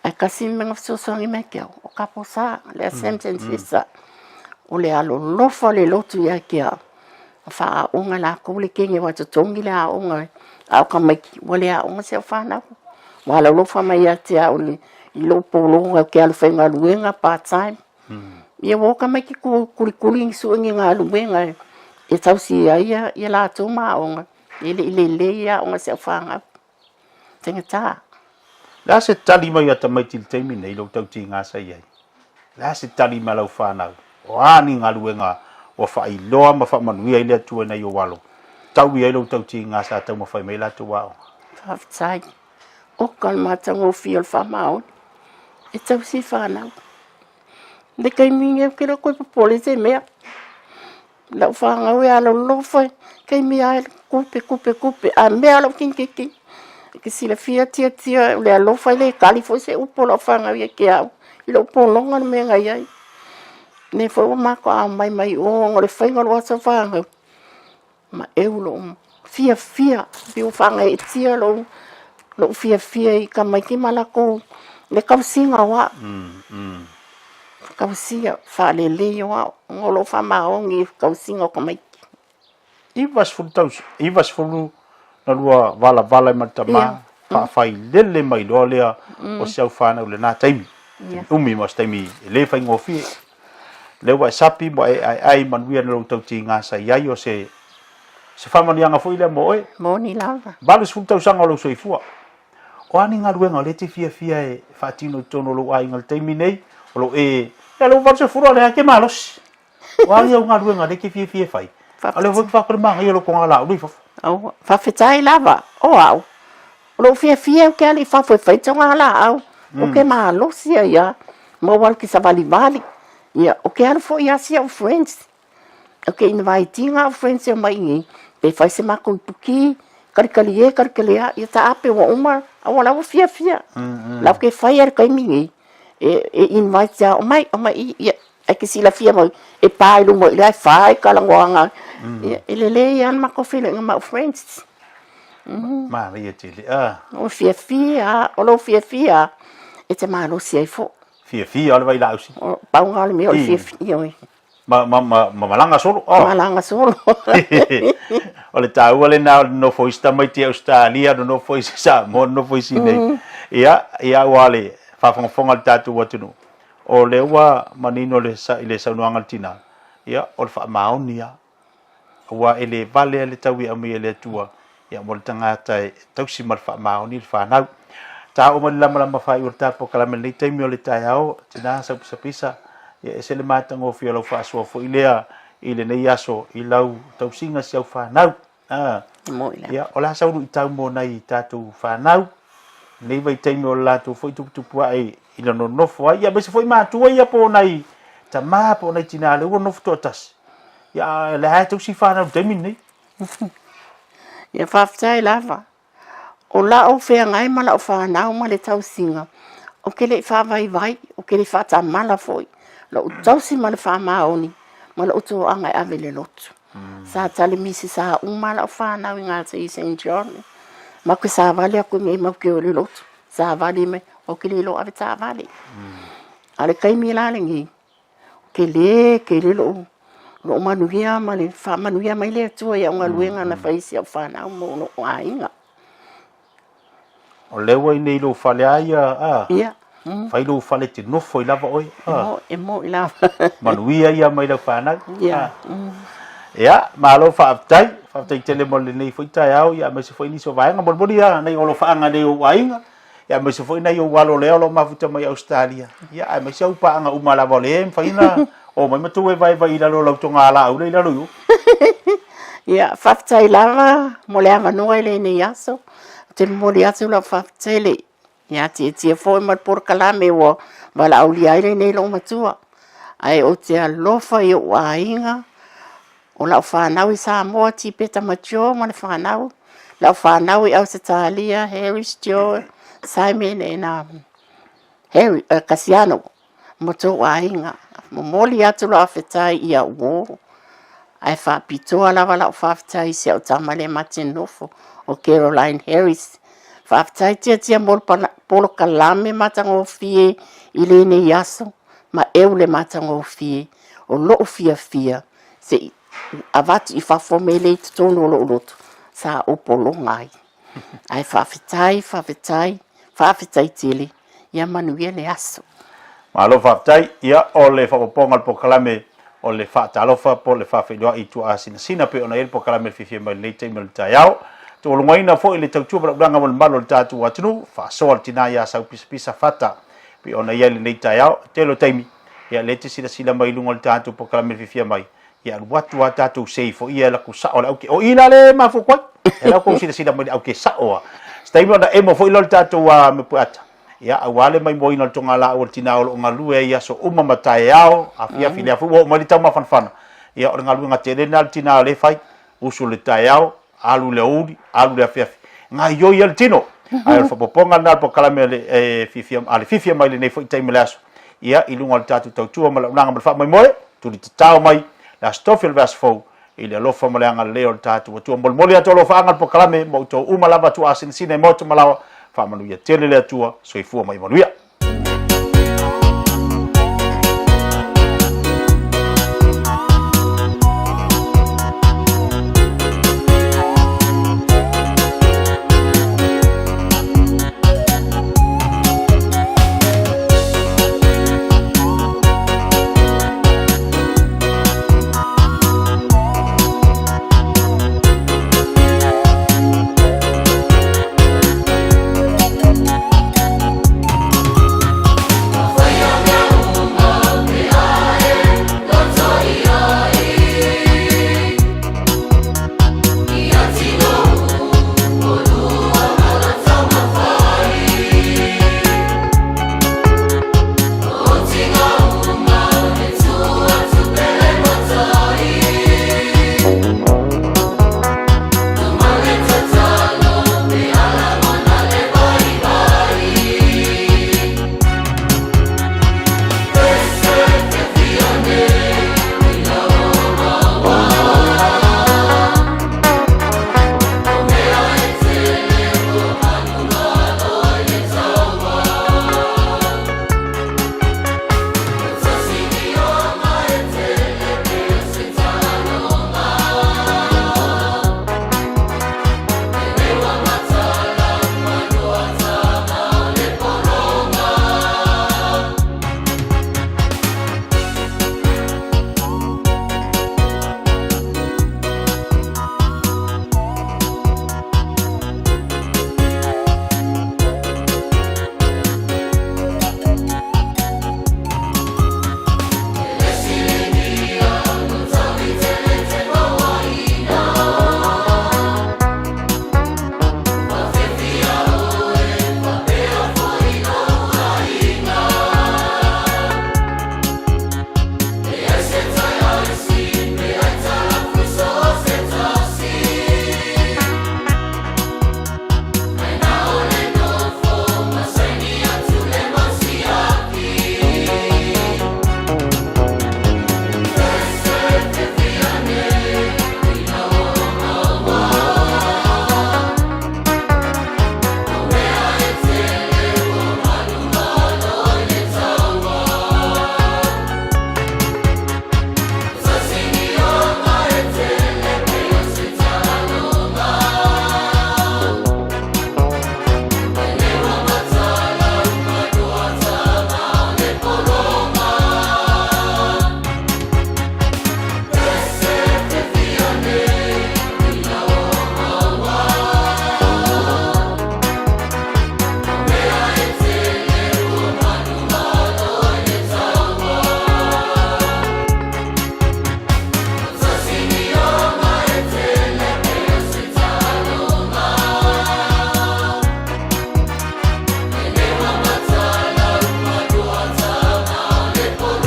Ae tasi le mea na fesoasoani mai ia te au, o Kaposa, le Assumption Sister, o le alolofa o le lotu ia te au, na faaaoga e latou le teine aua e totogi le aoga, a o tamaiti ua le aoga si au fanau. Ua alolofa mai ia te au i lou pologa ou te alu faigaluega part time. Ia ua o tamaiti kulikuli sue ni galuega e tausi ai ia latou ma aoga, e le i lelei aoga a si au fanau. Faigata. Le a se tali mai a tamaiti i le taimi nei i lou tautiga sa i ai? Le a se tali mai a lau fanau? O a ni galuega ua faailoa ma faamanuia ai le Atua i nai ou alo, tau i ai lou tautiga sa taumafai mai latou aoga? Faafetai. Oka le matagofie o le faamaoni e tausi i fanau. Le taimi nei ou te le o toe popole i se mea. Lau fanau e alolofa e taimi lava e tupe, tupe, tupe, a mea lou kinikiki. E te silafia Tiatia o le alofa e le tali foi se upu a lau fanau ia te au i lou pologa le mea na i ai. O lea foi ua matou aumai mai o ona o le faiga o le aso fanau, ma eu lou fiafia, pei ua faagaeetia lou fiafia i tamaiti ma latou le tausiga o au. Tausia faalelei o au ona o lou faamaoni i le tausiga o tamaiti. 90 tausaga, 90 na lua valavala ai ma le tama, faafailele mai loa lea o si au fanau i lena taimi. Taimi umi ma o se taimi e le faigofie. Lea ua e sapi ma e aeae manuia na lou tautiga sa i ai o se se faamanuiaga foi lea mo oe. Moni lava. 80 tausaga o lou soifua. O a ni galuega o lea e te fiafia e faatino i totonu o lou aiga i le taimi nei, o lo o e, ia lou 80 o lea e te malosi. O a ni au galuega o lea e te fiafia e fai? A lea foi e te manaia lou togalaulu i fafo. Aua, faafetai lava, o au, o lou fiafia ou te alu i fafo e fai togalaau, ou te malosi ai lava. Maua le ke savalivali. Ia, o ke alu foi a si au friends. O ke invite ina au friends e omai i pe fai se makou ipuki, kalikali e, kalikali a, ia taape ua uma, a ua la ua fiafia. La ke fai a le taimi nei, e invite ia omai, omai i, ia, ai ke silafia mai, e pa i luma i la e fa e kalagoaga. Ia, e lelei lava le makou feiloaiga ma au friends. Manaia tele, a. O fiafia, o lou fiafia e te malosi ai foi. Fiafia o le vailaau sili. O, pau lena o le mea o le fiafia, ioe. Ma, ma, ma, ma malaga solo. Oh. Malaga solo. o le taua lena o le nofo i si tamaiti Ausetalia, nonofo i si Samoa, nonofo i Sinei. Ia, ia aua le faafogafoga a le tatou atunuu, o lea ua manino le, i le saunoaga a le tina, ia, o le faamaoni lava. Aua e le vale a le tau e aumai e le Atua, ia mo le tagata e tausi ma le faamaoni le fanau. Taoo mai le lamalama faaiu o le ta polokalame i lenei taimi o le taeao, tina saupisapisa, ia ese le matagofie o lau faasoa foi lea i lenei aso i lau tausiga si au fanau. Ah, ia, o le a sau luitau mo nai tatou fanau, lenei vaitaimi o le latou foi tuputupuae i le nonofo ai, ia aemaise foi matua ia po o nai tama po o nai tina lea ua nonofo toatasi. Ia, o lea lava e tausi fanau i le taimi lenei. Ia faafetai lava. O la'u feagai ma la'u fanau ma le tausiga, ou te le i faavaivai, ou te le i faatamala foi lo'u tausi ma le faamaoni ma lo'u toaga e ave i le lotu. Sa tali misisa uma la'u fanau i gatai i Saint John, matou te savali atu i inei matou te o i le lotu, savali mai, ou te le iloa ave taavale. A o le taimi la lenei, Tele, tele lou, lou manuia ma le faamanuia mai le Atua i au galuega na fai i si au fanau ma lou aiga. O lea ua i inei i lou fale a ia, a? Ia. Fai lou fale e te nofo ai lava oe. E mo, e moi lava. Manuia ia mai lau fanau. Ia. Ia, malo faafetai. Faafetai tele mo lenei foi taeao, ia aemaise foi nisi o vaega. Molimoli ia nai alofaaga i nai ou aiga. Ia aemaise foi nai ou alo lea o lo o mafuta mai Ausetalia, ia aemaise au paaga uma lava o lea e mafai ona omai ma tou evaeva i lalo o lau togalaau lea i lalo i o. Ia, faafetai lava mo le avanoa i lenei aso. Ou te momoli atu lau faafetai le ia Tietie foi ma le polokalame ua valaaulia ai lenei loomatua. Ae ou te alofa i ou aiga, O lau fanau i Samoa, Tipeta ma Joe ma le fanau. Lau fanau i Ausetalia, Harris, Joe, Simon and um, Harry, Kasiano, ma tou aiga. Momoli atu lau faafetai ia uo. Ae faapitoa lava lau faafetai i si au tama le mate nofo o Caroline Harris. Faafetai Tiatia mo le polokalame matagofie i lenei aso ma eu le matagofie o lou fiafia se i avatu i fafo mea lea i totonu o lou loto, sa ou pologa ai. Ae faafetai, faafetai, faafetai tele, ia manuia le aso. Malo faafetai. Ia, o le faaopoopoga o le polokalame o le faatalofa po o le faafeiloai i tuaasinasina pei ona i ai le polokalame e fiafia mai i lenei taimi o le taeao. Tuualugaina foi le tautua ma le ulaga mo le mamalu o le tatou atunuu, faasoa le tina ia Saupisapisa Fata pei ona i ai lenei taeao. Tele o taimi, Ia lea e te silasila mai i luga o le tatou polokalame fiafia mai, ia alu atu lava tatou sei foi ia latou sao o le auke. O i la lea e mafua atu ai. E la outou silasila mai i le auke sao a. Se taimi ona emo foi lea o le tatou mepueata. Ia aua le maimoaina o le togalaau o le tina o lo o galue ai i aso uma ma taeao, afiafi, lea foi ua oo mai le taumafanafana. Ia o le galuega tele lena a le tina o lea e fai. Usu i le taeao, alu i le aoauli, alu i le afiafi. Gaioi ai le tino. Ae o le faaopoopoga lena o le polokalame a le, e, fiafia, a le fiafia mai lenei foi taimi o le aso. Ia, i luga o le tatou tautua ma le auaunaga ma le faamoemoe, tuli tatao mai le Aso Tofi o le vaiaso fou i le alofa ma le agalelei o le tatou Atua. Molimoli atu alofaaga le polokalame ma outou uma lava tuaasinasina i maota ma laoa. Faamanuia tele le Atua. Soifua ma ia manuia.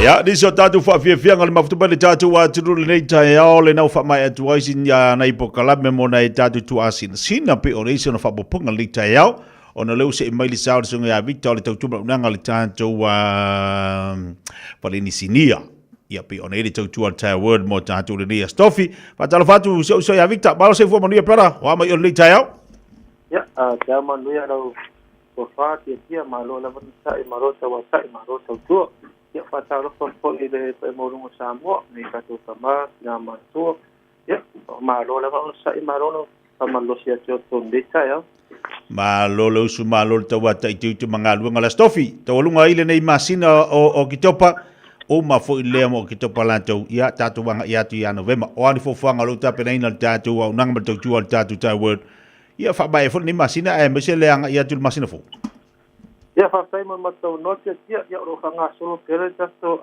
Ia, nisi o tatou faafiafiaga o le mafuta mai le tatou atunuu lenei taeao le nau faamaea atu ai sin ia nai pokalame mo nai tatou tuasinasina pe o leisi ona faapopoga lenei taeao ona lea ua see mai le sao le susuga ia Victor o le tautua maunaga le tatou Falenisinia. Ia pei ona i le tautua le Tyre Word mo tatou lenei aso tofi. Faatalofa atu si ou uso ia Victor. Malo soifua manuia brother. O a mai o lenei taeao. Ia, taeao manuia lau tofa tiatia, malo lava na sa'i, malo tauata'i, malo tautua. Ia, faatalofa foi i le paia maualuga o Samoa, i tatou tama, tina ma matua. Ia, malo lava ona sa'i, malo le faamalolosi ia te outou i lenei taeao. Malo le usu, malo le tauata'i tiute ma galuega le Aso Tofi. Taualuga ai lenei masina o Oketopa, uma foi lea ma Oketopa latou, ia tatou agai atu ia Novema. O a ni fuafuaga o lo o tapenaina le tatou auaunaga ma le tautua a le tatou Tyre Word Ia faamaea foi lenei masina aemaise le agai atu i le masina fou. Ia faafetai mo le matou noa tiatia, ia o lo o faagasolo pea le tatou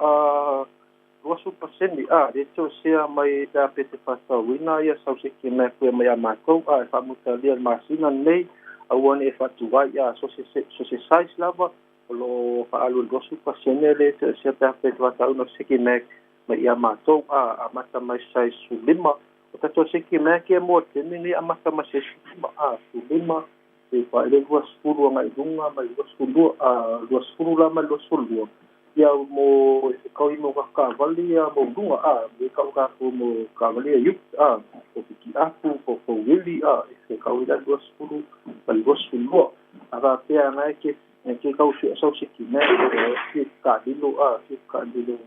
20% a le toesea mai pe a pe te faatauina ia sau seki mea mai a matou a e faamutalia le masina lenei aua ne i faatuai a so se so se size lava o lo o faaalu i le 20% le toesea pe a pe te faatauina seki mea mai ia matou a amata mai size 15. O tatou seki mea kia mo le taimi lenei amata mai size 15 a 15 e pa i le 20 agai i luga mai 22 a 20 la mai 22 ia mo e kau i mo ka kaavale ia mo luga a me kau tatou mo kaavale ia youth a po piki apu po po wili a e kau i la 20 ma le 22 a faapea na e ke e ke kau sue sau seki mea e ke ka lilo a ke ka lilo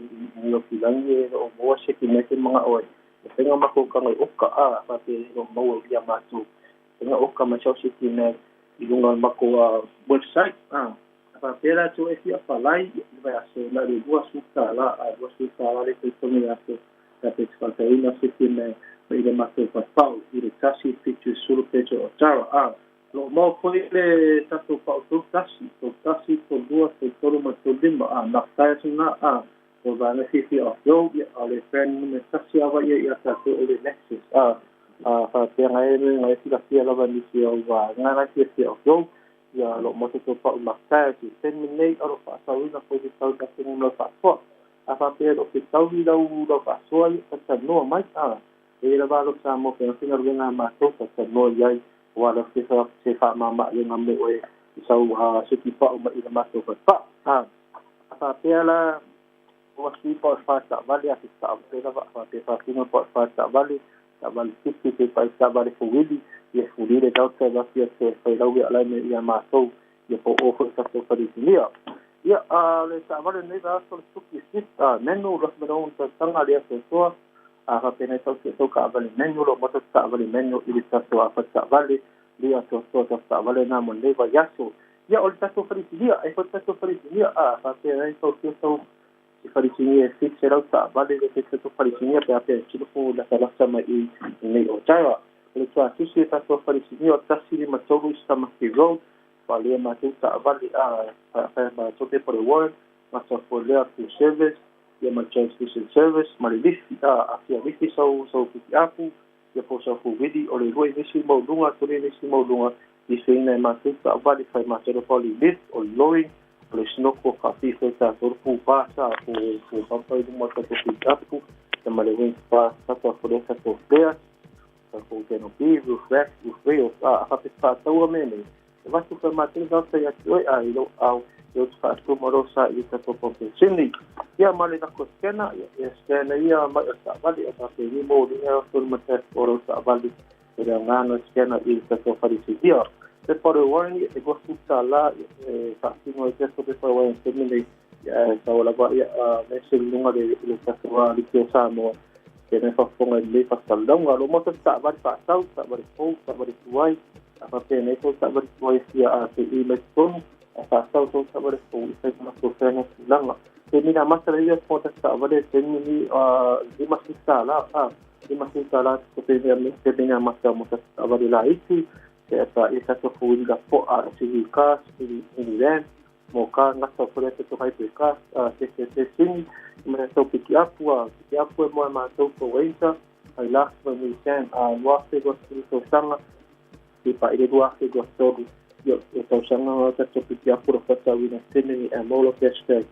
i o pilangi e o moa seki mea ke mga oe e whenga mako ka ngai oka a faapea e o maua ia matou whenga oka mai sau seki mea i lunga mako a website a faapea latou e fia palai i le vaiaso na le $20 a $20 le totogi aso pe a pe te faatauina se te mea mai i le matou paepau i le 1 7 10 peto o Tara a o lo o maua foi le tatou pau 31 31 32 33 ma 35 a naftai atu na a o vaega fiafia o Joe ia o le brand numera tasi lava ia ia tatou o le Lexus a a faapea ngai ngai silafia lava nisi o vaega ngai fiafia o Joe Ia, o lo o matou pau matai i taimi nei, o lo o faasauina foi se tau tatou mo lau faasoa. A faapea e le o fetaui lau lau faasoa, ia talatalanoa mai. A e i ai lava alo Samoa pe na faigaluega a matou, talatalanoa i ai, aua lava se se faamamaavega mo oe i sau seki pau mai i le matou faipaa. A a faapea la ua sui pau e fa taavale a se taavale lava, a faapea e faatino pau e fa taavale, taavale fifi pe pai taavale fouili, ia fuli le dauta e vafi atu e fai lau ia me ia matou, ia po o foi tatou falisinia. Ia, a le taavale nei va aso le Suzuki Swift, a menu lo me lo tausaga le aso toa, a faapena tau se tau taavale menu lo moto taavale menu i le tatou afa taavale, le aso toa tau taavale na mo nei vaiaso. Ia, o le tatou falisinia, e foi tatou falisinia, a faapea ai tau tau se falisinia e 700 taavale le tatou falisinia pe a pea e tino latalata mai i nei o Tara. O le tuatusi e tatou falisinia o 153 i Stamaki Road, wha lea matou taavale a wha matou pe pore word, mata fo lea full service, ia ma transmission service, ma le lifi, a fia lifi sau sau piki apu, ia po sau fu wili, o le lua i nisi mau lunga, tolu i nisi mau lunga, i se ina e matou taavale whai matou pa o le lift, o le lowering, o le snoko ka fi fai tatou pu pasa, po po pampa i luma tatou piki apu, ia ma le wing pa, tatou fo lea tatou flares, tatou canopy, roof rack, roof rails, a whape whaataua me nei. E vatu whai mātou ngā ia te oe a i lau au e o te whaatuma rosa i tatou pampensini. Ia ma le lako scanner, ia e scanner ia mai o taavale, a tātou ni mō le ea tonu ma te o rau taavale e lea ngāna scanner i tatou wharisihia. Te pare warani e gosu tā la e whaatino e te te pare warani te mene ia e tau lava ia a me se lunga le le tatou a like o Samoa. Te me whafonga i le whasalonga. Lo moto taavale whaatau, taavale fou, taavale tuai, a faapea nei tou taavale tuai fia a te i mai totonu, a faasau tou taavale fou i fai matou faiga tulaga. Te mina mata le ia ko ta taavale te ni a $50 a $50 te pe mea te mea mata mo ta taavale la iti te ata i tatou fou la po a SUV car SUV minivan mo ka ngata fo le te hybrid car a te te te sini ma tau piki apu a piki apu e mo matou ko weita ai la ma ni sen a lua fe go tausaga i pa i le 2023 ia e tausaga o tatou piki apu ro whatauina tene ni a molo cashback.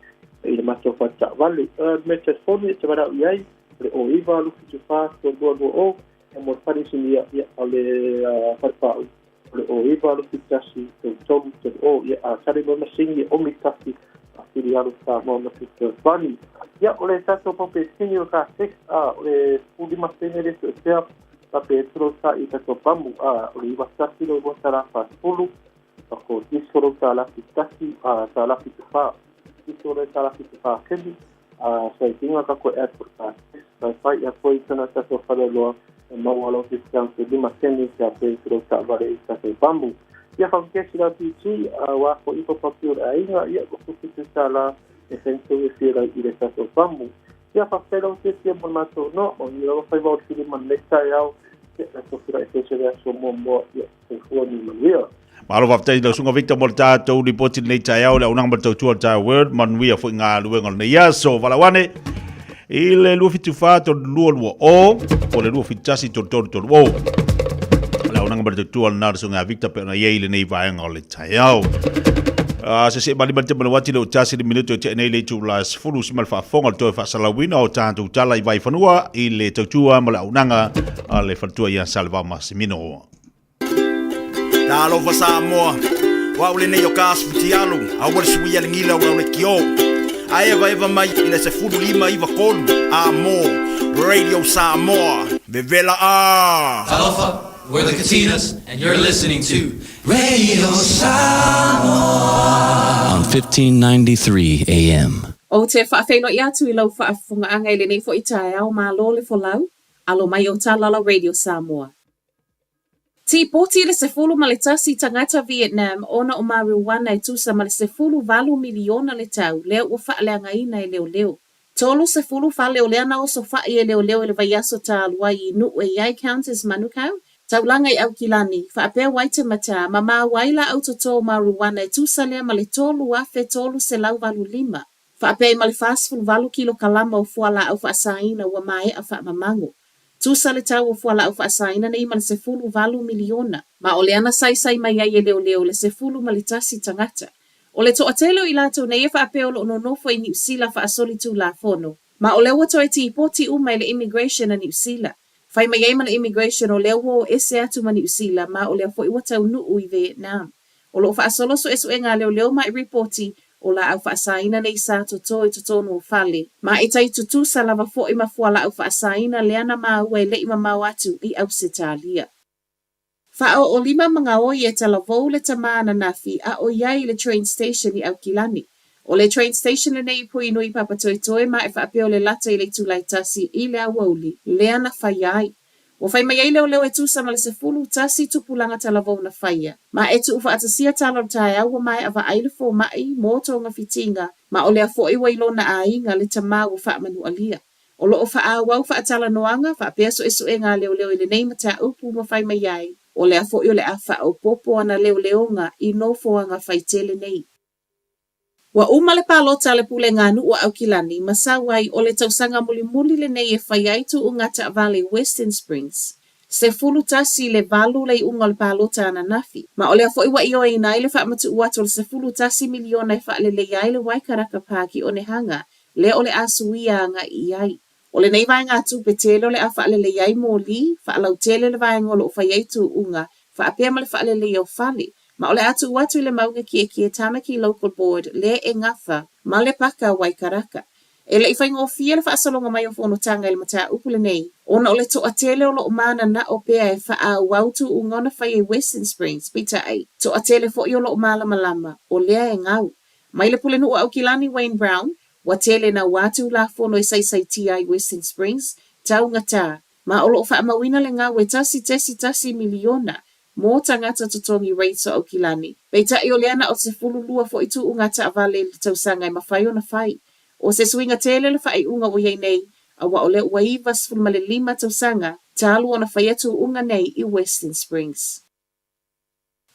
i le matou fale taavale. O le numera telefoni e te valaau i ai, o le 09 274 3220, ia mo le fale isinia, ia, o le fale paau, o le 09 271 33 30. Ia, a tali mai masini e omi tafi a fili alu Samoa ma fesoasoani. Ia, o le tatou pamu penisini o le Caltex, a, o le 15 sene le toesea, a pe tolo sa i tatou pamu, a, o le 91 le 2 tala 40, a ko diso lo tala 71, a, tala 74, diso le tala 74 sene, a, sa i tinga ka ko app o Caltex, sai fai ia koe i tana tatou faleoloa e maua lau discount e 5 sene pe a pe tolo taavale i tatou pamu. Ia whakakesi la PT, a wā ko ipo papi o le aiga, ia ko fufitu tala e whentu e whira i le tatou pamu. Ia whakatela o te tia mo le mātou no, mo ni rawa whaiwa o te whiri man nei tai au, ia la tō whira e tese le aso mua mua, ia soifua ni manuia. Malo faafetai i lau susuga Victor mo le tatou lipoti i lenei taeao, le auaunaga ma le tautua o le Taeao World, manuia foi galuega o lenei aso. Valaau ane i le 274 3220 po o le 271 3330. O le auaunaga ma le tautua lena o le susuga ia Victor pei ona i ai i lenei vaega o le taeao. Se se malima le tema le wati le o tasi le minuto e tea nei le itula e 10 sima le faafofoga o le toe faasalauina o tatou tala i Vaifanua i le tautua ma le auaunaga a le faletua ia Salevao Masimino. Talofa Samoa, o au lenei o Kas Futialu, aua le suia le gila o lau lekiō. A evaeva mai i le 15 93 a mo Radio Samoa, vevela a! Talofa, we're the Katinas, and you're listening to Radio Samoa on 1593 AM. Ou te faafeiloai atu i lau faafofogaaga i lenei foi taeao malo le folau, alo mai o Talala Radio Samoa. Tipoti le 11 tagata Vietnam ona o marijuana e tusa ma le 18 miliona le tau lea ua faaleagaina e leoleo. 30 fale o lea na osofai e leoleo i le vaiaso talu ai i Nuu e i ai Countess Manukau, taulaga i Aukilani, faapea Waitematā, ma maua ai laau toto marijuana e tusa lea ma le 3385. Faapea ai ma le 48 kilokalama o fualaau faasaina ua maea faamamago. Tusa le tau o fualaau faasaina nei ma le 18 miliona, ma o lea na saisai mai ai e leoleo le 11 tagata. O le toatele o i latou nei e faapea o loo nonofo i Niu Sila faasolitulafono, ma o lea ua toe tipoti uma e le Immigration a Niu Sila. Fai mai ai ma le Immigration o lea ua o ese atu ma Niu Sila ma o lea foi ua taunuu i Vietnam. O loo faasolo suesuega a leoleo ma e ripoti o laau faasaina nei sa toto i totonu o fale, ma e tai tutusa lava foi ma fualaau faasaina lea na maua e le'i mamao atu i Ausetalia. Faaoolima magaoi e talavou le tamā ananafi a o i ai i le train station i Aukilani. O le train station lenei i Puinui Papatoetoe ma e faapea o le lata i le itula e 1 i le aoauli lea na faia ai. Ua fai mai ai leoleo e tusa ma le 11 tupulaga talavou na faia, ma e tuufaatasia tala o le taeao ua maea vaai le fomai mo togafitiga, ma o lea foi ua i lona aiga le tamā ua faamanualia. O loo faaauau faatalanoaga faapea suesuega a leoleo i lenei mataupu ma fai mai ai, o lea foi o le a faaopoopo ana leoleoga i nofoaga faitele nei. Ua uma le palota a le Pulega Nuu o Aukilani ma sau ai o le tausaga mulimuli lenei e fai ai tuuga taavale i Western Springs. 11-8 le iuga o le palota ananafi, ma o lea foi ua ioeina ai le faamatuu atu o le 11 miliona e faaleleia ai le Waikaraka Park i Onehunga lea o le a suia agai i ai. O lenei vaegatupe tele o le a faaleleia ai moli, faalautele le vaega o loo fai ai tuuga, faapea ma le faaleleia o fale, ma o le a tuu atu i le Mauga Kiekie Tamaki Local Board lea e gafa ma le paka Waikaraka. E le'i faigofie le faasologa mai o fonotaga i le mataupu lenei, ona o le toatele o loo mananao pea e faaauau tuuga ona faia i Western Springs, peitai, toatele foi o loo malamalama, o lea e gau. Mai le Pulenuu o Aukilani Wayne Brown, ua tele naua tulafono e saisaitia ai Western Springs, taugatā, ma o loo faamauina le gau e 1.1 miliona mo tagata totogi rates o Aukilani. Peitai o lea na o le 12 foi tuuga taavale i le tausaga e mafai ona fai. O se suiga tele le faaiuga ua i ai nei, auā o lea ua 95 tausaga talu ona faia tuuga nei i Western Springs.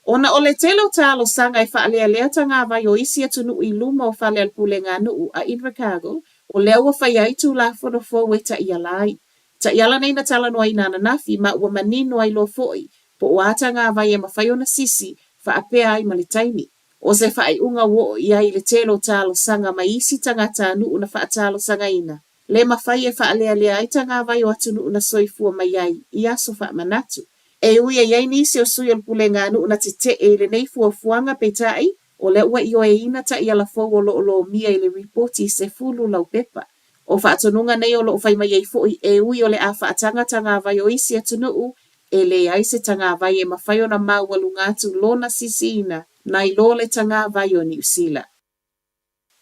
Ona o le tele o talosaga e faalealea tagavai o isi atunuu i luma o fale a le Pulega Nuu a Invercargill, o lea ua faia ai tulafono fou e taiala ai. Taiala nei na talanoaina ananafi ma ua manino ai loa foi po o a tagavai e mafai ona sisi faapea ai ma le taimi. O se faaiuga ua oo i ai le tele o talosaga mai isi tagatanuu na faatalosagaina, le mafai e faalealea ai tagavai o atunuu na soifua mai ai i aso faamanatu. E ui e i ai nisi o sui o le puleganuu na tetee i lenei fuafuaga peitai, o lea ua ioeina taiala fou o lo o lomia i le ripoti 10 laupepa. O faatonuga nei o lo o fai mai ai foi e ui o le a faataga tagavai o isi atunuu, e leai se tagavai e mafai ona maualuga atu lona sisiina nai lo le tagavai o Niu Sila.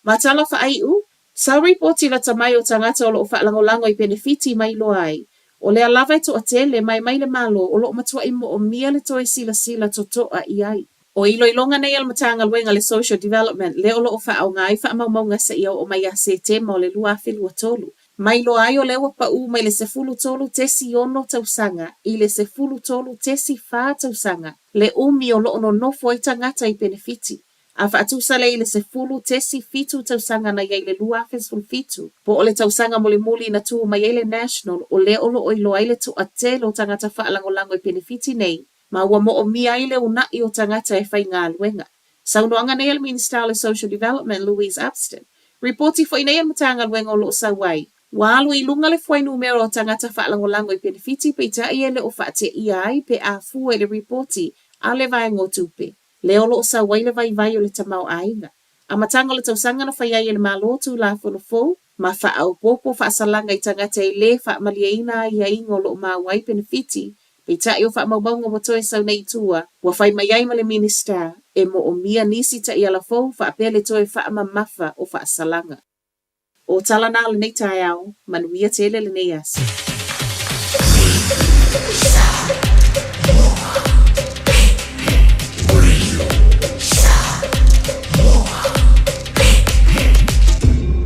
Ma tala faaiu, sau ripoti lata mai o tagata o lo o faalagolago i penefiti ma iloa ai, o lea lava e toatele mai mai le Malo o lo o matuai moomia le toe silasila totoa i ai. O iloiloga nei a le Matagaluega le Social Development lea o lo o faaaoga ai faamaumauga seia oo mai ia Setema o le 2023. Ma iloa ai o lea ua paū mai le 13.6 tausaga i le 13.4 tausaga le umi o lo o nonofo ai tagata i penefiti. A faatusa lea i le 10.7 tausaga na i ai i le 2017, po o le tausaga mulimuli na tu mai ai le National o lea o lo o iloa ai le toatele o tagata faalagolago i penefiti nei ma ua moomia ai le uunai o tagata e faigaluega. Saunoaga nei a le Minisita o le Social Development, Louise Upston. Ripoti foi nei a le Matagaluega o lo o sau ai, ua alu i luga le fuainumera o tagata faalagolago i penefiti peitai e le o faateia ai pe a fua i le ripoti a le Vaega o Tupe. Lea o lo o sau ai le vaivai o le tamaoaiga. Amataga o le tausaga na fai ai e le Malo Tulafono fou ma faaopoopo faasalaga i tagata e lē faamalieina aiaiga o lo o maua ai penefiti, peitai o faamaumauga ua toe sau nei i tua, ua fai mai ai ma le Minisita e moomia nisi taiala fou faapea le toe faamamafa o faasalaga. O tala na o lenei taeao, manuia tele lenei aso.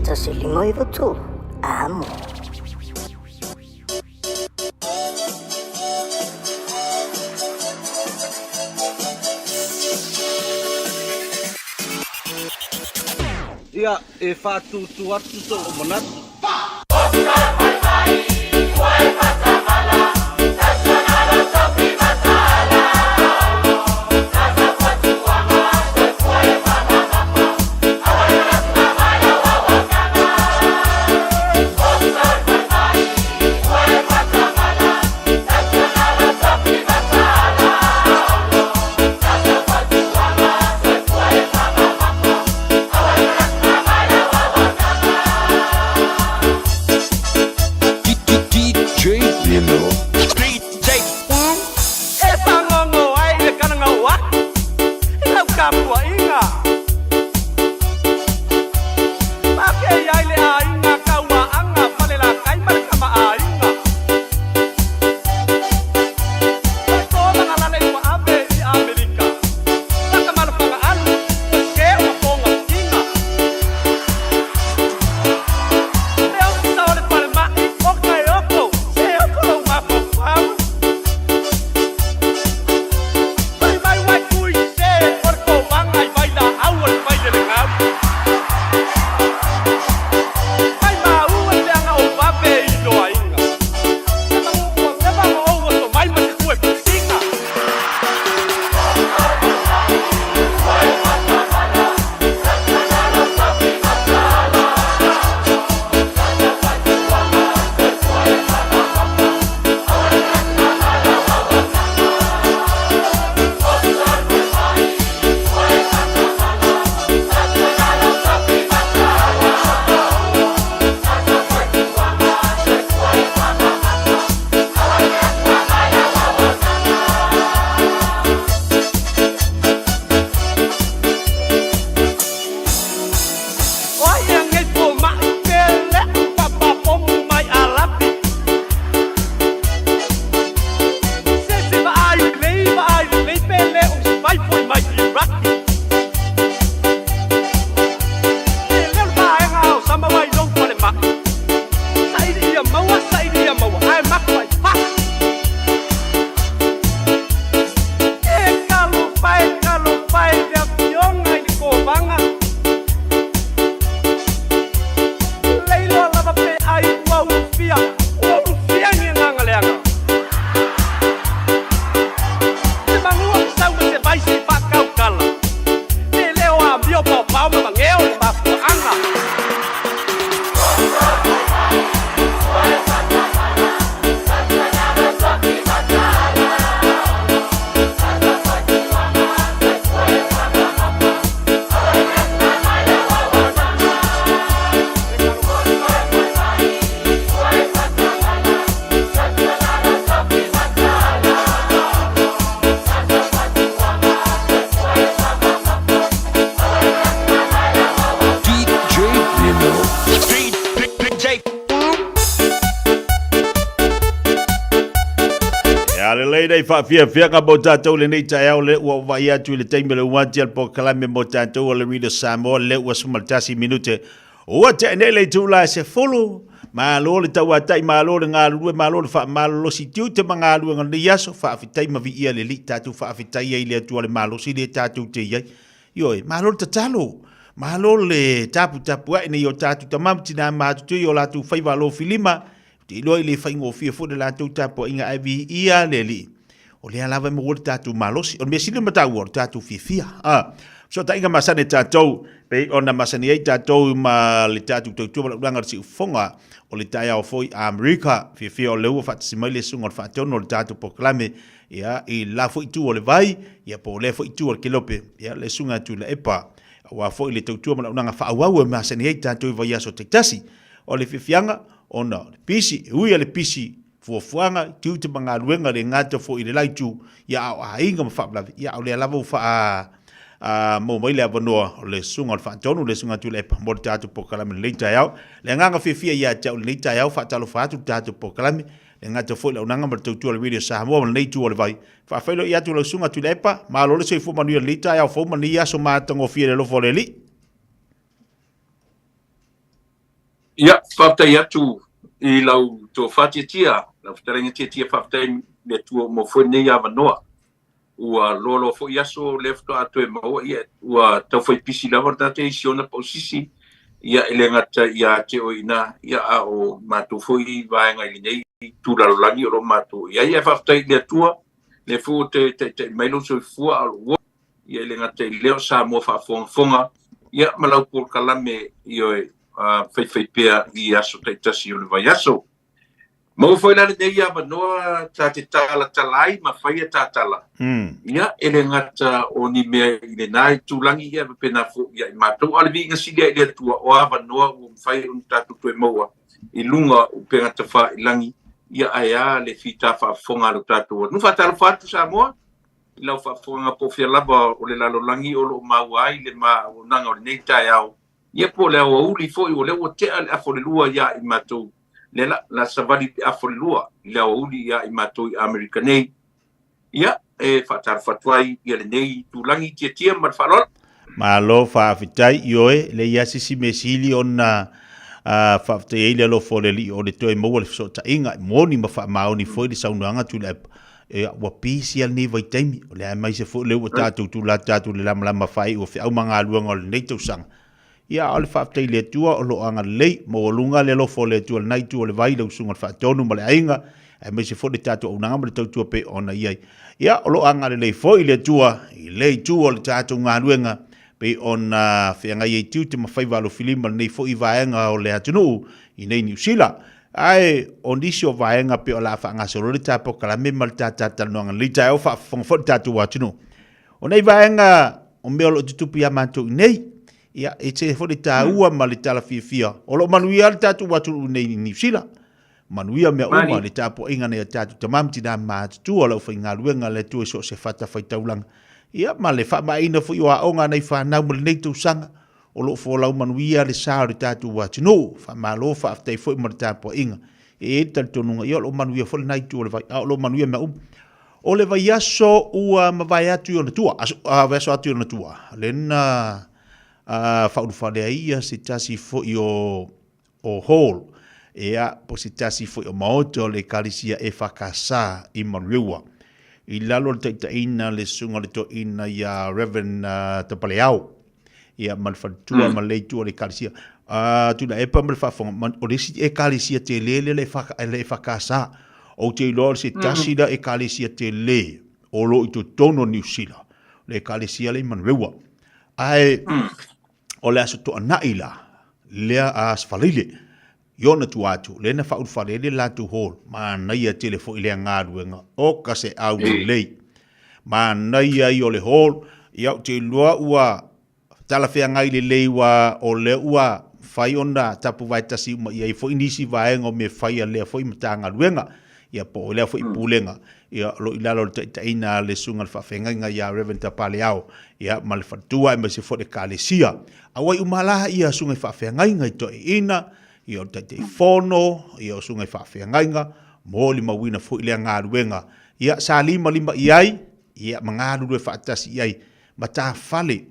1 5 9 3, amo. Ia, e faatūtū atu sou manatu. DJ Lelei nei faafiafiaga mo tatou i lenei taeao lea ua ou vaai atu i le taimi o le uma atu le polokalame mo tatou o le Radio Samoa lea ua 11 minute ua tea nei le itula e 10. Malo le tauatai, malo le galulue, malo le faamalolosi tiute ma galuega o lenei aso. Faafetai ma viia le Alii, tatou faafetai ai i le Atua le malosi lea tatou te i ai. Ioe, malo le tatalo, malo le taputapuai nei o tatou tama ma tina matutua i o latou faiva alofilima. Ou te iloa i le faigofie foi le latou tapuaiga ae viia le Alii. O lea lava e maua le tatou malosi. O le mea sili ma taua, o le tatou fiafia. Ah, fesootaiga masani a tatou, pei ona masani ai tatou ma le tatou tautua ma le ulaga o le siufofoga o le taeao foi a Amerika. Fiafia o lea ua faatasi mai le susuga o le faatonu o le tatou polokalame, ia, i le la foi itu o le vai, ia, po o lea foi itu o le kelope, ia, le susuga ia Tuilaepa. Aua foi le tautua ma le auaunaga faaauau e masani ai tatou i vaiaso taitasi. O le fiafiaga, ona o le pisi, e ui a le pisi fuafuaga, tiute ma galuega le gata foi i le la itu, ia a o aiga ma faalavelave, ia a o lea lava ua faa a maua mai le avanoa o le susuga o le Faatonu, le susuga Tuilaepa mo le tatou polokalame i lenei taeao. Le agaga fiafia ia te au i lenei taeao, faatalofa atu i le tatou polokalame, le gata foi i le auaunaga ma le tautua a le Radio Samoa ma lenei itu o le vai. Faafeiloai atu i lau susuga Tuilaepa, malo le soifua manuia i lenei taeao fou ma lenei aso matagofie i le alofa o le Alii. Ia, faafetai atu i lau tofa Tiatia, lau fetalaiga Tiatia, faafetai i le Atua ua maua foi lenei avanoa. Ua loaloa foi aso lea faatoa toe maua, ia, ua tau fai pisi lava le tagata i si ona pausisi, ia, e le gata ia te oe i ina, ia, a o matou foi vaega i lenei itu lalolagi o lo o matou i ai. Ae faafetai i le Atua, lea foi ua toe taitai mai lou soifua a o lou ola. Ia e le gata i lea o Samoa faafogafoga, ia ma lau polokalame, ioe, faifaipea i aso taitasi o le vaiaso. Maua foi la lenei avanoa ta te talatala ai ma fai a ta tala, ia e le gata o ni mea i lena itulagi, ia faapena foi ia i matou. A o le viiga sili lea i le Atua, o avanoa ua mafai ona tatou toe maua i luga o upega tafailagi, ia ae a le fita faafofoga a lo tatou atunuu. Faatalofa atu Samoa i lau faafofoga po o fea lava o le lalolagi o lo o maua ai le ma auaunaga o lenei taeao, ia po o le aoauli foi, o lea ua tea le afa o le lua ia i matou, lea la, la savali le afa o le lua i le aoauli ia i matou i Amerika nei. Ia, e faatalofa atu ai ia lenei itulagi Tiatia ma le faaaloalo. Malo faafetai ioe, leai lava se isi mea sili ona faafetai ai le alofa o le Alii o le toe maua le fesootaiga, e moni ma faamaoni foi le saunoaga Tuilaepa, Ia, ua pisi lava lenei vaitaimi, o lea aemaise foi o lea ua tatou tulata tatou i le lamalama faaiu o feau ma galuega o lenei tausaga. Ia, a o le faafetai i le Atua o lo o agalelei, maualuga le alofa o le Atua i lena itu o le vai, lau susuga i le Faatonu ma le aiga, aemaise foi le tatou auaunaga ma le tautua pei ona i ai. Ia, o lo o agalelei foi le Atua i le itu o le tatou galuega pei ona feagai ai tiute ma faiva alofilima lenei foi vaega o le atunuu i nei Niu Sila. Ae o nisi o vaega pei o le a faagasolo le ta polokalame ma le ta talatalanoaga i lenei taeao, faafofoga foi le tatou atunuu. O nei vaega o mea o lo o tutupu ia matou i nei, ia, e tele foi le taua ma le tala fiafia. O lo o manuia le tatou atunuu i nei i Niu Sila. Manuia mea uma, le tapuaiga nei a tatou tama ma tina matutua o le aufaigaluega a le Atua i so o se fatafaitaulaga. Ia, ma le faamaeaina foi o aoga a nai fanau ma lenei tausaga. O lo o folau manuia le sa o le tatou atunuu. Faamalo faafetai foi mo le tapuaiga. E i ai le talitonuga, ia o lo o manuia foi lena itu o le vai, a o lo o manuia mea uma. O le vaiaso ua mavae atu i ona tua, aso, a, vaiaso atu i ona tua, lena a, faaulufale ai ia se tasi foi o, o hall, ea, po se tasi foi o maota o le Ekalesia EFKS i Manurewa. I lalo o le taitaiina le susuga o le toeaina ia Reverend uh, Tapaleao, ia ma le faletua ma le itu o le ekalesia. A Tuilaepa ma le faafofoga, ma, o le isi ekalesia tele lea le le EFKS. Ou te iloa o se tasi lea ekalesia tele o lo o i totonu o Niu Sila, le ekalesia lea i Manurewa. Ae o le Aso Toonai la, lea a Aso Faraile, i ona tua atu, lea na faaulufale ai le latou hall, manaia tele foi lea galuega, oka se au lelei. Manaia ia o le hall, ia ou te iloa ua talafeagai lelei ua o lea ua fai ona tapuvae tasi uma i ai foi nisi vaega o mea fai a lea foi Matagaluega, ia po o lea foi Pulega, ia o lo o i lalo o le taitaiina a le Susuga i le Faafeagaiga ia Reverend Tapaleao, ia ma le faletua aemaise foi le Ekalesia. Auai uma la ia susuga i faafeagaiga i toeaiina, ia o le Taitaifono, ia o susuga i faafeagaiga, molimauina foi lea galuega. Ia, sa limalima i ai, ia, ma galulue faatasi i ai, matafale.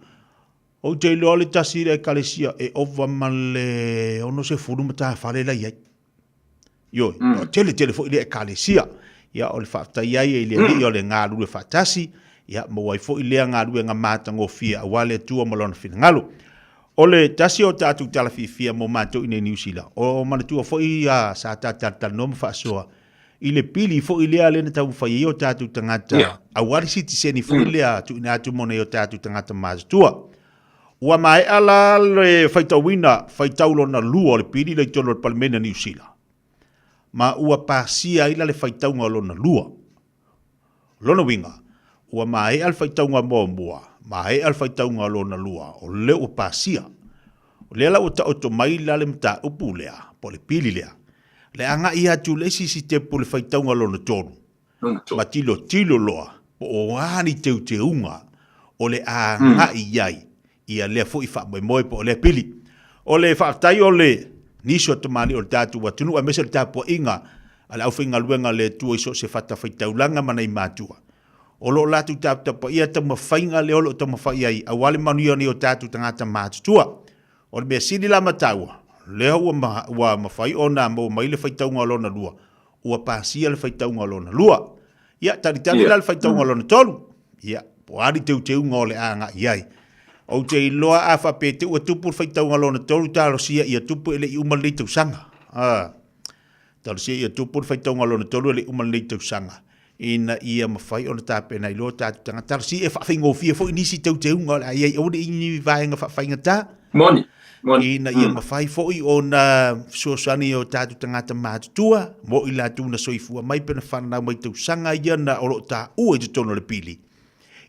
Ou te iloa le tasi le ekalesia e ova ma le 60 matafale la i ai. Ioe, tele tele foi le ekalesia. Ia, o le faafetai ai i le Alii o le galulue faatasi, ia, maua ai foi lea galuega matagofie aua le Atua ma Lona finagalo. O le tasi o tatou tala fiafia mo matou i inei i Niu Sila, o manatua foi sa ta talatalanoa ma faasoa i le pili foi lea lea na taumafai ai o tatou tagata yeah. aua le sitiseni foi mm. lea tuuina atu mo nei o tatou tagata matutua. Ua maea la le faitauina faitau lona lua o le pili lea i totonu o le Palemene o Niu Sila. Ma ua pasia ai la le faitauga lona lua. Lona uiga, ua maea le faitauga muamua, maea le faitauga lona lua, o lea ua pasia. O lea la ua taoto mai la le mataupu lea, po o le pili lea, le agai atu le isi sitepu i le faitauga lona tolu, ma tilotilo loa po o a ni teuteuga o le agai i ai ia lea foi faamoemoe po o lea pili. O le faafetai o le nisi o tamalii o le tatou atunuu aemaise o le tapuaiga a le aufaigaluega a le Atua i so o se fatafaitaulaga ma nai matua. O lo o latou taputapuaia taumafaiga lea o lo o taumafai ai aua le manuia o nei o tatou tagata matutua. O le mea sili la ma taua, lea ua, ua mafai ona maua mai le faitauga o lona lua, ua pasia le faitauga lona lua. Ia, talitali la le faitauga lona tolu. Ia, po o a ni teuteuga o le a agai i ai. Ou te iloa a faapea te ua tupu le faitauga lona tolu, talosia ia tupu e le i uma lenei tausaga. A, talosia ia tupu le faitauga lona tolu e le i uma lenei tausaga, ina ia mafai ona tapena ai loa tatou tagata. Talosia ia faafaigofie foi nisi teuteuga o le a i ai, aua ne i ni vaega faafaigata. Moni. Ina ia mafai foi ona fesoasoani i o tatou tagata matutua mo i latou na soifua mai pe na fananau mai tausaga ia na o lo o taua i totonu o le pili,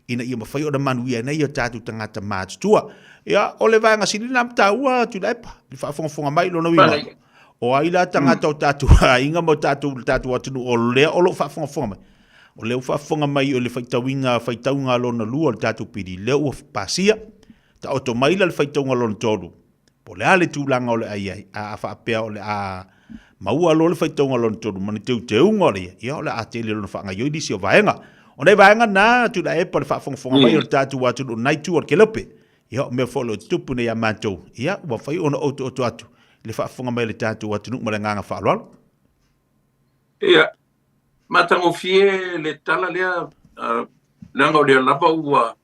ina ia mafai ona manuia ai nai o tatou tagata matutua. Ia, o le vaega sili lena ma taua, Tuilaepa, i le faafogafoga mai i lona uiga, o ai la tagata o tatou aiga ma o tatou, le tatou atunuu o lea o lo o faafogafoga mai. O lea ua faafofoga mai o le faitauina, faitauga lona lua o le tatou pili, lea ua pasia, Taoto mai la le faitauga lona tolu, po o le a le tulaga o le a i ai, a faapea o le a maua loa le faitauga lona tolu ma ni teuteuga o le ia, ia o le a tele lona faagaoioi nisi o vaega. O nei vaega na, Tuilaepa, le faafogafoga mai o le tatou atunuu i lena itu o le kelope, ia o mea foi o lo o tutupu nei ia matou, ia ua mafai ona otooto atu i le faafofoga mai a le tatou atunuu ma le agaga faaaloalo. Ia, matagofie le tala lea, leaga o lea lava ua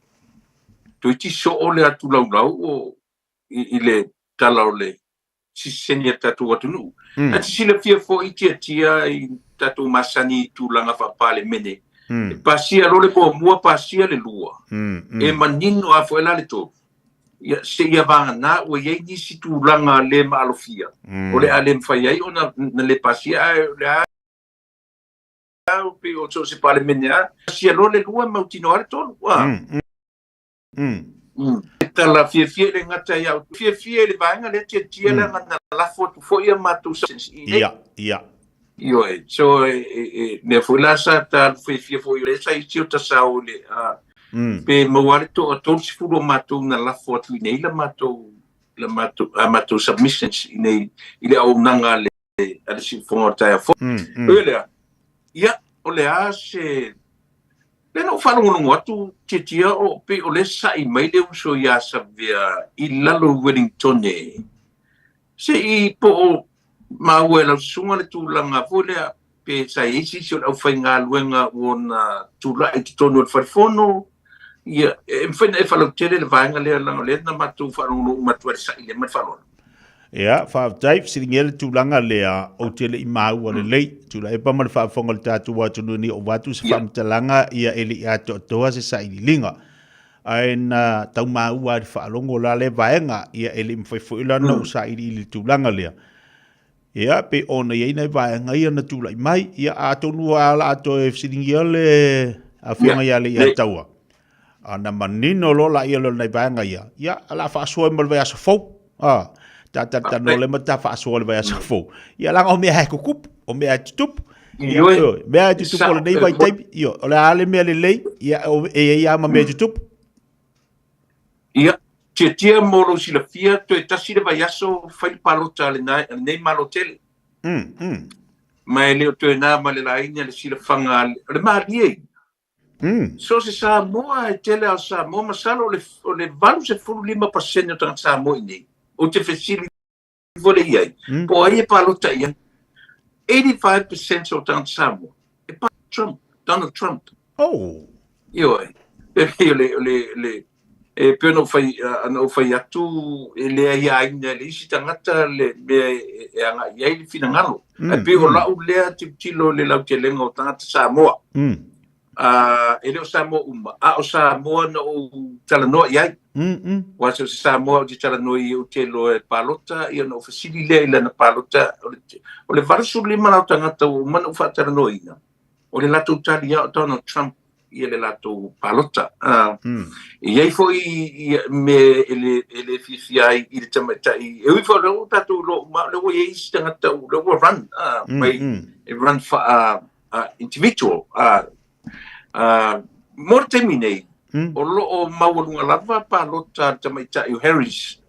toeitiiti soo le atu laulau o i le tala o le sitiseni a le tatou atunuu. Ae te silafia foi Tiatia i tatou masani i tulaga faa-Palemene, e pasia loa le muamua, pasia le lua, e manino lava foi la le tolu. Ia, seia vagana ua i ai nisi tulaga le maalofia, o le a le mafai ai ona le pasia, ae o le a pei o so o se Palemene lava, pasia loa le lua, mautinoa lava le tolu. E tala fiafia i le gata ia outou, fiafia i le vaega lea tiatia leaga na lafo atu foi a matou substance i inei. Ia, ia. Ioe, so e mea foi la sa ta alu fiafia foi o lea sa isi o ta sao i le pe maua le toa 30 o matou na lafo atu i inei la matou la matou a matou submissions i inei i le auaunaga a le a le siufofoga o le taeao fou. Oi lea, ia, o le a se... Lea na ou faalogologo atu, Tiatia, o pei o lea sa'i mai le uso ia Savea i lalo i Wellingtone, se i po o maua e lau susuga le tulaga foi lea, pe sa i ai se isi o le aufaigaluega ua ona tulai i totonu o le fale fono, ia, e mafai ona e faalautele le vaega lea, leaga o lea na matou faalogologo uma atu ai i le sa'i lea ma le faaaloalo. Ia, faafetai, fesiligia le tulaga lea, ou te le i maua lelei. Tuilaepa ma le faafofoga o le tatou atunuu ina ia ova atu se faamatalaga, ia e le i atoatoa se sailiiliga. Ae na tau maua lava i le faalogo la lea vaega, ia e le i mafai foi la ona ou sailiili i le tulaga lea. Ia, pei ona i ai nai vaega ia na tulai mai. Ia, atonu lava o le a toe fesiligia le Afioga ia Leiataua, ona manino loa laia lea o nai vaega ia, ia, o le a faasoa ai mo le vaiaso fou. A, ta talatalanoa lea ma ta faasoa i le vaiaso fou. Ia, leaga o mea e tutupu, o mea e tutupu. Ia, ioe, mea e tutupu o lenei vaitaimi, ia, o le a le mea lelei, ia, e i ai lava ma mea e tutupu. Ia, tiatia mo lou silafia, toe tasi le vaiaso fai le palota a lenei Malo tele. Ma e le o toe na ma le laina le silafaga o le malie. So se Samoa e tele ao Samoa, masalo o le 85% o tagata Samoa i nei. Ou te fesili foi le i ai, po o ai e palota i ai. 85% o tagata Samoa e pa Trump, Donald Trump. Oh. Ioe. E pei o le, o le, le, e pei ona ou fai, ona ou fai atu, e le aiaina e le isi tagata le mea e, e agai i ai le finagalo. Ae pei o lau lea tilotilo i le lautelega o tagata Samoa. E le o Samoa uma, a o Samoa na ou talanoa i ai. Aua so o se Samoa ou te talanoa i ai ou te iloa e palota, ia ona ou fesili lea i lana palota. O le 85 la o tagata ua uma ona ou faatalanoaina, o le latou tali lava o Donald Trump ia le latou palota. E i ai foi mea e le fiafia ai i le tamaitai, e ui foi o lea ua tatou iloa uma, o lea ua i ai isi tagata o lea ua run, mai e run faa individual. Mo le taimi nei, o lo o maualuga lava palota a le tamaitai o Harris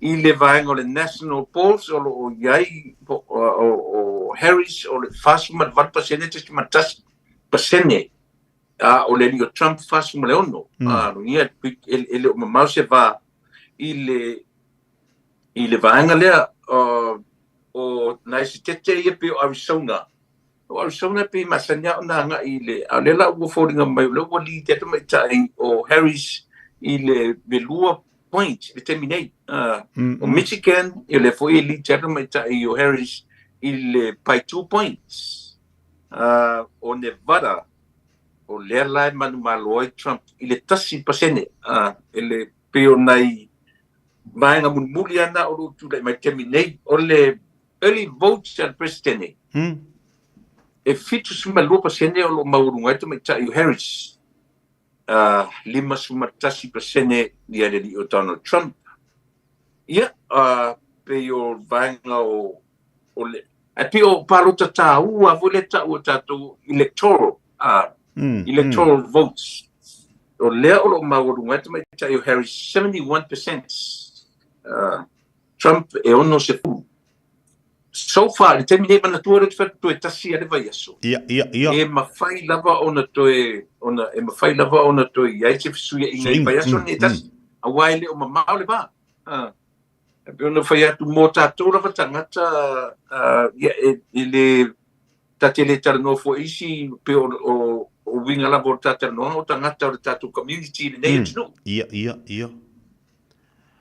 i le vaega o le National Polls, o lo o i ai o Harris o le 48.1%, a o le alii o Trump 46. Ia, e le o mamao se va i le vaega lea. O nai setete ia pei o Arizona. O Arizona e pei e masani lava ona agai i le, a o lea la ua foliga mai o lea ua lead ai le tamaitai o Harris i le 2 point i le taimi nei. O Michigan, o lea foi e lead ai le tamaitai o Harris i le by 2 points. O Nevada, o lea la e manumalo ai Trump i le 1%. E le pei o nai vaega mulimuli lava na o lo o tulai mai i le taimi nei. O le early votes a le Peresetene, e 72% o lo o maualuga ai le tamaitai o Harris, 51% ia le alii o Donald Trump. Ia, pei o le vaega o, o le, ae pei o palota tāua foi lea e tau e tatou electoral, electoral votes. O lea o lo o maualuga ai le tamaitai o Harris, 71%. Trump e 60. So far, i le taimi nei, manatua lea ou te fai atu toe tasi lava le vaiaso. Ia, ia, ia. E mafai lava ona toe, ona, e mafai lava ona toe i ai se fesuiaiga i le vaiaso lenei e tasi, aua e le o mamao le va. E pei ona fai atu mo tatou lava tagata, ia, e le, ta te le talanoa fua i isi, pei o, o, o uiga lava o le ta talanoaga, o tagata o le tatou community i lenei atunuu. Ia, ia, ia.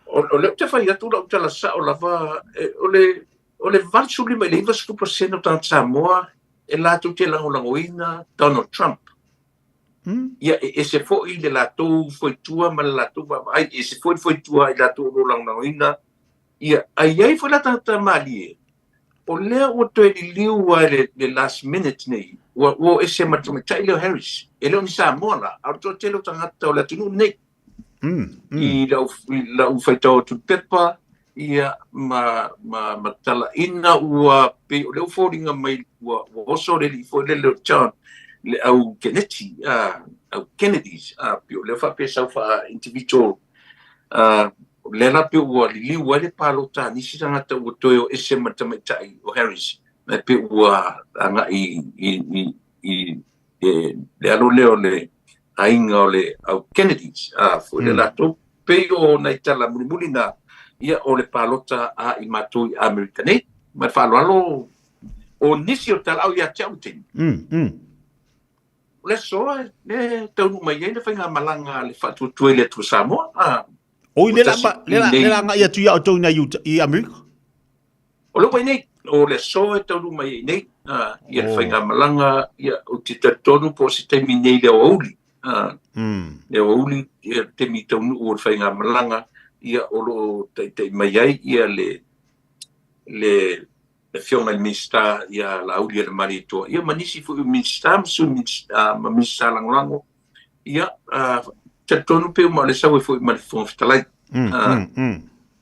O, o lea ou te fai atu lau tala sao lava, e, o le, o le 85 i le 90% o tagata Samoa e latou te lagolagoina Donald Trump. Ia, e ese foi le latou fuaitua ma le latou vaavaai, e ese foi le fuaitua a i latou o lo o lagolagoina. Ia, ae i ai foi la tagata malie, o lea ua toe liliu lava i le, le last minute nei, ua, ua o ese ma le tamaitai lea o Harris. E le o ni Samoa la, a o le toatele o tagata o le atunuu lenei. I lau, i lau faitau atu i le pepa, ia, ma, ma, ma talaina ua pei o lea ua foliga mai ua, ua oso le alii foi lele o John, le au Keneti, au Kennedys, pei o lea faapea sau faa individual, o lea la pei ua liliu ai le palota a nisi tagata ua toe o ese ma le tamaitai o Harris, ae pei ua agai i, i, i, i le alo lea o le aiga o le au Kennedys, a foi le latou pei o nai tala mulimuli na, ia o le palota a i matou i Amerika nei. Ma le faaaloalo, o nisi o tala au ia te au i le taimi. O le aso e taunuu mai ai le faigamalaga a le Faatuatua i le Atua Samoa. A, Oi, le la, le la, le la agai atu ia outou i Amerika? O lea ua i nei, o le aso e taunuu mai ai nei, ia le faigamalaga, ia, ou te talitonu po o se taimi nei i le aoauli, le aoauli, ia le taimi taunuu o le faigamalaga, ia, o lo o taitai mai ai ia le, le Afioga i le Minisita ia Laaulialemalietoa, ia ma nisi foi o Minisita ma Sui Minisita, ma Minisita Lagolago, Ia, talitonu pe uma o le sau ai foi ma le Fofoga Fetalai.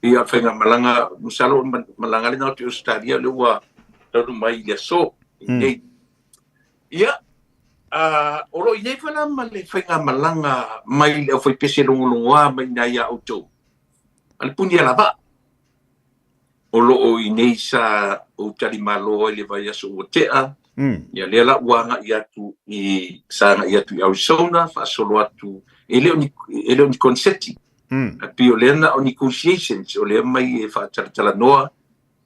Ia, faigamalaga, masalo o le malaga lena atu i Ausetalia lea ua taunuu mai i le aso nei. Ia, o lo o i ai foi la ma le faigamalaga mai le aufaipese logologoa mai i ina ia outou, a le Punialavaa. O lo o i inei sa ou talimalo ai le vaiaso ua tea. Ia lea la ua agai atu i sa agai atu i Arizona faasolo atu e le o ni e le o ni koneseti. Ae pei o lea na o negotiations o lea mai e faatalatalanoa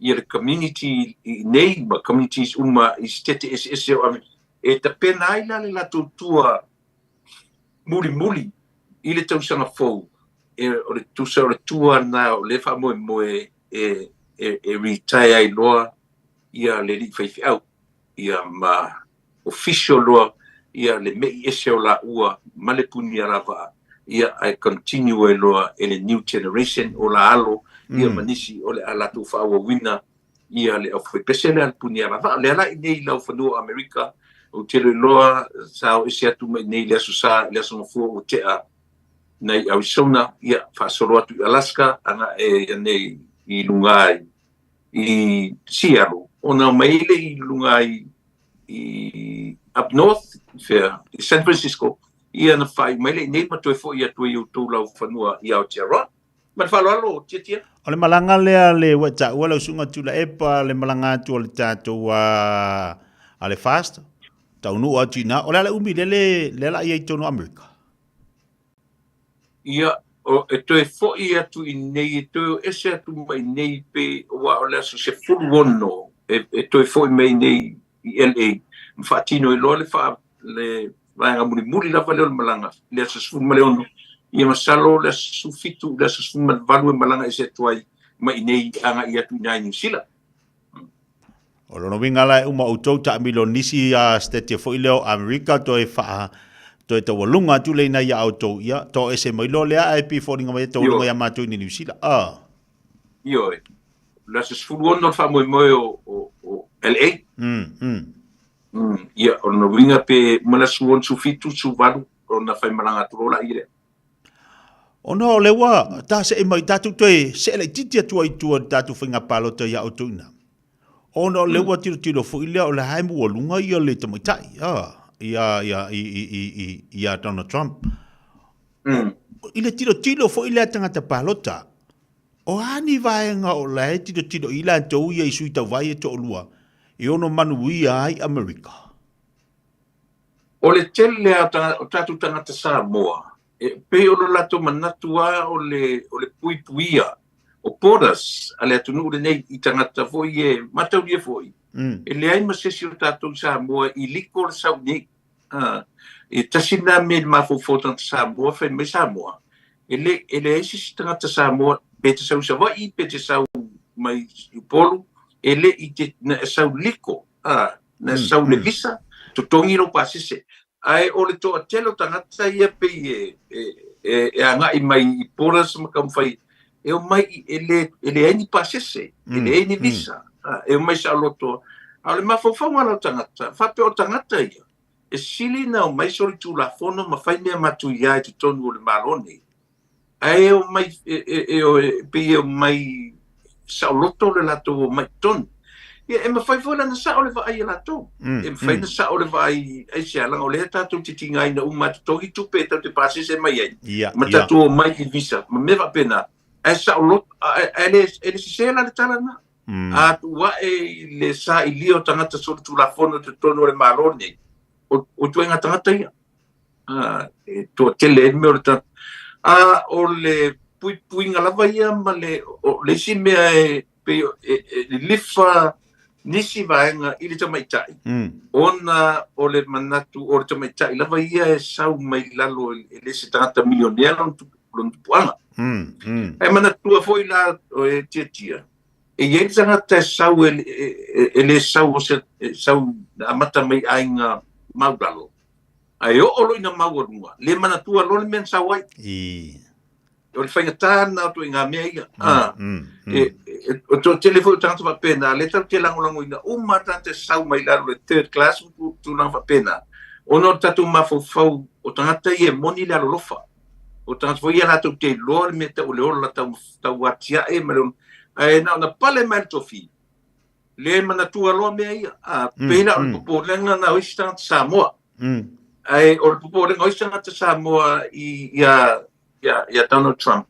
ia le community i inei ma communities uma i sitete eseese o Amerika e tapena ai la le latou tua mulimuli i le tausaga fou e o le tusa o le tua lena o lea faamoemoe e e e retire ai loa ia le alii faifeau ia ma official loa ia le me'i ese o laua ma le Punialavaa ia ae continue ai loa e le new generation o la alo ia ma nisi o le a latou faaauauina ia le aufaipese lea a le Punialavaa. O lea la i inei i laufanua o Amerika, ou te iloa sa o ese atu mai inei i le Aso Sa i le Aso Gafua ua tea nei Arizona, ia faasolo atu i Alaska agae ia nei i luga i i Seattle, ona omai ai lea i luga i i up north, i fea, i San Francisco, ia na faaiu mai lea i inei ma toe foi atu ai i outou laufanua i Aotearoa. Ma le faaaloalo, Tiatia. O le malaga lea le ua e taua lau susuga Tuilaepa, le malaga atu o le tatou a le FAST, taunuu atu i ina, o le a le umi lea le lea la i ai i totonu o Amerika? Ia, o, e toe foi atu i inei, e toe o ese atu mai inei pe, aua o le aso 16 e, e toe foi mai inei i LA, ma faatino ai loa le faa, le vaega mulimuli lava lea o le malaga, i le aso 16, ia masalo le aso 17 i le aso 18 e malaga ese atu ai mai inei agai atu i ina i Niu Sila. O lona uiga la e uma outou taamilo nisi a state foi lea o Amerika toe faa toe taualuga atu lea ina ia outou ia to ese mai loa lea ae pei foliga mai e taualuga ia matou i Niu Sila. Ah. Ioe. O le aso 16 le faamoemoe o, o, o LA. Ia, o lona uiga pe uma le aso 16, 17, 18 ona faimalaga atu loa laia lea. Ona o lea ua ta see mai, tatou toe see laitiiti atu ai i tua i le tatou faiga palota ia outou i ina. Ona o lea ua tilotilo foi lea o lea e mualuga ia le tamaitai, ia, ia, i, i, i, i, ia Donald Trump. I le tilotilo foi lea tagata palota, o a ni vaega o la e tilotilo i latou ia i sui tauva ia e toalua e ono manuia ai Amerika? O le tele lava o tatou tagata Samoa, e pei o lo latou manatu lava o le, o le puipuia o borders a le atunuu lenei i tagata foi e mataulia foi, e leai ma se isi o tatou i Samoa i liko le sau nei. E tasi lena mea i le mafaufau o tagata Samoa, fai mai Samoa, e le, e leai se isi tagata Samoa, pe te sau i Savaii, pe te sau mai i Upolu, e le i te, na e sau liko, na sau le visa, totogi lou pasese. Ae o le toatele o tagata ia pei e, e, e, e agai mai i borders ma taumafai, e omai e le, e leai ni pasese, e leai ni visa, e omai saoloto. A o le mafaufauga la o tagata, faapea o tagata ia, e sili na omai solitulafono ma fai mea matuia i totonu o le Malo nei, Ae omai, e pei e omai saoloto le latou omai i totonu. Ia, e mafai foi la ona sao le vaai a latou. E mafai ona sao le vaai aisea, leaga o lea tatou te tigaina uma e totogi tupe e tatou te pasese mai ai, ma tatou omai i visa, ma mea faapena. Ae saoloto, ae le sese la le tala lena. A tuu ae i le sailia o tagata solitulafono i totonu o le Malo lenei, o ituaiga tagata ia. E toatele ai le mea o le tagata. A o le puipuiga lava ia ma le, o le isi mea e pei e, e lilifa nisi vaega i le tamaitai, ona o le manatu o le tamaitai lava ia e sau mai lalo e le se tagata milionea lona tupuaga. Ae manatua foi la e Tiatia, e i ai le tagata e sau e, e, e le sau o se, e sau na amata mai aiga maulalo, Ae oo loa ina maualuga, le manatua loa le mea na sau ai. I. O le faigata lena o ituaiga mea ia. E, e, o toatele foi o tagata faapena, lea tatou te lagolagoina uma lava tagata e sau mai lalo le third class ma tulaga faapena, ona o le tatou mafaufau o tagata ia e moni le alolofa. O tagata foi ia latou te iloa le mea tau o le ola tau, tau atiae ma le ola. Ae na ona pale mai le tofi, Le manatua loa mea ia. A, pei la o le popolega na o isi tagata Samoa. Ae o le popolega o isi tagata Samoa i, ia, ia, ia Donald Trump,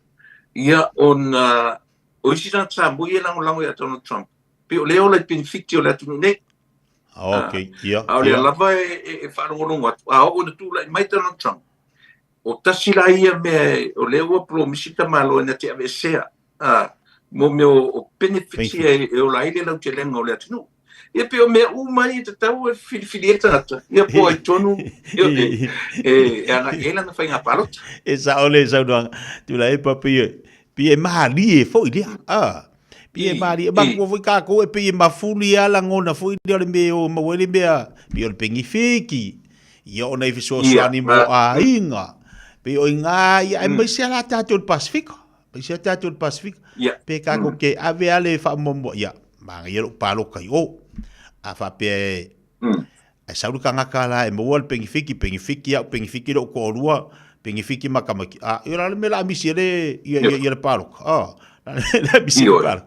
ia ona o isi tagata Samoa ia e lagolago ia Donald Trump, pei o lea e ola i penefiti o le atunuu nei. Ok, ia. A o lea lava e faalogologo atu, a oo ina tulai mai Donald Trump, o tasi la ia mea o lea ua polomisi tamaloa na te aveesea, mo mea o benefits ia e ola ai le lautelega o le atunuu. Ia pei o mea uma ia e tatau e filifili ai le tagata, ia po o ai tonu e agai i ai lana faiga palota. E sao le saunoaga, tulai ai papa ia, pei e malie foi lea, a. Pei e malie, matua foi kākou e pei e mafuli a lagona foi lea o le mea e o maua ai le mea, pei o le pengifiki, ia ona i fesoasoani mo aiga, pei o iga ia, aemaise lava la tātou i le Pasifika, aemaise lava tātou i le Pasifika, pe kākou ke ave lava le faamuamua, ia, manaia lou paloka i o, a faapea e, Ae sau le tagata la e maua le penifiki, penifiki au, penifiki lou toalua, penifiki ma tamaiti. A, ia la le mea la a misi e le, ia, ia, ia le paloka. A, la le a misi e le paloka.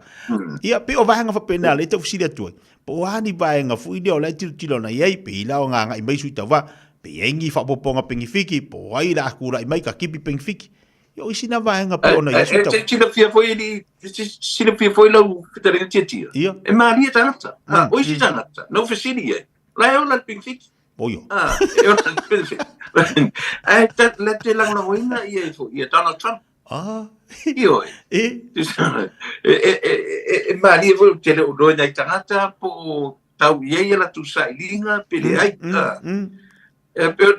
Ia, pei o vaega faapena lea e tau fesili atu ai. Po o a ni vaega foi lea o la e tilotilo ana i ai, pe i la o agai mai sui tauva, pe i ai ni faaopoopoga penifiki, po o ai la a tulai mai ka kipi penifiki. Ia o isi na vaega pei ona i ai sui tauva. E silafia foi e li, silafia foi lau fetalaiga Tiatia. Ia. E malie tagata. O isi tagata, na ou fesili i ai, la e ola le penifiki. Oio. E ola le penifiki. Ae la te lagolagoina ia i foi, ia Donald Trump. Ah. Ioe. E. E malie foi, ou te le o iloa i nai tagata po o tau i ai a latou sailiga pe leai. E pei o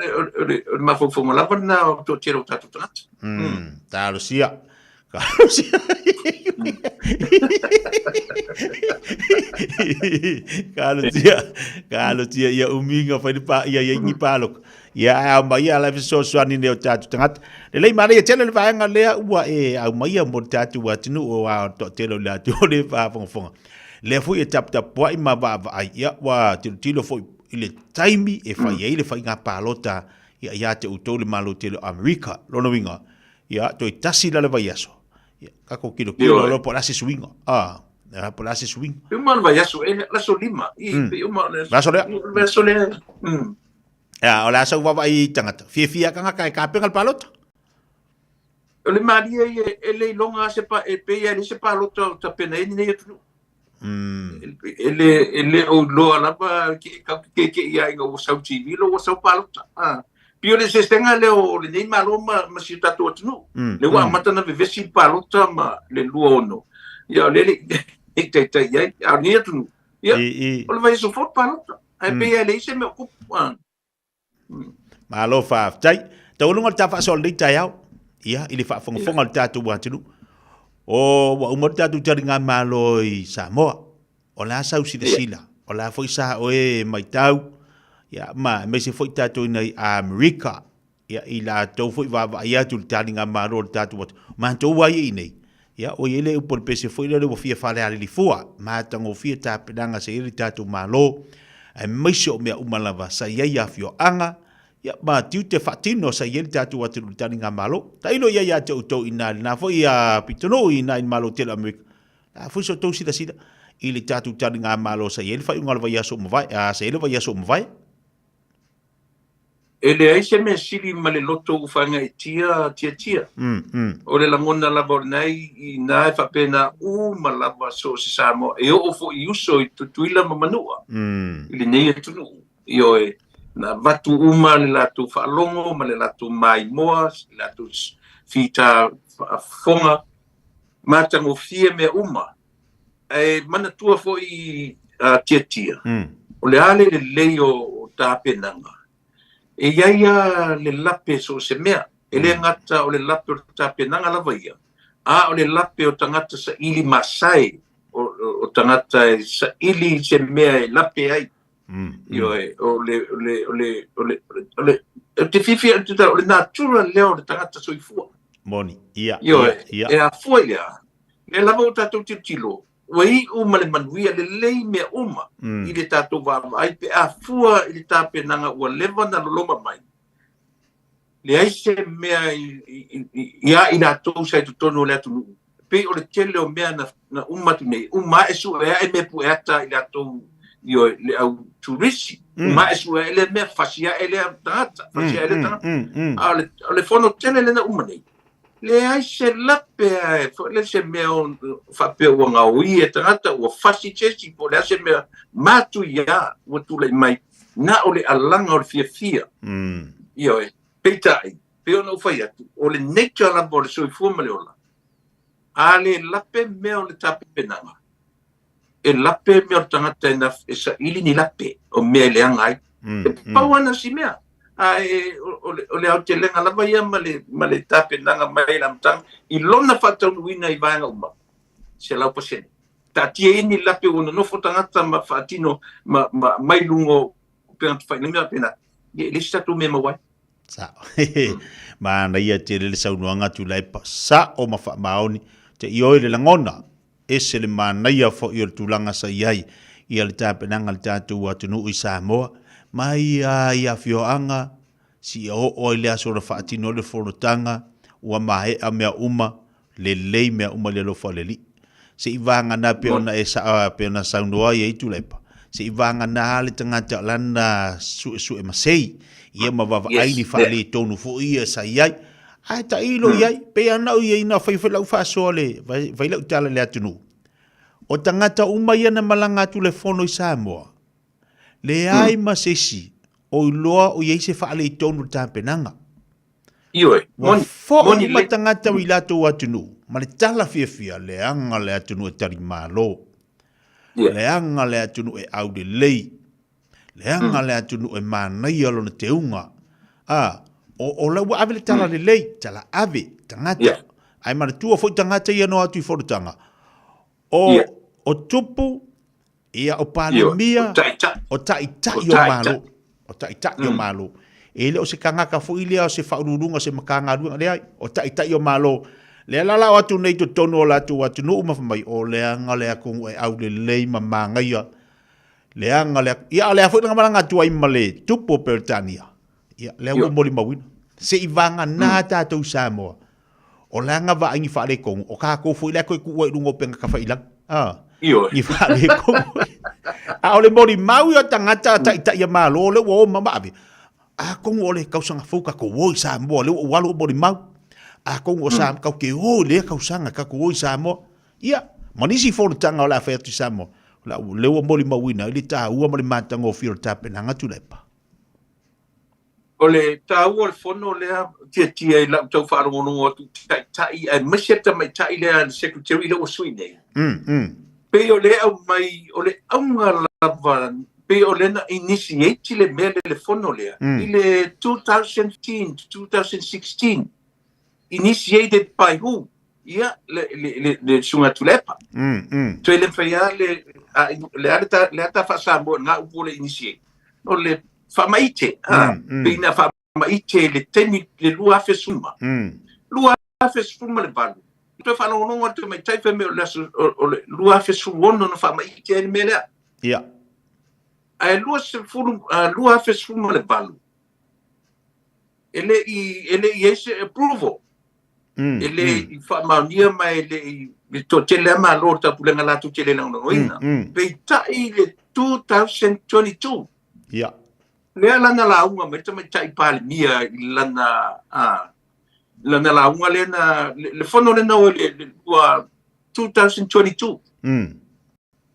le mafaufauga lava lena o le toatele o tatou tagata. Talosia. Talosia. Talosia. Talosia ia uminga whai pa ia ia ingi pāloka. Ia ai au mai ala fesoasoani nei o tātou tagata. Lelei manaia tele le vaega lea ua e aumaia mo le tātou atunuu o a toatele o le atunuu o le faafogafoga. Lea foi e taputapuai ma vaavaai ia ua tilotilo foi i le taimi e fai ai le faiga palota ia ia te outou le Malo tele o Amerika. Lona uiga, ia toe tasi la le vaiaso, ia tatou tilotilo loa po o le a se suiga. A, po o le a se suiga. Pe uma le vaiaso, e le aso lima. I, pe uma le aso lea. Le aso lea. Ia, o le a sau vaavaai i tagata. Fiafia tagata e tapena le palota. O le malie ia e le iloga se pa, e pei e le se palota o tapena ai lenei atunuu. E le, e le o iloa lava ke, ka ke ke ia ina ua sau TV lo ua sau palota. Ah. Pei o le eseesega lea o lenei Malo ma, ma si o tatou atunuu. Le ua amata ona vevesi le palota ma le 26. Ia o lea le i taitai i ai. A o lenei atunuu, ia, o le vaiaso fou le palota. Ae pei e leai se mea o tupu. Ah. Malo faafetai. Taualuga le ta faasoa lenei taeao. Ia, i le faafogafoga o le tatou atunuu. O, ua uma le tatou taligamalo i Samoa. O le a sau silasila. O le a foi sa oe matau. Ia, ma aemaise foi tatou i nei Amerika. Ia, i latou foi vaavaai atu i le taligamalo o le tatou atunuu. Matou ai i nei. Ia, ua i ai le upu a le pese foi lea ua fia falealili fua. Matagofie tapenaga sa i ai le tatou Malo, aemaise o mea uma lava sa i ai afioaga, ia, ma tiute faatino sa i ai le tatou atunuu i le taligamalo. Tailo i ai ia te outou i ina i lena foi pitonuu i ina i le Malo tele o Amerika. O le a foi sa outou silasila i le tatou taligamalo sa i ai le faaiuga o le vaiaso ua mavae, sa i ai le vaiaso ua mavae. E leai se mea sili ma le loto ua faagaitia tiatia. O le lagona lava o lena i ina e faapena uma lava so o se Samoa e oo foi i uso i Tutuila ma Manua i lenei atunuu. Ioe, na avatu uma le latou faalogo ma le latou maimoa, le latou fita faafofoga, matagofie mea uma. Ae manatua foi a Tiatia, o le a le lelei o tapenaga, e i ai lava le lape so o se mea. E le gata o le lape o le tapenaga lava ia, a o le lape o tagata saili masae, o tagata e saili i se mea e lape ai. Ioe, o le, o le, o le, o le, o le, o te fiafia, o le natura lea o le tagata soifua. Moni, ia, ia, ia. E afua i le a? Lea lava ua tatou tilotilo, ua iu ma le manuia lelei mea uma i le tatou vaavaai pe a fua i le tapenaga ua leva ona loloma mai. Leai se mea ia i latou sa i totonu o le atunuu, pei o le tele o mea na uma atu nei, uma ae sue ae mea pueata i latou ioe, le au turisi, uma ae sue ae lea mea, fasi ae lea tagata, fasi ae lea tagata. A o le fono tele lea na uma nei. Leai se lape ae foi lea se mea o faapea ua gaoi e tagata, ua fasi se isi po o le a se mea matuia ua tulai mai, na o le alaga o le fiafia. Ioe. Peitai, pei ona ou fai atu, o le nature lava o le soifua ma le ola, a le lape mea o le tapenaga, e lape mea o le tagata e, na, e saili ni lape o mea e leaga ai. E pau ana si mea. Ae o le aotelega lava ia ma le, ma le tapenaga mai i le amataga i lona faataunuuina i vaega uma, 100%. Taatia ia ni lape ua nonofo tagata ma faatino ma, ma, mai luga o upega tafailagi mea faapena, ia e leai se tatou mea e maua ai. Sa'o. Manaia tele le saunoaga Tuilaepa. Sa'o ma faamaoni. Te ioe le lagona. Ese le manaia foi o le tulaga sa i ai ia le tapenaga a le tatou atunuu i Samoa, mai lava i afioaga seia oo ai le aso na faatino ai le fonotaga, ua maea mea uma, lelei mea uma i le alofa o le Alii. Se i vagana pei ona e pei ona saunoa ai ai Tuilaepa, se i vagana le tagata o lana suesue masei, ia ma vaavaai ni faaletonu foi ia sa i ai. Ae tailo i ai, pei lava na ou i ai na fai foi lau faasoa le, fai lau tala i le atunuu. O tagata uma ia na malaga atu le fono i Samoa, leai ma se isi o iloa o i ai se faaletonu i le tapenaga. Ioe, Ua foi uma tagata i latou atunuu ma le tala fiafia, leaga le atunuu e talimalo, leaga le atunuu e aulelei, Leaga le atunuu e manaia lona teuga. A, o, o la ua ave le tala lelei, tala ave, tagata. Yeah. Ae manatua foi tagata ia no atu i fonotaga. O, yeah. o tupu, ia o palemia, o taitai o malo. O taitai o malo. E le o se kangaka foi lea o se faauluuluga o se Matagaluega, leai, o taitai o Malo. Lea la la o atu nei totonu o latou atunuu ma fai mai, o leaga le atunuu e aulelei ma magaia Leaga le Ia, a o le a foi na malaga atu ai ma le tupu o Peretania? Ia, lea ua molimauina. Se i vagana tatou i Samoa, o le a na vaai ni faaletonu, o tatou foi lea toe tuu ai i luga o upega tafailagi. A, ni faaletonu. A o le molimau ia o tagata taitai a Malo lea ua o ma ave, atonu o le tausaga fou tatou o i Samoa, lea ua ou alu ou molimau. Atonu o Samoa, tatou te o i lea tausaga, tatou o i Samoa. Ia, ma nisi fonotaga o le a fai atu i Samoa, o le a lea ua molimauina ai le taua ma le matagofie o le tapenaga Tuilaepa. O le taua o le fono lea Tiatia i lau tau faalogologo atu i taitai aemaise le tamaitai lea le secretary lea ua sui nei. Pei o lea e aumai o le auga lava pei o lea na initiate le mea lea le fono lea i le 2015 to 2016 initiated by who? Ia, le, le, le, le Susuga Tuilaepa. Toe le mafai lava le, a, le a le ta, le a ta faa-Samoa i lena upu o le initiate? O le faamaite, ha, pei na faamaite i le taimi le 2015. 2018. Toe faalogologo atu tamaitai fai mai o le aso, o, o le 2016 na faamaite ai le mea lea. Ia. Ae 20, 2018, e le i, e le i i ai se approval. E le i faamaonia ma e le i, e toatele lava Malo o le Taupulega latou te le lagolagoina. Peitai i le 2022, Ia. lea lana lauga mai le tamaitai Palemia i lana, a, lana lauga lea na, le, le fono lea na o i le, le, ua 2022.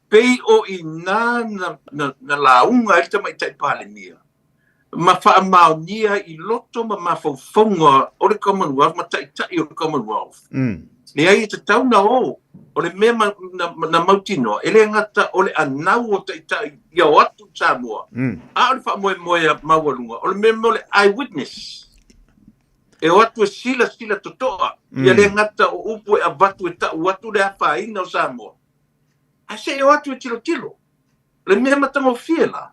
Pei o i ina na, na, na lauga ai le Tamaitai Palemia ma faamaonia i loto ma mafaufauga o le Commonwealth ma taitai o le Commonwealth. Leai, e tatau na o, o le mea ma, na, na mautinoa, e le gata o le anau o taitai ia o atu i Samoa, a o le faamoemoe maualuga, o le mea o le eyewitness. E o atu e silasila totoa, ia le gata o upu e avatu e tau atu le afaina o Samoa, Ae se i o atu e tilotilo. O le mea matagofie la,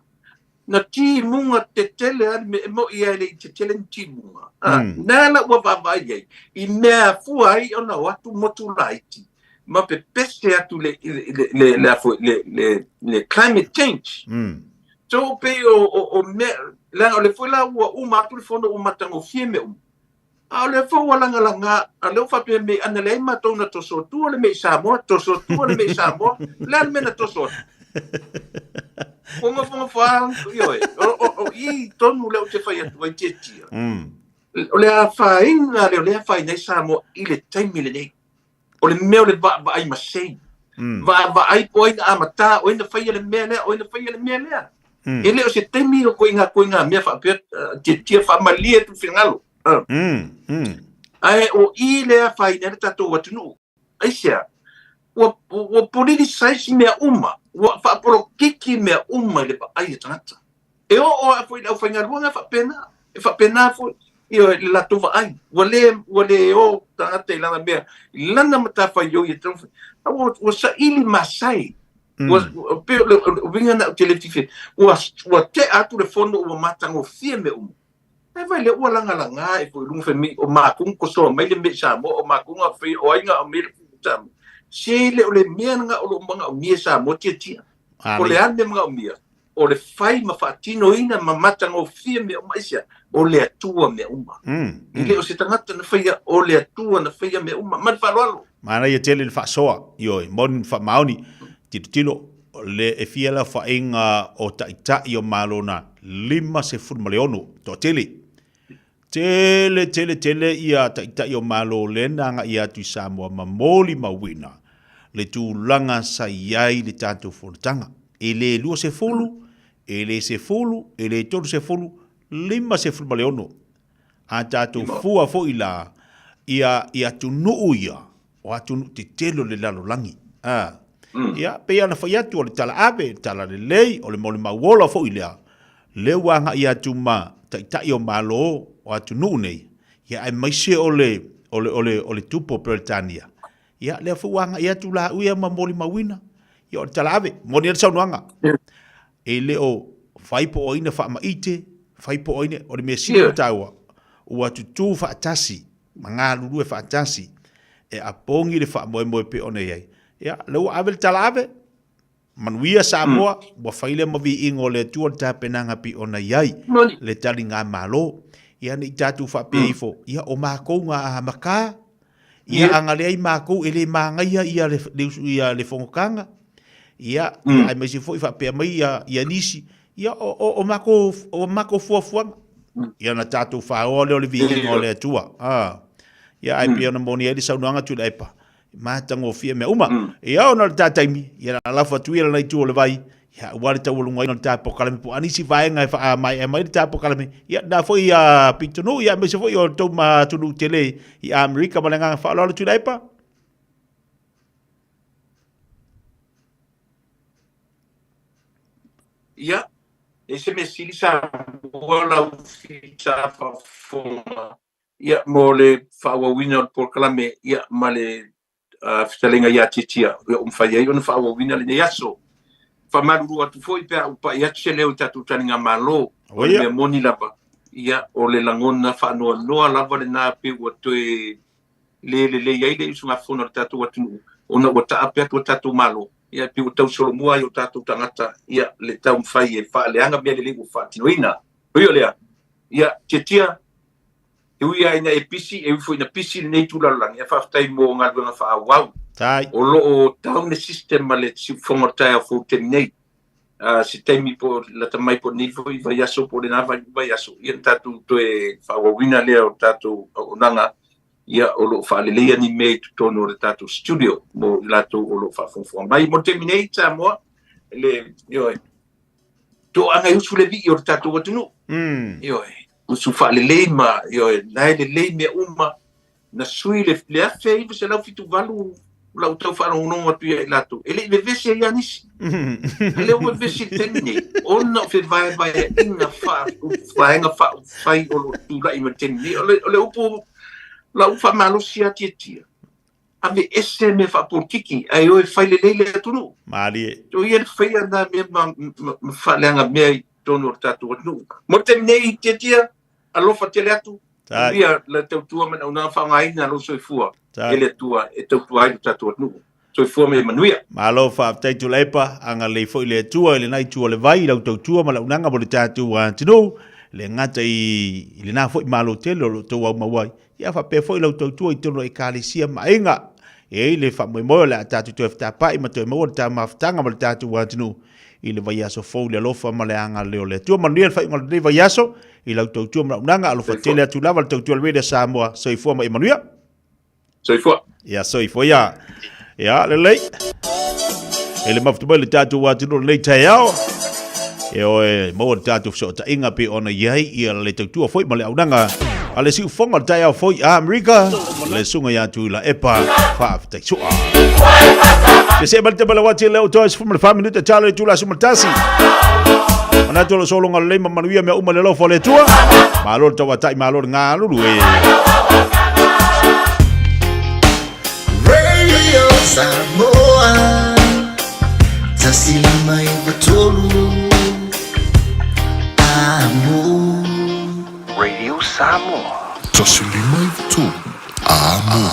na timuga tetele lava le mea, e moni lava e le i tetele ni timuga, ā, na la ua vaavaai ai i mea afua ai ona o atu motu laiti ma pepese atu le, le, le, le, a foi, le, le, le climate change. So, pei o, o, o mea, leaga o lea foi la ua uma atu le fono ua matagofie mea uma. A o lea foi ua lagalaga, a o lea ua faapea mai, ana leai matou na toso atua le mea i Samoa, toso atua le mea i Samoa, o le a le mea na toso atu? Ua nofonofo lava, ioe, o, o, o i tonu lea ou te fai atu ai, Tiatia. O le afaina lea o lea e afaina ai Samoa i le taimi lenei, o le mea o le vaavaai masei. Vaavaai po o ai na amata, o ai na faia le mea lea, o ai na faia le mea lea. E le o se taimi o koiga koiga mea faapea tiatia faamalie atu finagalo. Ae o i lea afaina ai le tatou atunuu. Aisea? Ua, ua politicize mea uma, ua faapolokiki mea uma i le vaai a tagata. E oo lava foi i le aufaigaluega e faapena, e faapena foi ioe, le latou vaai. Ua le, ua le o tagata i lana mea, i lana matafaioi e taumafai. A ua, ua saili masai. Ua, ua, pei o le, o le uiga lena ou te le fiafia ai. Ua, ua tea atu le fono ua matagofie mea uma. Ae vaai lea ua lagalaga ae foi i luga fai mai o matou na tosoa mai le mea i Samoa, o matou na faia, o ai na aumai le i Samoa. Se le o le mea lena o lo o manaomia e Samoa tiatia. O le a le mea manaomia? O le fai ma faatinoina ma matagofie mea uma. Aisea? O le Atua mea uma. E le o se tagata na faia, o le Atua na faia mea uma. Ma le faaaloalo. Manaia tele le faasoa, ioe, moni ma faamaoni, tilotilo, le e fia le aofaiga o taitai o Malo na 56, toatele. Tele, tele, tele ia taitai o Malo lea na agai atu i Samoa ma molimauina le tulaga sa i ai le tatou fonotaga. E le 20, e le 10, e le 30, 56. A tatou fua foi la ia i atunuu ia, o atunuu tetele o le lalolagi. A, ia, pei ona fai atu o le tala ave, le tala lelei, o le molimau ola foi lea, lea ua agai atu ma taitai o Malo o atunuu nei, ia aemaise o le, o le, o le, o le Tupu o Peretania, ia, lea foi ua agai atu laua ia ma molimauina, ia o le tala ave, moni ai le saunoaga. E le o fai po o ai na faamaite, fai po o ai na, o le mea sili ona taua, ua tutū faatasi ma galulue faatasi e apogi le faamoemoe pei ona i ai. Ia, lea ua ave le tala ave, manuia Samoa, ua fai lea ma viiga o le Atua le tapenaga pei ona i ai le taligamalo. Ia, ne i tatou faapea ifo, ia o makou na amata, ia a na leai makou e le manaia ia le, le, ia le fonotaga, ia, mm. aemaise foi faapea mai ia, ia nisi, ia o, o, o makou, o makou fuafuaga, mm. ia na tatou faaoa lea o le viiga o le Atua. Ah. Ia ai mm. pei ona moni ai le saunoaga Tuilaepa, matagofie mea uma. Mm. Ia ona o le tā taimi, ia la lafo atu ia lana itu o le vai, ia aua le taualugaina o le tā polokalame po o a nisi vaega e faamaea mai le tā polokalame, ia lena foi ia pitonuu, ia aemaise foi o le tou atunuu tele i Amerika ma le agaga faaaloalo Tuilaepa. Ia, e se mea sili Samoa lau fita faafofoga ia mo le faaauauina o le polokalame ia ma le fetalaiga ia Tiatia ua mafai ai ona faaauauina lenei aso. Faamalulu atu foi pe a ua pai atu se leo i tatou taligamalo, o le mea moni lava, ia o le lagona faanoanoa lava lena pei ua toe le lelei ai le usugafono a le tatou atunuu ona ua taape atu a tatou Malo, ia pei ua tausolomua ai o tatou tagata ia le taumafai e faaleaga mea lelei ua faatinoina. Ui o lea, ia Tiatia, E ui lava ina e pisi, e ui foi ina pisi lenei itu lalolagi, ae faafetai mo galuega faaauau. Tai. O lo o down le system ma le siufofoga o le taeao fou i le taimi nei. Uh, se taimi po lata mai po lenei foi vaiaso po o lena vaiaso, ia na tatou toe faaauauina lea o le tatou auaunaga, ia o lo o faaleleia ni mea i totonu o le tatou studio mo i latou o lo o faafogafoga mai. Mo le taimi nei, Samoa, le, ioe, toaga e usu le vii o le tatou atunuu. Ioe, usu faalelei ma, ioe, la e lelei mea uma, na sui le, le 1978 lau tau faalogologo atu ia i latou, e le i vevesi ai lava nisi. A lea ua vevesi i le taimi nei, ona o fevaevaeaiga faa, vaega faaupufai o lo o tulai mai i le taimi nei. O le, o le upu, lau faamalosi lava Tiatia, aveese mea faapolitiki ae o e fai lelei le atunuu. Malie. O ia le faia lena mea ma, ma, ma faaleaga mea i totonu o le tatou atunuu. Mo le taimi nei, Tiatia, alofa tele atu. Manuia le tautua ma le auaunaga faaaogaina lou soifua e le Atua e tautua ai lo tatou atunuu. Soifua ma ia manuia. Malo faafetai Tuilaepa, agalelei foi le Atua i lena itu o le vai i lau tautua ma le auaunaga mo le tatou atunuu, e le gata i lena foi malo tele o lo o outou aumau ai, Ia faapea foi lau tautua i totonu o Ekalesia ma aiga. E i ai le faamoemoe o le a tatou toe fetapa'i ma toe maua le taumafataga ma le tatou atunuu. i le vaiaso fou i le alofa ma le agalelei o le Atua. Manuia le faaiuga o lenei vaiaso i lau tautua ma lau auaunaga. Alofa tele atu lava le tautua a le Radio Samoa. Soifua ma ia manuia. Soifua. Ia, soifua ia. Ia, lelei. E le mafuta mai le tatou atunuu lenei taeao. E oe, maua le tatou fesootaiga pe ona i ai ia le tautua foi ma le auaunaga a le siufofoga o le taeao foi a Amerika, le susuga ia Tuilaepa Faafetai Sua. Se se mai le tama lau ati leo toi 14 minuta talo i tula 11. Manatu o lo sologa lelei ma manuia mea uma le alofa o le Atua. Malo le tauatai, malo le galulu e. Radio Samoa 153 Amo. Radio Samoa. 153 Amo.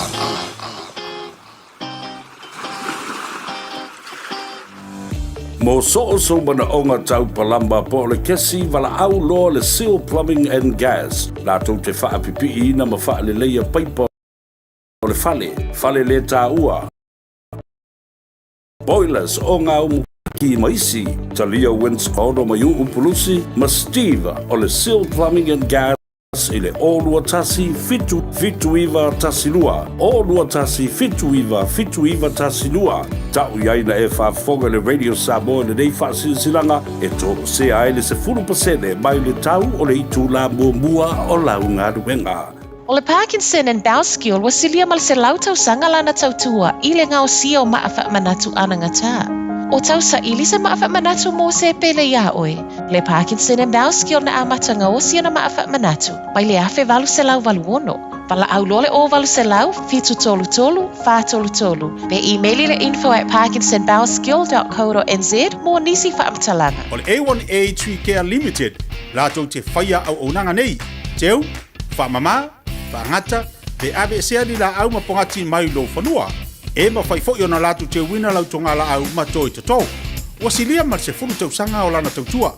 Mo soo sou manaoga tau palama po o le kesi, valaau loa le Seal Plumbing and Gas latou te faapipiiina ma faaleleia paipa o le fale, fale le taua, boilers, ogaumu ki ma isi. Talia Wintz Ono Maiuu Pulusi ma Steve o le Seal Plumbing and Gas i le 021 7 79 12, 021 79 79 12. Ta'u i ai na e faafofoga i le Radio Samoa i lenei faasilasilaga e toesea ai le 10% mai le tau o le itulā muamua o lau galuega. O le Parkinson and Bowskill ua silia ma le 100 tausaga lana tautua i le gaosia o maa faamanatu anagatā. O tausaili se maa faamanatu mo se pele iā oe. Le Parkinson and Bowskill na amata gaosi ana maa faamanatu mai le 1886. Valaau loa le 0800 733 433 pe imeli le info at parkinsonbowskill.co.nz mo nisi faamatalaga. O le A1A Tree Care Limited latou te faia auaunaga nei, teu, faamama, faagata, pe aveesea ni laau ma pogati mai lou fanua. E mafai foi ona latou teuina lau togalaau ma toe toto. Ua silia ma le 10 tausaga o lana tautua.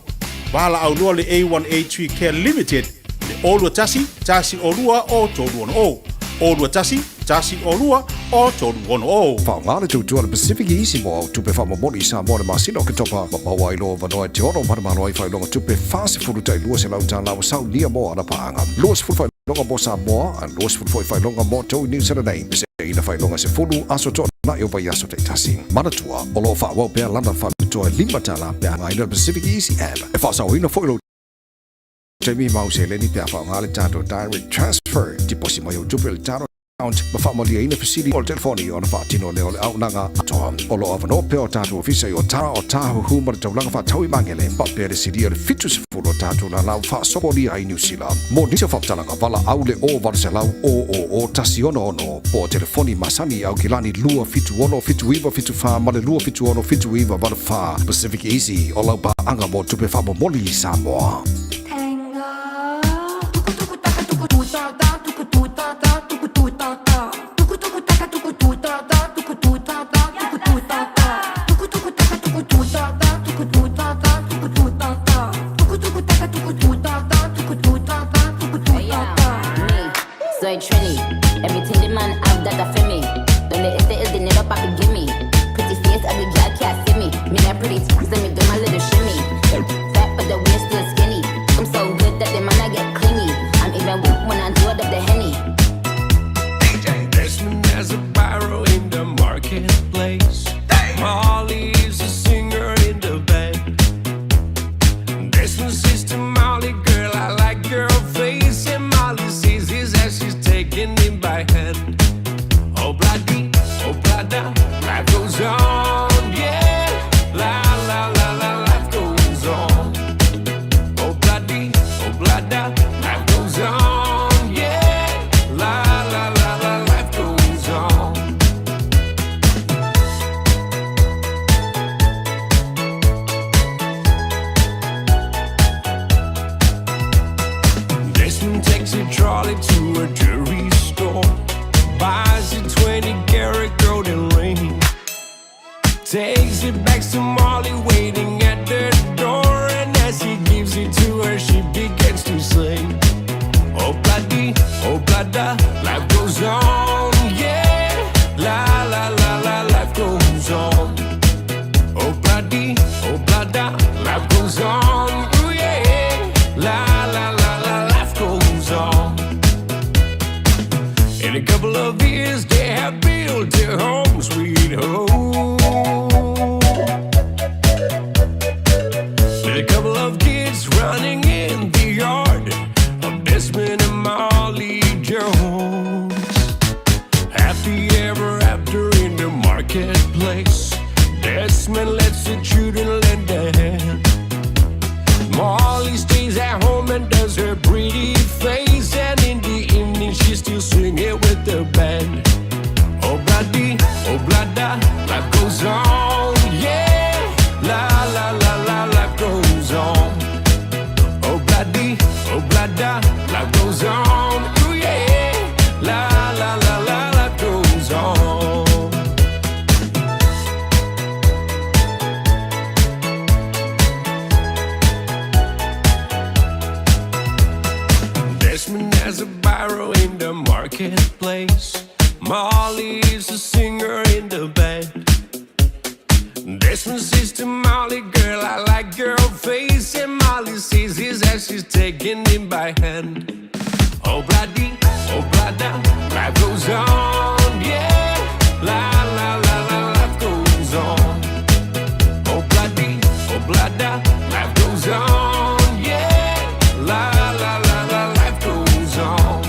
Valaau loa le A1A Tree Care Limited i le 021 102 o 360. 021 102 o 360. Faaaoga le tautua a le Pacific Easy mo au tupe faamomoli i Samoa i le masina o Oketopa ma maua ai loa avanoa e te ono manumalo ai faailoga tupe 40 tai 200 tala ua saunia mo ana paaga. 20 faailoga mo Samoa, a 20 foi faailoga mo tou i Niu Sila nei. Peseina faailoga 10 aso toanai o vaiaso taitasi. Manatua, o lo o faaauau pea lana faapitoa e $5 pe a faaaogaina le Pacific Easy App. E faasaoina foi lou taimi ma au seleni pe a faaaoga le tatou Direct Transfer. Tiposi mai au tupe i le tatou account ma faamaliaina fesili o le telefoni ona faatino lea o le auaunaga atoa. O lo o avanoa pea o tatou ofisa i Otara, Otahuhu ma le taulaga faatau i Magele, faapea le silia o le 70 o tatou lalau faasopolia ai Niu Sila. Mo nisi o faamatalaga, valaau le 0800 000 166 po o telefoni masani i Aukilani 276 7974 ma le 276 7984. Pacific Easy, o lau paaga mo tupe faamomoli i Samoa. Soy Trini, everything the man have that a for me. Donde este el dinero papi give me. Pretty face, ugly girl can't see me. Me not pretty, let me do my little shimmy. Fat but the waist still skinny. I'm so good that the man I get clingy. I'm even when I do it up the henny. Desmond has a barrow in the marketplace. Molly is a singer in the band. Desmond says to Molly, girl, I like your face. And Molly sees his as she's taking him goes on. Ooh, yeah. La la la la, life goes on. In a couple of years, they have built their home, sweet home. With a couple of kids running in the yard of Desmond and Molly Jones. Happy ever after in the marketplace. Desmond lets the children lend a hand. Molly stays at home and does her pretty face. And in the evening, she's still singing with the band. Oh, bloody, oh, blada, life goes on, yeah. La, la, la, la, life goes on. Oh, bloody, oh, blada, life goes on, ooh, yeah. La, la, la, la, life goes on. Desmond has a barrow in the marketplace. Molly is a singer in the band. Desmond says to Molly, girl, I like your face. And Molly says his as she's taking him by hand. Oh, bloody, oh, blada, life goes on, yeah. La, la, la, la, life goes on. Oh, bloody, oh, blada, life goes on, yeah. La, la, la, la, life goes on.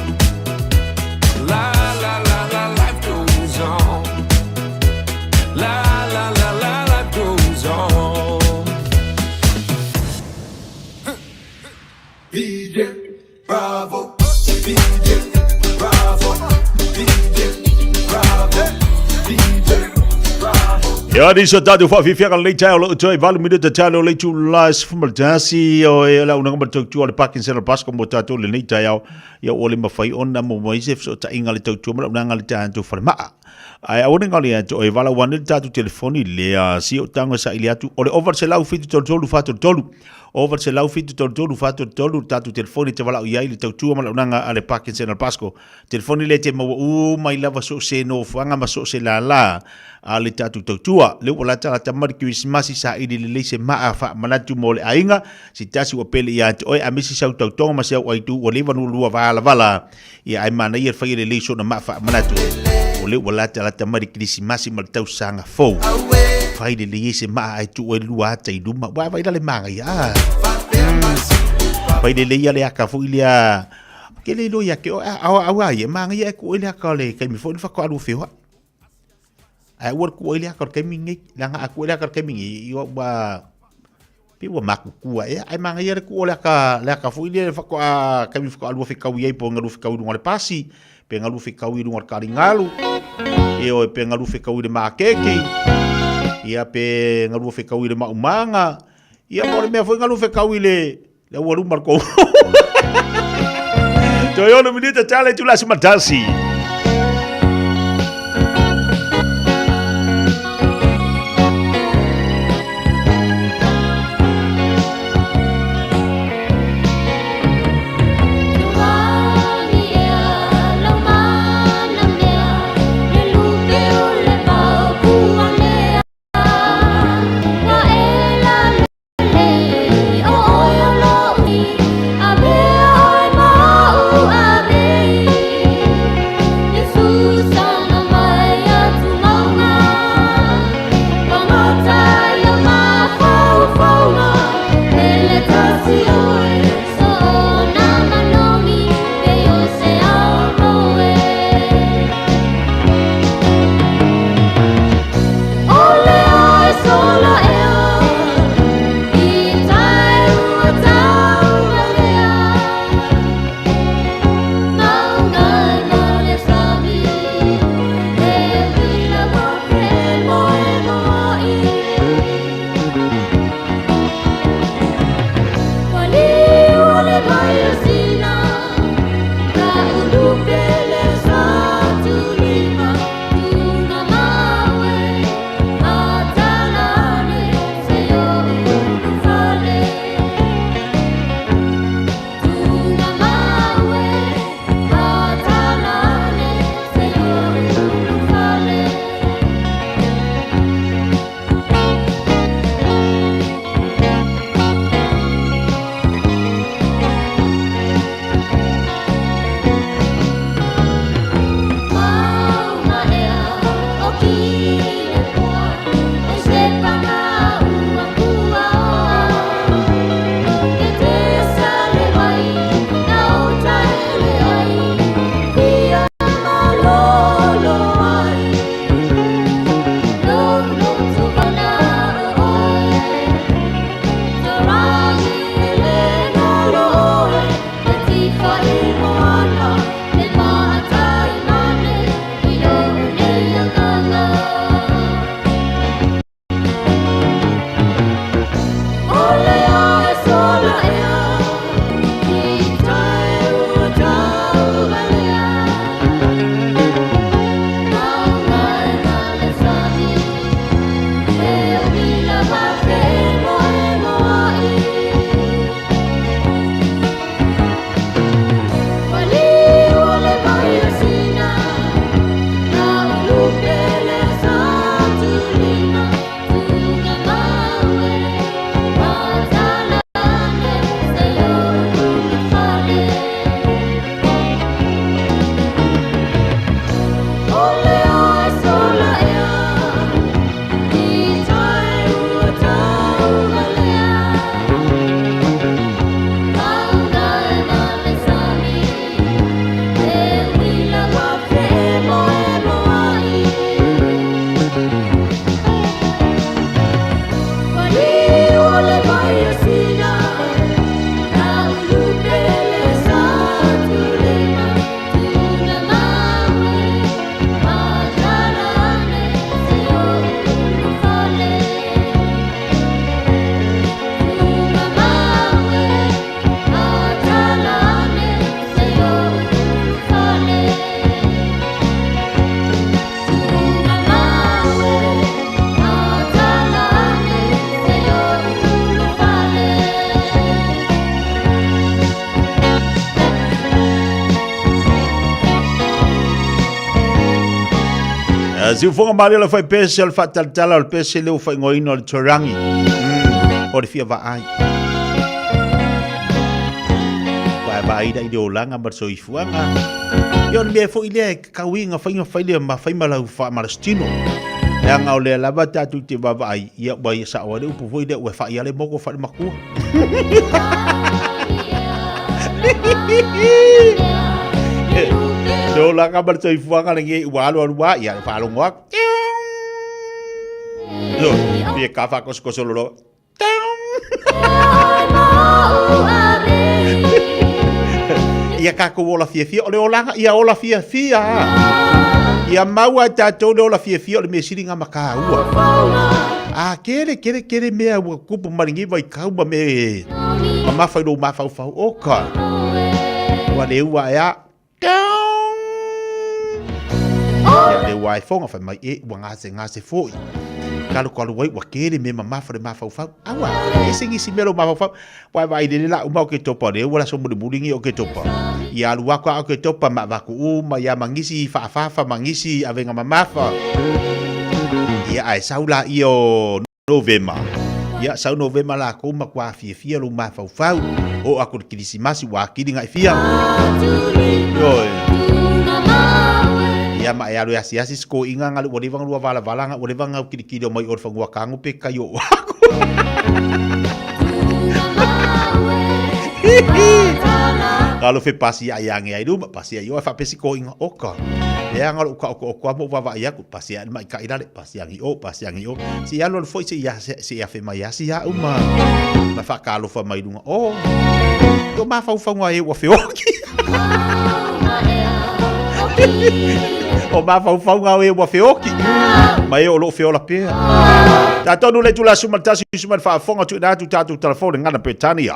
La, la, la, la, life goes on. La, la, la, la, life goes on. DJ Bravo, DJ Bravo, DJ Bravo, DJ Bravo. Ia ni so tātou whawhiwhianga lei tae o loo toi valu minuta tae leo lei tū la sefuma le tasi o e la unanga ma tautua le Parking Central Bus ko mo tātou le nei tae ao ia o le mawhai ona mo mai se so ta inga le tautua ma la unanga le tātou whare maa. Ai au ne ngali atu e vala wane le tātou telefoni le a si o tango sa ili atu o le over se lau fitu tolu tolu whātu tolu over se lau fitu tolu tolu whātu tolu tātou telefoni te wala iai le tautua ma la unanga a le Parking Central Pasco telefoni le te maua u mai lava so se no fuanga ma so se la la a le tātou tautua le ua lata lata mari Krisimasi sa ili le leise maa wha manatu mo le ainga si tasi ua pele ia te oe a misi sau tautonga ma se au aitu ua leva nu lua vala vala ia ai mana ia whai le leise na maa wha manatu o le ua lata lata mari Krisimasi ma le tausaga fou whai le leise maa ai tu oe lua ata i luma wa vai le manga ia whai le leia le aka fo ilia ke le lo ia ke o au au ai manga ia ku ile aka le kai mi fo ni fa ko alu fewa ai ua ku ile aka kai mi ngi langa aku ile aka kai mi ngi i wa pe ua makukua e ai manga ia le ku ole aka le aka fo ile fa ko a kai mi fa ko alu fe kau ia po ngalu fe kau lunga le pasi pe ngalu fe kau i lunga le karingalu e o pe ngalu fe kau i le makeke ia pe ngalu fe kau i le maumanga ia mo le mea foi ngalu fe kau i le le ua luma le kou. Toe ono minita tale tu lasi matasi. Siufoga malie o le faipese o le faatalatala o le pese lea ua faaigoaina o le Turangi. O le fia vaai. Vaai vaai la i le olaga ma le soifuaga. Ia o le mea foi lea e kauiga faiga fai lea ma fai ma lau faamalositino. Leaga o lea lava tatou te vaavaai, ia ua ia sao ai le upu foi lea ua fai lava le mogo fai le matua. Le olaga ma le soifuaga lenei ua alu alu lava, ia faalogo atu. Fia ka faakosokoso loloa. Ia tatou ola fiafia, o le olaga, ia ola fiafia. Ia maua e tatou le ola fiafia o le mea sili na mataua. A kele, kele, kele mea ua kupu mai lenei vaitau ma mea e mamafa i lou mafaufau. Oka, ua le ua ea. Ia le ua foga fai mai e ua gasegase foi. Kalu kalu ai ua kele mea mamafa le mafaufau. Aua, ese nisi mea lou mafaufau. Ua e vaai lele la uma o Oketopa lea ua le aso mulimuli ni o Oketopa. Ia alu aku a Oketopa ma avatu uma ia ma nisi faafafa ma nisi avega mamafa. Ia ae sau laia o Novema. Ia sau Novema lakou matua fiafia lou mafaufau. Oo aku i le Kilisimasi ua akili gaʻi fia. Ioe. Ia ma e alu e asiasi si toeaina gale ua leva ona lua valavala ua leva ona kilikili o mai o le fanua tago pe kai oo aku. Talofa e pasi ai age ai luma, pasi ai o e faapea si toeaina, oka. Leaga lou taotooto lava ma ou vaavaai atu, pasi ai le maita'i lale, pasi agi o, pasi agi o. Se i alualu foi se i se i afe mai lava si au ma ma faatalofa mai luga o. O mafaufauga e ua feoki. O mafaufauga e ua feoki. Ma e o loo feola pea. Tatonu le itula 11 usu mai le faafofoga tuuina atu tatou telefone gana Peretania.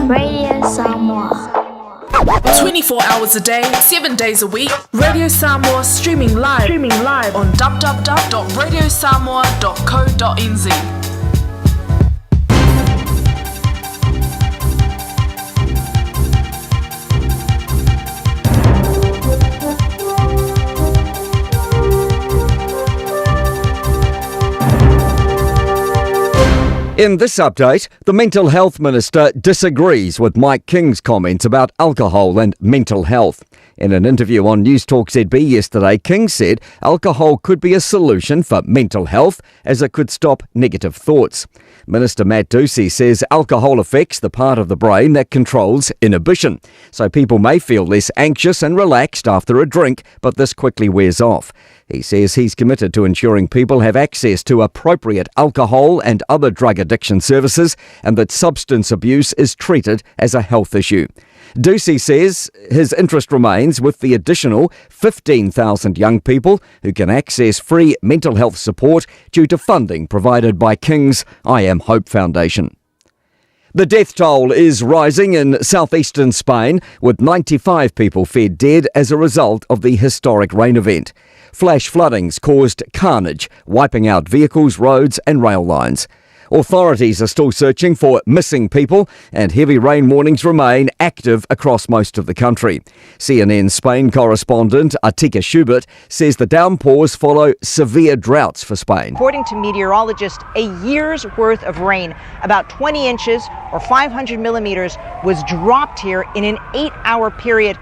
Radio Samoa. 24 hours a day, 7 days a week, Radio Samoa streaming live, streaming live on www.radiosamoa.co.nz. In this update, the Mental Health Minister disagrees with Mike King's comments about alcohol and mental health. In an interview on News Talk ZB yesterday, King said alcohol could be a solution for mental health as it could stop negative thoughts. Minister Matt Doocey says alcohol affects the part of the brain that controls inhibition. So people may feel less anxious and relaxed after a drink, but this quickly wears off. He says he's committed to ensuring people have access to appropriate alcohol and other drug addiction services and that substance abuse is treated as a health issue. Doocey says his interest remains with the additional 15,000 young people who can access free mental health support due to funding provided by King's I Am Hope Foundation. The death toll is rising in southeastern Spain, with 95 people feared dead as a result of the historic rain event. Flash floodings caused carnage, wiping out vehicles, roads, and rail lines. Authorities are still searching for missing people, and heavy rain warnings remain active across most of the country. CNN Spain correspondent Atika Schubert says the downpours follow severe droughts for Spain. According to meteorologists, a year's worth of rain, about 20 inches or 500 millimeters, was dropped here in an eight hour period.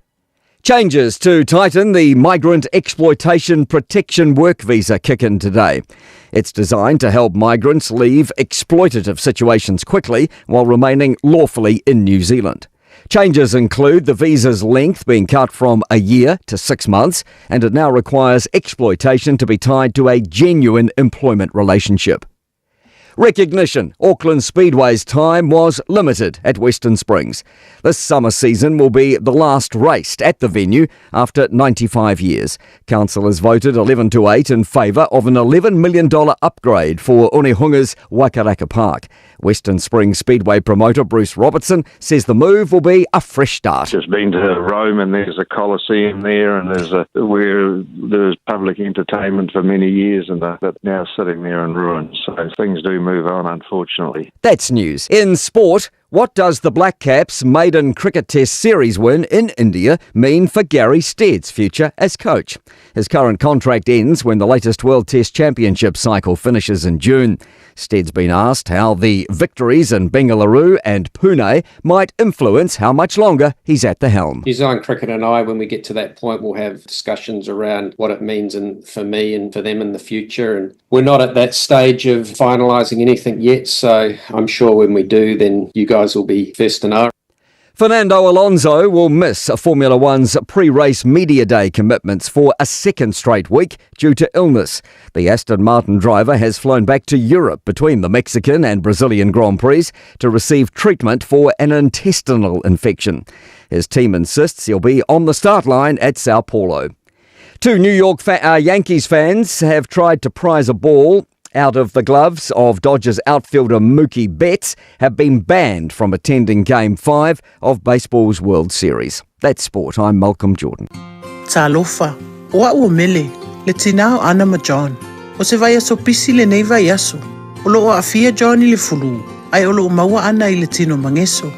Changes to tighten the Migrant Exploitation Protection Work Visa kick in today. It's designed to help migrants leave exploitative situations quickly while remaining lawfully in New Zealand. Changes include the visa's length being cut from a year to six months, and it now requires exploitation to be tied to a genuine employment relationship. Recognition Auckland Speedway's time was limited at Western Springs. This summer season will be the last raced at the venue after 95 years. Councillors voted 11 to 8 in favour of an $11 million upgrade for Onehunga's Waikaraka Park. Western Springs Speedway promoter Bruce Robertson says the move will be a fresh start. Just been to Rome and there's a Colosseum there and there's a where there's public entertainment for many years and that now sitting there in ruins. So things do move on, unfortunately. That's news. In sport, what does the Black Caps maiden cricket test series win in India mean for Gary Stead's future as coach? His current contract ends when the latest World Test Championship cycle finishes in June. Stead's been asked how the victories in Bengaluru and Pune might influence how much longer he's at the helm. New Zealand Cricket and I, when we get to that point, will have discussions around what it means and for me and for them in the future. And we're not at that stage of finalising anything yet, so I'm sure when we do, then you guys will be first to know. Fernando Alonso will miss Formula One's pre race media day commitments for a second straight week due to illness. The Aston Martin driver has flown back to Europe between the Mexican and Brazilian Grand Prix to receive treatment for an intestinal infection. His team insists he'll be on the start line at Sao Paulo. Two New York fa- Yankees fans have tried to prize a ball out of the gloves of Dodgers outfielder Mookie Betts have been banned from attending Game 5 of baseball's World Series. That's sport. I'm Malcolm Jordan. Talofa, o a'u o Mele, le tinā o Ana ma John. O se vaiaso pisi lenei vaiaso. O loo aafia John i le fulū, ae o loo maua Ana i le tino mageso.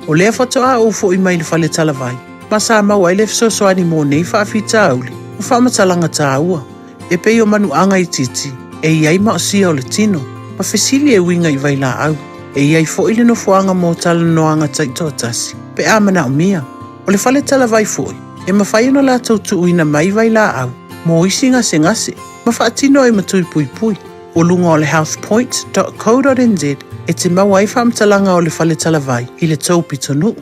O lea faatoa ou fo'i mai le fale talavai, ma sa maua ai le fesoasoani mo nei faafitauli ma faamatalaga tāua, e pei o manuaga itiiti e i ai maosia o le tino, ma fesili e uiga i vailaau. E i ai fo'i le nofoaga mo talanoaga taitoatasi, pe a manaomia. O le fale talavai fo'i, e mafai ona latou tuuina mai vailaau mo isi gasegase ma faatino ai ma tui puipui. O luga o le healthpoint.co.nz e te maua ai faamatalaga o le fale talavai i le tou pitonuu.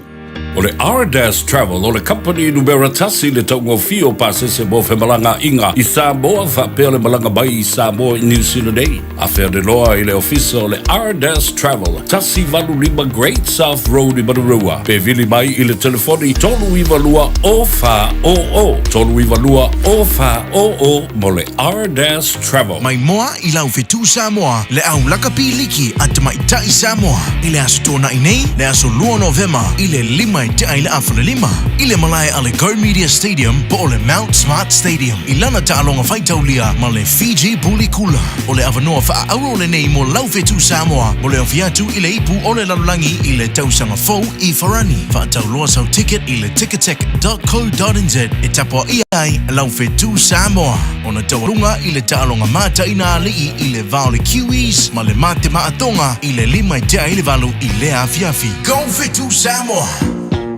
O le Ardas Travel o le kamupani numera tasi i le taugofie o pasese mo femalagaaiga i Samoa faapea le malaga mai i Samoa i Niu Sila nei. Afe ane loa i le ofisa o le Ardas Travel, 185 Great South Road i Manurewa, pe vili mai i le telefoni 392 0400, 392 0400 mo le Ardas Travel. Mai moa i lau fetu Samoa le au lakapi liki a tamaitai Samoa i le Aso Toonai nei, le aso 2 Novema i le 5 e tea i le 1:30 i le malae a le Go Media Stadium po o le Mount Smart Stadium i lana taaloga faitaulia ma le Fiji Buli Kula. O le avanoa faaauro lenei mo lau fetu Samoa mo le ofi atu i le ipu o le lalolagi i le tausaga fou i Farani. Faatauloa sau ticket i le ticketek.co.nz e tapuaia ai lau fetu Samoa ona taualuga i le taaloga mataina alii i le va o le Kiwis ma le Mate Maatonga i le 5 e tea i le 8 i lea afiafi. Go Fetu Samoa!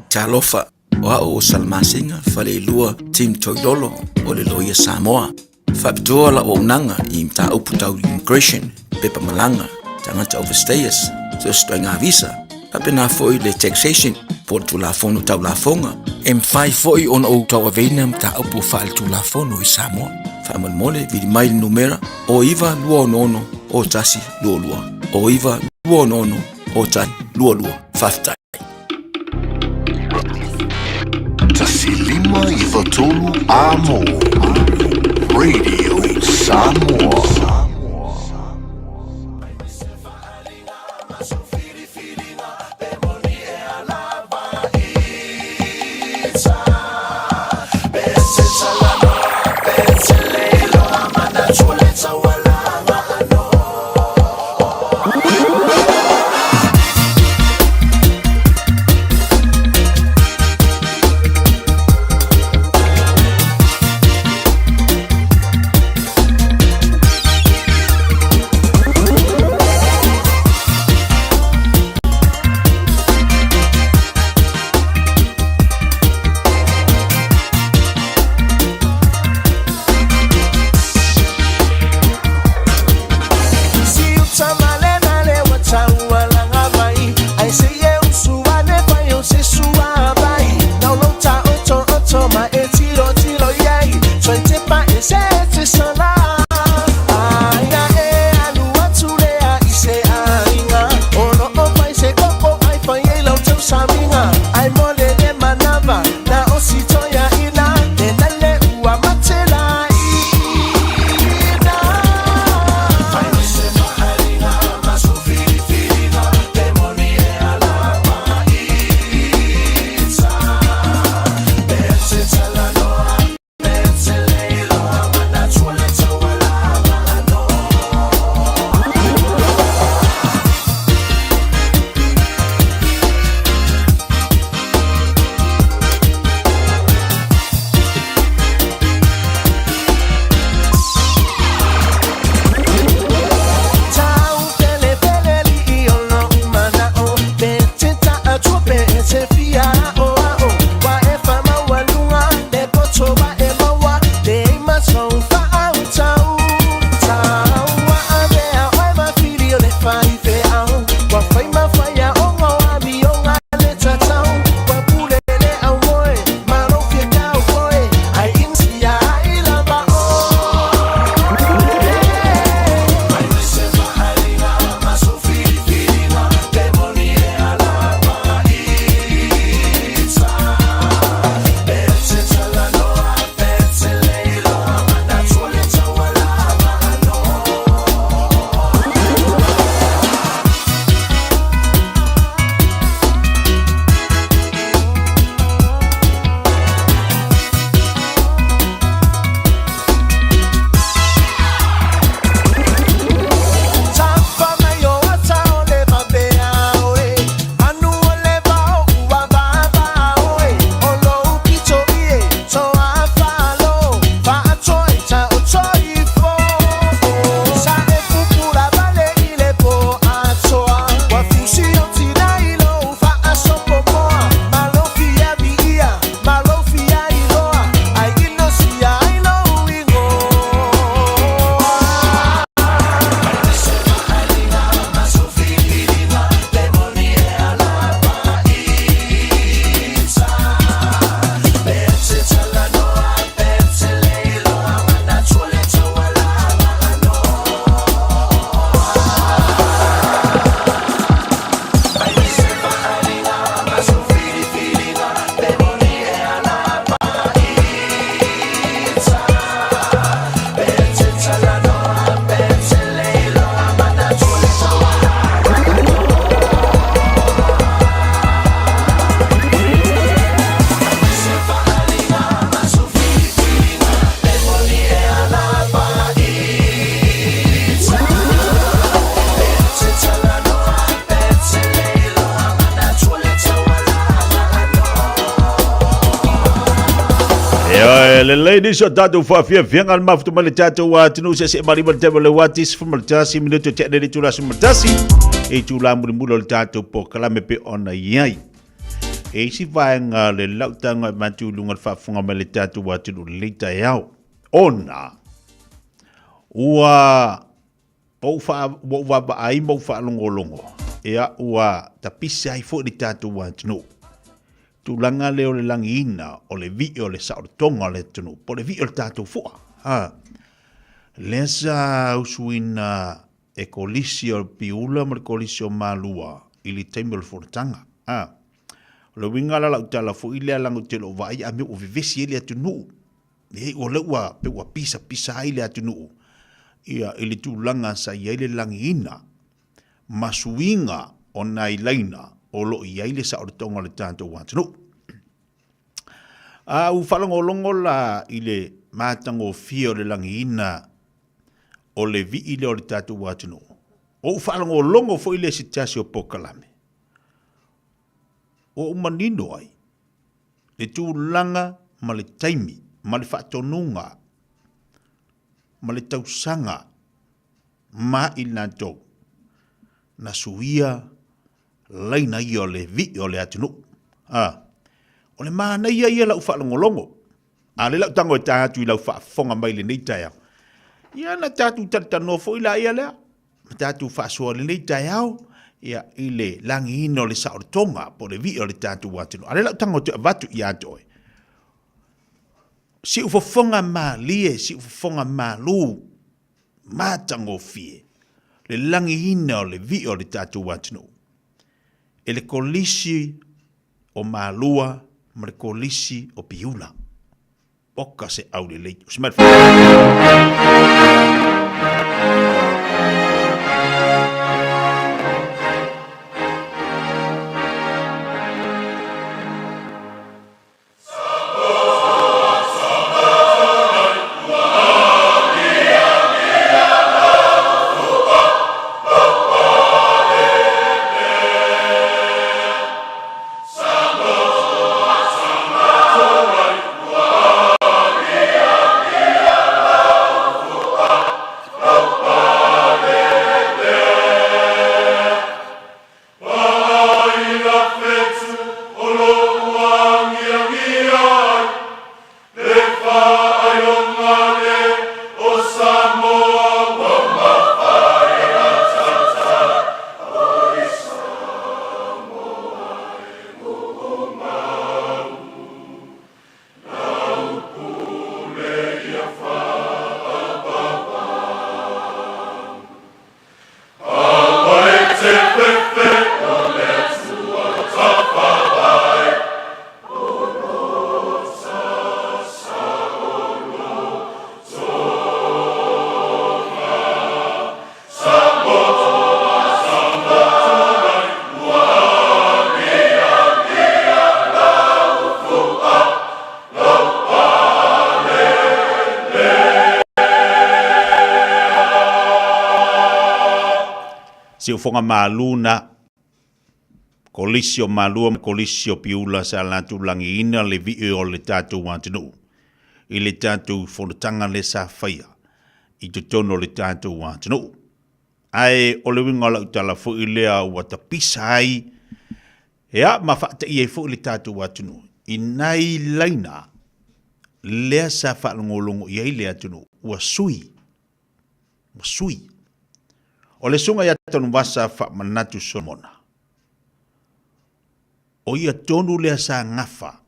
Talofa, o a'u o Salamasina Faleilua Tim Toilolo o le Loia Samoa. Faapitoa lau auaunaga i mataupu tau immigration, pepa malaga, tagata overstayers, so o se ituaiga visa, faapena foi le taxation po o le Tulafono Tau Lafoga. E mafai foi ona ou tauaveina mataupu faaletulafono i Samoa. Faamolemole, vili mai le numera 09 266 0122, 09 266 0122. Faafetai. 1593 Amo Radio Samoa. Lelei nisi o tatou faafiafiaga le mafuta mai le tatou atunuu se malima le taimi o le uati 11 minute te le itula 11 e itula mulimuli o le tatou polokalame pe ona i ai. E isi vaega le lautaga e matu i luga le faafofoga mai le tatou atunuu lenei taeao. Ona ua ou faa, ua ou vaavaai ma ou faalogologo, ia ua tapisa ai foi le tatou atunuu. Tulaga lea o le lagiina o le vii o le saolotoga o le atunuu, po o le vii o le tatou fua. Ha. Lea sa usuina e Kolisi o Piula ma le Kolisi o Malua i le taimi o le fonotaga. Ha. O le uiga la lau tala foi lea leaga ou te le o vaai a mea ua vevesi ai le atunuu. Nei, o lea ua pei ua pisapisa ai le atunuu ia i le tulaga sa i ai le lagiina ma suiga o nai laina o lo o i ai le saolotoga o le tatou atunuu. A ua faalogologo la i le matagofie o le lagiina o le vii lea o le tatou atunuu, ua ou faalogologo foi lea i se tasi o polokalame, ua ou manino ai le tulaga ma le taimi ma le faatonuga ma le tausaga ma i latou na suia laina ia o le vii o le atunuu. A, o le manaia ia lau faalogologo, a lea lau tago e ta atu i lau faafofoga mai lenei taeao. Ia na tatou talatalanoa foi la ia lea, ma tatou faasoa lenei taeao ia i le lagiina o le saolotoga po o le vii o le tatou atunuu. A lea lau tago e avatu ia te oe, siufofoga malie, siufofoga malu, matagofie le lagiina o le vii o le tatou atunuu e le Kolisi o Malua ma le Kolisi o Piula. Oka se aulelei. O se mea Siufoga malu na Kolisi o Malua ma Kolisi o Piula sa latou lagiina le vii o le tatou atunuu i le tatou fonotaga lea sa faia i totonu o le tatou atunuu. Ae o le uiga o lau tala foi lea ua tapisa ai ia ma faataia ai foi le tatou atunuu i nai laina lea sa faalogologo i ai le atunuu ua sui, ua sui. O le susuga ia Tanuvasa Faamanatu Solomona, o ia tonu lea sa gafa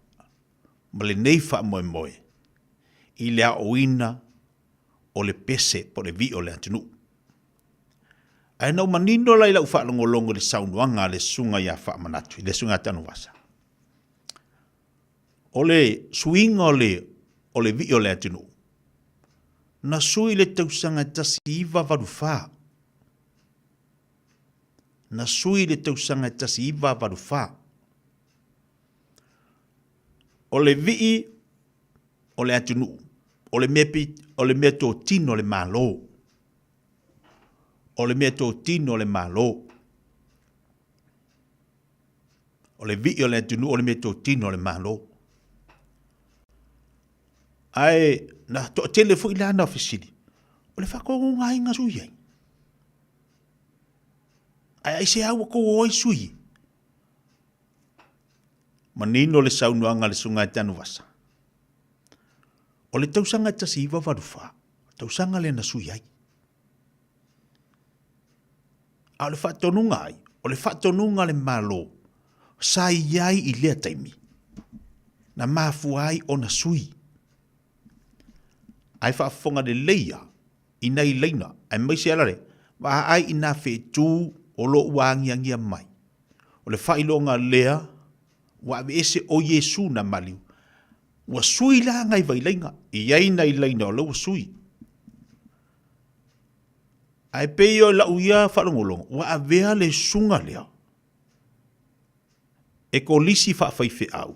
ma lenei faamoemoe i le aoina o le pese po o le vii o le atunuu. Ae na ou manino la i lau faalogologo i le saunoaga a le susuga ia Faamanatu, le susuga ia Tanuvasa, o le suiga o le, o le vii o le atunuu, na sui i le tausaga e 1984. Na sui i le tausaga e 1984. O le vii o le atunuu, o le mea, o le mea totino a le Malo. O le mea totino a le Malo. O le vii o le atunuu o le mea totino a le Malo. Ae na toatele foi la na fesili, o le faatonuga ai na sui ai. Ae aisea ua tou o ai sui? Manino le saunoaga a le Susuga ia Tanuvasa. O le tausaga e 1984, tausaga lea na sui ai. A o le faatonuga ai? O le faatonuga a le Malo sa i ai i lea taimi, na mafua ai ona sui. Ae faafofoga lelei lava i nai laina, aemaise ala le vaai i nā fetu o lo o ua agiagia mai. O le faailoga lea ua aveese o Iesu na maliu. Ua sui la nai vailaina, e i ai nai laina o la ua sui. Ae pei o lau ia faalogologo, ua avea le susuga lea e kolisi faafaifeau,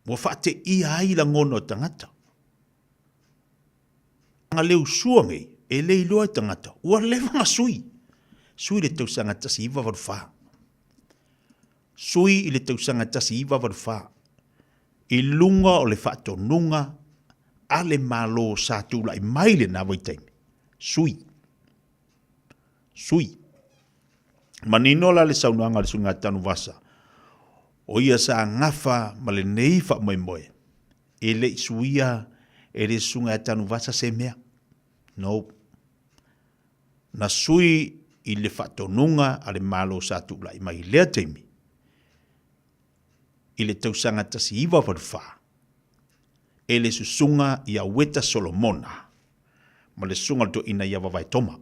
ua faateia ai lagona o tagata. Aga le usua nei, e le iloa e tagata, ua leva na sui. Sui i le tausaga 1984. Sui i le tausaga 1984, i luga o le faatonuga a le Malo sa tulai mai i lena vaitaimi. Sui. Sui. Manino la le saunoaga a le Susuga Tanuvasa, o ia sa gafa ma lenei faamoemoe, e le i suia e le Susuga ia Tanuvasa se mea. No. Na sui i le faatonuga a le Malo sa tulai mai i lea taimi, i le tausaga 1984, e le Susuga ia Weta Solomona ma le Susuga o le Toeaina ia Vavae Toma.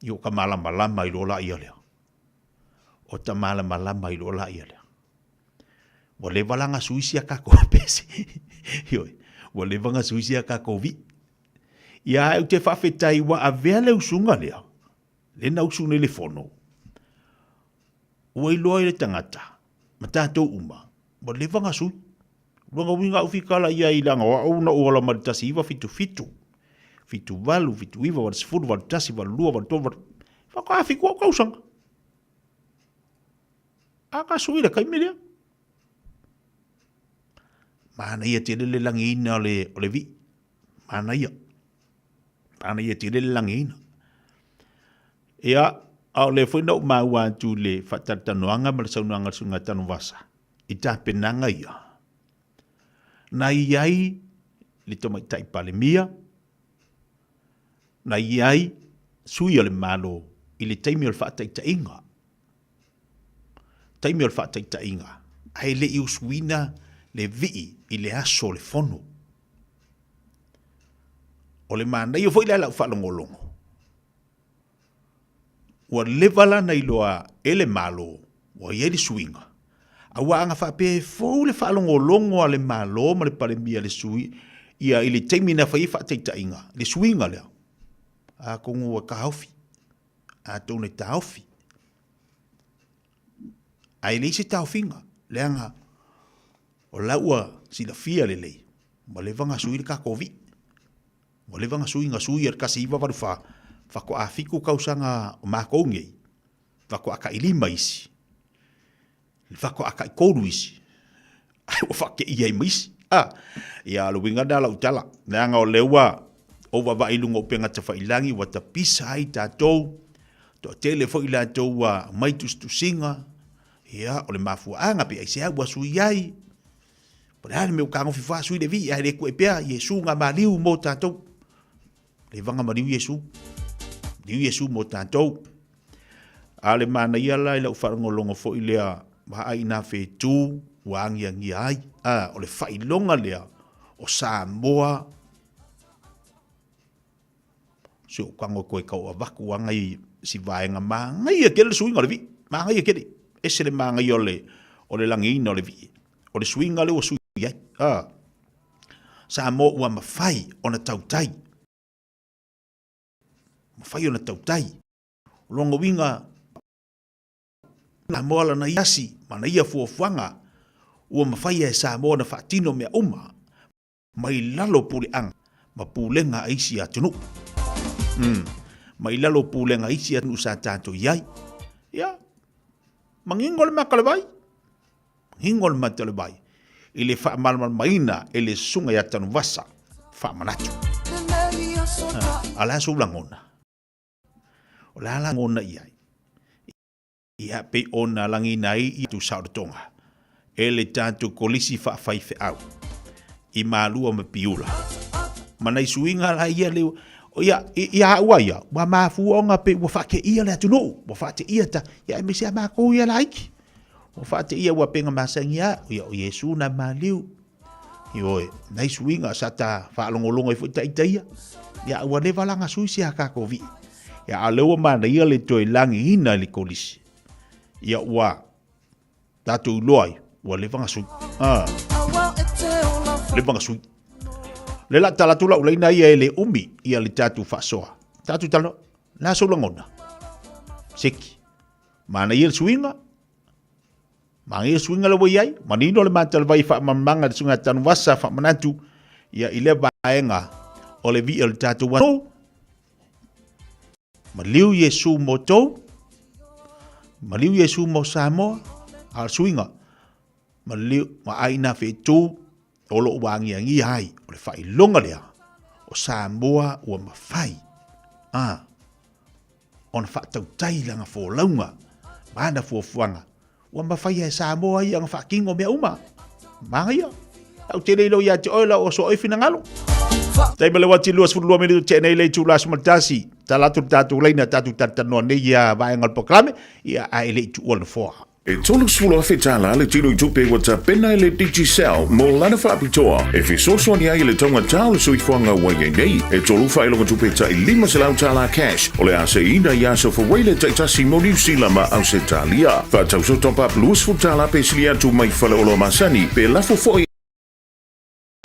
I o ka malamalama i loa la ia lea. O ta malamalama i loa la ia lea. Ua leva la na sui sia kakou pesi. Ioe, ua leva na sui sia kakou vi. Ia ae ou te faafetai ua avea le usuga lea, le na usu nei le fono, ua iloa i le tagata ma tatou uma, ua leva na sui. Lona uiga au fikala ia i leaga o au na ou ola mai le 1977, 78, 79, 80, 81, 82, 83, faatoa fitu au tausaga. A ka sui le taimi lea. Manaia tele le lagiina o le, o le vii. Manaia. Manaia tele le lagiina. Ia, a o lea foi na ou maua atu i le faatalatalanoaga ma le saunoaga a le Susuga Tanuvasa i tapenaga ia, na i ai le Tamaitai Palemia, na i ai sui o le Malo i le taimi o le faataitaiga, taimi o le faataitaiga, ae le i usuina le vii i le aso o le fono. O le manaia foi lea i lau faalogologo, ua leva la na iloa e le Malo ua i ai le suiga, aua ana faapea e fou le faalogologo a le Malo ma le Palemia i le sui ia i le taimi na fai ai faataitaiga, le suiga lea, atonu ua taofi, atonu e taofi. Ae leai se taofiga, leaga o la ua silafia lelei, ua leva ona sui le tatou vii. Ua leva ona sui, na sui i le 1984, faatoa fitu tausaga o matou nei, faatoa tailima isi, faatoa taitolu isi, ae ua faateia ai ma isi. A, ia, o le uiga lena o lau tala, leaga o lea ua ou vaavaai i luga o upega tafailagi ua tapisa ai tatou, toatele foi latou ua aumai tusitusiga, ia, o le mafuaaga pe aisea ua sui ai, Po o le a le mea ua tagofi faasui le vii ae le ku'e pea Iesu na maliu mo tatou. Leva na maliu Iesu. Maliu Iesu mo tatou. A o le manaia la i lau faalogologo foi lea vaai i nā fetu ua agiagia ai. A, o le faailoga lea o Samoa Si ou tago toe tau avatu ana i si vaega manaia tele le suiga o le vii, manaia tele, ese le manaia o le o le lagiina o le vii, o le suiga lea ua sui ai, a. Samoa ua mafai ona tautai, mafai ona tautai. O lona uiga, Samoa lana ia asi ma lana ia fuafuaga ua mafai e Samoa ona faatino mea uma. Mai lalo o puleaga ma pulega a isi atunuu. Umm. Mai lalo o pulega a isi atunuu sa tatou i ai. Ia, manino le mata o le vai. Manino le mata o le vai. i le faamalamalamaina e le Susuga ia Tanuvasa Faamanatu. A o le a sou lagona? O le a lagona i ai? Ia, pei ona lagiina ai ia Tusaototoga e le tatou Kolisi Faafaifeau i Malua ma Piula. Ma nai suiga la ia le ia ia au a ia, ua mafua ona pei ua faateia le atunuu, ua faateia ta, ia aemaise a matou ia laiti. Ua faateia ua pei ona masani a, ia o Iesu na maliu. Ioe, nai suiga sa ta faalogologo ai foi ita ia. Ia ua leva la na sui se a tatou vii. Ia a o lea ua manaia le toe lagiina i le kolisi. Ia ua tatou iloa ai ua leva na sui. Ah. Leva na sui. Le la tala atu lau laina ia e le umi ia le tatou faasoa. Tatou talanoa, la sou lagona. Seki. Manaia le suiga, Manaia suiga le ua i ai, manino le matalivai faamamamaga le suiga Tanuvasa faamanatu ia i lea vaega o le vii o le tatou atunuu. Maliu Iesu mo tou, maliu Iesu mo Samoa, a o le suiga, maliu ma aina fetu o lo o ua agiagia ai o le faailoga lea o Samoa ua mafai a ona faatautai lana folauga ma ana fuafuaga ua mafai e Samoa ia ona faatino mea uma. Manaia. Lau tele ilo ia te oe lau oso oi finagalo. Taimi le wati 22 minutu te nei le itula 11. Tala atu le tatou laina tatou talatalanoa nei ia vaega o le polokalame ia ae le i tuua le nofoa. E $30,000 le tino i tupe ua tapena e le Digicel mo lana faapitoa e fesoasoani ai i le taugata o le soifuaga ua i ai nei. E tolu faailoga tupe tai $500 cash o le a seiina i aso Fuaile taitasi mo Niu Sila ma Ausetalia. Faatauso top up $20 pe sili atu mai faleoloa masani pe lafo foi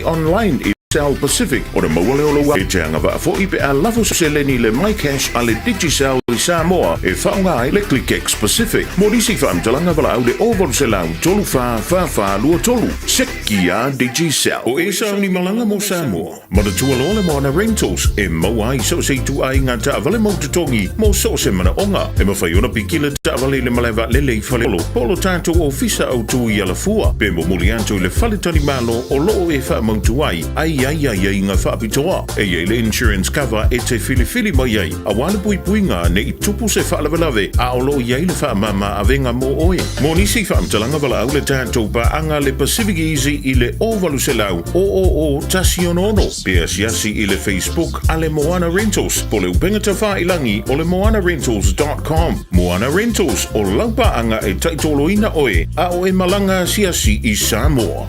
online i Cell Pacific ona maua lea o lou E te agavaa foi pe a lafo seleni le MyCash a le Digicel i Samoa e faaaoga ai le ClickX Pacific. Mo nisi faamatalaga valaau le 0800 34 44 23. Seki a Digicel. O e sauni malaga mo Samoa. Manatua loa le Moana Rentals e maua ai so o se ituaiga taavale mau totogi mo so o se manaoga. E mafai ona piki le taavale i le malae vaalele i Faleolo po o lo tatou ofisa autu i Alafua pe momoli atu i le faletalimalo o lo o e faamautu ai a i ai aiaiga faapitoa. E i ai le insurance cover e te filifili mai ai aua le puipuiga ne i tupu se faalavelave a o lo o i ai le faamama avega mo oe. Mo nisi faamatalaga valaau le tatou paaga le Pacific Easy i le 0800 000 166 pe asiasi i le Facebook a le Moana Rentals po o le upega tafailangi o le moanarentals.com. Moana Rentals, o lau paaga e taitoloina oe a o e malaga asiasi i Samoa.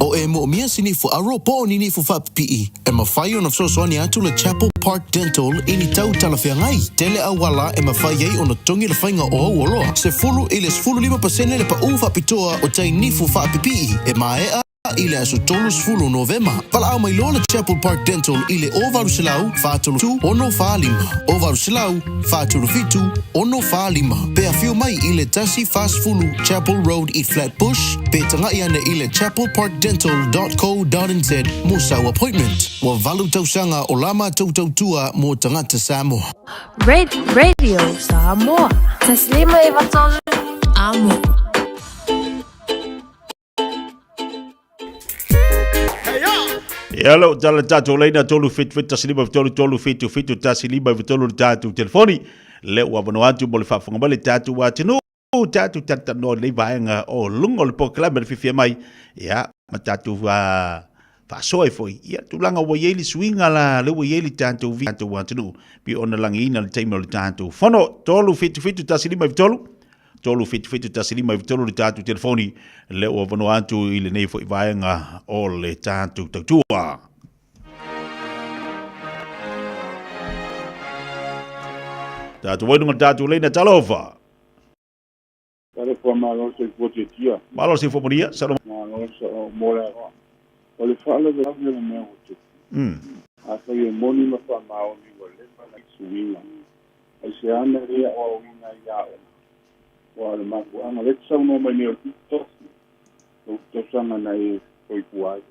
O e moomia se nifu aro po o ni nifu faapipii, e mafai ona fesoasoani atu le Chapel Park Dental i ni tau talafeagai. Tele auala e mafai ai ona totogi le faiga o au oloa, 10 i le 15% le paʻū faapitoa o tai nifu faapipii e maea i le aso 30 Novema. Valaau mai loa le Chapel Park Dental i le 0800 437 645, 0800 437 645. Pe afio mai i le 140 Chapel Road i Flat Bush, pe taga'i ane i le chapelparkdental.co.nz mo sau appointment. Ua valu tausaga o la matou tautua mo tagata Samoa. Radio Samoa. Taslima Ivatolu. Amo. Ia lou tala tatou laina 377 153 377 153 le tatou telefoni le ua avanoa atu mo le faafofoga mai le tatou atunuu tatou talatalanoa i lenei vaega o luga o le polokalame le fiafia mai ia ma tatou faasoa ai foi ia tulaga ua i ai le suiga la le ua i ai le tatou tatou atunuu pei ona lagiina le taimi o le tatou fono 377 153 377 153 le tatou telefoni le ua avanoa atu i lenei foi vaega o le tatou tautua. Tatou ai lunga tatou leina talofa. Talofa malo soifua tiatia. Malo soifua manuia. Salo. Malo sa mo le aloa. O le faalavelave o le mea ua tupu. Afai e moni ma faamaoni ua leva na suiga. Aisea na le aoaoina ai i aoga? Aua o le mafuaaga lea e te saunoa mai nei o le 71 lou tausaga na e soifua ai.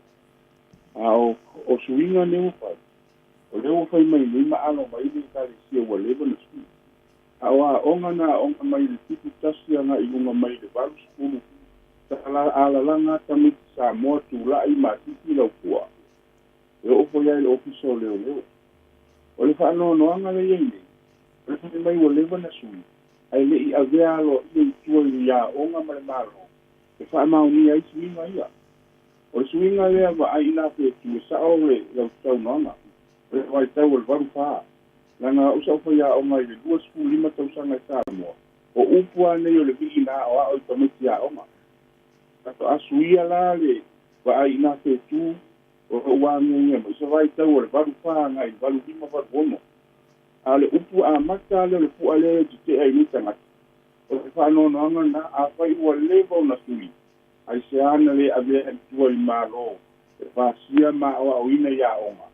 A o, o suiga nei ua fai, o lea ua fai mai nei ma alo mai le Ekalesia ua leva na sui. A o aoga na aoga mai le 71 agai i luga mai le 80, sa alalaga lava tamaiti. Samoa tula'i masisi laufua e oo foi ai le ofisa o leoleo. O le faanoanoaga lea iai nei, o le fai mai ua leva na sui, ae le'i avea aloaia i tua i aoga ma le Malo e faamaonia ai suiga ia. O le suiga lea vaai i na fetu e sa'o le lau saunoaga, o le vaitau o le 84, leaga a'u sa ou faiaoga i le 25 tausaga i Samoa, o upu a nei o le vi'i na aoao i tamaiti aoga. Faatoa suia la le vaai i na fetu o lo'u agiagia mai se vaitau o le 84 agai i le 85 86. A o le upu amata lea o le pu'a lea e tete'e ai nei tagata. O le faanoanoaga lena, afai ua leva ona sui, aisea na lē avea i tua i Malo e pasia ma aoaoina i aoga.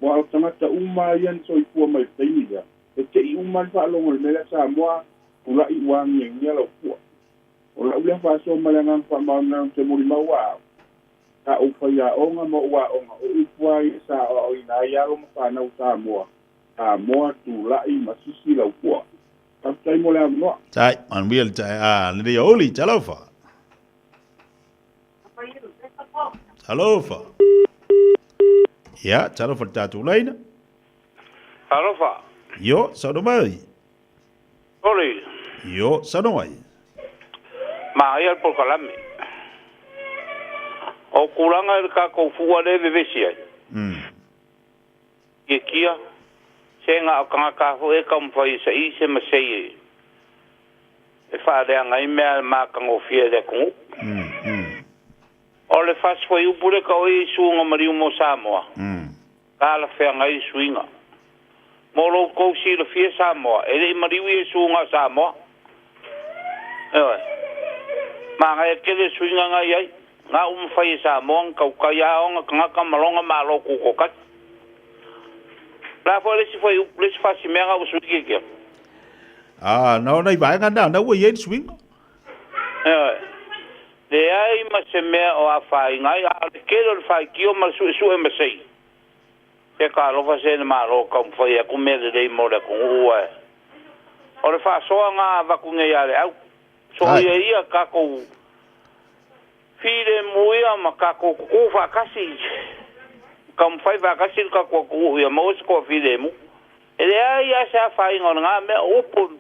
Aua o tagata uma ia na soifua mai i le taimi lea, e te'i uma le faalogo i le mea lea Samoa tula'i ua agiagia lau pua. O la'u lea faasoa ma le agaga faamaoniga ou te molimau a au, sa ou faiaoga ma ou aoga, o upu lava ia sa aoaoina ai alo ma fanau Samoa, Samoa tula'i ma sisi lau pua. Faafetai mo le avanoa. Tai, manuia le tae, a, lenei aoauli, talofa. Talofa. Ia, talofa le tatou laina. Talofa. Io, saunoa mai. Oli. Io, saunoa mai. Manaia le polokalame. O tulaga i le tatou fua lea e vevesi ai. Kiekia, se na o tagata lava foi e taumafai e sa'i se masei e e faaleaga ai mea matagofie a le atunuu. O le fasi fuaiupu lea tau ai Isuga Maliu mo Samoa, talafeagai le suiga. Mo lo outou silafia Samoa, e le i maliu Iesu na o Samoa. Ioe. Manaia tele le suiga na i ai. Na uma fai e Samoa na tautai a ona tagata ma lona Malo tutoatasi. O le a foi le isi fuaiupu, le isi fasimea na ua sui Kiekia? Ah, na ona i vaega na, na ua i ai le suiga. Ioe. Leai ma se mea o afaina ai, a o le tele o le faitio ma le suesue ma sei. Se talofa se le Malo taumafai atu mea lelei mo le atunuu ae o le faasoa na avatu nei ia le au. Soia ia tatou filemu ia ma tatou tutu faatasi taumafai faatasi le tatou atunuu ia maua se toafilemu. E leai lava se afaina o lena mea, o upu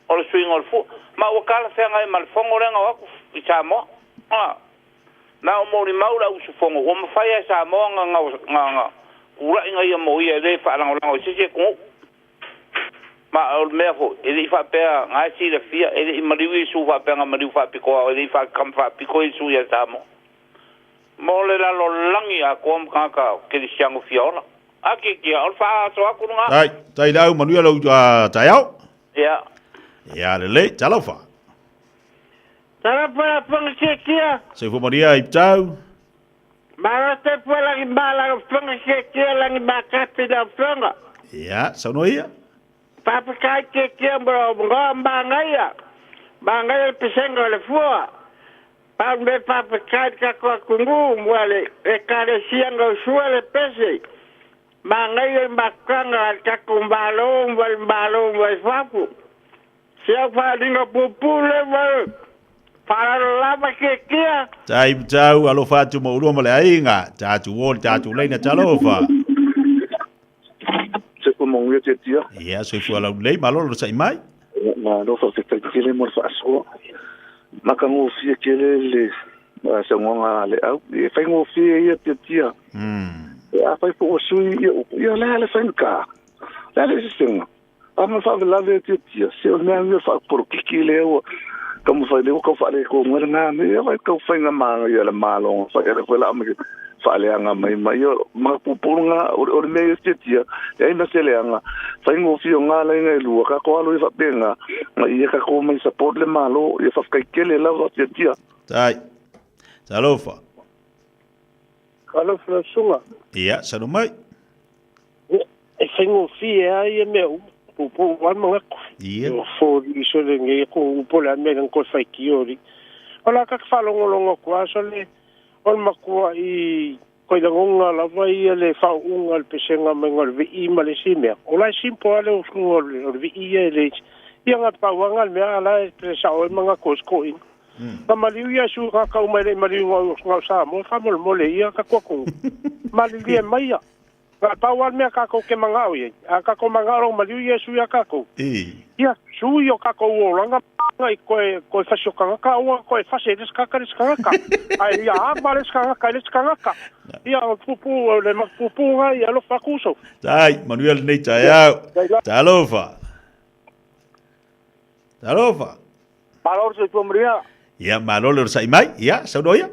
o le suiga o le fua. Ma ua talafeagai ma le fono lea na o atu i Samoa. A, na o molimau le au usufono, ua mafai lava e Samoa ona tulai ia mo ia e le faalagolago i se isi atunuu. Ma o le mea foi, e le i faapea, na e silafia, e le i maliu Iesu faapea na maliu faapitoa, e le i faakama faapito Iesu ia Samoa. Mo le lalolagi atoa ma tagata kerisiano fia ola. A Kiekie, o le faaso atu lena. Tai, tai lau manuia lou taeao. Ia. Ia lelei, talofa. Talofa la Afioga Kiekie. Soifua manuia i Ptau. Malo te pua lagi ma lau Afioga Kiekie lagi ma kapi lau Afioga. Ia, saunoa ia. Faafetai Kiekie mo lou avanoa manaia. Manaia le pesega o le fua. Pau le mea faafetai i le tatou atunuu mua le Ekalesia na usua le pese. Manaia le mafutaga a le tatou Malo ma le Malo mai fafo. Si au faaaliga puupuu lea ma le faaaloalo lava Kiekie. Tai tau alofa atu mo ulua ma le aiga. Tatu o le tatu leina talofa. Soifua manuia Tiatia. Ia, soifua laulelei, malo le onosai mai. Malo faafetai tele mo le faasoa. Matagofie tele le saunoaga a le au. E faigofie ia Tiatia. Afai po ua sui ia upu, ia o le a le faigata? O le a le eseesega? A ma le faalavelave Tiatia, se o le mea lea faapolokiki lea ua taumafai nei ua tau faaletonu ai lena mea. Ia vai tau faiga manaia a le Malo na fai ai foi la ma faaleaga mai ma ia ma puupuu lena o le mea ia Tiatia, leai ma se leaga. Faigofie o na laina e lua, tatou alo ia faapena, ma ia tatou omai support le Malo, ia faafetai tele lava Tiatia. Tai. Talofa. Talofa lau susuga. Ia, saunoa mai. E faigofie lava ia mea uma, puupuu lava le manatu. Ia. O foliga sole nei atunuu po o le a le mea na toe faitio alii. O le a ta te faalogologo atu lava sole o le matuai toe lagona lava ia le faauuga o le pesega mai o le vii ma le isi mea. O la e simple lava le usuga o le vii ia e le isi. Ia na pau lava na o le mea a la e pele sao ai manatu o si toeaina. Na maliu Iesu ka kau mai le maliu ngau ngau Samoa faamolemole ia ka kuakugu. Malilie mai ia. Na pau lava le mea kākou ke manaʻo i ai, a kākou manaʻo loa maliu Iesu iā kākou. Ia, sui o kākou olaga i koe, koe fasi o kangaka, aua koe fasi e le isi kaka le isi kangaka. Ae ia ava le isi kangaka i le isi kangaka. Ia, o pupu, o le pupuga ia alofa aku uso. Tai, manuia lenei taeao. Talofa. Talofa. Malo le soifua manuia. Ia, malo le onosai mai. Ia, saunoa ia.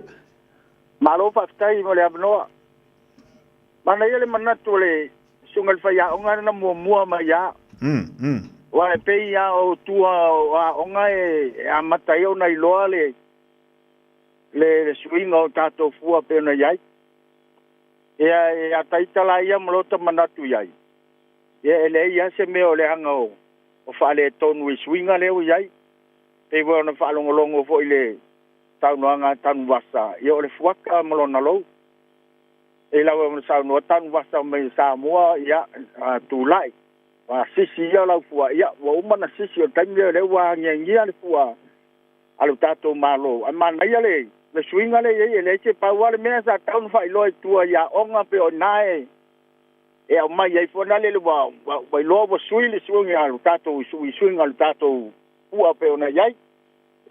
Malo faafetai mo le avanoa. Manaia le manatu o le susuga i le faiaoga na muamua mai ia. Mm, mm. Aua e pei lava o tua o aoga e amata ai ona iloa le le suiga o tatou fua pei ona i ai. Ia, ia taita la ia ma lota manatu i ai, ia e leai lava se mea o leaga o o faaletonu i suiga lea ua i ai. Pei foi ona faalogologo foi i le saunoaga a Tanuvasa, ia o le fuata ma lona lou. E lau ona saunoa Tanuvasa mai Samoa, ia, tulai, ua sisi ia lau fua, ia, ua uma ona sisi, o le taimi lea o lea ua agiagia le fua a lo tatou Malo. Ae manaia le le suiga lea e i ai, e leai se pau lava le mea sa tatau ona faailoa i tua i aoga pei o i ina e e aumai ai foi lale ua ua iloa ua sui le suiga a lo tatou suiga o le tatou fua pei ona i ai.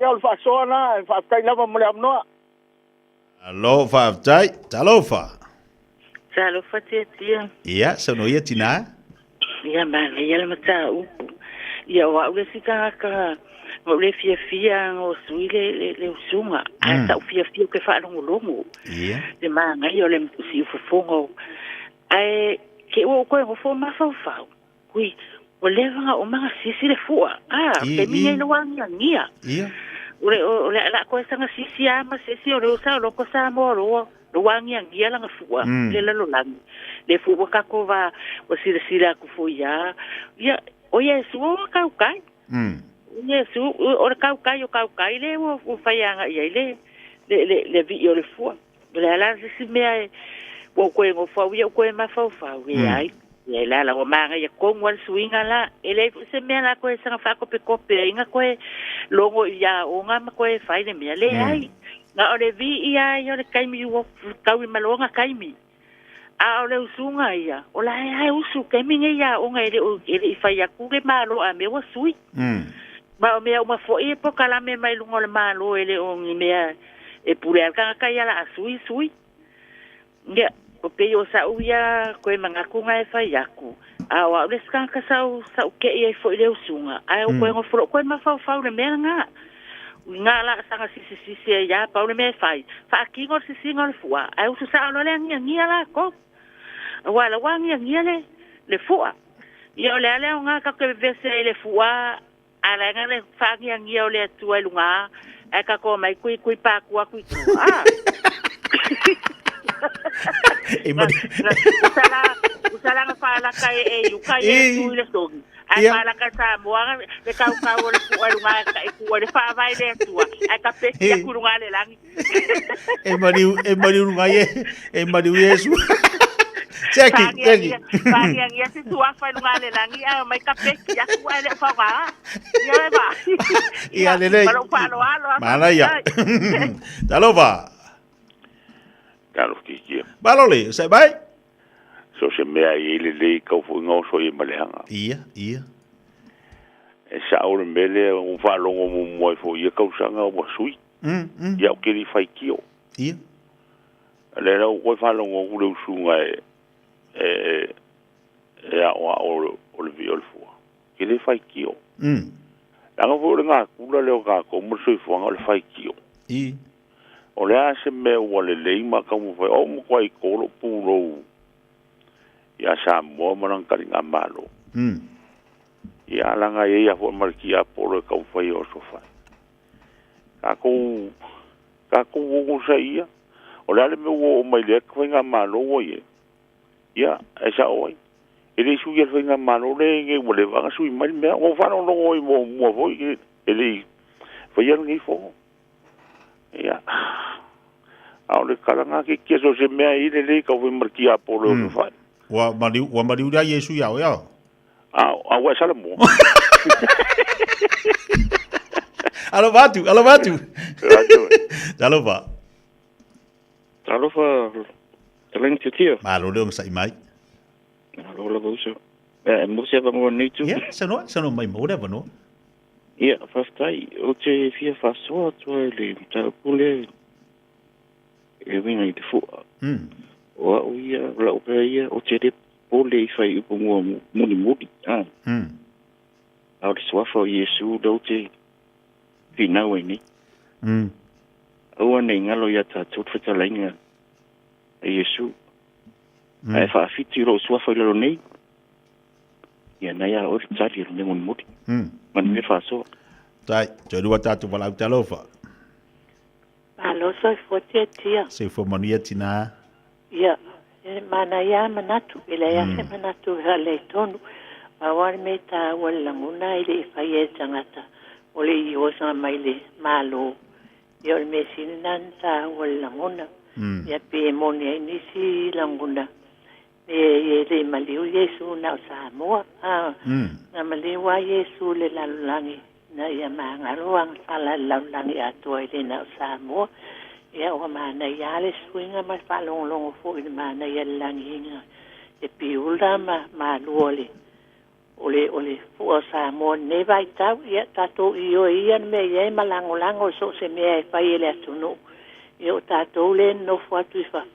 Ia o le faasoa lena, e faafetai lava mo le avanoa. Malo faafetai, talofa. Talofa Tiatia. Ia, saunoa ia tinā. Ia, manaia le mataupu. Ia, o au le isi tagata na ou le fiafia na o sui le, le, le usuga. Ae sa ou fiafia ou te faalogologo. Ia. Le manaia o le siufofoga o... Ae te i ua ou toe nofo o mafaufau. Ui, ua leva ona uma ona sisi le fua. Ah, o taimi nei ua agiagia. Ia. O le, o le a koe saga sisi a ma sisi o le usa o loko Samoa loa. Lo ua agiagia lana fua mm. le lalolagi. Le fua ua kako va, ua silasila aku foi ia. Ia, o Iesu o kaukai. Mm. Iesu, o le kaukai o kaukai le ua, ua whai anga i ai le, le, le, le vii o le fua. O le a la se isi mea e ua ou toe nofo au ia ou toe mafaufau, leai. Leai la la ua manaia tonu lava le suiga la. E leai foi se mea la toe saga faakopekope ai na toe logo i aoga ma toe fai le mea. Leai. Na o le viia lava ia o le taimi ua taui ma lona taimi. A o le usuga ia, o la e lava e usu i le taimi nei i aoga e le o e le i fai atu le Malo a mea ua sui. Ma o mea uma foi e polokalame mai luga o le Malo e le o ni mea e pule ai le tagata ia la a sui, sui. Ia, o pei o sa'u ia toe manatu na e fai atu, a o a'u le isi tagata sa ou, sa ou te'i ai foi i le usuga, ae ou toe nofo loa ou toe mafaufau i le mea lena. Uiga la a saga sisisisi ai lava, pau le mea e fai, faatino le sisiga o le fua, ae usu sa'o loa le agiagia latou. Aua o la ua agiagia le, le fua. Ia o le a le aoga tatou te vevesi ai i le fua a la e na le faagiagia o le Atua i luga ae tatou omai tuitui patua atu i tua. A! E mani. Usa la, usa la na faalaka e, e i uka i e tu i le sogi. Ae faalaka e Samoa le kaukau o le fua i luga e tu ai le faavae i le Atua. Ae ka pesi atu i luga le lagi. E mariu, e mariu runga i e, e mariu Iesu. Seki, seki. Whāngiangia se tuafa i runga le langi, ae mai ka peki aku ae le o whaonga. Ia e wā. Ia lelei. Malo whaaloalo. Manaia. Talofa. Talofa titia. Malo le, sai mai. So se mea i le lei kau fo inga oso i malehanga. Ia, ia. E sa o le mele o whaalongo mu mua i fo ia kausanga ua sui. Mm, mm. Ia o keri whai kio. Ia. Le rau koe whaalongo ku le usunga e, e, e a o a o, o le vi o le fua. Ke le whai kio. Langa fo o le ngā kula leo kā ko mo le soifuaga o le whai kio. I. O le a se mea ua lelei ma ka mo fai o mo koa i kolo pūlou ia Samoa ma langa kali ngā malo. Ia langa e ia fo malki a polo e kau fai o sofa. Ka kou ka kou o sa ia. O le ale me ua o mai lea ka fai ngā malo ua ia. Ia, e sa oi. E le sui ia fai ngā malo le nge ua le vanga sui mai mea. O whano longo i mo mua foi e le fai ia ngi fo. Ia. A o le kalanga ke kia so se mea i le le ka fai marki a polo o fai. Ua mariu, ua mariu rea Iesu ia o ia. A, a ua sala mo. Alo vatu, alo vatu. Talofa. Talofa, Talani Tiatia. Malo le ogasai mai. Malo lava uso. E mo se avanoa nei tu. Ia, saunoa, saunoa mai mo le avanoa. Ia, faafetai. Ou te fia faasoa atu ai i le mataupu lea e uiga i le fua. O au ia, o lau pea ia, ou te le popole i faaiupu mua mulimuli. A. A o le suafa o Iesu lea ou te finau ai nei. Aua ne i galo ia tatou le fetalaiga a Iesu. Ae faawhiti i lou suafa i lalo nei, ia na ia oe le tali o le mea mulimuli. Manuia faasoa. Tai, toe lua tatou valaau talofa. Malo soifua tiatia. Soifua manuia tinā. Ia, e manaia a manatu, e leai a se manatu e faaletonu. Pau lava le mea e taua i le lagona e le i faia e le tagata o le iosaga mai le Malo. Ia o le mea sili lena na taua i le lagona. Ia pe moni ai nisi lagona e e le i maliu Iesu na o Samoa. A, na maliu lava Iesu i le lalolagi ina ia magalo agasala i le lalolagi atoa e le na o Samoa. Ia ua manaia lava le suiga ma le faalogologo foi i le manaia o le lagiga e piula ma malua o le O le, o le fua o Samoa i lenei vaitau, ia, tatou ioe ia le mea e i ai ma lagolago i so o se mea e fai e le atunuu. Ia, o tatou lea e nonofo atu i fafo,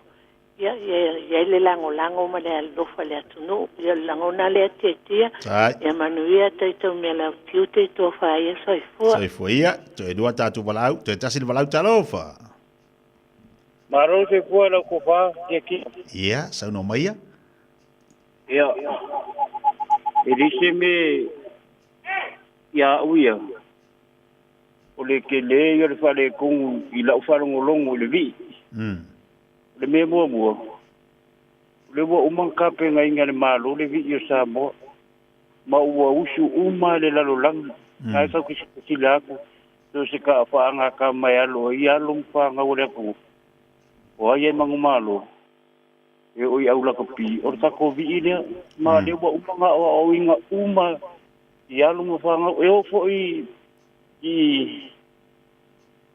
ia, ia i ai le lagolago ma le alolofa i le atunuu. Ia, o le lagona lea Tiatia, ia manuia tatou mealautiu te tofa ia. Soifua. Soifua ia. Toe lua tatou valaau, toe tasi le valaau talofa. Malo soifua i lau tofa Tiatia. Ia, saunoa maia. Ia, e leai se mea ia au ia, o le tele ia o le faaletonu i lau faalogologo i le vii. O le mea muamua, o lea ua uma ona tapenaina e le Malo le vii o Samoa, ma ua usu uma le lalolagi. Na e tau te silasila atu, so o se faagatama e alo ai alo ma fanau a le atunuu, o ai e manumalo. E oo i au lakapi, o le tatou vii lea, ma lea ua uma ona aoaoina uma i alo ma fanau. E oo foi i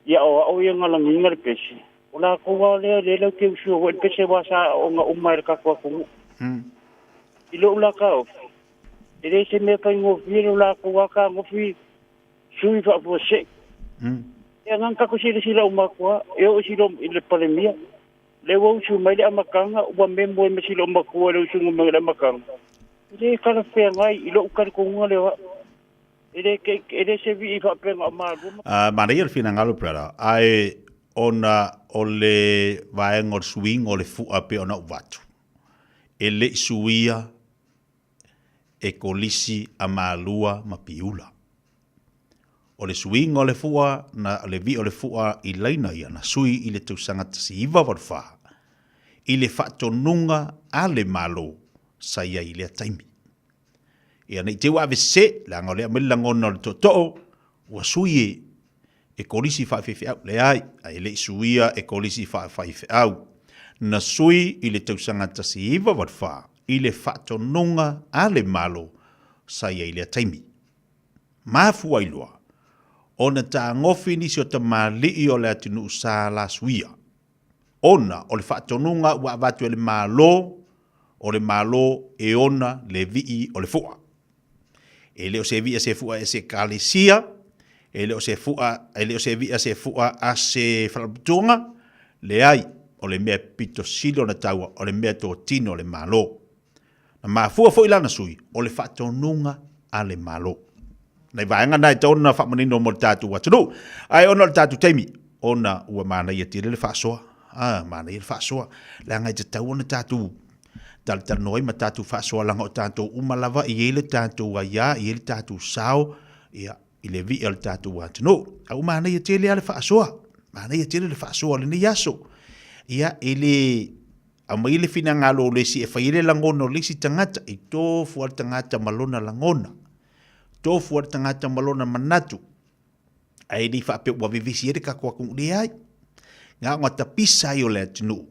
i aoao ia na lagiina le pese, o latou lava lea lea latou te usu ai i le pese aua sa aooga uma e le tatou atunuu. I lou la taofi, e le se mea faigofie lo latou lava fetagofi sui faafuasei. Ia na ona tatou silasila uma atu lava, e oo i le Palemia, Lea ua usu mai le amataga, ua memo ai ma si loomatua i le usuga mai o le amataga. E le talafeagai i lou talitonuga lea o au. E le te, e le se vii faapea na o malua ma. Ah, manaia le finagalo brother, ae ona o le vaega o le suiga o le fua pei ona ou avatu, e le i suia e kolisi a Malua ma Piula. O le suiga o le fua, na, le vii o le fua i laina ia, na sui i le tausaga 1984, i le faatonuga a le Malo sa i ai i lea taimi. Ia, ne i te i ua ave sese, leaga o lea e aumai le lagona o le tootoo, ua sui e, e kolisi faafaifeau. Leai, e le i suia e kolisi faafaifeau. Na sui i le tausaga 1984 i le faatonuga a le Malo sa i ai i lea taimi. Mafua ai loa ona tagofi nisi o tamalii o le atunuu sa la suia, ona o le faatonuga ua avatu e le Malo, o le Malo e ona le vii o le fua. E le o se vii a se fua e se ekalesia, e le o se fua, e le o se vii a se fua a se faalapotopotoga, leai, o le mea pito sili ona taua, o le mea totino a le Malo. Na mafua foi lana sui, o le faatonuga a le Malo. Nai vaega na e tatau ona faamanino mo le tatou atunuu. Ae ona o le tatou taimi, ona ua manaia tele le faasoa. Ah, manaia le faasoa. Leaga e tatau ona tatou talatalanoa ai ma tatou faasoa leaga o tatou uma lava e i ai le tatou aia, e i ai le tatou sao, ia, i le vii o le tatou atunuu. A ua manaia tele lava le faasoa. Manaia tele le faasoa o lenei aso. Ia, e le aumai le finagalo o le isi e fai ai le lagona o le isi tagata, e tofu lava le tagata ma lona lagona. Tofu lava le tagata ma lona manatu. Ae le i faapea ua vevesi ai le tatou atunuu, leai. Na ona tapisa ai o le atunuu,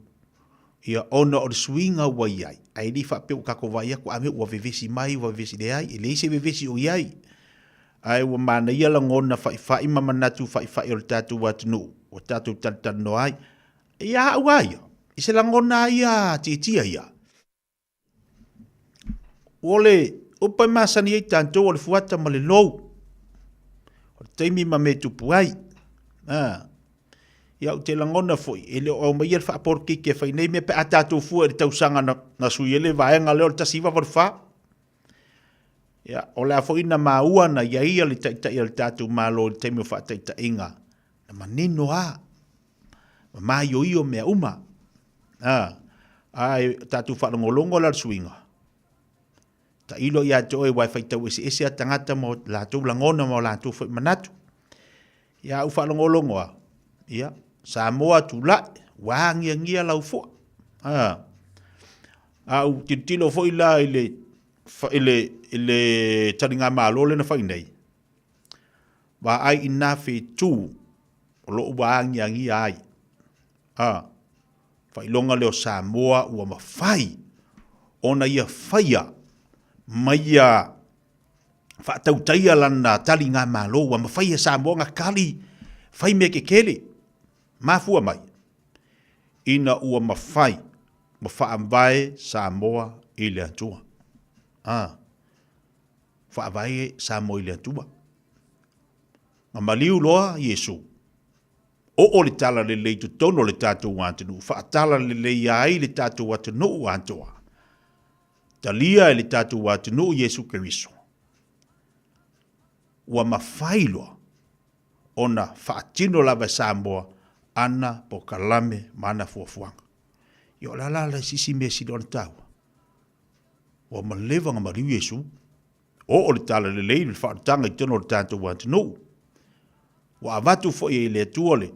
ia ona o le suiga ua i ai, ae le i faapea ua tatou vaai atu a mea ua vevesi mai, ua vevesi, leai, e leai se vevesi o i ai. Ae ua manaia lagona faifai ma manatu faifai o le tatou atunuu ua tatou talatalanoa ai. Ia au lava ia, i se lagona lava ia tietie ia. O le upu e masani ai tatou o le fuata ma le lou. O le taimi ma mea e tupu ai. A. Ia ou te lagona foi, e le o aumaia le faapolokiki e fai nei mea pe a tatou fua i le tausaga na, na sui ai le vaega lea o le 1984. Ia, o le a foi na maua na i ai le taitai o le tatou Malo i le taimi o faataitaiga, na manino lava, ma maioio mea uma. A, ae tatou faalogologo la le suiga, tailo ia te oe aua e faitau eseese a tagata ma o latou lagona ma o latou foi manatu. Ia a ou faalogologo lava, ia, Samoa tulai, ua agiagia lau fua. A, a ou tilotilo foi la i le, i le, i le taligamalo lea na fai nei, vaai i nā fetu o lo o ua agiagia ai. A, faailoga lea o Samoa ua mafai ona ia faia ma ia faatautaia lana taligamalo, ua mafai e Samoa ona kali fai mea kekele. Mafua mai, ina ua mafai ma faavae Samoa i le Atua. A, faavae Samoa i le Atua. Na maliu loa Iesu, oo le talalelei i totonu o le tatou atunuu, faatalaleleia ai le tatou atunuu atoa. Talia e le tatou atunuu Iesu Keriso, ua mafai loa ona faatino lava e Samoa ana polokalame ma ana fuafuaga. Ia o le a la le isi mea e sili ona taua? Ua maleva ona maliu Iesu. Oo le talalelei le faaolataga i totonu o le tatou atunuu. Ua avatu foi e le Atua le,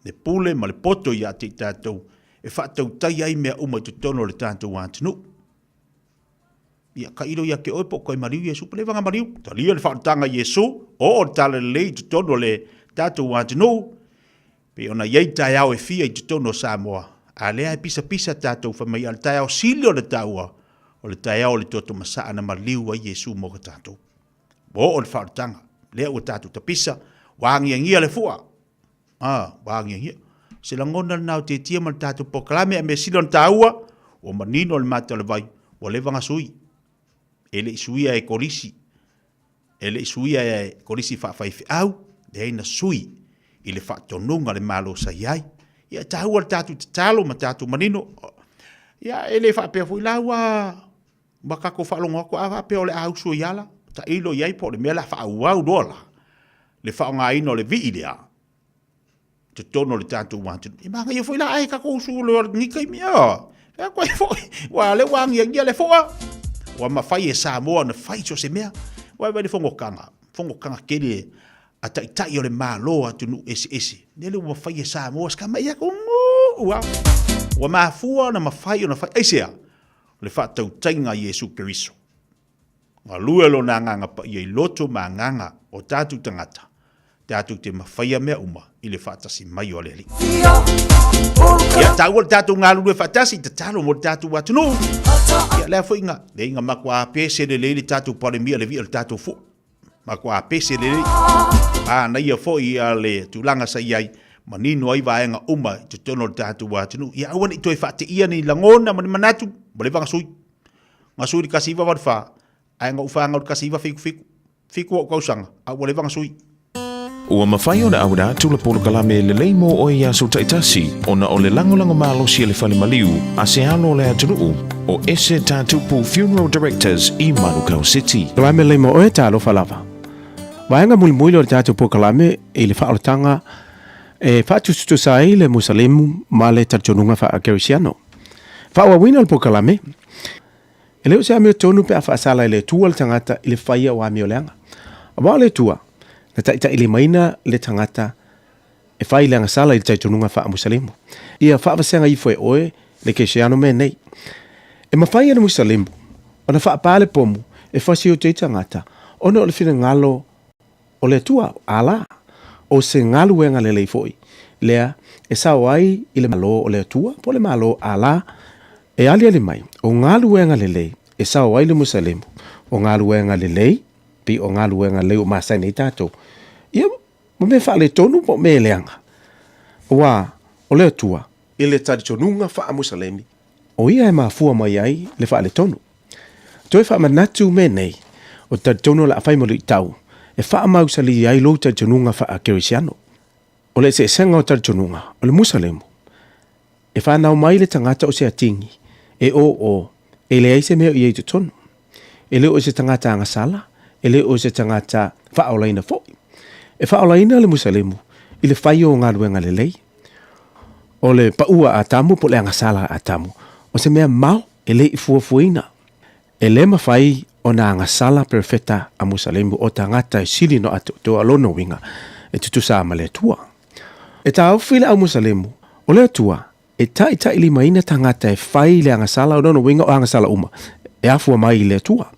le pule ma le poto ia te i tatou e faatautai ai mea uma i totonu o le tatou atunuu. Ia, tailo ia te oe po o toe maliu Iesu, pe leva na maliu. Talia le faaolataga i Iesu, oo le talalelei i totonu o le tatou atunuu, pei ona i ai taeao e fia i totonu o Samoa, a lea e pisapisa tatou fai mai, a o le taeao sili ona taua, o le taeao o le toto masaa na maliu ai Iesu mo tatou. Ua oo le faaolataga, lea ua tatou tapisa, ua agiagia le fua. A, ua agiagia. O se lagona lena o Tietia ma le tatou polokalame, a mea sili ona taua, ua manino le mata o le vai, ua leva ona sui. E le i suia e Kolisi, e le i suia e Kolisi faafaifeau, leai na sui i le faatonuga a le Malo sa i ai. Ia, e taua le tatou tatalo ma tatou manino. Ia, e le faapea foi la ua ma tatou faalogo atu a faapea o le a usu ai ala, tailo i ai po o le mea o le a faaauau loa la le faaaogaina o le vii lea i totonu o le tatou atunuu. E manaia foi la ae tatou usu loa i lenei taimi. Fai atu ai foi, ua lea ua agiagia le foa, ua mafai e Samoa ona fai so o se mea. Ua vaai le fonotaga, fonotaga tele a taitai o le Malo o atunuu eseese, lele ua mafai e Samoa se tamai atunuu lava. Ua mafua ona mafai ona fai. Aisea? Le faatautaiga a Iesu Keriso. Galue Lona Agaga Paia i loto ma agaga o tatou tagata, tatou te mafaia mea uma i le faatasi mai o le Alii. Ia taua le tatou galulue faatasi, tatalo mo le tatou atunuu. Ia lea foi nga, lea nga matua pese lelei le tatou Palemia le via le tatou fua. Matua pese lelei. Manaia foi a le tulaga sa i ai, manino ai vaega uma i totonu o le tatou atunuu. Ia aua ne i toe faateia ni lagona ma ni manatu, ua leva ona sui. Na sui i le 1984, ae na ou fanau i le 1977. Fitu ou tausaga, a ua leva ona sui. Ua mafai ona auina atu le polokalame lelei mo oe i aso taitasi ona o le lagolago malosi a le Fale Maliu a se alo o le atunuu o Ese Tatupu Funeral Directors i Manukau City. Kalame lelei mo oe, talofa lava. Vaega mulimuli o le tatou polokalame i le faaolataga e faatusatusa ai le Musalemu ma le talitonuga faa-Kerisiano. Faaauauina le polokalame, E le o se amiotonu pe a faasala e le Atua le tagata i le faia o amio leaga. Aua o le Atua, na taitailimaina le tagata e fai le agasala i le talitonuga faa-Musalemu. Ia faavasega ifo e oe le Kerisiano mea nei. E mafai e le Musalemu ona faapa le pomu e fasi ote ai tagata ona o le finagalo o le Atua, Allah, o se galuega lelei foi lea e sao ai i le Malo o le Atua po o le Malo Allah e aliali mai, o galuega lelei e sao ai le Musalemu, o galuega lelei Pei o galuega lelei ua masani ai tatou. Ia, ma mea faaletonu po o mea leaga. Aua o le Atua, i le talitonuga faa-Musalemi, o ia e mafua mai ai le faaletonu. Toe faamanatu mea nei, ou te talitonu o le a fai ma luitau e faamausalia ai lou talitonuga faa-Kerisiano. O le eseesega o talitonuga, o le Musalemu, e fanau mai le tagata o se atigi, e oo, e leai se mea o i ai i totonu. E le o se tagata agasala, e le o se tagata faaolaina foi. E faaolaina le Musalemu i le fai o galuega lelei. O le paua a Atamu po o le agasala a Atamu, o se mea mao e le i fuafuaina. E le mafai ona agasala perofeta a Musalemu o tagata e sili ona atoatoa lona uiga e tutusa ma le Atua. E taofi le au Musalemu, o le Atua e taitailimaina tagata e fai le agasala, o lona uiga o agasala uma e afua mai i le Atua.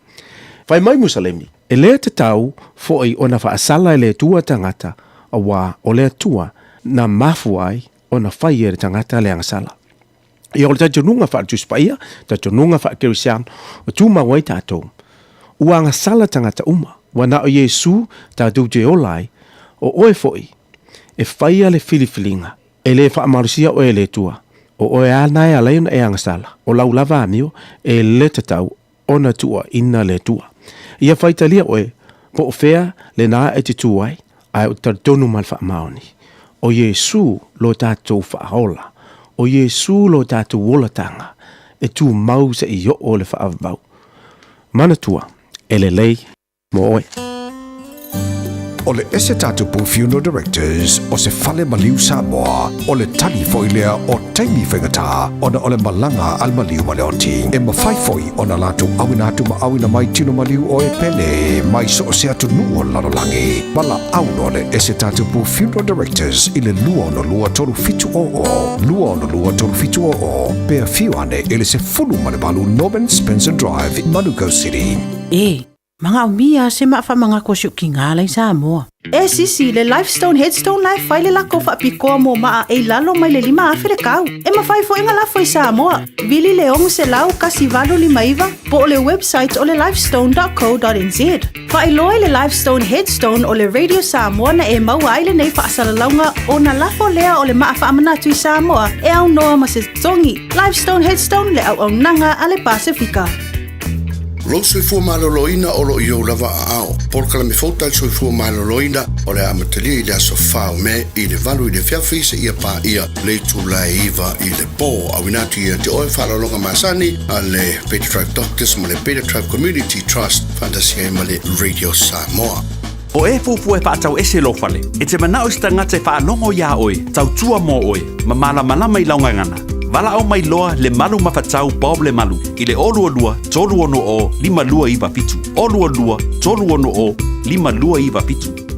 Fai mai Musalemi, e le tatau foi ona faasala e le Atua tagata, auā o le Atua na mafua ai ona fai e le tagata le agasala. Ia o le talitonuga faale-Tusi Paia, talitonuga faale-Kerisiano, ua tumau ai tatou. Ua agasala tagata uma, ua na o Iesu tatou te ola ai, o oe foi e faia le filifiliga, e le faamalosia oe e le Atua, o oe lava lena e ala ai ona e agasala, o lau lava amio e le tatau ona tuuaina le Atua. Ia faitalia oe po o fea lena e te tu ai, ae ou te talitonu ma le faamaoni, o Iesu lo tatou Faaola, o Iesu lo tatou olataga, e tumau seia oo le faavavau. Manatua, e lelei mo oe. O le Esetatapu Funeral Directors o se fale maliu Samoa, o le tali foi lea o taimi faigata ona o le malaga a le maliu ma le oti. E mafai foi ona latou auina atu ma auina mai tino maliu o e pele mai so o se atunuu o le lalolagi. Valaau loa le Esetatapu Funeral Directors i le 262 3700, 262 3700, pe afio ane i le 18 Norman Spencer Drive, Manukau City. E Magaomia se maa faamagako o si ou tiga la i Samoa. E sisi, le Lifestone Headstone la e fai le lako faapitoa mo maa e i lalo mai le 5000 le kau. E mafai foi ona lafo i Samoa. Vili le 600 1859 po o le website o le lifestone.co.nz. Faailoa i le Lifestone Headstone o le Radio Samoa na e maua ai lenei faasalalauga ona lafo lea o le maa faamanatu i Samoa e aunoa ma se totogi. Lifestone Headstone le auaunaga a le Pasefika. Lou soifua maloloina o lo o i ou lava aao. Polokalame fou tali soifua maloloina o le a amatalia i le aso 4 o Me i le 8 i le afiafi seia paia le itula e 9 i le po. Auina atu ia te oe faaaloaloga masani a le Beta Tribe Doctors ma le Beta Tribe Community Trust faatasi ai ma le Radio Samoa. O e fuafua e faatau ese lou fale, e te manao i se tagata e faalogo iā oe, tautua mo oe, ma malamalama i lau gagana. Valaau mai loa Lemalu Mafatau Bob Lemalu i le 022 360 5297, 022 360 5297.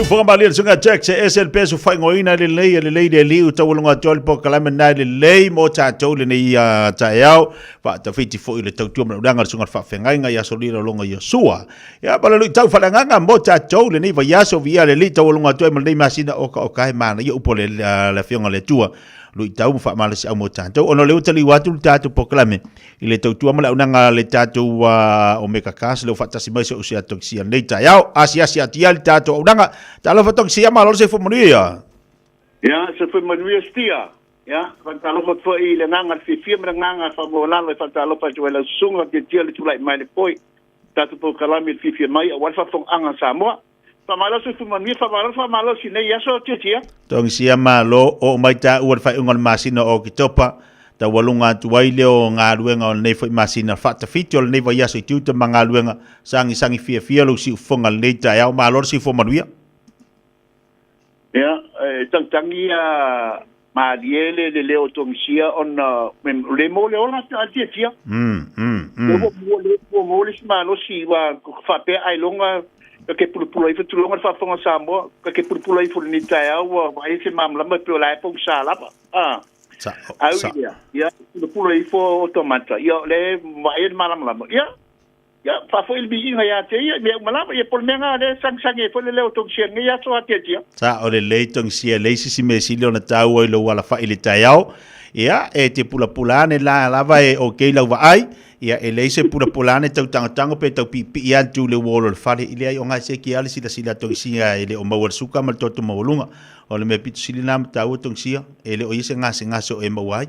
Siufoga malie le suga Jack se ese le peso faaigoaina e lelei e lelei le Alii ua taualuga atu ai le polokalame lena e lelei mo tatou lenei taeao faatafiti foi le tautua ma le ulaga le suga le faafeagaiga ia Solia Laloga Iosua. Ia ma le luitau faaleagaga mo tatou lenei vaiaso viia le Alii taualuga atu ai ma lenei masina okaoka e manaia upu a le Afioga a le Atua luitau ma faamalosiau mo tatou ona o lea ua taliu atu le tatou polokalame i le tautua ma le auaunaga a le tatou Omega Cars lea ua faatasi mai si ou uso Togisia nei taeao. Asiasi atu ia le tatou auaunaga. Talofa Togisia, malo le soifua manuia. Ia, soifua manuia Stia. Ia, faatalofa atu foi i le agaga le fiafia ma le agaga faamaualalo e faatalofa atu ai lau susuga Tiatia le tulai mai le foe. Tatou polokalame le fiafia mai aua le faafofogaaga a Samoa. Faamalo soifua manuia, faamalo faamalosi i nei aso Tiatia. Togisia malo, oo mai taua le faaiuga o le masina o Oketopa, taualuga atu ai lea o galuega o lenei foi masina faatafiti o lenei vaiaso i tiute ma galuega sagisagi fiafia lou siufofoga lenei taeao. Malo le soifua manuia. Ia, e tagitagi ia malie le le leo o Togisia ona le mo le ola a Tiatia. Le ua mo le isi malosi ua faapea ailoga ka ke pulapula ifo tulonga le faafofoga Samoa ka ke pulapula ifo lenei taeao ua vaai se malamalama e pei o la e pogisa lava. Au i lea, ia pulapula ifo o tomata, ia o lea e vaai le malamalama. Ia Ia, faafoi le viiga ia te ia i mea uma lava. Ia, po o le mea lena lea e sagisagi ai foi le leo o Togisia i lenei aso atiatia. Sa o lelei Togisia, e leai se isi mea sili ona taua i lou alafai i le taeao. Ia, e te pulapula ane la lava e okay lau vaai. Ia, e leai se pulapula ane tau tangotango pe tau piipii atu i le uolo o le fale. I leai, o gase ki a le silasila a Togisia e le o maua le suka ma le toto maualuga. O le mea pito sili lena ma taua Togisia, e le o i ai se gasegase o e maua ai.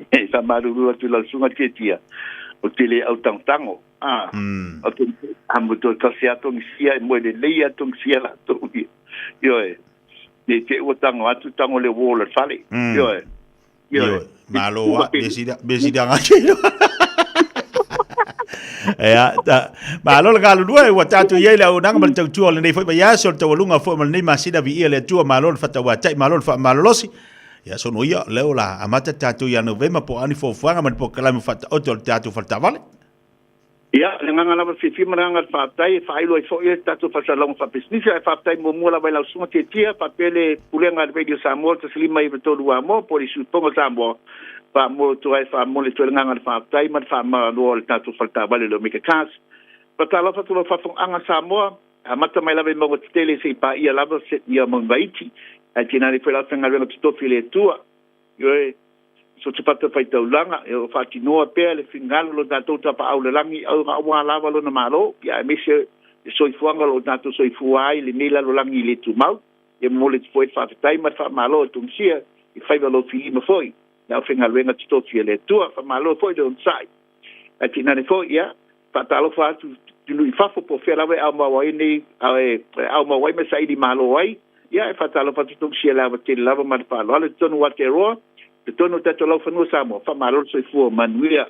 E faamalulu atu i lau susuga Tiatia, ou te le autangotango, a, ou te amu toe tasi lava togisia e moe lelei lava togisia latou ia. Ioe, ne i te i ua tago atu tago le uo o le fale. Ioe, ioe. Malo lava, mea sili agai. Ea, ta, malo le galulue, ua tatou i ai le auaunaga ma le tautua o lenei foi vaiaso, le taualuga foi ma lenei masina viia le Atua, malo le fatauatai, malo le faamalolosi. Ia sono ia, lea o la amata tatou ia Novema po o a ni fuafuaga ma ni polokalame faataoto a le tatou fale taavale. Ia, le agaga lava fiafia ma le agaga faafetai e faailo ai foi le tatou faasalalauga faapisinisi, ae faafetai muamua lava i lau Susuga Tiatia faapea le Pulega a le Radio Samoa 105.3 Amoa po o le Isuifoga Samoa, faamua atu ai, faamuli atu ai le agaga o le faafetai ma le faamalo a le tatou fale taavale o le Omega Cars. Faatalofa atu lau faafofogaaga Samoa. Amata mai lava i mauga tetele seia paia lava ia mauga iti, ae tinane foi la faigaluega totofi i le Atua. Ioe, so se fatafaitaulaga, e o faatinoa pea le finagalo o lo tatou Tapaau i le lagi, aua lava Lona Malo, ia aemaise le soifuaga o lo o tatou soifua ai i lenei lalolagi le tumau. Ia momoli atu foi le faafetai ma le faamalo a Tungisia i faiva lou filima foi i le aufaigaluega totofi a le Atua. Faamalo foi le onosai. Ae tinane foi, ia, faatalofa atu i nuu i fafo po o fea lava e aumau ai nei, e aumau ai ma saili malo ai, ia, e faatalofa atu Tungisia i le ava tele lava ma le faaaloalo i totonu o Aotearoa, totonu o tatou laufanua Samoa, faamalo le soifua manuia.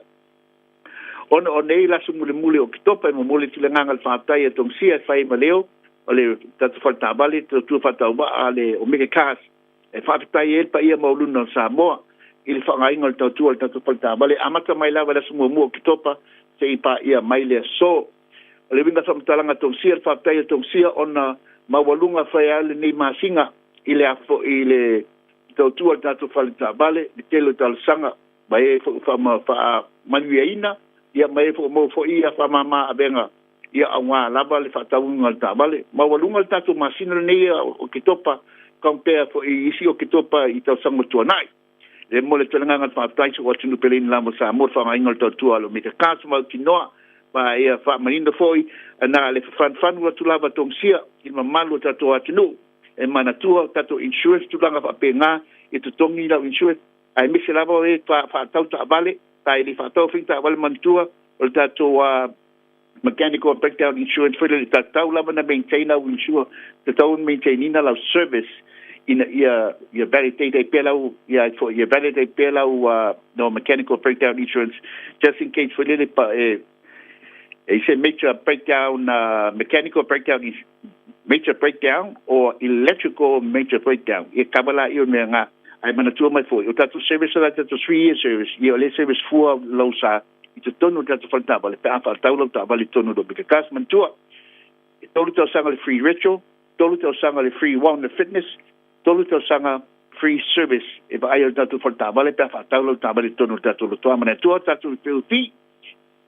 Ona o nei le aso mulimuli o Oketopa e momoli atu le agaga o le faafetai a Tungisia e fai ai ma leo o le tatou fale taavale, tautua faatauvaa a le Omega Cars, E faafetai ai le paia maualuna o Samoa i le faaaogaina o le tautua o le tatou fale taavale, amata mai lava i le aso muamua o Oketopa seia paia mai le aso. O le uiga faamatalaga a Tongsia, le faafetai a Tongsia ona maualuga fai ai lenei masina i le i le tautua o le tatou fale taavale, le tele o talosaga ma e foi ua faamanuiaina, ia ma e foi ua maua foi ia faamama avega ia aua lava le faatauina o le taavale. Maualuga le tatou masina lenei o Oketopa, compare foi i isi Oketopa i tausaga ua tuanai. E momoli atu ai le agaga o le faafetai i si ou atunuu peleina lava o Samoa i le faaaogaina o le tautua a le Omega Cars mautinoa ma ia faamanino foi na le fafanufanu atu lava Tongisia i le mamalu o tatou atunuu e manatua tatou insurance tulaga faapena ia totogi lau insurance aemaise lava o e faatau taavale pe a le faatau foi ni taavale manatua o le tatou mechanical breakdown insurance foi lele tatau lava na maintain au insure tatau ona maintain ina lau service ina ia ia validate ai pea lau ia foi ia validate pea lau no mechanical breakdown insurance just in case foi lele pa e e se major breakdown mechanical breakdown is major breakdown or electrical major breakdown e cover la ia mea nga ai manatua mai foi o tatou service la tatou 3 year service ia o le service fua lau sa i totonu o le tatou fale taavale pe a faatau lau taavale i totonu o lou Mega Cars. Manatua, e 3 tausaga le free retro. Tolu tausaga le free wellness fitness, tolu tausaga free service e vaai ai le tatou fale taavale pe a faatau lau taavale i totonu o le tatou lotoa. Manatua tatou referral fee,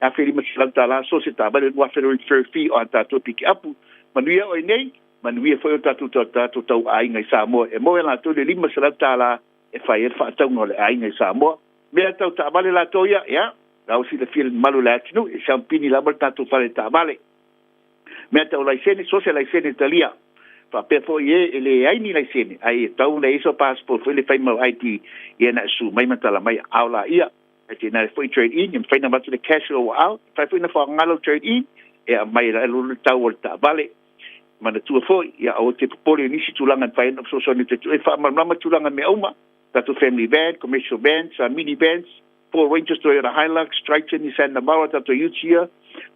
$1,500 so o se taavale, $2,000 le referral fee o a tatou pikiapu. Manuia oe nei, manuia foi o tatou tatou tauaiga i Samoa e maua e latou le $500 e fai ai le faatauga o le aiga i Samoa. Mea tau taavale latou ia, ia, la ua silafia le mamalu o le atunuu, e siampini lava le tatou fale taavale. Mea tau laisene, so o se laisene talia. Faapea foi e e leai ni laisene, ae e tatau ona i ai sau passport foi le fai mau ID ia na e su mai ma tala mai aao laia. Ae te nai foi trade in, e mafai ona avatu le cash i lou aao, e mafai foi ona faaaoga lau trade in e aumai ai le tau o le taavale. Manatua foi, ia aua te popole i nisi tulaga e mafai ai ona fesoasoani atu e faamalamalama tulaga mea uma, tatou family van, commercial vans, mini vans, Ford Rangers, Toyota Hilux, Triton, Nissan Navara, tatou utes ia,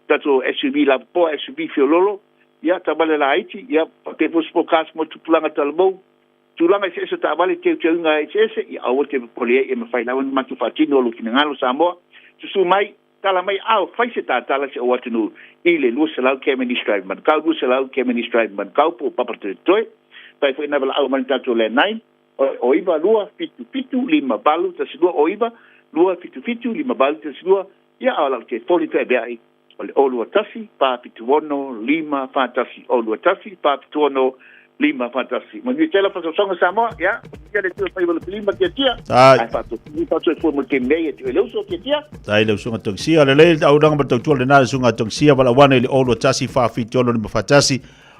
tatou SUV lapopoa, SUV fiololo, ia, taavale laiti, ia, faapea foi sport cars mo tupulaga talavou, tulaga eseese o taavale, teuteuga eseese, ia aua te popole ai, e mafai lava ona matou faatino lou finagalo Samoa. Susu mai, tala mai, ao, fai se tatala si ou atunuu i le 200 Cavendish Drive Manukau, 200 Cavendish Drive Manukau po o Papatoetoe, fai foi na valaau mai le tatou landline, o 9 2 7 7 5 8 1 2 o 9 2 7 7 5 8 1 2 ia a o lau telefoni pe avea'i o le 0 2 1 4 7 6 5 4 1 0 2 1 4 7 6 5 4 1. Manuia tele faasoasoaga Samoa, ia manuia le Atua e fai ma le pilima tiatia, ae faatosoe mo le taimi nei e te oe le uso tiatia. Tai le usuga tongisia, lelei le aunaga ma le tautua lena le usuga tongisia, valaauana i le 0 2 1 4 7 6 5 4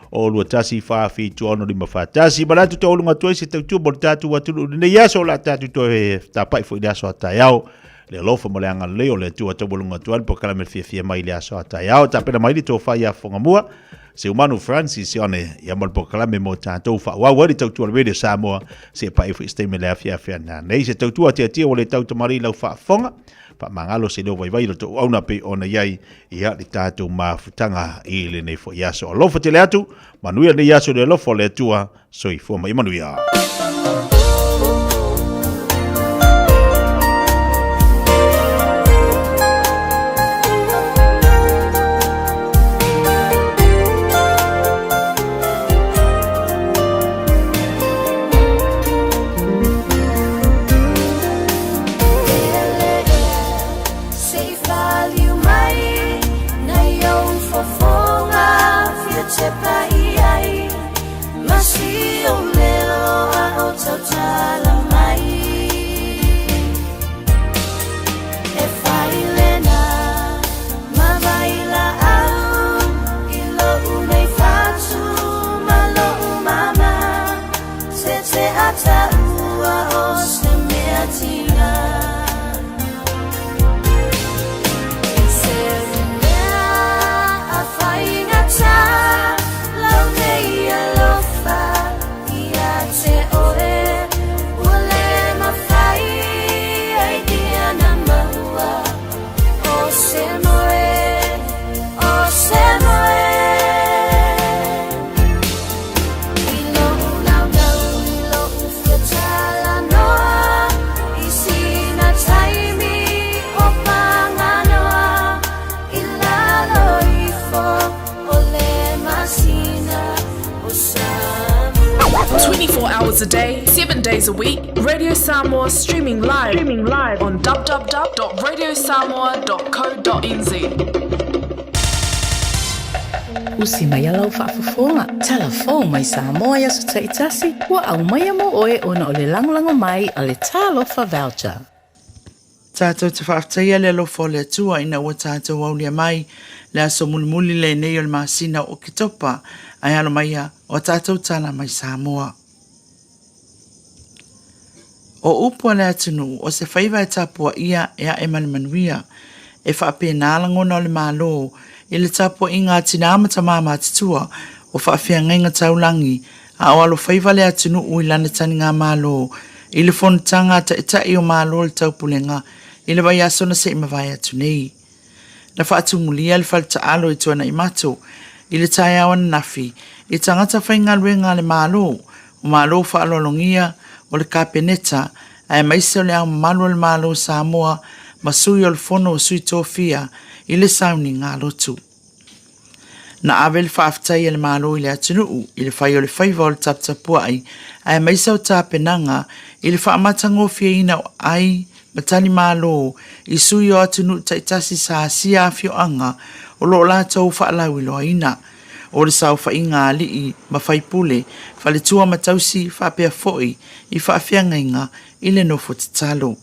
1 o 21 4 7 6 5 4 1. Manatu te oluga atu ai se tautua mo le tatou atunuu i lenei aso, o le a tatou toe tapai foi i le aso a taeao. Le alofa ma le agalelei o le Atua taualuga atu ai le polokalame fiafia mai i le aso a taeao. Tapena mai le tofa ia Fogamua, Seumanu Francis Sione, ia mo le polokalame mo tatou faaauau ai le tautua le Radio Samoa, se pae foi se taimi le afiafi ana nei. Se tautua tiatia ua le tau tamalii lau faafofoga, faamagalo se leo vaivai o le tou auauna pei ona i ai ia le tatou mafutaga i lenei foi aso. Alofa tele atu, manuia lenei aso i le alofa o le Atua, soifua ma ia manuia. Hours a day, 7 days a week, Radio Samoa streaming live, streaming live on www.radiosamoa.co.nz. Usi mai a lau faafofoga, tala fou mai Samoa i aso taitasi, ua aumaia mo oe ona o le lagolago mai a le Talofa Voucher. Tātou te faafetaia le alofa o le Atua ina ua tātou aulia mai le aso mulimuli lenei o le masina o Oketopa, ae alo maia o a tātou tala mai Samoa. O upu a le atunuu, o se faiva e tapuaia e ae ma le manuia. E faapena lagona o le Malo i le tapuaiga a tinā ma tamā matutua o faafeagaiga taulagi a o alofaiva le atunuu i lana taligamalo i le fonotaga a Taitai o Malo o le Taupulega i le vaiaso na se i mavae atu nei. Na faatumulia le fale taalo i Tuanaimato i le taeao ananafi i tagata faigaluega a le Malo, o Malo faaaloalogia, o le Kapeneta, aemaise o le Ao Mamalu o le Malo o Samoa ma sui o le Fono o Sui Tofia i le sauniga lotu. Na ave le faafetai a le Malo i le atunuu i le fai o le faiva o le taputapuai aemaise o tapenaga i le faamatagofieina o ai ma talimalo i sui o atunuu taitasi sa asia afioaga o lo o latou faalauiloaina. O le saofaiga a alii ma faipule, faletua ma tausi faapea foi i faafeagaiga i le nofo tatalo.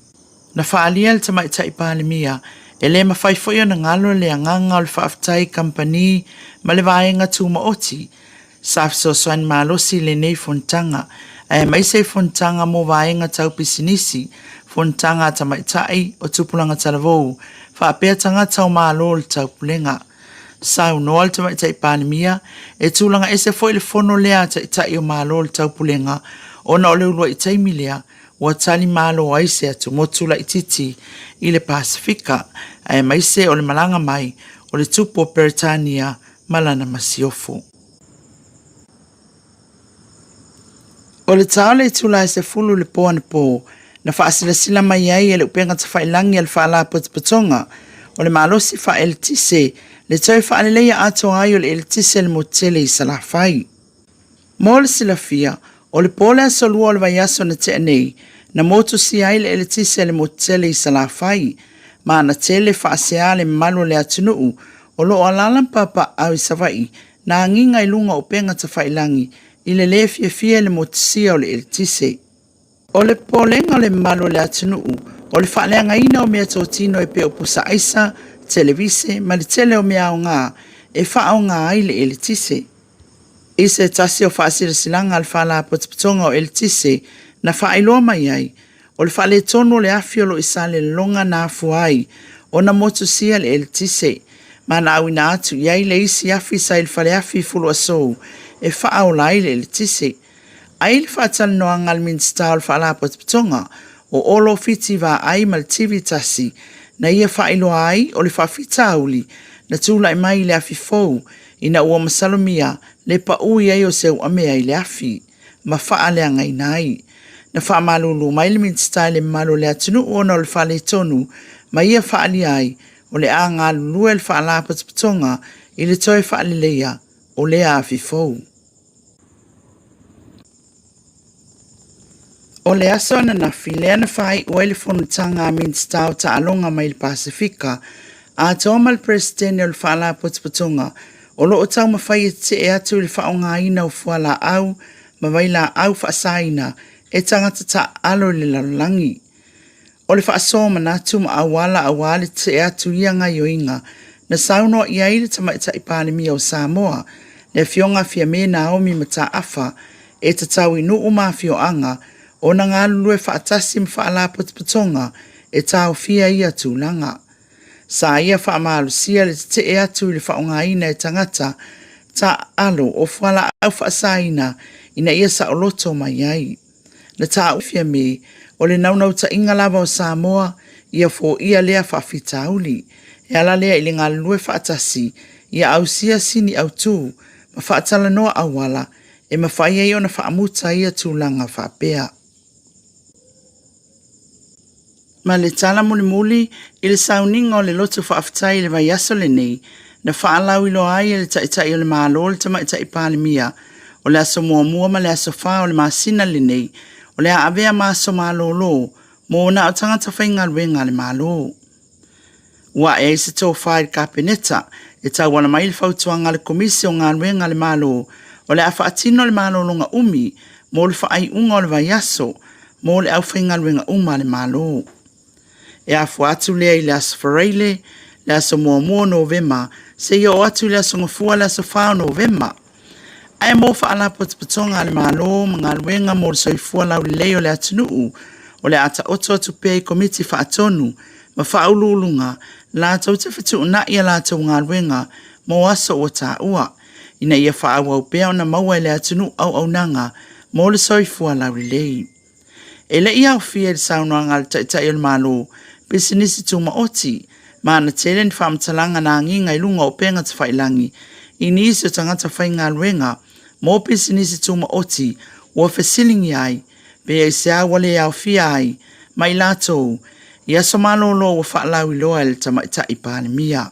Na faaalia e le Tamaitai Palemia, e le mafai foi ona galo le agaga o le faafetai i kamupani ma le vaega tumaoti sa fesoasoani malosi i lenei fonotaga, aemaise i fonotaga mo vaega tau pisinisi, fonotaga a tamaitai o tupulaga talavou, faapea tagata o Malo o le Taupulega. Saunoa le Tamaitai Palemia, e tulaga ese foi le fono lea a Taitai o Malo o le Taupulega ona o le uluai taimi lea ua tali malo ai se atumotu laitiiti i le Pasefika, aemaise o le malaga mai o le Tupu o Peretania ma lana masiofo. O le ta o le itula e 10 i le po anapo, na faasilasila mai ai e le upega tafailagi a le Faalapotopotoga o le Malosi Faaeletise le toe faaleleia atoa ai o le eletise a le motu tele i Salafai. Mo le silafia, o le po le aso Lua o le vaiaso na tea nei, na motusia ai le eletise a le motu tele i Salafai, ma na tele faasea le mamalu o le atunuu o lo o alaala ma papaaao i Savaii na agiga i luga o upega tafailagi i le lē fiafia i le motusia o le eletise. O le popolega o le mamalu o le atunuu, o le faaleagaina o meatotino e pei o pusa aisa, televise ma le tele o mea aoga e faaaoga ai le eletise. I se tasi o faasilasilaga a le Faalapotopotoga o Eletise na faailoa mai ai, o le faaletonu o le afi o lo o i Salelologa na afua ai ona motusia le eletise, ma na auina atu i ai le isi afi sa i le faleafi i Fuluasou e faaola ai le eletise. Ai le faatalanoaga a le Minisita o le Faalapotopotoga o Olo Fiti Vaai ma le TV 1 na ia faailoa ai o le faafitauli na tulai mai i le afi fou ina ua masalomia le pau i ai o se uamea i le afi ma faaleagaina ai. Na faamalulu mai le Minisita i le mamalu o le atunuu ona o le faaletonu ma ia faaalia ai o le a galulue le Faalapotopotoga i le toe faaleleia o lea afi fou. O le aso ananafi lea na faaiu ai le fonotaga a Minisita o Taaloga mai le Pasefika, atoa ma le Peresetene o le Faalapotopotoga o lo o taumafai e tetee atu i le faaaogaina o fualaau ma vailaau faasaina e tagata taaalo i le lalolagi. O le faasoa manatu ma auala aua le tetee atu i ia gaioiga na saunoa i ai le Tamaitai Palemia o Samoa, le Afioga Fiame Naomi Mataafa, e tatau i nuu ma afioaga ona galulue faatasi ma faalapotopotoga e taofia ia tulaga. Sa ia faamalosia le tetee atu i le faaaogaina e tagata taaalo o fualaau faasaina ina ia saoloto mai ai. Na taua Fiame, o le naunautaiga lava o Samoa ia foia lea faafitauli. E ala lea i le galulue faatasi ia ausia sini autu ma faatalanoa auala e mafai ai ona faamuta ia tulaga faapea. Ma le tala mulimuli i le sauniga o le loto faafetai i le vaiaso lenei, na faalauiloa ai e le Taitai o le Malo le Tamaitai Palemia, o le aso muamua ma le aso fa o le masina lenei, o le a avea ma aso malolo mo na o tagata faigaluega a le Malo. Ua ae ai se tofa i le Kapeneta e tauala mai le fautuaga a le Komisi o Galuega a le Malo o le a faatino le malologa umi mo le faaiuga o le vaiaso mo le aufaigaluega uma a le Malo. E afua atu lea i le Aso Faraile, le aso 1 o Novema, seia oo atu i le Aso Gafua le aso 4 o Novema. Ae mo Faalapotopotoga a le Malo ma galuega mo le soifua laulelei o le atunuu, o le a taoto atu pea i Komiti Faatonu ma Faauluuluga latou te fetuunai a latou galuega mo aso ua taua, ina ia faaauau pea ona maua e le atunuu auaunaga mo le soifua laulelei. E le i aofia i le saunoaga a le Taitai o le Malo, pisinisi tumaoti, ma na tele ni faamatalaga na agiga i luga o upega tafailagi i nisi o tagata faigaluega mo pisinisi tumaoti ua fesiligia ai pe aisea ua le aofia ai ma i latou i aso malolo ua faalauiloa e le Tamaitai Palemia.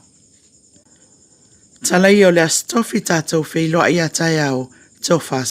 Tala ia o le Aso Tofi tatou feiloai ia taeao. Tofa.